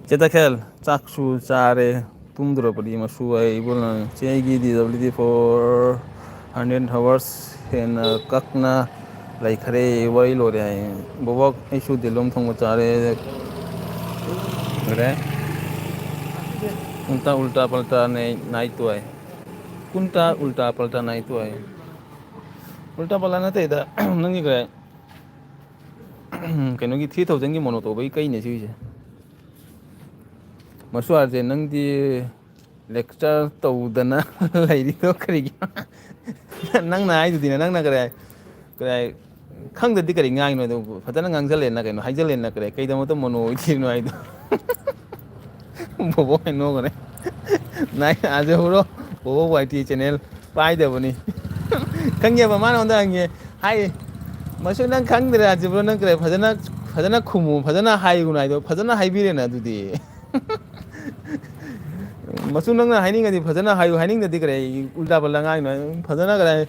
ꯆꯦ ꯇꯈꯦꯜ, ꯆꯥꯛꯁꯨ ꯆꯥꯔꯦ, ꯇꯨꯝꯗꯣꯔꯕꯗꯤ ꯃꯁꯨ ꯑꯩ ꯏꯕꯨꯡꯉꯣ꯫ ꯆꯦ ꯑꯩꯒꯤ D W D four hundred hours ꯍꯦꯟꯅ ꯀꯛꯅ ꯂꯩꯈꯔꯦ꯫ ꯋꯥꯔꯤ ꯂꯣꯏꯔꯦ ꯍꯥꯏ꯫ ꯕꯣꯕꯣꯛ, ꯑꯩꯁꯨ ꯗꯤꯂꯣꯝ ꯊꯣꯡꯕ ꯆꯥꯔꯦ꯫ ꯂꯣꯏꯔꯦ꯫ ꯎꯜꯇꯥ, ꯎꯜꯇꯥ ꯄꯜꯇꯥ ꯅꯥꯏ, ꯅꯥꯏ ꯇꯨ ꯍꯥꯏ꯫ ꯀꯨꯟꯇꯥ ꯎꯜꯇꯥ ꯄꯜꯇꯥ ꯅꯥꯏ ꯇꯨ ꯍꯥꯏ꯫ ꯎꯜꯇꯥ ꯄꯜꯇꯥ ꯅꯠꯇꯦꯗ, ꯅꯪꯒꯤ ꯀꯩ, ꯀꯩꯅꯣꯒꯤ ꯊ꯭ꯔꯤ ꯊꯥꯎꯖꯟꯒꯤ ꯃꯣꯅꯣ ꯇꯧꯕꯒꯤ ꯀꯩꯅꯦ ꯁꯤꯒꯤꯁꯦ꯫ ꯃꯁꯨ ꯑꯥꯔ ꯖꯦ, ꯅꯪꯗꯤ ꯂꯦꯛꯆꯔ ꯇꯧꯗꯅ ꯂꯩꯔꯤꯗꯣ ꯀꯔꯤꯒꯤꯅꯣ? ꯅꯪꯅ ꯍꯥꯏꯗꯨꯗꯤꯅꯦ, ꯅꯪꯅ ꯀꯔꯤ ꯍꯥꯏ? ꯀꯔꯤ ꯍꯥꯏ? ꯈꯪꯗꯗꯤ ꯀꯔꯤ ꯉꯥꯡꯉꯤꯅꯣ? ꯑꯗꯨ ꯐꯖꯅ ꯉꯥꯡꯖꯜꯂꯦꯅ ꯀꯩꯅꯣ, ꯍꯥꯏꯖꯜꯂꯦꯅ ꯀꯔꯤ? ꯀꯩꯗꯃꯛꯇ ꯃꯣꯅꯣ ꯑꯣꯏꯗ꯭ꯔꯤꯅꯣ ꯍꯥꯏꯗꯣ? ꯕꯣꯕꯣꯛ ꯍꯥꯏ ꯅꯣꯛꯈ꯭ꯔꯦ꯫ ꯅꯥꯏ ꯑꯥꯔ ꯖꯦ ꯍꯨꯔꯣ, ꯕꯣꯕꯣꯛ ꯋꯥꯏ ꯇꯤ ꯆꯦꯅꯦꯜ ꯄꯥꯏꯗꯕꯅꯤ꯫ ꯈꯪꯉꯦꯕ, ꯃꯥꯅ ꯑꯩꯉꯣꯟꯗ ꯍꯪꯉꯦ꯫ ꯍꯥꯏ, "ꯃꯁꯤ ꯅꯪ ꯈꯪꯗ꯭ꯔꯦ ꯍꯥꯏꯁꯤꯕ꯭ꯔꯣ? ꯅꯪ ꯀꯔꯤ ꯐꯖꯅ, ꯐꯖꯅ ꯈꯨꯝꯃꯨ, ꯐꯖꯅ ꯍꯥꯏꯌꯨꯅ" ꯍꯥꯏꯗꯣ, ꯐꯖꯅ ꯍꯥꯏꯕꯤꯔꯦꯅ ꯑꯗꯨꯗꯤ꯫ ꯃꯆꯨ, ꯅꯪꯅ ꯍꯥꯏꯅꯤꯡꯉꯗꯤ ꯐꯖꯅ ꯍꯥꯏꯌꯨ, ꯍꯥꯏꯅꯤꯡꯗꯗꯤ ꯀꯔꯤ ꯎꯜꯇꯥ ꯄꯜꯇꯥ ꯉꯥꯡꯉꯤꯅꯣ? ꯐꯖꯅ ꯀꯔꯤ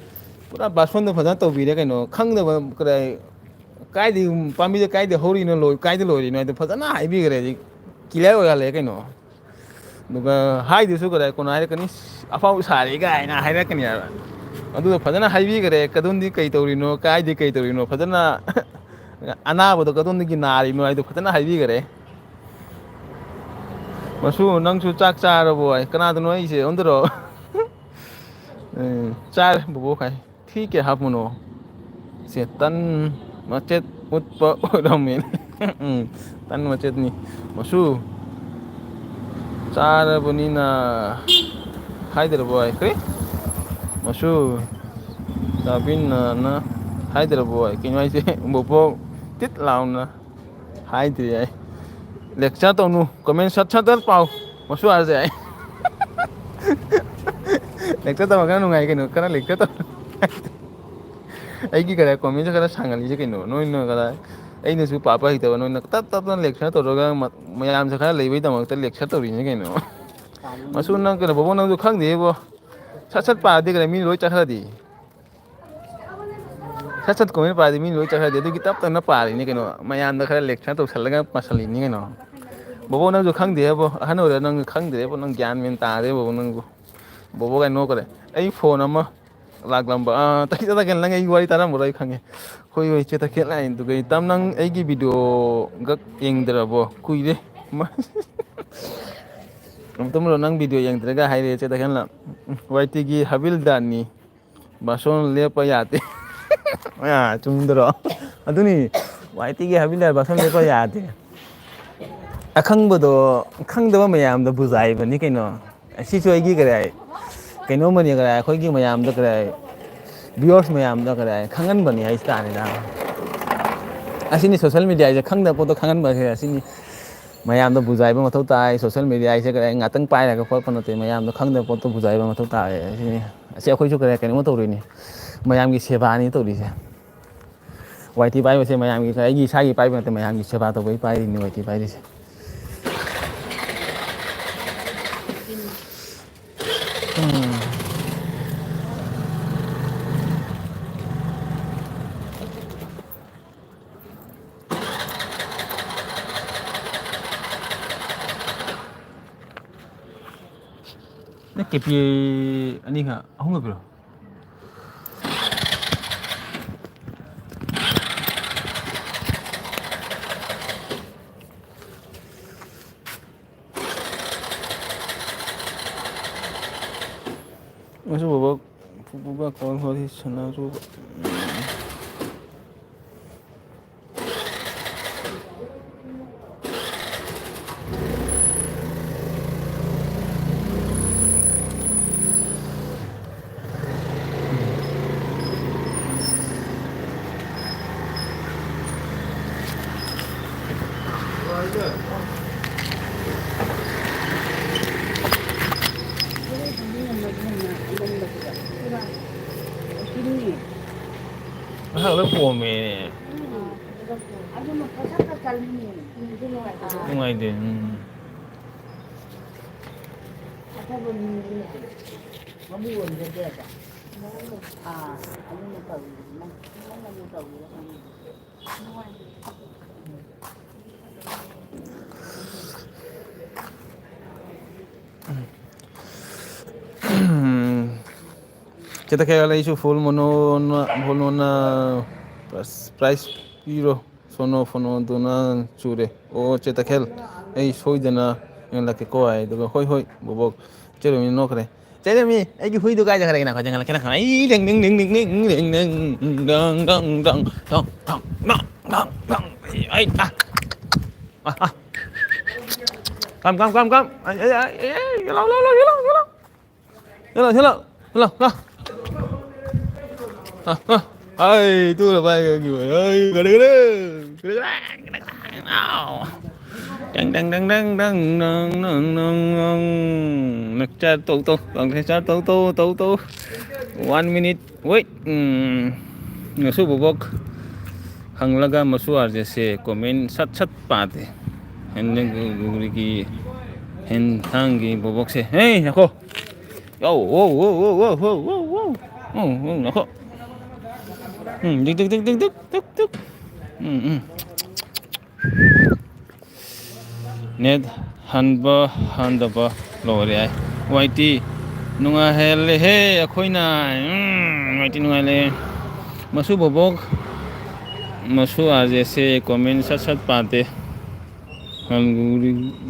ꯄꯨꯔꯥ ꯕꯥꯁꯣꯟꯗꯣ ꯐꯖꯅ ꯇꯧꯕꯤꯔꯦ ꯀꯩꯅꯣ꯫ ꯈꯪꯗꯕ ꯀꯔꯤ ꯀꯥꯏꯗꯩ ꯄꯥꯝꯕꯤꯗ ꯀꯥꯏꯗꯩ ꯍꯧꯔꯤꯅꯣ, ꯂꯣꯏ-, ꯀꯥꯏꯗ ꯂꯣꯏꯔꯤꯅꯣ ꯍꯥꯏꯗꯣ ꯐꯖꯅ ꯍꯥꯏꯕꯤꯈ꯭ꯔꯦ꯫ ꯍꯧꯖꯤꯛ clear ꯑꯣꯏꯍꯜꯂꯦ ꯀꯩꯅꯣ꯫ ꯑꯗꯨꯒ ꯍꯥꯏꯗꯨꯁꯨ ꯀꯗꯥꯏ ꯀꯣꯟꯅ ꯍꯥꯏꯔꯛꯀꯅꯤ, "ꯑꯐꯥꯎ ꯁꯥꯔꯦ" ꯀꯥꯏꯅ ꯍꯥꯏꯔꯛꯀꯅꯤ ꯍꯥꯏꯕ꯫ ꯑꯗꯨꯗꯣ ꯐꯖꯅ ꯍꯥꯏꯕꯤꯈ꯭ꯔꯦ, ꯀꯗꯣꯝꯗꯤ ꯀꯩ ꯇꯧꯔꯤꯅꯣ, ꯀꯥꯏꯗꯤ ꯀꯩ ꯇꯧꯔꯤꯅꯣ, ꯐꯖꯅ ꯑꯅꯥꯕꯗꯣ ꯀꯗꯣꯝꯗꯒꯤ ꯅꯥꯔꯤꯅꯣ ꯍꯥꯏꯗꯣ ꯐꯖꯅ ꯍꯥꯏꯕꯤꯈ꯭ꯔꯦ꯫ ꯃꯁꯨ, ꯅꯪꯁꯨ ꯆꯥꯛ ꯆꯥꯔꯕꯣ? ꯍꯥꯏ, ꯀꯅꯥꯗꯅꯣ ꯑꯩꯁꯦ? ꯑꯣꯟꯗꯔꯣ? ꯎꯝ, ꯆꯥꯔꯦ ꯕꯣꯕꯣꯛ ꯍꯥꯏ꯫ ꯊꯤ ꯀꯌꯥ ꯍꯥꯞꯄꯨꯅꯣ? ꯁꯦ, ꯇꯟ ꯃꯆꯦꯠ ꯎꯠꯄ ꯑꯣꯏꯔꯝꯃꯦ꯫ ꯎꯝ, ꯇꯟ ꯃꯆꯦꯠꯅꯤ꯫ ꯃꯁꯨ, ꯆꯥꯔꯕꯅꯤꯅ ꯍꯥꯏꯗ꯭ꯔꯕꯣ ꯍꯥꯏ? ꯀꯔꯤ? ꯃꯁꯨ, ꯆꯥꯕꯤꯟꯅꯅ ꯍꯥꯏꯗ꯭ꯔꯕꯣ ꯍꯥꯏ? ꯀꯩꯅꯣ ꯍꯥꯏꯁꯦ? ꯕꯣꯕꯣꯛ ꯇꯤꯠ ꯂꯥꯎꯅ ꯍꯥꯏꯗ꯭ꯔꯤ ꯍꯥꯏ꯫ Lecture ꯇꯧꯅꯨ, comment ꯁꯠ ꯁꯠ ꯁꯠ ꯄꯥꯎ꯫ ꯃꯁꯨ ꯑꯥꯔꯁꯦ ꯍꯥꯏ꯫ Lecture ꯇꯧꯔꯒꯅ ꯅꯨꯡꯉꯥꯏ ꯀꯩꯅꯣ, ꯈꯔ lecture ꯇꯧ꯫ ꯑꯩꯒꯤ ꯈꯔ comment ꯁꯦ ꯈꯔ ꯁꯥꯡꯍꯜꯂꯤꯁꯦ ꯀꯩꯅꯣ, ꯅꯣꯏꯅ ꯈꯔ, ꯑꯩꯅꯁꯨ ꯄꯥꯕ ꯍꯩꯇꯕ, ꯅꯣꯏꯅ ꯇꯞ ꯇꯞꯅ lecture ꯇꯧꯔꯒ ꯃ-, ꯃꯌꯥꯝꯁꯦ ꯈꯔ ꯂꯩꯕꯩꯗꯃꯛꯇ lecture ꯇꯧꯔꯤꯅꯤ ꯀꯩꯅꯣ꯫ ꯃꯁꯨ, ꯅꯪ ꯀꯩꯅꯣ, ꯕꯣꯕꯣꯛ, ꯅꯪꯁꯨ ꯈꯪꯗꯦꯕꯣ꯫ ꯁꯠ ꯁꯠ ꯄꯥꯔꯗꯤ ꯀꯩꯅꯣ, ꯃꯤ ꯂꯣꯏ ꯆꯠꯈ꯭ꯔꯗꯤ꯫ ꯁꯠ ꯁꯠ comment ꯄꯥꯔꯗꯤ ꯃꯤ ꯂꯣꯏ ꯆꯠꯈ꯭ꯔꯗꯤ, ꯑꯗꯨꯒꯤ ꯇꯞ ꯇꯞꯅ ꯄꯥꯔꯤꯅꯤ ꯀꯩꯅꯣ, ꯃꯌꯥꯝꯗ ꯈꯔ lecture ꯇꯧꯁꯜꯂꯒ ꯄꯥꯁꯜꯂꯤꯅꯤ ꯀꯩꯅꯣ꯫ ꯕꯣꯕꯣꯛ, ꯅꯪꯁꯨ ꯈꯪꯗꯦꯕꯣ, ꯑꯍꯟ ꯑꯣꯏꯔ ꯅꯪꯁꯨ ꯈꯪꯗ꯭ꯔꯦꯕꯣ, ꯅꯪ ꯒ꯭ꯌꯥꯟ ꯃꯦꯟ ꯇꯥꯗꯦ ꯕꯣꯕꯣꯛ, ꯅꯪꯕꯨ꯫ ꯕꯣꯕꯣꯛ ꯀꯥꯏ ꯅꯣꯛꯈ꯭ꯔꯦ꯫ ꯑꯩ phone ꯑꯃ ꯂꯥꯛꯂꯝꯕ, ꯑꯥ, ꯇꯈꯦꯜ, ꯇꯈꯦꯜ, ꯅꯪ ꯑꯩꯒꯤ ꯋꯥꯔꯤ ꯇꯥꯔꯝꯃꯔꯣꯏ ꯑꯩ ꯈꯪꯉꯦ꯫ ꯍꯣꯏ, ꯍꯣꯏ, ꯏꯆꯦ ꯇꯈꯦꯜ ꯂꯥꯏꯟꯗꯨꯒ ꯏꯇꯥꯝ, ꯅꯪ ꯑꯩꯒꯤ video ꯒꯛ ꯌꯦꯡꯗ꯭ꯔꯕꯣ? ꯀꯨꯏꯔꯦ꯫ ꯑꯝꯇ ꯃꯨꯜꯂꯣ, ꯅꯪ video ꯌꯦꯡꯗ꯭ꯔꯒ ꯍꯥꯏꯔꯦ ꯏꯆꯦ ꯇꯈꯦꯜꯅ꯫ ꯋꯥꯏ ꯇꯤꯒꯤ ꯍꯥꯕꯤꯜꯗꯥꯔꯅꯤ꯫ ꯕꯥꯁꯣꯟ ꯂꯦꯞꯄ ꯌꯥꯗꯦ꯫ ꯑꯥ, ꯆꯨꯝꯗ꯭ꯔꯣ? ꯑꯗꯨꯅꯤ, ꯋꯥꯏ ꯇꯤꯒꯤ ꯍꯥꯕꯤꯜꯗꯥꯔ ꯕꯥꯁꯣꯟ ꯂꯦꯞꯄ ꯌꯥꯗꯦ꯫ ꯑꯈꯪꯕꯗꯣ, ꯈꯪꯗꯕ ꯃꯌꯥꯝꯗꯣ ꯕꯨꯖꯥꯏꯕꯅꯤ ꯀꯩꯅꯣ꯫ ꯑꯁꯤꯁꯨ ꯑꯩꯒꯤ ꯀꯔꯤ ꯍꯥꯏ, ꯀꯩꯅꯣꯝꯃꯅꯤ ꯀꯔꯤ ꯍꯥꯏ, ꯑꯩꯈꯣꯏꯒꯤ ꯃꯌꯥꯝꯗ ꯀꯔꯤ ꯍꯥꯏ, viewers ꯃꯌꯥꯝꯗ ꯀꯔꯤ ꯍꯥꯏ, ꯈꯪꯍꯟꯕꯅꯤ ꯍꯥꯏ ꯇꯥꯔꯦꯗ꯫ ꯑꯁꯤꯅꯤ social media ꯁꯦ, ꯈꯪꯗꯕ ꯄꯣꯠꯇꯣ ꯈꯪꯍꯟꯕ ꯍꯥꯏꯁꯦ ꯑꯁꯤꯅꯤ꯫ ꯃꯌꯥꯝꯗ ꯕꯨꯖꯥꯏꯕ ꯃꯊꯧ ꯇꯥꯏ꯫ Social media ꯍꯥꯏꯁꯦ ꯀꯔꯤ ꯍꯥꯏ, ꯉꯥꯛꯇꯪ ꯄꯥꯏꯔꯒ ꯈꯣꯠꯄ ꯅꯠꯇꯦ, ꯃꯌꯥꯝꯗ ꯈꯪꯗꯕ ꯄꯣꯠꯇꯣ ꯕꯨꯖꯥꯏꯕ ꯃꯊꯧ ꯇꯥꯏ꯫ ꯑꯁꯤꯅꯤ, ꯑꯁꯤ ꯑꯩꯈꯣꯏꯁꯨ ꯀꯔꯤ ꯍꯥꯏ, ꯀꯩꯅꯣꯝꯃ ꯇꯧꯔꯤꯅꯤ, ꯃꯌꯥꯝꯒꯤ ꯁꯦꯕꯥꯅꯤ ꯇꯧꯔꯤꯁꯦ꯫ ꯋꯥꯏ ꯇꯤ ꯄꯥꯏꯕꯁꯦ ꯃꯌꯥꯝꯒꯤ, ꯑꯩꯒꯤ ꯏꯁꯥꯒꯤ ꯄꯥꯏꯕ ꯅꯠꯇꯦ, ꯃꯌꯥꯝꯒꯤ ꯁꯦꯕꯥ ꯇꯧꯕꯒꯤ ꯄꯥꯏꯔꯤꯅꯤ ꯋꯥꯏ ꯇꯤ ꯄꯥꯏꯔꯤꯁꯦ꯫ ꯀꯦ ꯄꯤ ꯑꯅꯤꯈꯛ, ꯑꯍꯨꯝꯈꯛ ꯄꯤꯔꯣ꯫ ꯉꯁꯤ ꯕꯣꯕꯣꯛ ꯄꯨꯄꯨꯒ ꯀꯣꯜ ꯋꯥꯔꯤ ꯁꯥꯟꯅꯔꯨꯕ꯫ ꯃꯁꯥ ꯂꯣꯏ ꯄꯣꯝꯃꯦ꯫ ꯎꯝ꯫ ꯑꯗꯨꯅ ꯄꯣꯠꯁꯛꯇ ꯆꯜꯂꯤꯅꯦ꯫ ꯅꯨꯡꯗꯤ ꯅꯨꯡꯉꯥꯏꯇꯦ꯫ ꯅꯨꯡꯉꯥꯏꯇꯦ꯫ ꯎꯝ꯫ ꯑꯐꯕ ꯃꯤꯅꯦ꯫ ꯃꯕꯨ ꯑꯣꯏꯖꯗꯦꯕ꯫ ꯑꯥ, ꯑꯗꯨꯅ ꯇꯧꯔꯤꯅꯦ꯫ ꯅꯪ, ꯅꯪꯅ ꯇꯧꯔꯤꯔ ꯈꯪꯗꯦ꯫ ꯆꯦ ꯇꯈꯦꯜ, ꯑꯩꯁꯨ ꯐꯨꯜ ꯃꯣꯅꯣꯅ, ꯐꯨꯜ ꯃꯣꯅꯣꯅ ꯄ꯭ꯔꯥꯏꯁ ꯄꯤꯔꯣ꯫ ꯁꯣꯅꯣ ꯐꯣꯅꯣꯗꯨꯅ ꯆꯨꯔꯦ꯫ ꯑꯣ, ꯆꯦ ꯇꯈꯦꯜ, ꯑꯩ ꯁꯣꯏꯗꯅ ꯌꯣꯜꯂꯛꯀꯦꯀꯣ ꯍꯥꯏ꯫ ꯑꯗꯨꯒ, "ꯍꯣꯏ, ꯍꯣꯏ, ꯕꯣꯕꯣꯛ", ꯆꯦ ꯔꯣꯃꯤ ꯅꯣꯛꯈ꯭ꯔꯦ꯫ "ꯆꯦ ꯔꯣꯃꯤ, ꯑꯩꯒꯤ ꯍꯨꯏꯗꯨ ꯀꯥꯏ ꯆꯠꯈ꯭ꯔꯒꯦ? ꯉꯥꯏꯈꯣ, ꯆꯪꯍꯜꯂꯛꯀꯦ, ꯉꯥꯏꯈꯣ꯫ ꯑꯩ ꯗꯪ, ꯗꯪ, ꯗꯪ, ꯗꯪ, ꯗꯪ, ꯗꯪ, ꯗꯪ, ꯗꯪ, ꯗꯪ, ꯗꯪ, ꯗꯪ, ꯗꯪ, ꯗꯪ, ꯑꯩ, ꯑꯥ, ꯑꯥ, ꯑꯥ꯫ Come, come, come, come꯫ ꯑꯩ, ꯑꯩ, ꯑꯩ, ꯑꯩ, ꯂꯥꯎ, ꯂꯥꯎ, ꯂꯥꯎ, ꯂꯥꯎ, ꯂꯥꯎ꯫ ꯆꯠꯂꯣ, ꯆꯠꯂꯣ, ꯆꯠꯂꯣ, ꯂꯥꯎ꯫ ꯑ, ꯑ꯫ ꯑꯩ, ꯇꯨ ꯂ ꯄꯥꯏ ꯀ ꯀ ꯑꯩ, ꯒꯔꯦ, ꯒꯔꯦ꯫ ꯒꯔꯦ, ꯒꯔꯦ, ꯒꯔꯦ, ꯒꯔꯦ꯫ ꯑꯥꯎ꯫ ꯗꯪ, ꯗꯪ, ꯗꯪ, ꯗꯪ, ꯗꯪ, ꯗꯪ, ꯗꯪ, ꯗꯪ, ꯗꯪ꯫ ꯅꯛꯆꯥ ꯇꯧ, ꯇꯧ, ꯅꯛꯆꯥ ꯇꯧ, ꯇꯧ, ꯇꯧ, ꯇꯧ꯫ One minute wait꯫ ꯎꯝ꯫ ꯉꯁꯨ ꯕꯣꯕꯣꯛ ꯍꯪꯂꯒ ꯃꯁꯨ ꯑꯥꯔꯖꯦꯁꯦ comment ꯁꯠ ꯁꯠ ꯄꯥꯗꯦ꯫ ꯍꯦꯟꯖꯥꯡꯒꯤ ꯍꯦꯟꯊꯥꯡꯒꯤ ꯕꯣꯕꯣꯛꯁꯦ꯫ ꯍꯦ, ꯉꯥꯏꯈꯣ꯫ ꯌꯥꯎ, ꯋꯧ, ꯋꯧ, ꯋꯧ, ꯋꯧ, ꯋꯧ, ꯋꯧ, ꯋꯧ꯫ ꯎꯝ, ꯎꯝ, ꯉꯥꯏꯈꯣ꯫ ꯎꯝ, ꯗꯤꯛ, ꯗꯤꯛ, ꯗꯤꯛ, ꯗꯤꯛ, ꯗꯤꯛ, ꯗꯤꯛ, ꯗꯤꯛ꯫ ꯎꯝ, ꯎꯝ꯫ Net ꯍꯟꯕ ꯍꯟꯗꯕ ꯂꯣꯏꯔꯦ ꯍꯥꯏ꯫ ꯋꯥꯏ ꯇꯤ ꯅꯨꯡꯉꯥꯏꯍꯜꯂꯦꯍꯦ ꯑꯩꯈꯣꯏꯅ꯫ ꯎꯝ, ꯅꯨꯡꯉꯥꯏꯇꯦ, ꯅꯨꯡꯉꯥꯏꯍꯜꯂꯦ꯫ ꯃꯁꯨ ꯕꯣꯕꯣꯛ, ꯃꯁꯨ ꯑꯥꯔ ꯖꯦꯁꯦ ꯀꯣꯃꯦꯟ ꯁꯠ ꯁꯠ ꯄꯥꯗꯦ꯫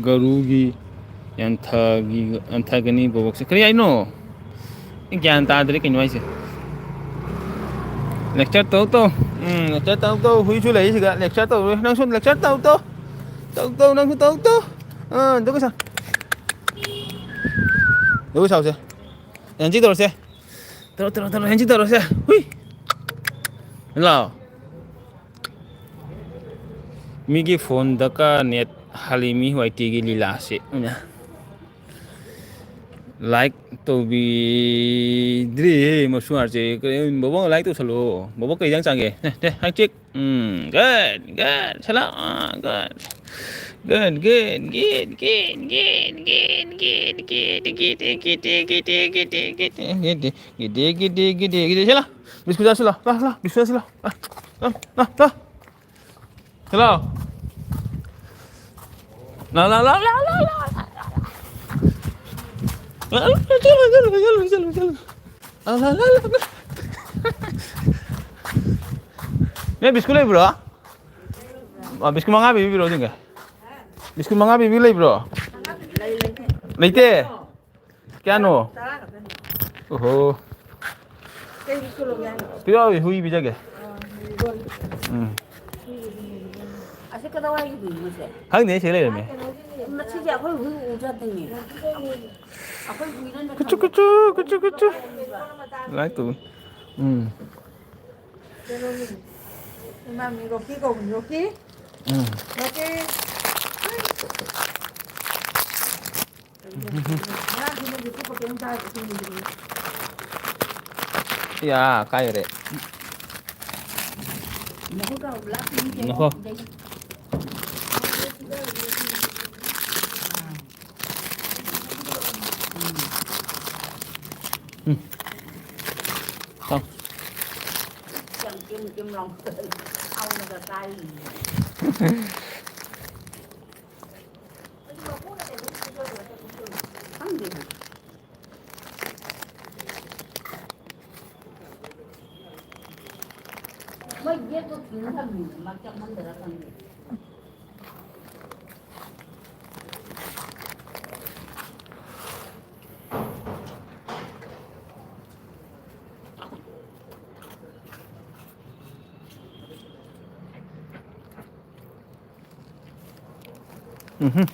ꯒꯔꯨꯒꯤ ꯌꯥꯟꯊꯒꯤ-, ꯌꯥꯟꯊꯒꯅꯤ ꯕꯣꯕꯣꯛꯁꯦ꯫ ꯀꯔꯤ ꯍꯥꯏꯅꯣ? ꯑꯩ ꯒ꯭ꯌꯥꯟ ꯇꯥꯗ꯭ꯔꯦ ꯀꯩꯅꯣ ꯍꯥꯏꯁꯦ꯫ ꯂꯦꯛꯆꯔ ꯇꯧ ꯇꯧ꯫ ꯎꯝ, ꯂꯦꯛꯆꯔ ꯇꯧ ꯇꯧ꯫ ꯍꯨꯏꯁꯨ ꯂꯩ ꯁꯤꯗ꯫ ꯂꯦꯛꯆꯔ ꯇꯧꯔꯣꯏ꯫ ꯅꯪꯁꯨ ꯂꯦꯛꯆꯔ ꯇꯧ ꯇꯧ꯫ ꯇꯧ ꯇꯧ, ꯅꯪꯁꯨ ꯇꯧ ꯇꯧ꯫ ꯑꯥ, ꯑꯗꯨꯒ ꯁꯥ-, ꯑꯗꯨꯒ ꯁꯥꯎꯁꯦ꯫ ꯍꯦꯟꯖꯤ ꯇꯧꯔꯁꯦ꯫ ꯇꯧꯔꯣ, ꯇꯧꯔꯣ, ꯇꯧꯔꯣ꯫ ꯍꯦꯟꯖꯤ ꯇꯧꯔꯁꯦ꯫ ꯍꯨꯏ꯫ ꯂꯥꯎ꯫ ꯃꯤꯒꯤ ꯐꯣꯟꯗꯀ ꯅꯦꯠ ꯍꯥꯜꯂꯤ ꯃꯤ ꯋꯥꯏ ꯇꯤꯒꯤ ꯂꯤꯂꯥꯁꯦ꯫ ꯂꯥꯏꯛ ꯇꯧꯕꯤꯗ꯭ꯔꯤꯌꯦ ꯃꯁꯨ ꯉꯥꯛꯁꯦ꯫ ꯀꯩ-, ꯕꯣꯕꯣ ꯂꯥꯏꯛ ꯇꯧꯁꯜꯂꯣ꯫ ꯕꯣꯕꯣ ꯀꯩ ꯏꯟꯖꯥꯡ ꯆꯥꯒꯦ? ꯅꯦ, ꯅꯦ, ꯍꯪꯆꯤꯠ꯫ ꯎꯝ, good, good, ꯁꯂꯥ, ꯑꯥ, good꯫ Good, good, good, good꯫ ꯒꯤꯗꯤ, ꯒꯤꯗꯤ, ꯒꯤꯗꯤ, ꯒꯤꯗꯤ, ꯁꯤ ꯂꯥꯎ꯫ ꯕꯤꯁꯀꯨꯠ ꯆꯥꯁꯤ ꯂꯥꯎ꯫ ꯂꯥꯎ, ꯂꯥꯎ, ꯕꯤꯁꯀꯨꯠ ꯆꯥꯁꯤ ꯂꯥꯎ꯫ ꯂꯥꯎ, ꯂꯥꯎ, ꯂꯥꯎ, ꯂꯥꯎ꯫ ꯁꯤ ꯂꯥꯎ꯫ ꯂꯥꯎ, ꯂꯥꯎ, ꯂꯥꯎ, ꯂꯥꯎ, ꯂꯥꯎ, ꯂꯥꯎ꯫ ꯂꯥꯎ, ꯂꯥꯎ, ꯂꯥꯎ, ꯂꯥꯎ꯫ ꯂꯥꯎ, ꯂꯥꯎ, ꯂꯥꯎ, ꯂꯥꯎ꯫ ꯃꯦꯝ, ꯕꯤꯁꯀꯨꯠ ꯂꯩꯕ꯭ꯔꯣ? ꯑ, ꯕꯤꯁꯀꯨꯠ ꯃꯉꯥ ꯄꯤꯕꯤꯔꯣ ꯑꯗꯨꯒ꯫ ꯕꯤꯁꯀꯨꯠ ꯃꯉꯥ ꯄꯤꯕꯤ ꯂꯩꯕ꯭ꯔꯣ? ꯂꯩꯇꯦ? ꯀꯌꯥꯅꯣ? ꯑꯣꯍꯣ꯫ ꯄꯤꯔꯛꯑꯣ, ꯍꯨꯏ ꯄꯤꯖꯒꯦ꯫ ꯎꯝ꯫ ꯑꯁꯤ ꯀꯗꯥꯋꯥꯏꯒꯤ ꯍꯨꯏꯅꯣ ꯁꯦ? ꯈꯪꯗꯦ, ꯁꯤ ꯂꯩꯔꯝꯃꯦ꯫ ꯃꯁꯤꯁꯦ ꯑꯩꯈꯣꯏ ꯍꯨꯏ ꯎꯖꯗꯦꯅꯦ꯫ ꯑꯩꯈꯣꯏ ꯍꯨꯏꯅ ꯀꯨꯆꯨ, ꯀꯨꯆꯨ, ꯀꯨꯆꯨ, ꯀꯨꯆꯨ꯫ ꯂꯥꯏ ꯇꯨ꯫ ꯎꯝ꯫ ꯀꯩꯅꯣꯅꯤ꯫ ꯏꯃꯥꯃꯤ ꯔꯣꯀꯤ ꯀꯧꯕꯅꯤ, ꯔꯣꯀꯤ꯫ ꯎꯝ꯫ ꯔꯣꯀꯤ꯫ ꯉꯔꯥꯡꯗꯤ ꯅꯪꯗꯤ ꯆꯨꯞꯄ ꯀꯩꯝ ꯆꯥꯗ꯭ꯔꯦ, ꯁꯤ ꯍꯨꯏꯗꯨꯗꯤ꯫ ꯌꯥ, ꯀꯥꯏ ꯌꯧꯔꯦ? ꯃꯈꯨꯠꯀ ꯂꯥꯛꯇꯦ, ꯃꯤ ꯀꯩꯅꯣ ꯉꯥꯏꯈꯣ꯫ ꯁꯤꯗꯩ꯫ ꯎꯝ꯫ ꯆꯥꯎ꯫ ꯌꯥꯝ ꯀꯤꯝ ꯀꯤꯝ ꯂꯥꯎ ꯁꯥꯎꯅꯒ ꯀꯥꯏꯔꯤꯅꯦ꯫ ꯈꯪꯗꯦ꯫ ꯃꯣꯏ ꯒꯦꯠꯇꯣ ꯊꯤꯡ ꯊꯝꯃꯤꯅꯦ, ꯃꯥ ꯆꯪꯍꯟꯗꯔꯥ ꯈꯪꯗꯦ꯫ ꯎꯝꯍꯨꯝ꯫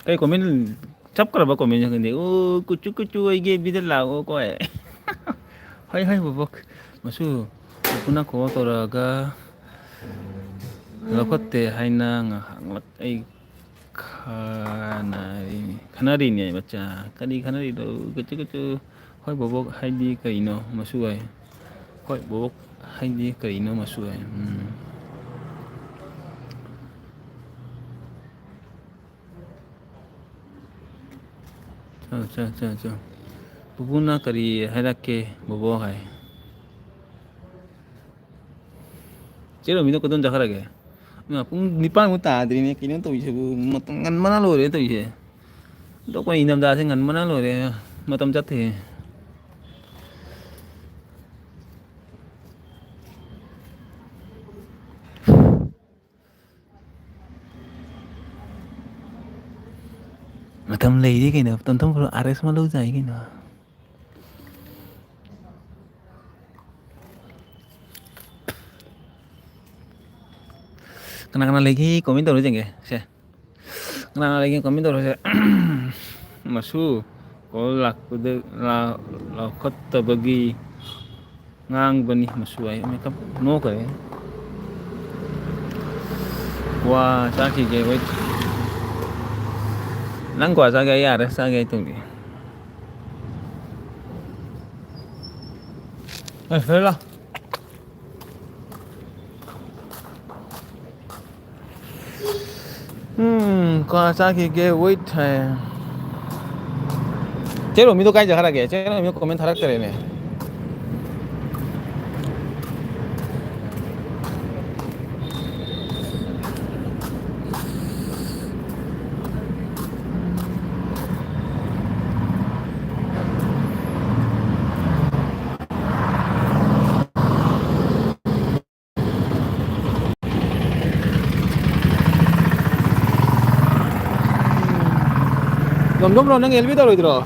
ꯀꯩ comment ꯆꯞꯈ꯭ꯔꯕ comment ꯈꯪꯗꯦ꯫ "ꯑꯣ, ꯀꯨꯆꯨ ꯀꯨꯆꯨ ꯑꯩꯒꯤ ꯑꯦꯐ ꯕꯤꯗ ꯂꯥꯛꯑꯣ ꯀꯣ"꯫ ꯍꯣꯏ, ꯍꯣꯏ, ꯕꯣꯕꯣꯛ꯫ ꯃꯁꯨ, ꯄꯨꯄꯨꯅ call ꯇꯧꯔꯛꯑꯒ ꯂꯧꯈꯠꯇꯦ ꯍꯥꯏꯅ ꯉꯥꯏꯍꯥꯛ ꯑꯩ ꯈꯟꯅꯔꯤꯅꯤ, ꯈꯟꯅꯔꯤꯅꯦ ꯃꯆꯥ꯫ ꯀꯔꯤ ꯈꯟꯅꯔꯤꯅꯣ? ꯀꯨꯆꯨ ꯀꯨꯆꯨ꯫ ꯍꯣꯏ ꯕꯣꯕꯣꯛ ꯍꯥꯏꯗꯤ ꯀꯩꯅꯣ ꯃꯁꯨ ꯍꯥꯏ? ꯍꯣꯏ ꯕꯣꯕꯣꯛ ꯍꯥꯏꯗꯤ ꯀꯩꯅꯣ ꯃꯁꯨ ꯍꯥꯏ? ꯎꯝ꯫ ꯆꯣ, ꯆꯣ, ꯆꯣ, ꯆꯣ꯫ ꯄꯨꯄꯨꯅ ꯀꯔꯤ ꯍꯥꯏꯔꯛꯀꯦ ꯕꯣꯕꯣꯛ ꯍꯥꯏ? ꯆꯦ ꯔꯣꯃꯤꯗꯣ ꯀꯗꯣꯝ ꯆꯠꯈ꯭ꯔꯒꯦ? ꯏꯃꯥ, ꯄꯨꯡ ꯅꯤꯄꯥꯟꯃꯨꯛ ꯇꯥꯗ꯭ꯔꯤꯅꯦ, ꯀꯩꯅꯣ ꯇꯧꯔꯤꯁꯤꯕꯨ? ꯃꯇꯝ ꯉꯟꯕꯅ ꯂꯣꯏꯔꯦ ꯇꯧꯔꯤꯁꯦ꯫ ꯑꯗꯣ ꯑꯩꯈꯣꯏ ꯏꯪꯊꯝꯊꯥꯁꯦ ꯉꯟꯕꯅ ꯂꯣꯏꯔꯦ, ꯃꯇꯝ ꯆꯠꯇꯦ꯫ ꯃꯇꯝ ꯂꯩꯔꯤ ꯀꯩꯅꯣ, ꯇꯣꯟꯊꯣꯡ ꯈꯨꯔꯨ ꯑꯥꯔ ꯑꯦꯁ ꯃꯂꯧ ꯆꯥꯏ ꯀꯩꯅꯣ꯫ ꯀꯅꯥ ꯀꯅꯥ ꯂꯩꯒꯦ comment ꯇꯧꯔ ꯌꯦꯡꯒꯦ ꯁꯦ꯫ ꯀꯅꯥ ꯀꯅꯥ ꯂꯩꯒꯦ comment ꯇꯧꯔꯁꯦ꯫ ꯃꯁꯨ call ꯂꯥꯛꯄꯗ ꯂꯥ-, ꯂꯧꯈꯠꯇꯕꯒꯤ ꯉꯥꯡꯕꯅꯤ ꯃꯁꯨ ꯍꯥꯏ꯫ ꯃꯦꯀꯞ ꯅꯣꯛꯈ꯭ꯔꯦ꯫ ꯀ꯭ꯋꯥ ꯆꯥꯈꯤꯒꯦ, wait꯫ ꯅꯪ ꯀ꯭ꯋꯥ ꯆꯥꯒꯦ, ꯑꯩ ꯑꯥꯔ ꯑꯦꯁ ꯆꯥꯒꯦ ꯍꯥꯏ ꯇꯧꯔꯤ꯫ ꯑꯦ, ꯍꯦꯔꯥ꯫ ꯎꯝ, ꯀ꯭ꯋꯥ ꯆꯥꯈꯤꯒꯦ, wait ꯍꯥꯏ꯫ ꯆꯦ ꯔꯣꯃꯤꯗꯣ ꯀꯥꯏ ꯆꯠꯈ꯭ꯔꯒꯦ? ꯆꯦ ꯔꯣꯃꯤꯗꯣ comment ꯊꯥꯔꯛꯇꯔꯦꯅꯦ꯫ ꯇꯣꯝꯇꯣꯝ bro, ꯅꯪ L B ꯇꯧꯔꯣꯏꯗ꯭ꯔꯣ?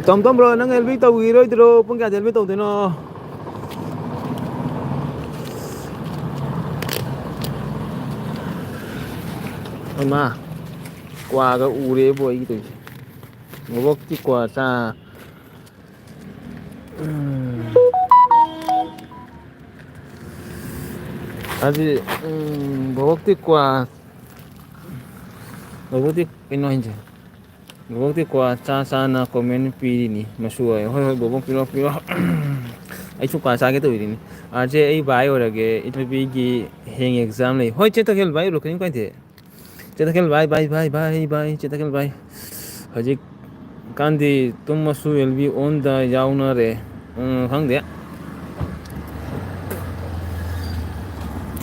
ꯇꯣꯝꯇꯣꯝ bro, ꯅꯪ L B ꯇꯧꯈꯤꯔꯣꯏꯗ꯭ꯔꯣ? ꯄꯨꯡ ꯀꯌꯥꯗ L B ꯇꯧꯗꯣꯏꯅꯣ? ꯍꯩꯃꯥ, ꯀ꯭ꯋꯥꯒ ꯎꯔꯦꯕꯣ ꯑꯩꯒꯤ ꯇꯧꯔꯤꯁꯦ꯫ ꯕꯣꯕꯣꯛꯇꯤ ꯀ꯭ꯋꯥ ꯆꯥ-, ꯎꯝ꯫ ꯑꯗꯨꯗꯤ, ꯎꯝ, ꯕꯣꯕꯣꯛꯇꯤ ꯀ꯭ꯋꯥ, ꯕꯣꯕꯣꯛꯇꯤ ꯀꯩꯅꯣ ꯍꯥꯏꯁꯦ, ꯕꯣꯕꯣꯛꯇꯤ ꯀ꯭ꯋꯥ ꯆꯥ ꯆꯥꯅ comment ꯄꯤꯔꯤꯅꯤ꯫ ꯃꯁꯨ ꯍꯣꯏ, ꯍꯣꯏ, ꯍꯣꯏ, ꯕꯣꯕꯣꯛ ꯄꯤꯔꯣ, ꯄꯤꯔꯣ꯫ ꯑꯩꯁꯨ ꯀ꯭ꯋꯥ ꯆꯥꯒꯦ ꯇꯧꯔꯤꯅꯤ꯫ ꯑꯥꯔ ꯖꯦ, ꯑꯩ ꯚꯥꯏ ꯑꯣꯏꯔꯒꯦ, ꯏꯆꯟꯅꯨꯄꯤꯒꯤ ꯍꯌꯦꯡ exam ꯂꯩ꯫ ꯍꯣꯏ, ꯆꯦ ꯇꯈꯦꯜ ꯚꯥꯏ, ꯀꯔꯤꯝ ꯀꯥꯏꯗꯦ꯫ ꯆꯦ ꯇꯈꯦꯜ ꯚꯥꯏ, ꯚꯥꯏ, ꯚꯥꯏ, ꯚꯥꯏ, ꯚꯥꯏ, ꯆꯦ ꯇꯈꯦꯜ ꯚꯥꯏ꯫ ꯍꯧꯖꯤꯛꯀꯥꯟꯗꯤ ꯇꯨꯝꯃꯁꯨ L B on ꯗ ꯌꯥꯎꯅꯔꯦ꯫ ꯎꯝ, ꯈꯪꯗꯦ꯫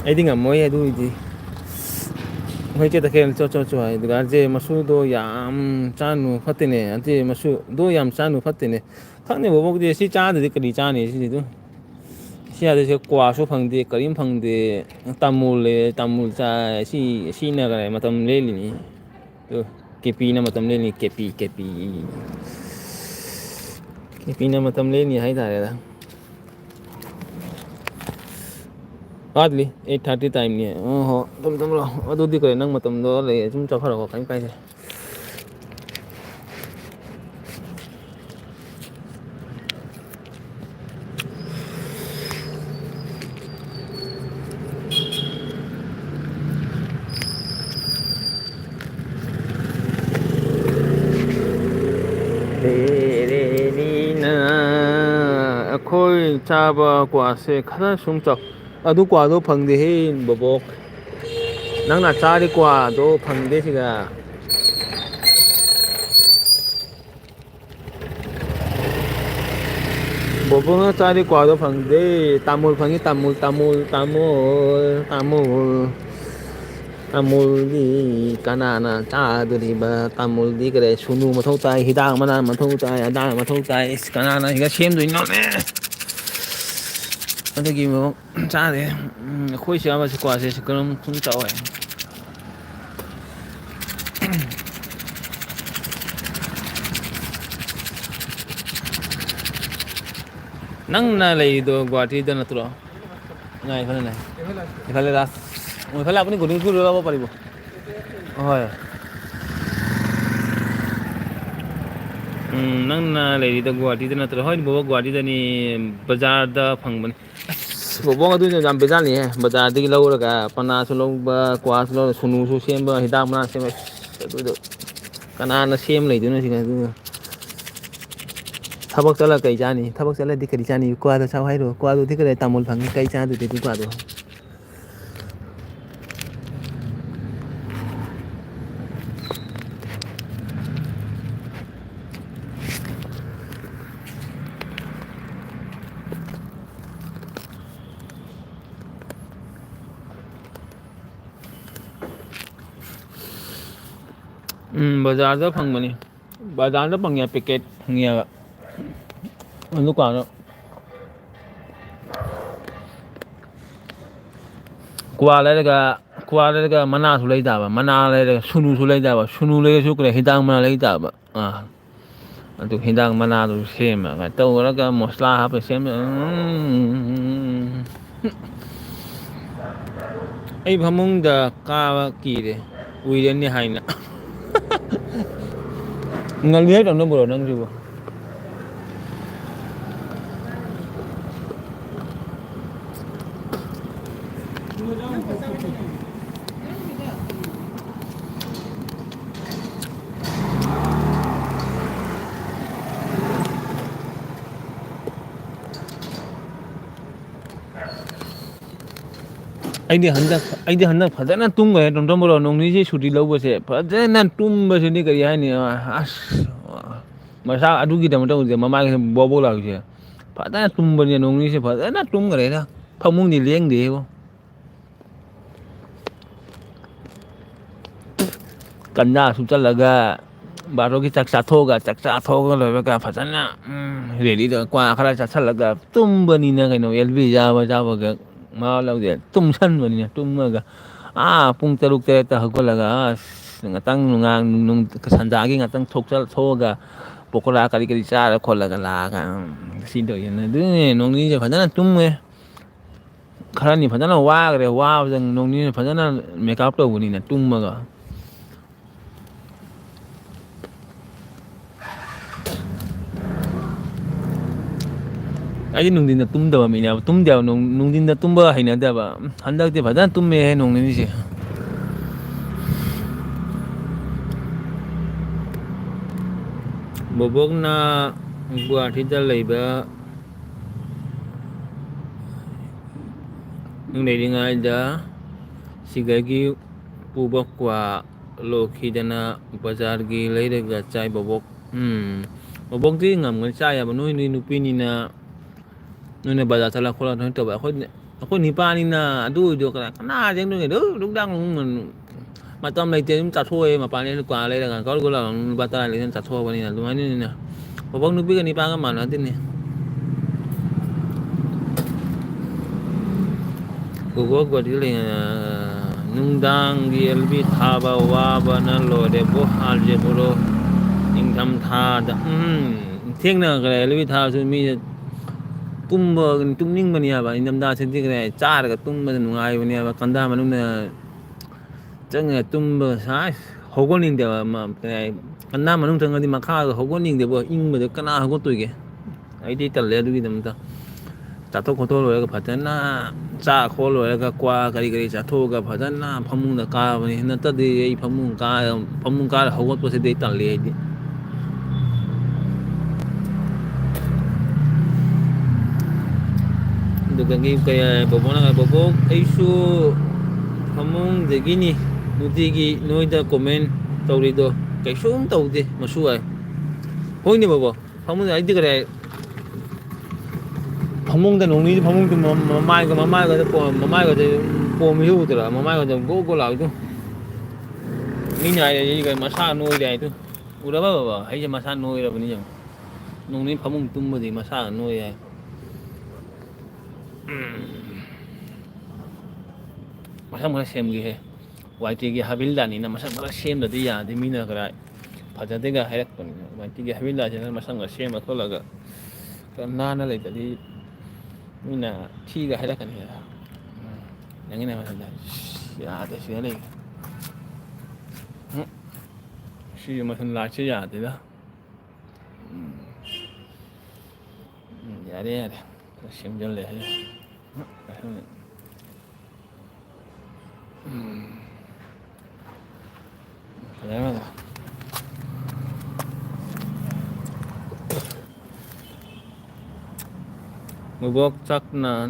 ꯑꯩꯗꯤ ꯉꯝꯃꯣꯏ ꯑꯗꯨꯒꯤꯗꯤ꯫ ꯍꯣꯏ, ꯆꯦ ꯇꯈꯦꯜ, ꯆꯣ, ꯆꯣ, ꯆꯣ ꯍꯥꯏ꯫ ꯑꯗꯨꯒ ꯑꯥꯔ ꯖꯦ, ꯃꯁꯨꯗꯣ ꯌꯥꯝ ꯆꯥꯅꯨ ꯐꯠꯇꯦꯅꯦ꯫ ꯑꯥꯔ ꯖꯦ, ꯃꯁꯨꯗꯣ ꯌꯥꯝ ꯆꯥꯅꯨ ꯐꯠꯇꯦꯅꯦ꯫ ꯈꯪꯗꯦ ꯕꯣꯕꯣꯛꯗꯤ ꯁꯤ ꯆꯥꯗ꯭ꯔꯗꯤ ꯀꯔꯤ ꯆꯥꯅꯤ ꯁꯤꯗꯤ ꯑꯗꯨꯝ꯫ ꯁꯤ ꯌꯥꯗꯦ, ꯁꯤ ꯀ꯭ꯋꯥꯁꯨ ꯐꯪꯗꯦ, ꯀꯔꯤꯝ ꯐꯪꯗꯦ꯫ ꯇꯥꯃꯨꯜ ꯂꯩꯔꯦ, ꯇꯥꯃꯨꯜ ꯆꯥꯏ꯫ ꯁꯤ, ꯁꯤꯅ ꯀꯔꯤ ꯃꯇꯝ ꯂꯦꯜꯂꯤꯅꯤ꯫ ꯇꯨ, ꯀꯦꯄꯤꯅ ꯃꯇꯝ ꯂꯦꯜꯂꯤ, ꯀꯦꯄꯤ, ꯀꯦꯄꯤ꯫ ꯀꯦꯄꯤꯅ ꯃꯇꯝ ꯂꯦꯜꯂꯤ ꯍꯥꯏꯇꯥꯔꯦꯗ꯫ ꯋꯥꯠꯂꯤ, eight thirty time ꯅꯤ꯫ ꯑꯣ ꯍꯣ, ꯑꯗꯨꯝ, ꯑꯗꯨꯝ ꯂꯥꯛꯑꯣ꯫ ꯑꯗꯨꯗꯤ ꯀꯔꯤ, ꯅꯪ ꯃꯇꯝꯗꯣ ꯂꯩ, ꯑꯗꯨꯝ ꯆꯠꯈ꯭ꯔꯣꯀꯣ, ꯀꯩꯝ ꯀꯥꯏꯗꯦ꯫ ꯂꯦꯂꯦꯂꯤꯅ ꯑꯩꯈꯣꯏ ꯆꯥꯕ ꯀ꯭ꯋꯥꯁꯦ ꯈꯔ ꯁꯨꯝ ꯆꯥꯎ꯫ ꯑꯗꯨ ꯀ꯭ꯋꯥꯗꯣ ꯐꯪꯗꯦꯍꯦ ꯕꯣꯕꯣꯛ꯫ ꯅꯪꯅ ꯆꯥꯔꯤ ꯀ꯭ꯋꯥꯗꯣ ꯐꯪꯗꯦ ꯁꯤꯗ꯫ ꯕꯣꯕꯣꯅ ꯆꯥꯔꯤ ꯀ꯭ꯋꯥꯗꯣ ꯐꯪꯗꯦ꯫ ꯇꯥꯃꯨꯜ ꯐꯪꯉꯤ, ꯇꯥꯃꯨꯜ, ꯇꯥꯃꯨꯜ, ꯇꯥꯃꯨꯜ, ꯇꯥꯃꯨꯜ꯫ ꯇꯥꯃꯨꯜꯗꯤ ꯀꯅꯥꯅ ꯆꯥꯗꯣꯔꯤꯕ? ꯇꯥꯃꯨꯜꯗꯤ ꯀꯔꯤ ꯁꯨꯅꯨ ꯃꯊꯧ ꯇꯥꯏ, ꯍꯤꯗꯥꯛ ꯃꯅꯥ ꯃꯊꯧ ꯇꯥꯏ, ꯑꯗꯥ ꯃꯊꯧ ꯇꯥꯏ꯫ ꯏꯁ, ꯀꯅꯥꯅ ꯁꯤꯗ ꯁꯦꯝꯗꯣꯏꯅꯣꯅꯦ? ꯑꯗꯨꯒꯤ ꯃꯑꯣꯡ ꯆꯥꯗꯦ꯫ ꯎꯝ, ꯑꯩꯈꯣꯏ ꯆꯥꯕꯁꯤ ꯀ꯭ꯋꯥꯁꯦ ꯁꯤ ꯀꯔꯝ ꯁꯨꯝ ꯆꯥꯎ ꯍꯥꯏ꯫ ꯅꯪꯅ ꯂꯩꯔꯤꯗꯣ ꯒꯨꯍꯥꯇꯤꯗ ꯅꯠꯇ꯭ꯔꯣ? নাই, এইফালে নাই। এইফালে ৰাস-, এইফালে আপুনি গণেশগুৰি ওলাব পাৰিব। হয়। ꯎꯝ, ꯅꯪꯅ ꯂꯩꯔꯤꯗꯣ ꯒꯨꯍꯥꯇꯤꯗ ꯅꯠꯇ꯭ꯔꯣ? ꯍꯣꯏ, ꯕꯣꯕꯣ, ꯒꯨꯍꯥꯇꯤꯗꯅꯤ, ꯕꯖꯥꯔꯗ ꯐꯪꯕꯅꯤ꯫ ꯑꯁ, ꯕꯣꯕꯣ, ꯑꯗꯨꯗꯤ ꯌꯥꯝ ꯕꯦꯖꯥꯔꯅꯤꯍꯦ꯫ ꯕꯖꯥꯔꯗꯒꯤ ꯂꯧꯔꯒ ꯄꯅꯥꯁꯨ ꯂꯧꯕ, ꯀ꯭ꯋꯥꯁꯨ ꯂꯧꯔꯒ, ꯁꯨꯅꯨꯁꯨ ꯁꯦꯝꯕ, ꯍꯤꯗꯥꯛ ꯃꯅꯥ ꯁꯦꯝꯕ꯫ ꯑꯁ, ꯑꯗꯨꯗꯣ ꯀꯅꯥꯅ ꯁꯦꯝ ꯂꯩꯗꯣꯏꯅꯣ ꯁꯤꯗ? ꯑꯗꯨꯗꯣ ꯊꯕꯛ ꯆꯠꯂ ꯀꯩ ꯆꯥꯅꯤ? ꯊꯕꯛ ꯆꯠꯂꯗꯤ ꯀꯔꯤ ꯆꯥꯅꯤ? ꯀ꯭ꯋꯥꯗꯣ ꯆꯥꯎ ꯍꯥꯏꯔꯣ? ꯀ꯭ꯋꯥꯗꯨꯗꯤ ꯀꯗꯥꯏ ꯇꯥꯃꯨꯜ ꯐꯪꯉꯤ? ꯀꯩ ꯆꯥꯗꯣꯏꯗꯤ ꯑꯗꯨ ꯀ꯭ꯋꯥꯗꯣ? ꯎꯝ, ꯕꯖꯥꯔꯗ ꯐꯪꯕꯅꯤ꯫ ꯕꯖꯥꯔꯗ ꯐꯪꯉꯦ, ꯄꯦꯀꯦꯠ ꯐꯪꯉꯦꯕ꯫ ꯑꯗꯨ ꯀꯥꯟꯗ ꯀ꯭ꯋꯥ ꯂꯩꯔꯒ, ꯀ꯭ꯋꯥ ꯂꯩꯔꯒ ꯃꯅꯥꯁꯨ ꯂꯩꯇꯥꯕ, ꯃꯅꯥ ꯂꯩꯔꯒ ꯁꯨꯅꯨꯁꯨ ꯂꯩꯇꯥꯕ, ꯁꯨꯅꯨ ꯂꯩꯔꯁꯨ ꯀꯔꯤ ꯍꯤꯗꯥꯛ ꯃꯅꯥ ꯂꯩꯇꯥꯕ꯫ ꯑꯥ꯫ ꯑꯗꯨ ꯍꯤꯗꯥꯛ ꯃꯅꯥꯗꯨ ꯁꯦꯝꯃꯒ ꯇꯧꯔꯒ ꯃꯣꯁꯂꯥ ꯍꯥꯞꯄ ꯁꯦꯝꯃ-, ꯎꯝ꯫ ꯑꯩ ꯐꯃꯨꯡꯗ ꯀꯥꯕ ꯀꯤꯔꯦ, ꯎꯏꯔꯅꯤ ꯍꯥꯏꯅ꯫ ꯉꯜꯂꯤꯍꯦ ꯇꯣꯟꯗꯣꯟ ꯕ꯭ꯔꯣ ꯅꯪꯁꯤꯕꯨ꯫ ꯑꯩꯗꯤ ꯍꯟꯗꯛ, ꯑꯩꯗꯤ ꯍꯟꯗꯛ ꯐꯖꯅ ꯇꯨꯝꯈ꯭ꯔꯦ, ꯇꯣꯝ ꯇꯣꯝ ꯕ꯭ꯔꯣ꯫ ꯅꯣꯡ ꯅꯤꯅꯤꯁꯤ ꯁꯨꯇꯤ ꯂꯧꯕꯁꯦ ꯐꯖꯅ ꯇꯨꯝꯕꯁꯤꯗꯤ ꯀꯔꯤ ꯍꯥꯏꯅꯤ, ꯑꯁ, ꯃꯁꯥ ꯑꯗꯨꯒꯤꯗꯃꯛꯇ ꯍꯧꯖꯤꯛ ꯃꯃꯥꯏꯒꯁꯦ ꯕꯣꯛ ꯕꯣꯛ ꯂꯥꯎꯔꯤꯁꯦ꯫ ꯐꯖꯅ ꯇꯨꯝꯕꯅꯤꯅ ꯅꯣꯡ ꯅꯤꯅꯤꯁꯦ ꯐꯖꯅ ꯇꯨꯝꯈ꯭ꯔꯦꯗ꯫ ꯐꯃꯨꯡꯗꯤ ꯂꯦꯡꯗꯦꯕꯣ꯫ ꯀꯟꯖꯥ ꯁꯨꯞꯆꯜꯂꯒ ꯕꯥꯔꯣꯒꯤ ꯆꯥꯛ ꯆꯥꯊꯣꯛꯑꯒ, ꯆꯥꯛ ꯆꯥꯊꯣꯛꯑꯒ ꯂꯣꯏꯕꯒ ꯐꯖꯅ, ꯎꯝ, ꯔꯦꯗꯤꯗ ꯀ꯭ꯋꯥ ꯈꯔ ꯆꯥꯁꯜꯂꯒ ꯇꯨꯝꯕꯅꯤꯅ ꯀꯩꯅꯣ, ꯑꯦꯜ ꯕꯤ ꯆꯥꯕ ꯆꯥꯕꯒ ꯃꯥ ꯂꯧꯗꯦ꯫ ꯇꯨꯝꯁꯟꯕꯅꯤꯅ ꯇꯨꯝꯃꯒ ꯑꯥ ꯄꯨꯡ ꯇꯔꯨꯛ ꯇꯔꯦꯠꯇ ꯍꯧꯒꯠꯂꯒ ꯑꯁ ꯉꯥꯛꯇꯪ ꯅꯨꯡꯉꯥꯡ-, ꯅꯨꯡ-, ꯁꯟꯗꯥꯒꯤ ꯉꯥꯛꯇꯪ ꯊꯣꯛꯆ-, ꯊꯣꯛꯑꯒ ꯄꯀꯣꯔꯥ ꯀꯔꯤ ꯀꯔꯤ ꯆꯥꯔ ꯈꯣꯠꯂꯒ ꯂꯥꯛꯑꯒ, ꯎꯝ, ꯁꯤ ꯇꯧꯔꯤꯁꯤꯅ ꯑꯗꯨꯅꯦ ꯅꯣꯡ ꯅꯤꯅꯤꯁꯦ ꯐꯖꯅ ꯇꯨꯝꯃꯦ꯫ ꯈꯔꯅꯤ ꯐꯖꯅ ꯋꯥꯈ꯭ꯔꯦ, ꯋꯥꯕꯗ ꯅꯣꯡ ꯅꯤꯅꯤ ꯐꯖꯅ ꯃꯦꯀꯞ ꯇꯧꯕꯅꯤꯅ ꯇꯨꯝꯃꯒ꯫ ꯑꯩꯗꯤ ꯅꯨꯡꯊꯤꯟꯗ ꯇꯨꯝꯗꯕ ꯃꯤꯅꯦꯕ, ꯇꯨꯝꯗꯦꯕ, ꯅꯨꯡ-, ꯅꯨꯡꯊꯤꯟꯗ ꯇꯨꯝꯕ ꯍꯩꯅꯗꯦꯕ꯫ ꯍꯟꯗꯛꯇꯤ ꯐꯖꯅ ꯇꯨꯝꯃꯦꯍꯦ ꯅꯣꯡ ꯅꯤꯅꯤꯁꯦ꯫ ꯕꯣꯕꯣꯛꯅ ꯒꯨꯋꯥꯍꯥꯇꯤꯗ ꯂꯩꯕ ꯅꯪ ꯂꯩꯔꯤꯉꯩꯗ ꯁꯤꯒꯒꯤ ꯄꯨꯕ ꯀ꯭ꯋꯥ ꯂꯣꯏꯈꯤꯗꯅ ꯕꯖꯥꯔꯒꯤ ꯂꯩꯔꯒ ꯆꯥꯏ ꯕꯣꯕꯣꯛ꯫ ꯎꯝ, ꯕꯣꯕꯣꯛꯇꯤ ꯉꯝꯒꯅꯤ, ꯆꯥ ꯌꯥꯕ, ꯅꯣꯏꯗꯤ ꯅꯨꯄꯤꯅꯤꯅ ꯅꯣꯏꯅ ꯕꯖꯥꯔ ꯆꯠꯂ ꯈꯣꯠꯂ ꯅꯣꯏ ꯇꯧꯕ꯫ ꯑꯩꯈꯣꯏ, ꯑꯩꯈꯣꯏ ꯅꯤꯄꯥꯅꯤꯅ ꯑꯗꯨ ꯑꯣꯏꯗꯣ ꯀꯅꯥ, ꯀꯅꯥ ꯆꯦꯟꯗꯣꯏꯅꯣ? ꯑꯗꯨ ꯅꯨꯡꯗꯥꯡ ꯃꯇꯝ ꯂꯩꯇꯦ, ꯑꯗꯨꯝ ꯆꯥꯊꯣꯛꯑꯦ, ꯃꯄꯥꯟꯗ ꯗꯨꯀꯥꯟ ꯂꯩꯔꯒ ꯀꯧꯔ ꯀꯧꯔ ꯂꯨꯄꯥ ꯇꯔꯥ ꯂꯩꯗꯅ ꯆꯥꯊꯣꯛꯑꯕꯅꯤꯅ ꯑꯗꯨꯃꯥꯏꯅꯅꯤꯅ꯫ ꯕꯣꯕꯣꯛ ꯅꯨꯄꯤꯒ ꯅꯤꯄꯥꯒ ꯃꯥꯟꯅꯗꯦꯅꯦ꯫ ꯕꯣꯕꯣꯛ ꯒꯣꯗꯤ ꯂꯩ-, ꯅꯨꯡꯗꯥꯡꯒꯤ ꯑꯦꯜ ꯕꯤ ꯊꯥꯕ ꯋꯥꯕꯅ ꯂꯣꯏꯔꯦꯕꯣ, ꯍꯥꯏꯔꯤꯕ꯭ꯔꯣ? ꯅꯤꯡꯊꯝ ꯊꯥꯗ, ꯎꯝ, ꯊꯦꯡꯅꯈ꯭ꯔꯦ ꯑꯦꯜ ꯕꯤ ꯊꯥꯕꯁꯨ ꯃꯤꯁꯦ ꯇꯨꯝꯕ, ꯇꯨꯝꯅꯤꯡꯕꯅꯦ ꯍꯥꯏꯕ꯫ ꯅꯤꯡꯊꯝꯊꯥꯁꯤꯗꯤ ꯀꯔꯤ ꯍꯥꯏ, ꯆꯥꯔꯒ ꯇꯨꯝꯕꯗ ꯅꯨꯡꯉꯥꯏꯕꯅꯦ ꯍꯥꯏꯕ꯫ ꯀꯟꯗꯥ ꯃꯅꯨꯡꯗ ꯆꯪꯉꯒ ꯇꯨꯝꯕ ꯁꯥꯏ ꯍꯧꯒꯠꯅꯤꯡꯗꯦꯕ꯫ ꯑꯃ, ꯀꯩ ꯍꯥꯏ, ꯀꯟꯗꯥ ꯃꯅꯨꯡ ꯆꯪꯉꯗꯤ ꯃꯈꯥꯗ ꯍꯧꯒꯠꯅꯤꯡꯗꯦꯕ, ꯏꯪꯕꯗ ꯀꯅꯥ ꯍꯧꯒꯠꯇꯣꯏꯒꯦ? ꯑꯩꯗꯤ ꯇꯜꯂꯦ ꯑꯗꯨꯒꯤꯗꯃꯛꯇ꯫ ꯆꯥꯊꯣꯛ ꯈꯣꯠꯇꯣꯛ ꯂꯣꯏꯔꯒ ꯐꯖꯅ ꯆꯥ ꯈꯣꯠ ꯂꯣꯏꯔꯒ ꯀ꯭ꯋꯥ ꯀꯔꯤ ꯀꯔꯤ ꯆꯥꯊꯣꯛꯑꯒ ꯐꯖꯅ ꯐꯃꯨꯡꯗ ꯀꯥꯕꯅꯤ꯫ ꯅꯠꯇ꯭ꯔꯗꯤ ꯑꯩ ꯐꯃꯨꯡ ꯀꯥ-, ꯐꯃꯨꯡ ꯀꯥꯔ ꯍꯧꯒꯠꯄꯁꯤꯗꯤ ꯑꯩ ꯇꯜꯂꯤ ꯑꯩꯗꯤ꯫ ꯑꯗꯨꯗꯒꯤ ꯀꯌꯥ-, ꯕꯣꯕꯣꯛꯅ, "ꯕꯣꯕꯣꯛ, ꯑꯩꯁꯨ ꯐꯃꯨꯡꯗꯒꯤꯅꯤ ꯅꯨꯡꯇꯤꯒꯤ ꯅꯣꯏꯗ ꯀꯣꯃꯦꯟ ꯇꯧꯔꯤꯗꯣ, ꯀꯩꯁꯨꯝ ꯇꯧꯗꯦ ꯃꯁꯨ ꯍꯥꯏ"꯫ ꯍꯣꯏꯅꯦ ꯕꯣꯕꯣꯛ, ꯐꯃꯨꯡꯗ ꯑꯩꯗꯤ ꯀꯔꯤ ꯍꯥꯏ? ꯐꯃꯨꯡꯗ ꯅꯣꯡꯅꯤꯁꯤ ꯐꯃꯨꯡꯗ ꯃꯃꯥꯏꯒ ꯃꯃꯥꯏꯒꯗ ꯄꯣꯝ- ꯃꯃꯥꯏꯒꯗ ꯄꯣꯝꯃꯤꯁꯨ ꯎꯗ꯭ꯔꯥ? ꯃꯃꯥꯏꯒꯗ ꯒꯣ ꯒꯣ ꯂꯥꯎꯏꯗꯨ꯫ ꯃꯤꯅ ꯍꯥꯏꯔꯦ ꯑꯩꯒ ꯃꯁꯥ ꯅꯣꯏꯔꯦ ꯍꯥꯏꯗꯨ꯫ ꯎꯔꯕ ꯕꯕꯥ? ꯑꯩꯁꯦ ꯃꯁꯥ ꯅꯣꯏꯔꯕꯅꯤ ꯌꯦꯡꯉꯨ꯫ ꯅꯣꯡꯅꯤ ꯐꯃꯨꯡ ꯇꯨꯝꯕꯗꯤ ꯃꯁꯥ ꯅꯣꯏꯔꯦ ꯍꯥꯏ꯫ ꯃꯁꯝ ꯈꯔ ꯁꯦꯝꯒꯦꯍꯦ꯫ ꯋꯥꯏ ꯇꯤꯒꯤ ꯍꯥꯕꯤꯜꯗꯥꯅꯤꯅ ꯃꯁꯝ ꯈꯔ ꯁꯦꯝꯗꯗꯤ ꯌꯥꯗꯦ꯫ ꯃꯤꯅ ꯈꯔ ꯐꯖꯗꯦꯒ ꯍꯥꯏꯔꯛꯄꯅꯤꯅ ꯋꯥꯏ ꯇꯤꯒꯤ ꯍꯥꯕꯤꯜꯗꯥꯁꯤꯅ ꯃꯁꯝ ꯈꯔ ꯁꯦꯝꯃ ꯈꯣꯠꯂꯒ ꯈꯔ ꯅꯥꯟꯅ ꯂꯩꯇꯗꯤ ꯃꯤꯅ ꯊꯤꯒ ꯍꯥꯏꯔꯛꯀꯅꯤ꯫ ꯅꯪꯒꯤꯅ ꯃꯁꯝꯗ ꯌꯥꯗꯦ ꯁꯤꯗ ꯂꯩ꯫ ꯁꯤꯒꯤ ꯃꯁꯝ ꯂꯥꯏꯠꯁꯦ ꯌꯥꯗꯦꯗ꯫ ꯎꯝ꯫ ꯎꯝ, ꯌꯥꯔꯦ, ꯌꯥꯔꯦ꯫ ꯈꯔ ꯁꯦꯝꯖꯤꯜꯂꯦ ꯍꯥꯏꯌꯦ꯫ ꯎꯝ꯫ ꯐꯖꯔꯦ, ꯐꯖꯔꯦ꯫ ꯕꯣꯕꯣꯛ ꯆꯥꯛꯅ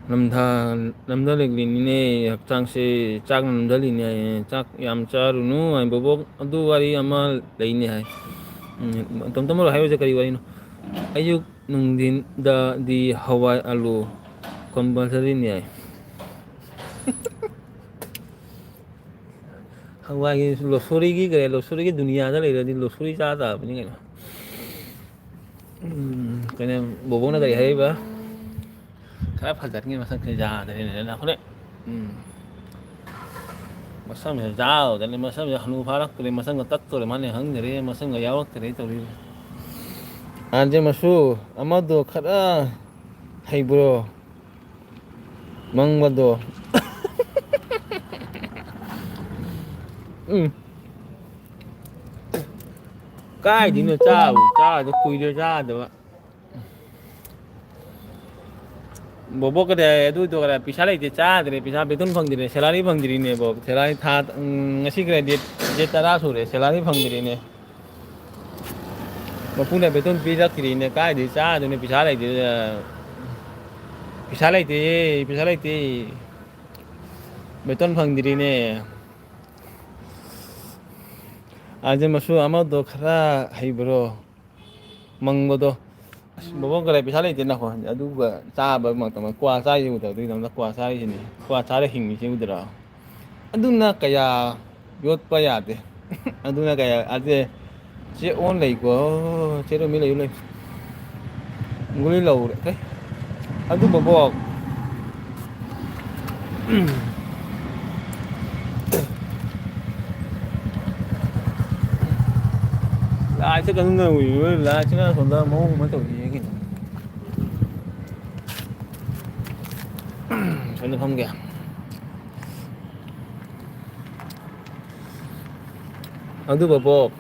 ꯅꯝꯊ-, ꯅꯝꯊꯂꯛꯂꯤꯅꯤꯅꯦ, ꯍꯛꯆꯥꯡꯁꯦ ꯆꯥꯛꯅ ꯅꯝꯊꯂꯤꯅꯦ ꯍꯥꯏꯌꯦ꯫ ꯆꯥꯛ ꯌꯥꯝ ꯆꯥꯔꯨꯅꯨ ꯍꯥꯏ꯫ ꯕꯣꯕꯣꯛ ꯑꯗꯨ ꯋꯥꯔꯤ ꯑꯃ ꯂꯩꯅꯦ ꯍꯥꯏ꯫ ꯎꯝ, ꯇꯣꯝ ꯇꯣꯝ ꯍꯥꯏꯔꯣꯁꯦ, ꯀꯔꯤ ꯋꯥꯔꯤꯅꯣ? ꯑꯌꯨꯛ ꯅꯨꯡꯊꯤꯟꯗꯗꯤ ꯍꯋꯥꯏ ꯑꯂꯨ compulsoryꯅꯤ ꯍꯥꯏ꯫ ꯍꯋꯥꯏꯒꯤ ꯂꯣꯁꯣꯔꯤꯒꯤ ꯀꯔꯤ, ꯂꯣꯁꯣꯔꯤꯒꯤ ꯗꯨꯅꯤꯌꯥꯗ ꯂꯩꯔꯗꯤ ꯂꯣꯁꯣꯔꯤ ꯆꯥ ꯇꯥꯕꯅꯤ ꯀꯩꯅꯣ꯫ ꯎꯝ, ꯀꯩꯅꯣ, ꯕꯣꯕꯣꯛꯅ ꯀꯔꯤ ꯍꯥꯏꯔꯤꯕ? ꯈꯔ ꯐꯖꯅꯤꯡꯉꯤ ꯃꯁꯛꯁꯦ ꯌꯥꯗ꯭ꯔꯦꯅꯦ, ꯅꯈꯣꯏꯅ꯫ ꯎꯝ꯫ ꯃꯁꯝꯁꯦ ꯌꯥꯎꯗꯅ, ꯃꯁꯝꯁꯦ ꯍꯅꯨ ꯐꯥꯔꯛꯇ꯭ꯔꯦ, ꯃꯁꯝꯒ ꯇꯠꯇꯣꯔꯦ, ꯃꯥꯅꯦ ꯈꯪꯗ꯭ꯔꯦ, ꯃꯁꯝꯒ ꯌꯥꯎꯔꯛꯇ꯭ꯔꯦ ꯇꯧꯔꯤꯁꯦ꯫ ꯑꯥꯔꯖꯦ ꯃꯁꯨ, ꯑꯃꯗꯣ ꯈꯔ ꯍꯩꯕ꯭ꯔꯣ? ꯃꯪꯕꯗꯣ꯫ ꯎꯝ꯫ ꯀꯥꯏꯗꯩꯅꯣ ꯆꯥꯕꯨ ꯆꯥꯗ ꯀꯨꯏꯔꯦ ꯆꯥꯗꯕ꯫ ꯕꯣꯕꯣꯛ ꯀꯗꯥꯏ ꯑꯗꯨꯗꯣ ꯀꯗꯥꯏ ꯄꯩꯁꯥ ꯂꯩꯇꯦ ꯆꯥꯗ꯭ꯔꯦ, ꯄꯩꯁꯥ ꯕꯦꯇꯟ ꯐꯪꯗ꯭ꯔꯦ, salary ꯐꯪꯗ꯭ꯔꯤꯅꯦ ꯕꯣ, salary ꯊꯥ, ꯎꯝ, ꯉꯁꯤ ꯀꯗꯥꯏ date, date ꯇꯔꯥ ꯁꯨꯔꯦ, salary ꯐꯪꯗ꯭ꯔꯤꯅꯦ꯫ ꯃꯄꯨꯅ ꯕꯦꯇꯟ ꯄꯤꯔꯛꯇ꯭ꯔꯤꯅꯦ, ꯀꯥꯏꯗꯩ ꯆꯥꯗꯣꯏꯅꯣ, ꯄꯩꯁꯥ ꯂꯩꯇꯦ, ꯄꯩꯁꯥ ꯂꯩꯇꯦ, ꯄꯩꯁꯥ ꯂꯩꯇꯦ, ꯕꯦꯇꯟ ꯐꯪꯗ꯭ꯔꯤꯅꯦ꯫ ꯑꯗꯨ ꯃꯁꯨ ꯑꯃꯗꯣ ꯈꯔ ꯍꯩꯕ꯭ꯔꯣ? ꯃꯪꯕꯗꯣ꯫ ꯑꯁ, ꯕꯣꯕꯣꯛ ꯀꯗꯥꯏ ꯄꯩꯁꯥ ꯂꯩꯇꯦ ꯅꯈꯣ꯫ ꯑꯗꯨꯒ ꯆꯥꯕ ꯃꯇꯝꯗ ꯀ꯭ꯋꯥ ꯆꯥꯔꯤꯁꯦ ꯎꯗ꯭ꯔꯣ? ꯑꯗꯨꯒꯤꯗꯃꯛꯇ ꯀ꯭ꯋꯥ ꯆꯥꯔꯤꯁꯤꯅꯤ꯫ ꯀ꯭ꯋꯥ ꯆꯥꯔ ꯍꯤꯡꯉꯤꯁꯦ ꯎꯗ꯭ꯔꯣ? ꯑꯗꯨꯅ ꯀꯌꯥ ꯌꯣꯠꯄ ꯌꯥꯗꯦ꯫ ꯑꯗꯨꯅ ꯀꯌꯥ, ꯑꯗꯨ ꯆꯦ ꯑꯣꯟ ꯂꯩꯀꯣ꯫ ꯆꯦ ꯔꯣꯃꯤ ꯂꯩꯌꯨ ꯂꯩ꯫ ꯒꯨꯂꯤ ꯂꯧꯔꯦ꯫ ꯑꯦ? ꯑꯗꯨ ꯕꯣꯕꯣꯛ꯫ ꯂꯥꯏꯠꯁꯦ ꯀꯩꯅꯣ ꯅꯧꯔꯤꯕ, ꯂꯥꯏꯠꯁꯤꯅ ꯁꯣꯝꯗ ꯃꯑꯣꯡ ꯑꯃ ꯇꯧꯔꯤꯌꯦ ꯀꯩꯅꯣ꯫ ꯁꯣꯝꯗ ꯐꯝꯒꯦ꯫ ꯑꯗꯨ ꯕꯣꯕꯣꯛ,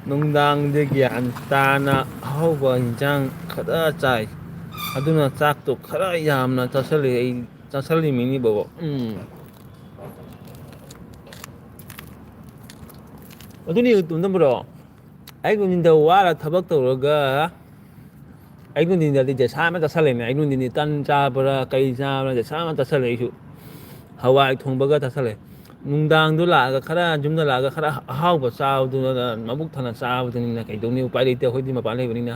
ꯅꯨꯡꯗꯥꯡꯗꯤ ꯒ꯭ꯌꯥꯟ ꯇꯥꯅ ꯑꯍꯥꯎꯕ ꯏꯟꯁꯥꯡ ꯈꯔ ꯆꯥꯏ꯫ ꯑꯗꯨꯅ ꯆꯥꯛꯇꯣ ꯈꯔ ꯌꯥꯝꯅ ꯆꯥꯁꯤꯜꯂꯤ ꯑꯩ, ꯆꯥꯁꯤꯜꯂꯤꯃꯤꯅꯤ ꯕꯣꯕꯣꯛ꯫ ꯎꯝ꯫ ꯑꯗꯨꯅꯤ ꯇꯨꯝꯅꯝꯕ꯭ꯔꯣ? ꯑꯩ ꯅꯨꯡꯊꯤꯟꯗ ꯋꯥꯔ ꯊꯕꯛ ꯇꯧꯔꯒ ꯑꯩ ꯅꯨꯡꯊꯤꯟꯗꯗꯤ ꯖꯦꯁꯥ ꯑꯃ ꯆꯥꯁꯜꯂꯦꯅꯦ꯫ ꯑꯩ ꯅꯨꯡꯊꯤꯟꯗꯤ ꯇꯟ ꯆꯥꯕ꯭ꯔꯥ ꯀꯩ ꯆꯥꯕ꯭ꯔꯥ ꯖꯦꯁꯥ ꯑꯃ ꯆꯥꯁꯜꯂꯦ ꯑꯩꯁꯨ꯫ ꯍꯋꯥꯏ ꯊꯣꯡꯕꯒ ꯆꯥꯁꯜꯂꯦ꯫ ꯅꯨꯡꯗꯥꯡꯗꯣ ꯂꯥꯛꯑꯒ ꯈꯔ ꯌꯨꯝꯗ ꯂꯥꯛꯑꯒ ꯈꯔ ꯑꯍꯥꯎꯕ ꯆꯥꯕꯗꯨꯅ ꯃꯕꯨꯛ ꯊꯟꯅ ꯆꯥꯕꯗꯨꯅꯤꯅ ꯀꯩꯗꯧꯅꯤ? ꯎꯄꯥꯏ ꯂꯩꯇꯦ ꯑꯩꯈꯣꯏꯗꯤ ꯃꯄꯥꯟ ꯂꯩꯕꯅꯤꯅ꯫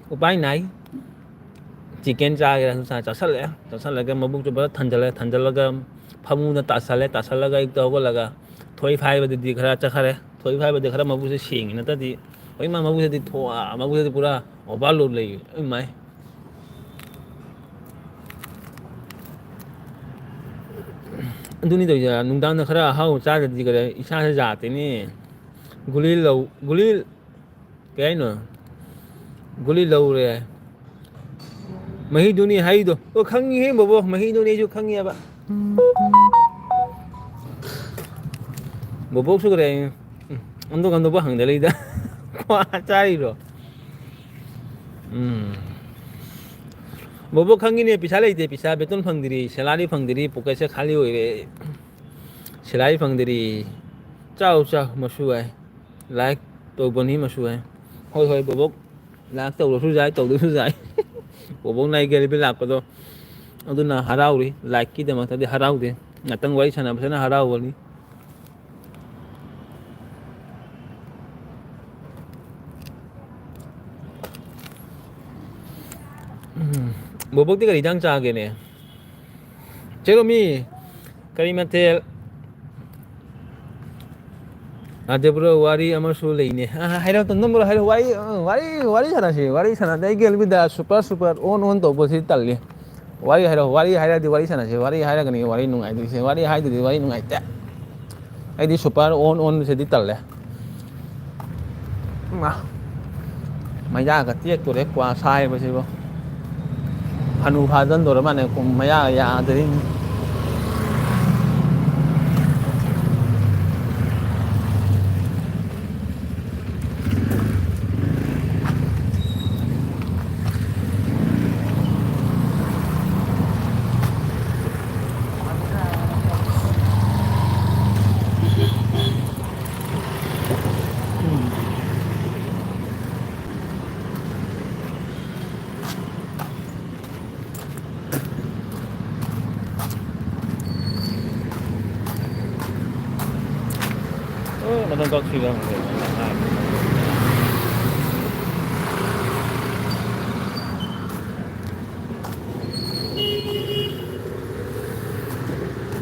ꯎꯄꯥꯏ ꯅꯥꯏ꯫ ꯆꯤꯀꯦꯟ ꯆꯥꯒꯦꯔꯥ ꯆꯥ-, ꯆꯥꯁꯜꯂꯦ꯫ ꯆꯥꯁꯜꯂꯒ ꯃꯕꯨꯛꯁꯨ ꯐꯖꯅ ꯊꯟꯖꯜꯂꯦ꯫ ꯊꯟꯖꯜꯂꯒ ꯐꯃꯨꯡꯗ ꯇꯥꯁꯜꯂꯦ꯫ ꯇꯥꯁꯜꯂꯒ ꯑꯌꯨꯛꯇ ꯍꯧꯒꯠꯂꯒ ꯊꯣꯏ ꯐꯥꯏꯕꯗꯨꯗꯤ ꯈꯔ ꯆꯠꯈꯔꯦ꯫ ꯊꯣꯏ ꯐꯥꯏꯕꯗꯤ ꯈꯔ ꯃꯕꯨꯛꯁꯦ ꯁꯦꯡꯉꯤ ꯅꯠꯇ꯭ꯔꯗꯤ ꯍꯣꯏ ꯃꯥ ꯃꯕꯨꯛꯁꯤꯗꯤ ꯊꯣ-, ꯃꯕꯨꯛꯁꯤꯗꯤ ꯄꯨꯔꯥ overload ꯂꯩꯌꯦ꯫ ꯏꯃꯥꯏ꯫ ꯑꯗꯨꯅꯤ ꯇꯧꯔꯤꯁꯦ, ꯅꯨꯡꯗꯥꯡꯗ ꯈꯔ ꯑꯍꯥꯎꯕ ꯆꯥꯗ꯭ꯔꯗꯤ ꯀꯔꯤ ꯏꯁꯥꯁꯦ ꯌꯥꯗꯦꯅꯦ꯫ ꯒꯨꯂꯤ ꯂꯧ-, ꯒꯨꯂꯤ ꯀꯩ ꯍꯥꯏꯅꯣ? ꯒꯨꯂꯤ ꯂꯧꯔꯦ꯫ ꯃꯍꯤꯗꯨꯅꯤ ꯍꯥꯏꯗꯣ꯫ ꯑꯣ, ꯈꯪꯉꯤꯍꯦ ꯕꯣꯕꯣ, ꯃꯍꯤꯗꯨꯅꯤ ꯑꯩꯁꯨ ꯈꯪꯉꯦꯕ꯫ ꯕꯣꯕꯣꯛꯁꯨ ꯀꯔꯤ ꯍꯥꯏꯅꯣ? ꯎꯝ, ꯑꯟꯗꯣꯛ ꯑꯟꯗꯣꯛꯄ ꯍꯪꯗ ꯂꯩꯗ꯫ ꯀ꯭ꯋꯥ ꯆꯥꯔꯤꯔꯣ? ꯎꯝ꯫ ꯕꯣꯕꯣꯛ ꯈꯪꯉꯤꯅꯦ, ꯄꯩꯁꯥ ꯂꯩꯇꯦ, ꯄꯩꯁꯥ ꯕꯦꯇꯣꯟ ꯐꯪꯗ꯭ꯔꯤ, salary ꯐꯪꯗ꯭ꯔꯤ, pocketꯁꯦ ꯈꯥꯂꯤ ꯑꯣꯏꯔꯦ꯫ Salary ꯐꯪꯗ꯭ꯔꯤ꯫ ꯆꯥꯎ, ꯆꯥꯎ, ꯃꯁꯨ ꯌꯥꯏ꯫ Like ꯇꯧꯕꯅꯤ ꯃꯁꯨ ꯌꯥꯏ꯫ ꯍꯣꯏ, ꯍꯣꯏ, ꯕꯣꯕꯣꯛ, like ꯇꯧꯔꯁꯨ ꯌꯥꯏ, ꯇꯧꯗ꯭ꯔꯁꯨ ꯌꯥꯏ꯫ ꯕꯣꯕꯣꯛꯅ ꯑꯩꯒꯤ ꯂꯥꯛꯄꯗꯣ, ꯑꯗꯨꯅ ꯍꯔꯥꯎꯔꯤ, likeꯀꯤꯗꯃꯛꯇꯗꯤ ꯍꯔꯥꯎꯗꯦ꯫ ꯉꯥꯛꯇꯪ ꯋꯥꯔꯤ ꯁꯥꯟꯅꯕꯁꯤꯅ ꯍꯔꯥꯎꯕꯅꯤ꯫ ꯕꯣꯕꯣꯛꯇꯤ ꯀꯔꯤ ꯏꯟꯖꯥꯡ ꯆꯥꯒꯦꯅꯦ? ꯆꯦꯔꯣꯃꯤ, ꯀꯔꯤ ꯃꯊꯦꯜ? ꯑꯗꯨꯕꯨꯔꯣ, ꯋꯥꯔꯤ ꯑꯃꯁꯨ ꯂꯩꯅꯦ꯫ ꯑ, ꯍꯥꯏꯔꯣ, ꯇꯣꯟꯗꯣꯟꯕ꯭ꯔꯣ, ꯍꯥꯏꯔꯣ, ꯋꯥꯔꯤ, ꯑ, ꯋꯥꯔꯤ, ꯋꯥꯔꯤ ꯁꯥꯟꯅꯁꯤ, ꯋꯥꯔꯤ ꯁꯥꯟꯅꯗꯦ꯫ ꯑꯩꯒꯤ ꯑꯦꯜꯕꯤꯗ ꯁꯨꯄꯔ, ꯁꯨꯄꯔ ꯑꯣꯟ, ꯑꯣꯟ ꯇꯧꯕꯁꯤ ꯇꯜꯂꯤ꯫ ꯋꯥꯔꯤ ꯍꯥꯏꯔꯣ, ꯋꯥꯔꯤ ꯍꯥꯏꯔꯗꯤ ꯋꯥꯔꯤ ꯁꯥꯟꯅꯁꯤ, ꯋꯥꯔꯤ ꯍꯥꯏꯔꯒꯅꯤ ꯋꯥꯔꯤ ꯅꯨꯡꯉꯥꯏꯗꯣꯏꯁꯦ, ꯋꯥꯔꯤ ꯍꯥꯏꯗ꯭ꯔꯗꯤ ꯋꯥꯔꯤ ꯅꯨꯡꯉꯥꯏꯇꯦ꯫ ꯑꯩꯗꯤ ꯁꯨꯄꯔ ꯑꯣꯟ, ꯑꯣꯟꯁꯤꯗꯤ ꯇꯜꯂꯦ꯫ ꯏꯃꯥ, ꯃꯩꯌꯥꯒ ꯇꯦꯛꯇꯣꯔꯦ ꯀ꯭ꯋꯥ ꯁꯥꯏꯕꯁꯤꯕꯨ꯫ ꯍꯅꯨ ꯐꯥꯖꯟꯗꯣꯔ ꯃꯥꯅꯦ, ꯃꯌꯥ ꯌꯥꯗ꯭ꯔꯤ꯫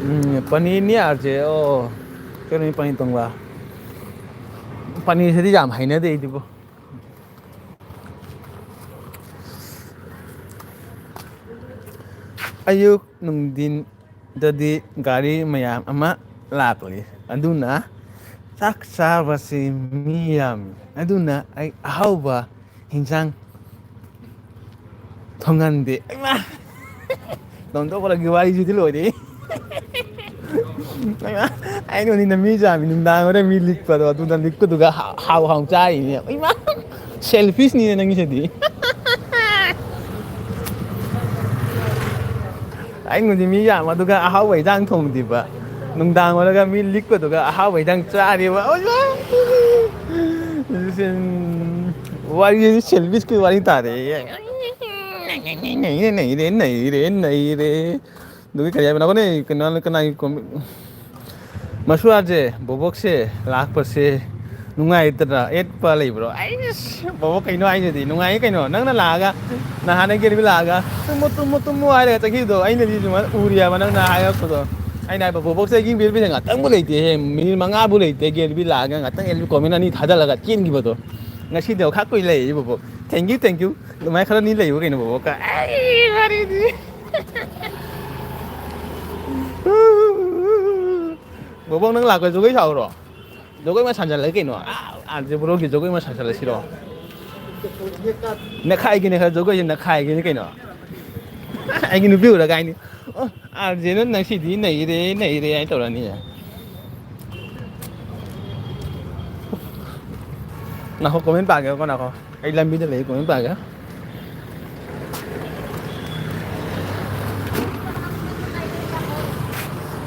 ꯎꯝ, ꯄꯅꯤꯔꯅꯤ ꯌꯥꯔꯁꯦ꯫ ꯑꯣ, ꯀꯩꯅꯣꯅꯤ ꯄꯅꯤꯔ ꯇꯣꯡꯕ꯫ ꯄꯅꯤꯔꯁꯤꯗꯤ ꯌꯥꯝ ꯍꯩꯅꯗꯦ ꯑꯩꯗꯤꯕꯣ꯫ ꯑꯌꯨꯛ ꯅꯨꯡꯊꯤꯟꯗꯗꯤ ꯒꯥꯔꯤ ꯃꯌꯥꯝ ꯑꯃ ꯂꯥꯛꯂꯤ, ꯑꯗꯨꯅ ꯆꯥꯛ ꯆꯥꯕꯁꯤ ꯃꯤ ꯌꯥꯝꯃꯤ, ꯑꯗꯨꯅ ꯑꯩ ꯑꯍꯥꯎꯕ ꯍꯤꯟꯖꯥꯡ ꯊꯣꯡꯍꯟꯗꯦ꯫ ꯏꯃꯥ! ꯅꯣꯡꯊꯣꯛꯄꯂꯒꯤ ꯋꯥꯔꯤꯁꯤꯗꯤ ꯂꯣꯏꯔꯦ꯫ ꯏꯃꯥ! ꯑꯩ ꯅꯣꯡꯅꯤꯡꯗ ꯃꯤ ꯆꯥꯃꯤ ꯅꯨꯡꯗꯥꯡ ꯋꯥꯏꯔꯝ ꯃꯤ ꯂꯤꯛꯄꯗꯣ, ꯑꯗꯨꯗ ꯂꯤꯛꯄꯗꯨꯒ ꯍꯥꯎ ꯍꯥꯎ ꯍꯥꯎ ꯆꯥꯔꯤꯅꯦ꯫ ꯏꯃꯥ! ꯁꯦꯜꯐꯤꯁꯅꯤꯅꯦ ꯅꯪꯒꯤꯁꯤꯗꯤ꯫ ꯑꯩꯉꯣꯟꯗꯤ ꯃꯤ ꯌꯥꯝ ꯑꯗꯨꯒ ꯑꯍꯥꯎꯕ ꯏꯟꯖꯥꯡ ꯊꯣꯡꯗꯦꯕ꯫ ꯅꯨꯡꯗꯥꯡ ꯑꯣꯏꯔꯒ ꯃꯤ ꯂꯤꯛꯄꯗꯨꯒ ꯑꯍꯥꯎꯕ ꯏꯟꯖꯥꯡ ꯆꯥꯔꯦꯕ꯫ ꯑꯣꯏꯃꯥ! ꯋꯥꯔꯤꯁꯤ ꯁꯦꯜꯐꯤꯁꯀꯤ ꯋꯥꯔꯤ ꯇꯥꯔꯦ꯫ ꯅꯩꯔꯦ, ꯅꯩꯔꯦ, ꯅꯩꯔꯦ꯫ ꯑꯗꯨꯒꯤ ꯀꯔꯤ ꯍꯥꯏꯕꯅꯣ? ꯀꯩꯅꯣ, ꯀꯅꯥꯒꯤ ꯀꯣꯃꯤ-, ꯃꯁꯨ ꯑꯥꯔꯖꯦ, ꯕꯣꯕꯣꯛꯁꯦ ꯂꯥꯛꯄꯁꯦ ꯅꯨꯡꯉꯥꯏꯇ꯭ꯔꯥ? ꯑꯦꯠꯄ ꯂꯩꯕ꯭ꯔꯣ? ꯑꯩꯁ, ꯕꯣꯕꯣ, ꯀꯩꯅꯣ ꯍꯥꯏꯁꯤꯗꯤ? ꯅꯨꯡꯉꯥꯏꯌꯦ ꯀꯩꯅꯣ꯫ ꯅꯪꯅ ꯂꯥꯛꯑꯒ, ꯅꯍꯥꯟꯅ ꯒꯦꯜꯕꯤ ꯂꯥꯛꯑꯒ, "ꯇꯨꯝꯃꯣ, ꯇꯨꯝꯃꯣ, ꯇꯨꯝꯃꯣ" ꯍꯥꯏꯔꯒ ꯆꯠꯈꯤꯕꯗꯣ ꯑꯩꯅꯗꯤ ꯁꯨꯃꯥꯏꯅ ꯎꯔꯤꯑꯕ ꯅꯪꯅ ꯍꯥꯏꯔꯛꯄꯗꯣ꯫ ꯑꯩꯅ ꯍꯥꯏꯕ, "ꯕꯣꯕꯣꯛꯁꯦ ꯑꯩꯒꯤ ꯒꯦꯜꯕꯤꯁꯦ ꯉꯥꯛꯇꯪꯕꯨ ꯂꯩꯇꯦꯍꯦ, ꯃꯤꯅꯤꯠ ꯃꯉꯥꯕꯨ ꯂꯩꯇꯦ ꯒꯦꯜꯕꯤ ꯂꯥꯛꯑꯒ ꯉꯥꯛꯇꯪ ꯑꯦꯜꯕꯤ ꯀꯣꯃꯦꯟ ꯑꯅꯤ ꯊꯥꯖꯤꯜꯂꯒ ꯆꯦꯟꯈꯤꯕꯗꯣ꯫ ꯉꯁꯤꯗꯤ ꯈꯔ ꯀꯨꯏ ꯂꯩꯌꯦ ꯕꯣꯕꯣꯛ꯫ Thank you, thank you꯫ ꯑꯗꯨꯃꯥꯏꯅ ꯈꯔ ꯅꯤ ꯂꯩꯌꯨ ꯀꯩꯅꯣ ꯕꯣꯕꯣꯛꯀ꯫" ꯑꯩ ꯋꯥꯔꯤꯗꯤ꯫ ꯕꯣꯕꯣꯛ, ꯅꯪ ꯂꯥꯛꯄ ꯖꯒꯣꯏ ꯁꯥꯎꯔꯣ꯫ ꯖꯒꯣꯏ ꯑꯃ ꯁꯥꯖꯜꯂꯒꯦ ꯀꯩꯅꯣ꯫ ꯑꯥ, ꯑꯥꯔ ꯖꯦ ꯕ꯭ꯔꯣꯒꯤ ꯖꯒꯣꯏ ꯑꯃ ꯁꯥꯖꯜꯂꯁꯤꯔꯣ? ꯅꯦꯈꯥꯏꯒꯦ, ꯅꯦꯈꯥꯏ, ꯖꯒꯣꯏꯁꯦ ꯅꯦꯈꯥꯏꯒꯦꯅꯦ ꯀꯩꯅꯣ꯫ ꯑꯩꯒꯤ ꯅꯨꯄꯤ ꯎꯔꯒ ꯍꯥꯏꯅꯤ, "ꯑꯣ, ꯑꯥꯔ ꯖꯦꯅ ꯉꯁꯤꯗꯤ ꯅꯩꯔꯦ, ꯅꯩꯔꯦ" ꯍꯥꯏꯅ ꯇꯧꯔꯛꯑꯅꯤ꯫ ꯉꯥꯏꯈꯣ, ꯀꯣꯃꯦꯟ ꯄꯥꯒꯦꯀꯣ, ꯉꯥꯏꯈꯣ꯫ ꯑꯩ ꯂꯝꯕꯤꯗ ꯂꯩ, ꯀꯣꯃꯦꯟ ꯄꯥꯒꯦ꯫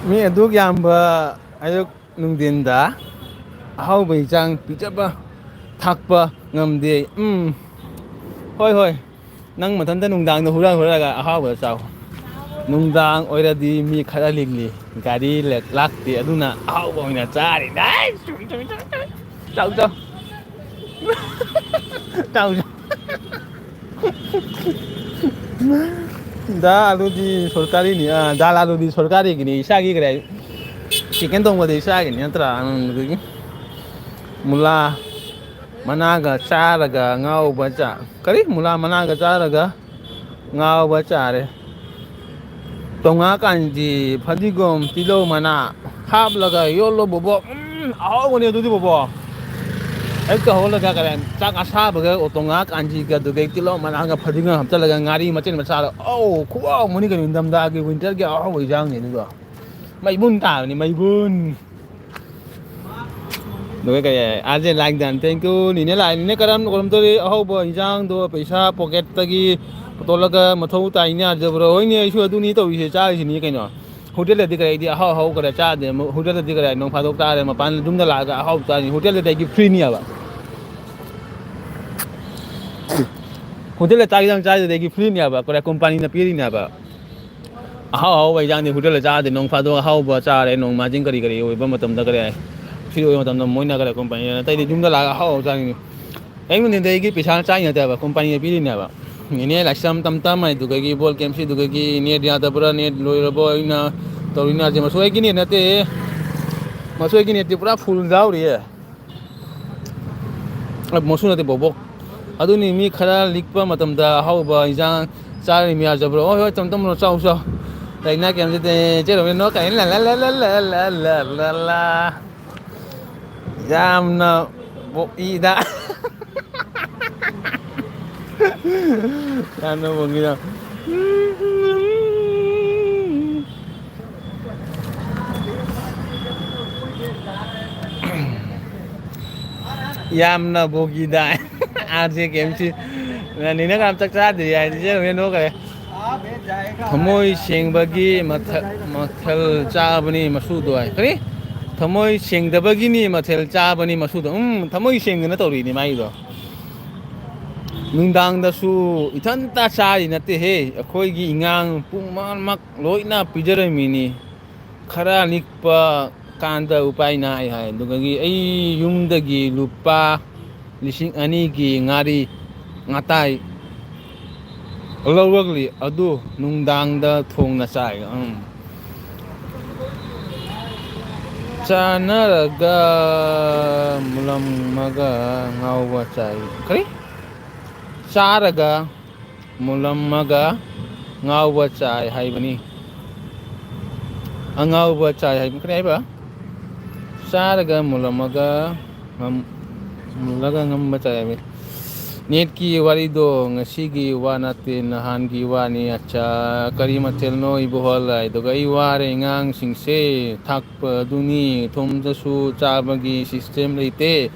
ꯃꯤ ꯑꯗꯨꯛ ꯌꯥꯝꯕ ꯑꯌꯨꯛ ꯅꯨꯡꯊꯤꯟꯗ ꯑꯍꯥꯎꯕ ꯏꯟꯁꯥꯡ ꯄꯤꯖꯕ ꯊꯥꯛꯄ ꯉꯝꯗꯦ꯫ ꯎꯝ, ꯍꯣꯏ, ꯍꯣꯏ, ꯅꯪ ꯃꯊꯟꯇ ꯅꯨꯡꯗꯥꯡꯗ ꯍꯨꯔꯥꯟ ꯍꯨꯔꯥꯜꯂꯒ ꯑꯍꯥꯎꯕ ꯆꯥꯎ꯫ ꯅꯨꯡꯗꯥꯡ ꯑꯣꯏꯔꯗꯤ ꯃꯤ ꯈꯔ ꯂꯤꯛꯂꯤ, ꯒꯥꯔꯤ ꯂꯥꯛ-, ꯂꯥꯛꯇꯦ, ꯑꯗꯨꯅ ꯑꯍꯥꯎꯕ ꯑꯣꯏꯅ ꯆꯥꯔꯤꯅꯦ꯫ ꯆꯥꯎ, ꯆꯥꯎ꯫ ꯆꯥꯎ, ꯆꯥꯎ꯫ ꯗꯥꯜ ꯑꯂꯨꯗꯤ ꯁꯔꯀꯥꯔꯤꯅꯤ, ꯑ, ꯗꯥꯜ ꯑꯂꯨꯗꯤ ꯁꯔꯀꯥꯔꯤꯒꯤꯅꯤ, ꯏꯁꯥꯒꯤ ꯀꯔꯤ ꯍꯥꯏ? ꯆꯤꯛꯀꯟ ꯊꯣꯡꯕꯗꯤ ꯏꯁꯥꯒꯤꯅꯤ ꯅꯠꯇ꯭ꯔꯥ? ꯑꯗꯨꯗꯒꯤ ꯃꯨꯂꯥ ꯃꯅꯥꯒ ꯆꯥꯔꯒ ꯉꯥꯎꯕ ꯆꯥ-, ꯀꯔꯤ? ꯃꯨꯂꯥ ꯃꯅꯥꯒ ꯆꯥꯔꯒ ꯉꯥꯎꯕ ꯆꯥꯔꯦ꯫ ꯇꯣꯉꯥ ꯀꯥꯟꯖꯤ, ꯐꯗꯤꯒꯣꯝ, ꯇꯤꯜꯍꯧ ꯃꯅꯥ ꯍꯥꯞꯂꯒ ꯌꯣꯠꯂꯣ ꯕꯣꯕꯣ꯫ ꯎꯝ, ꯑꯍꯥꯎꯕꯅꯦ ꯑꯗꯨꯗꯤ ꯕꯣꯕꯣ꯫ ꯑꯌꯨꯛꯇ ꯍꯧꯒꯠꯂꯒ ꯀꯔꯤ, ꯆꯥꯛ ꯑꯁꯥꯕꯒ ꯇꯣꯉꯥ ꯀꯥꯟꯖꯤꯒ ꯑꯗꯨꯗꯒꯤ ꯇꯤꯜꯍꯧ ꯃꯅꯥꯒ ꯐꯗꯤꯒꯣꯝ ꯍꯥꯞꯆꯤꯜꯂꯒ ꯉꯥꯔꯤ ꯃꯆꯦꯠ ꯑꯃ ꯆꯥꯔꯣ꯫ ꯑꯧ, ꯈꯨꯍꯥꯎ ꯑꯃꯅꯤ ꯀꯩꯅꯣ, ꯏꯪꯊꯝꯊꯥꯒꯤ ꯋꯤꯟꯇꯔꯒꯤ ꯑꯍꯥꯎꯕ ꯏꯟꯖꯥꯡꯅꯤ ꯑꯗꯨꯗꯣ꯫ ꯃꯩꯕꯨꯟ ꯇꯥꯕꯅꯤ, ꯃꯩꯕꯨꯟ꯫ ꯑꯗꯨꯒ ꯀꯩ ꯍꯥꯏ? R J like done, thank you꯫ ꯅꯤꯅꯦ ꯂꯥꯛꯑꯦ꯫ ꯅꯤꯅꯦ ꯀꯔꯝ, ꯀꯔꯝ ꯇꯧꯔꯤ? ꯑꯍꯧꯕ ꯏꯟꯖꯥꯡꯗꯣ ꯄꯩꯁꯥ ꯄꯣꯀꯦꯠꯇꯒꯤ ꯄꯨꯊꯣꯛꯂꯒ ꯃꯊꯧ ꯇꯥꯏꯅꯦ, ꯑꯥꯔ ꯖꯦ ꯕ꯭ꯔꯣ꯫ ꯍꯣꯏꯅꯦ, ꯑꯩꯁꯨ ꯑꯗꯨꯅꯤ ꯇꯧꯔꯤꯁꯦ, ꯆꯥꯔꯤꯁꯤꯅꯤ ꯀꯩꯅꯣ꯫ ꯍꯣꯇꯦꯜꯗꯗꯤ ꯀꯔꯤ, ꯑꯩꯗꯤ ꯑꯍꯥꯎ ꯑꯍꯥꯎ ꯀꯔꯤ ꯆꯥꯗꯦ꯫ ꯍꯣꯇꯦꯜꯗꯗꯤ ꯀꯔꯤ, ꯅꯣꯡ ꯐꯥꯗꯣꯛ ꯆꯥꯔꯦ, ꯃꯄꯥꯟ ꯌꯨꯝꯗ ꯂꯥꯛꯑꯒ ꯑꯍꯥꯎ ꯆꯥꯔꯤꯅꯤ꯫ ꯍꯣꯇꯦꯜꯗꯗꯤ ꯑꯩꯒꯤ ꯐ꯭ꯔꯤꯅꯦꯕ꯫ ꯍꯣꯇꯦꯜꯗ ꯆꯥꯛ ꯌꯦꯟꯁꯥꯡ ꯆꯥꯔꯤꯗꯨꯗꯤ ꯑꯩꯒꯤ ꯐ꯭ꯔꯤꯅꯦꯕ, ꯀꯔꯤ, ꯀꯣꯝꯄꯥꯅꯤꯅ ꯄꯤꯔꯤꯅꯦꯕ꯫ ꯑꯍꯥꯎ ꯑꯍꯥꯎꯕ ꯏꯟꯖꯥꯡꯗꯤ ꯍꯣꯇꯦꯜꯗ ꯆꯥꯗꯦ, ꯅꯣꯡ ꯐꯥꯗꯣꯛ ꯑꯍꯥꯎꯕ ꯆꯥꯔꯦ, ꯅꯣꯡꯃꯥꯏꯖꯤꯡ ꯀꯔꯤ ꯀꯔꯤ ꯑꯣꯏꯕ ꯃꯇꯝꯗ ꯀꯔꯤ ꯍꯥꯏ, ꯐ꯭ꯔꯤ ꯑꯣꯏꯕ ꯃꯇꯝꯗ ꯃꯣꯏꯅ ꯈꯔ ꯀꯣꯝꯄꯥꯅꯤꯅ ꯑꯇꯩꯗꯤ ꯌꯨꯝꯗ ꯂꯥꯛꯑꯒ ꯑꯍꯥꯎ ꯑꯍꯥꯎ ꯆꯥꯅꯤꯡꯉꯤ꯫ ꯑꯩꯉꯣꯟꯗ ꯑꯩꯒꯤ ꯄꯩꯁꯥ ꯆꯥꯏ ꯅꯠꯇꯦꯕ, ꯀꯣꯝꯄꯥꯅꯤꯅ ꯄꯤꯔꯤꯅꯦꯕ꯫ ꯅꯦꯅꯦ ꯂꯥꯏꯁ꯭ꯔꯝ ꯇꯝ ꯇꯝ ꯍꯥꯏꯗꯨꯗꯒꯤ ꯕꯣꯜ ꯀꯦꯝꯁꯤꯗꯨꯗꯒꯤ ꯅꯦꯠ ꯌꯥꯗꯕ꯭ꯔꯥ, ꯅꯦꯠ ꯂꯣꯏꯔꯕꯣ ꯑꯩꯅ ꯇꯧꯔꯤꯅꯦ ꯍꯥꯏꯁꯦ꯫ ꯃꯁꯨ ꯑꯩꯒꯤ ꯅꯦꯠ ꯅꯠꯇꯦ, ꯃꯁꯨ ꯑꯩꯒꯤ ꯅꯦꯠꯇꯤ ꯄꯨꯔꯥ ꯐꯨꯜ ꯌꯥꯎꯔꯤꯌꯦ꯫ ꯑ, ꯃꯁꯨ ꯅꯠꯇꯦ, ꯕꯣꯕꯣꯛ꯫ ꯑꯗꯨꯅꯤ, ꯃꯤ ꯈꯔ ꯂꯤꯛꯄ ꯃꯇꯝꯗ ꯑꯍꯥꯎꯕ ꯏꯟꯖꯥꯡ ꯆꯥꯔꯤ ꯃꯤ ꯌꯥꯖꯕ꯭ꯔꯣ? ꯍꯣꯏ, ꯍꯣꯏ, ꯇꯝ ꯇꯝ ꯆꯥꯎ, ꯆꯥꯎ꯫ ꯂꯥꯏꯅꯥ ꯀꯩꯝ ꯆꯠꯇꯦ꯫ ꯆꯦ ꯔꯣꯃꯦꯟ ꯅꯣ ꯀꯥꯏꯅ ꯂꯥ, ꯂꯥ, ꯂꯥ꯫ ꯌꯥꯝꯅ ꯕꯣꯛꯏꯗ꯫ ꯌꯥꯝꯅ ꯕꯣꯛꯏꯗ꯫ ꯌꯥꯝꯅ ꯕꯣꯒꯤꯗ꯫ R J ꯀꯦꯝꯁꯤ꯫ ꯅꯤꯅ ꯀꯅꯥꯝ ꯆꯥꯛ ꯆꯥꯗ꯭ꯔꯤ ꯍꯥꯏꯗꯤ ꯆꯦ ꯔꯣꯃꯦꯟ ꯅꯣꯛꯈ꯭ꯔꯦ꯫ ꯊꯃꯣꯏ ꯁꯦꯡꯕꯒꯤ ꯃꯊ-, ꯃꯊꯦꯜ ꯆꯥꯕꯅꯤ ꯃꯁꯨꯗꯣ ꯍꯥꯏ꯫ ꯀꯔꯤ? ꯊꯃꯣꯏ ꯁꯦꯡꯗꯕꯒꯤꯅꯤ ꯃꯊꯦꯜ ꯆꯥꯕꯅꯤ ꯃꯁꯨꯗꯣ꯫ ꯎꯝ, ꯊꯃꯣꯏ ꯁꯦꯡꯗꯅ ꯇꯧꯔꯤꯅꯤ ꯃꯥꯏꯗꯣ꯫ ꯅꯨꯡꯗꯥꯡꯗꯁꯨ ꯏꯊꯟꯇ ꯆꯥꯔꯤ ꯅꯠꯇꯦꯍꯦ꯫ ꯑꯩꯈꯣꯏꯒꯤ ꯏꯉꯥꯡ ꯄꯨꯝꯅꯃꯛ ꯂꯣꯏꯅ ꯄꯤꯖꯔꯝꯃꯤꯅꯤ꯫ ꯈꯔ ꯂꯤꯛꯄ ꯀꯥꯟꯗ ꯎꯄꯥꯏ ꯅꯥꯏ ꯍꯥꯏ꯫ ꯑꯗꯨꯗꯒꯤ ꯑꯩ ꯌꯨꯝꯗꯒꯤ ꯂꯨꯄꯥ ꯂꯤꯁꯤꯡ ꯑꯅꯤꯒꯤ ꯉꯥꯔꯤ ꯉꯥꯇꯥꯏ ꯂꯧꯔꯛꯂꯤ꯫ ꯑꯗꯨ ꯅꯨꯡꯗꯥꯡꯗ ꯊꯣꯡꯅ ꯆꯥꯏ꯫ ꯎꯝ꯫ ꯆꯥꯅꯔꯒ ꯃꯨꯜꯂꯝꯃꯒ ꯉꯥꯎꯕ ꯆꯥꯏ꯫ ꯀꯔꯤ? ꯆꯥꯔꯒ ꯃꯨꯜꯂꯝꯃꯒ ꯉꯥꯎꯕ ꯆꯥꯏ ꯍꯥꯏꯕꯅꯤ꯫ ꯑꯉꯥꯎꯕ ꯆꯥꯏ ꯍꯥꯏꯕ ꯀꯔꯤ ꯍꯥꯏꯕ? ꯆꯥꯔꯒ ꯃꯨꯜꯂꯝꯃꯒ ꯉꯝ-, ꯃꯨꯜꯂꯒ ꯉꯝꯕ ꯆꯥꯏ ꯍꯥꯏꯕꯅꯤ꯫ ꯅꯦꯠꯀꯤ ꯋꯥꯔꯤꯗꯣ ꯉꯁꯤꯒꯤ ꯋꯥ ꯅꯠꯇꯦ, ꯅꯍꯥꯟꯒꯤ ꯋꯥꯅꯤ꯫ ꯑꯠꯆꯥ, ꯀꯔꯤ ꯃꯊꯦꯜꯅꯣ ꯏꯕꯣꯍꯜ ꯍꯥꯏꯗꯨꯒ? ꯑꯩ ꯋꯥꯔꯦ, ꯑꯉꯥꯡꯁꯤꯡꯁꯦ ꯊꯥꯛꯄ ꯑꯗꯨꯅꯤ, ꯏꯊꯣꯝꯗꯁꯨ ꯆꯥꯕꯒꯤ ꯁꯤꯁꯇꯦꯝ ꯂꯩꯇꯦ꯫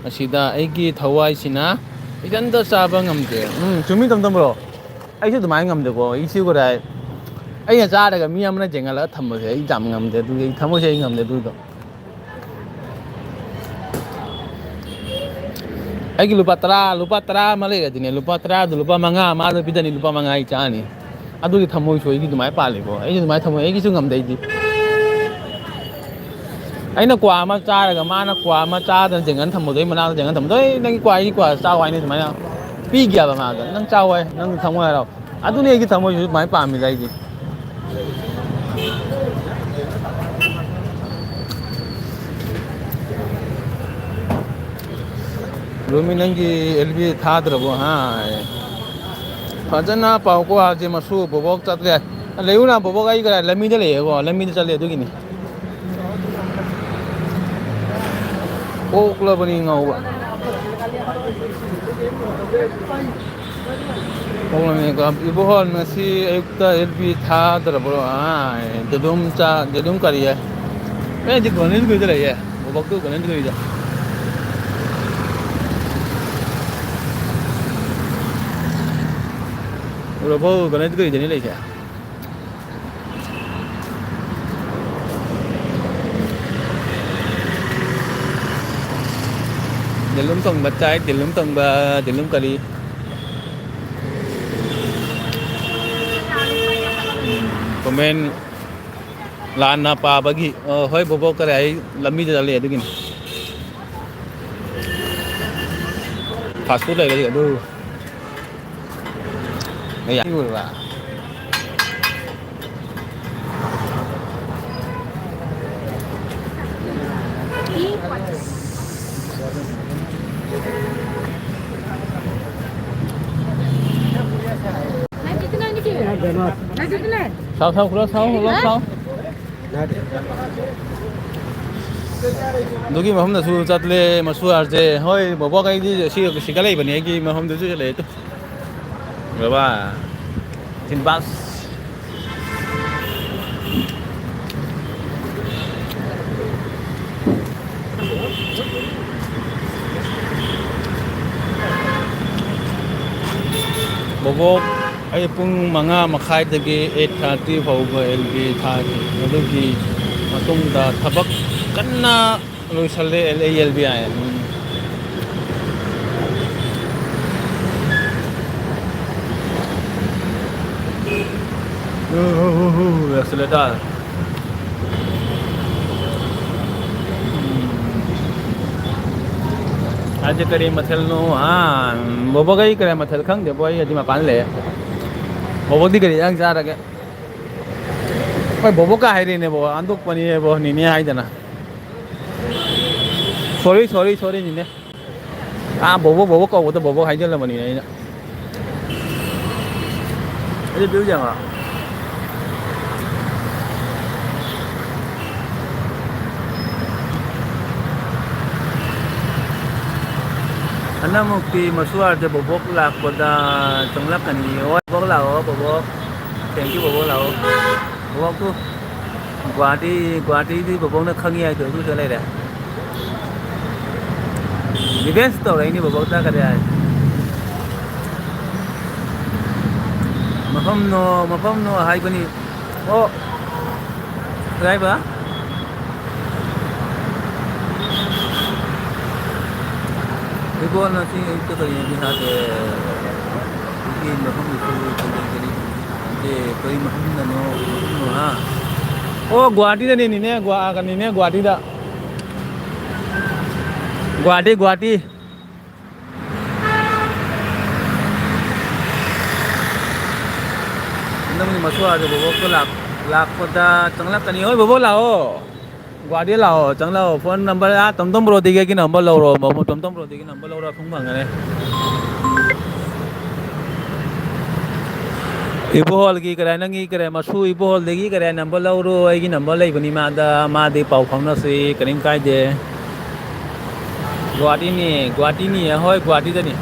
ꯑꯁꯤꯗ ꯑꯩꯒꯤ ꯊꯋꯥꯏꯁꯤꯅ ꯏꯊꯟꯇ ꯆꯥꯕ ꯉꯝꯗꯦ꯫ ꯎꯝ, ꯆꯨꯝꯃꯤ, ꯇꯝ ꯇꯝꯕ꯭ꯔꯣ? ꯑꯩꯁꯨ ꯑꯗꯨꯃꯥꯏꯅ ꯉꯝꯗꯦꯀꯣ꯫ ꯑꯩ ꯁꯤ ꯈꯔ ꯍꯥꯏ, ꯑꯩꯅ ꯆꯥꯔꯒ ꯃꯤ ꯑꯃꯅ ꯌꯦꯡꯍꯜꯂꯒ ꯊꯝꯕꯁꯦ ꯑꯩ ꯌꯥꯝ ꯉꯝꯗꯦ꯫ ꯑꯗꯨꯒꯤ ꯑꯩ ꯊꯃꯣꯏꯁꯦ ꯑꯩ ꯉꯝꯗꯦ ꯑꯗꯨꯗꯣ꯫ ꯑꯩꯒꯤ ꯂꯨꯄꯥ ꯇꯔꯥ, ꯂꯨꯄꯥ ꯇꯔꯥ ꯑꯃ ꯂꯩꯔꯗꯤꯅꯦ, ꯂꯨꯄꯥ ꯇꯔꯥꯗꯨ ꯂꯨꯄꯥ ꯃꯉꯥ ꯑꯃ ꯑꯗꯨ ꯄꯤꯗꯅꯤ, ꯂꯨꯄꯥ ꯃꯉꯥ ꯑꯩ ꯆꯥꯅꯤ꯫ ꯑꯗꯨꯒꯤ ꯊꯃꯣꯏꯁꯨ ꯑꯩꯒꯤ ꯑꯗꯨꯃꯥꯏꯅ ꯄꯥꯜꯂꯤꯀꯣ꯫ ꯑꯩꯁꯨ ꯑꯗꯨꯃꯥꯏꯅ ꯊꯃꯣꯏ, ꯑꯩꯒꯤꯁꯨ ꯉꯝꯗꯦ ꯑꯩꯗꯤ꯫ ꯑꯩꯅ ꯀ꯭ꯋꯥ ꯑꯃ ꯆꯥꯔꯒ ꯃꯥꯅ ꯀ꯭ꯋꯥ ꯑꯃ ꯆꯥꯗꯅ ꯖꯦꯡꯒꯟ ꯊꯝꯕꯗꯣ, ꯑꯩ ꯃꯅꯥꯛꯇ ꯖꯦꯡꯒꯟ ꯊꯝꯕꯗꯣ, "ꯑꯩ ꯅꯪꯒꯤ ꯀ꯭ꯋꯥ, ꯑꯩꯒꯤ ꯀ꯭ꯋꯥ ꯆꯥꯎ" ꯍꯥꯏꯅꯤ ꯑꯗꯨꯃꯥꯏꯅ꯫ ꯄꯤꯒꯦꯕ ꯃꯥꯗꯣ, "ꯅꯪ ꯆꯥꯎ" ꯍꯥꯏ, "ꯅꯪ ꯊꯝꯃꯣ" ꯍꯥꯏꯔꯣ꯫ ꯑꯗꯨꯅꯤ ꯑꯩꯒꯤ ꯊꯃꯣꯏꯁꯨ ꯑꯗꯨꯃꯥꯏꯅ ꯄꯥꯝꯃꯤꯗ ꯑꯩꯗꯤ꯫ ꯔꯣꯃꯤ, ꯅꯪꯒꯤ ꯑꯦꯜ ꯕꯤ ꯊꯥꯗ꯭ꯔꯕꯣ? ꯍꯥꯏ꯫ ꯐꯖꯅ ꯄꯥꯎꯀꯣ, ꯍꯧꯖꯤꯛ ꯃꯁꯨ ꯕꯣꯕꯣꯛ ꯆꯠꯂꯦ꯫ ꯂꯩꯌꯨꯅ ꯕꯣꯕꯣꯛ, ꯑꯩ ꯀꯗꯥꯏ ꯂꯝꯕꯤꯗ ꯂꯩꯌꯦꯀꯣ, ꯂꯝꯕꯤꯗ ꯆꯠꯂꯦ ꯑꯗꯨꯒꯤꯅꯤ꯫ ꯑꯣꯛꯂꯕꯅꯤ ꯉꯥꯎꯕ꯫ ꯑꯣꯛꯂꯕꯅꯤ ꯉꯥꯎꯕ꯫ ꯏꯕꯣꯍꯜ ꯉꯁꯤ ꯑꯌꯨꯛꯇ ꯑꯦꯜ ꯄꯤ ꯊꯥꯗ꯭ꯔꯕ꯭ꯔꯣ? ꯑꯥ, ꯌꯦꯔꯨꯝ ꯆꯥ, ꯌꯦꯔꯨꯝ ꯀꯔꯤ ꯍꯥꯏ? ꯑꯦ, ꯗꯤ ꯒꯣꯔꯃꯦꯟ ꯁ꯭ꯀꯨꯜꯗ ꯂꯩꯌꯦ꯫ ꯕꯣꯕꯣꯛꯇꯨ ꯒꯣꯔꯃꯦꯟ ꯁ꯭ꯀꯨꯜꯗ꯫ ꯎꯔꯕꯣ? ꯒꯣꯔꯃꯦꯟ ꯁ꯭ꯀꯨꯜꯗꯅꯤ ꯂꯩꯁꯦ꯫ ꯌꯦꯔꯨꯝ ꯊꯣꯡꯕ ꯆꯥꯏ, ꯌꯦꯔꯨꯝ ꯊꯣꯡꯕ, ꯌꯦꯔꯨꯝ ꯀꯔꯤ? ꯀꯣꯃꯦꯟ ꯂꯥꯟꯅ ꯄꯥꯕꯒꯤ, ꯑ, ꯍꯣꯏ ꯕꯣꯕꯣꯛ ꯀꯔꯤ ꯍꯥꯏ, ꯂꯝꯕꯤꯗ ꯆꯠꯂꯦ ꯑꯗꯨꯒꯤꯅꯤ꯫ ꯐꯥꯁ ꯐꯨꯗ ꯂꯩꯔꯗꯤ ꯑꯗꯨ꯫ ꯑꯩ ꯌꯥꯝ ꯎꯔꯕ꯫ ꯁꯥꯎ, ꯁꯥꯎ, ꯈꯨꯂꯣ, ꯁꯥꯎ, ꯈꯨꯂꯣ, ꯁꯥꯎ꯫ ꯑꯗꯨꯒꯤ ꯃꯐꯝꯗꯁꯨ ꯆꯠꯂꯦ, ꯃꯁꯨ ꯑꯥꯔꯁꯦ꯫ ꯍꯣꯏ, ꯕꯣꯕꯣꯛ ꯑꯩꯗꯤ ꯁꯤ, ꯁꯤꯒ ꯂꯩꯕꯅꯦ, ꯑꯩꯒꯤ ꯃꯐꯝꯗꯁꯨ ꯂꯩ꯫ ꯕꯥꯕꯥ, ꯊꯤꯟ ꯕꯁ꯫ ꯕꯣꯕꯣꯛ, ꯑꯩ ꯄꯨꯡ ꯃꯉꯥ ꯃꯈꯥꯏꯗꯒꯤ ꯑꯩꯠ ꯊꯥꯔꯇꯤ ꯐꯥꯎꯕ ꯑꯦꯜ ꯕꯤ ꯊꯥꯈꯤ꯫ ꯑꯗꯨꯒꯤ ꯃꯇꯨꯡꯗ ꯊꯕꯛ ꯀꯟꯅ ꯂꯣꯏꯁꯜꯂꯦ, ꯑꯦꯜ ꯑꯦ ꯑꯦꯜ ꯕꯤ ꯑꯥꯏ꯫ ꯎꯝ꯫ ꯎ, ꯎ, ꯎ, ꯎ, accelerator꯫ ꯑꯁꯤ ꯀꯔꯤ ꯃꯊꯦꯜꯅꯣ? ꯑꯥ, ꯕꯣꯕꯣꯛ, ꯑꯩ ꯀꯔꯤ ꯃꯊꯦꯜ ꯈꯪꯗꯦꯕꯣ, ꯑꯩ ꯑꯗꯤ ꯃꯄꯥꯟ ꯂꯩꯌꯦ꯫ ꯕꯣꯕꯣꯛꯇꯤ ꯀꯔꯤ ꯏꯟꯖꯥꯡ ꯆꯥꯔꯒꯦ? ꯍꯣꯏ, ꯕꯣꯕꯣꯛꯀ ꯍꯥꯏꯔꯦꯅꯦꯕꯣ, ꯑꯣꯟꯊꯣꯛꯄꯅꯤꯅꯦꯕꯣ, ꯅꯦꯅꯦ ꯍꯥꯏꯗꯅ꯫ Sorry, sorry, sorry, ꯅꯦꯅꯦ꯫ ꯑꯥ, ꯕꯣꯕꯣꯛ, ꯕꯣꯕꯣꯛ ꯀꯧꯕꯗ ꯕꯣꯕꯣꯛ ꯍꯥꯏꯖꯜꯂꯕꯅꯤꯅꯦ ꯑꯩꯅ꯫ ꯑꯩ view ꯌꯦꯡꯉꯣ꯫ ꯍꯟꯗꯛꯃꯨꯛꯇꯤ ꯃꯁꯨ ꯑꯥꯔꯁꯦ ꯕꯣꯕꯣꯛ ꯂꯥꯛꯄꯗ ꯆꯪꯂꯛꯀꯅꯤ꯫ ꯍꯣꯏ, ꯕꯣꯕꯣꯛ ꯂꯥꯛꯑꯣ, ꯕꯣꯕꯣꯛ꯫ Thank you, ꯕꯣꯕꯣꯛ ꯂꯥꯛꯑꯣ꯫ ꯕꯣꯕꯣꯛꯇꯨ ꯒꯨꯍꯥꯇꯤ, ꯒꯨꯍꯥꯇꯤꯗꯤ ꯕꯣꯕꯣꯛꯅ ꯈꯪꯉꯤ ꯍꯥꯏꯗꯣ ꯑꯗꯨꯗ ꯂꯩꯔꯦ꯫ Revenge ꯇꯧꯔꯛꯏꯅꯤ ꯕꯣꯕꯣꯛꯇ ꯀꯔꯤ ꯍꯥꯏ꯫ ꯃꯐꯝꯅꯣ, ꯃꯐꯝꯅꯣ ꯍꯥꯏꯕꯅꯤ꯫ ꯑꯣ, ꯀꯗꯥꯏꯕ? ꯏꯕꯣ, ꯉꯁꯤ ꯑꯌꯨꯛꯇ ꯀꯔꯤ ꯌꯦꯟꯁꯥꯡ ꯆꯥꯒꯦ? ꯑꯩꯒꯤ ꯃꯐꯝꯗꯨꯁꯨ ꯀꯔꯤ ꯀꯔꯤ ꯈꯪꯗꯦ, ꯀꯔꯤ ꯃꯐꯝꯗꯅꯣ, ꯃꯐꯝꯅꯣ, ꯍꯥ? ꯑꯣ, ꯒꯨꯍꯥꯇꯤꯗꯅꯤꯅꯦ, ꯒꯨꯍꯥ-, ꯀꯩꯅꯣꯅꯦ, ꯒꯨꯍꯥꯇꯤꯗ꯫ ꯒꯨꯍꯥꯇꯤ, ꯒꯨꯍꯥꯇꯤ꯫ ꯅꯪꯒꯤ ꯃꯁꯨ ꯑꯥꯗ ꯕꯣꯕꯣꯛꯇꯣ ꯂꯥꯛ-, ꯂꯥꯛꯄꯗ ꯆꯪꯂꯛꯀꯅꯤ꯫ ꯍꯣꯏ, ꯕꯣꯕꯣꯛ ꯂꯥꯛꯑꯣ꯫ ꯒꯨꯍꯥꯇꯤ ꯂꯥꯛꯑꯣ, ꯆꯪꯂꯛꯑꯣ꯫ Phone number ꯑꯥ ꯇꯣꯝꯇꯣꯝ ꯕ꯭ꯔꯣꯗꯒꯤ ꯑꯩꯒꯤ number ꯂꯧꯔꯣ꯫ ꯃꯣ-, ꯇꯣꯝꯇꯣꯝ ꯕ꯭ꯔꯣꯗꯒꯤ number ꯂꯧꯔꯣ, ꯑꯐꯪ ꯐꯪꯒꯅꯤ꯫ ꯏꯕꯣꯍꯣꯜꯒꯤ ꯀꯔꯥꯏ, ꯅꯪꯒꯤ ꯀꯔꯥꯏ, ꯃꯁꯨ ꯏꯕꯣꯍꯣꯜꯗꯒꯤ ꯀꯔꯥꯏ number ꯂꯧꯔꯣ꯫ ꯑꯩꯒꯤ number ꯂꯩꯕꯅꯤ ꯃꯥꯗ, ꯃꯥꯗꯤ ꯄꯥꯎ ꯐꯥꯎꯅꯁꯤ, ꯀꯔꯤꯝ ꯀꯥꯏꯗꯦ꯫ ꯒꯨꯍꯥꯇꯤꯅꯤ, ꯒꯨꯍꯥꯇꯤꯅꯤ, ꯍꯣꯏ, ꯒꯨꯍꯥꯇꯤꯗꯅꯤ꯫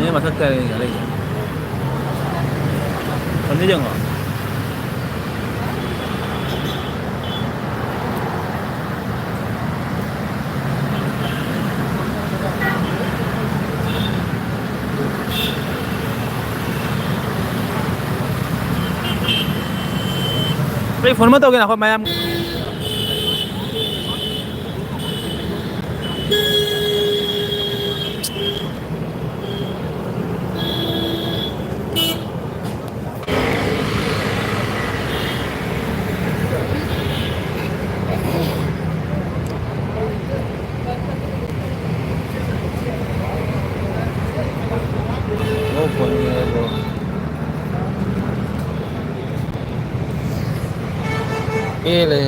ꯑꯦ, ꯃꯊꯛꯇ ꯂꯩ, ꯂꯩ꯫ ꯐꯣꯟꯗ ꯌꯦꯡꯉꯣ꯫ ꯑꯩ phone ꯑꯃ ꯇꯧꯒꯦ, ꯉꯥꯏꯈꯣ, ꯃꯌꯥꯝ꯫ ꯂꯩ꯫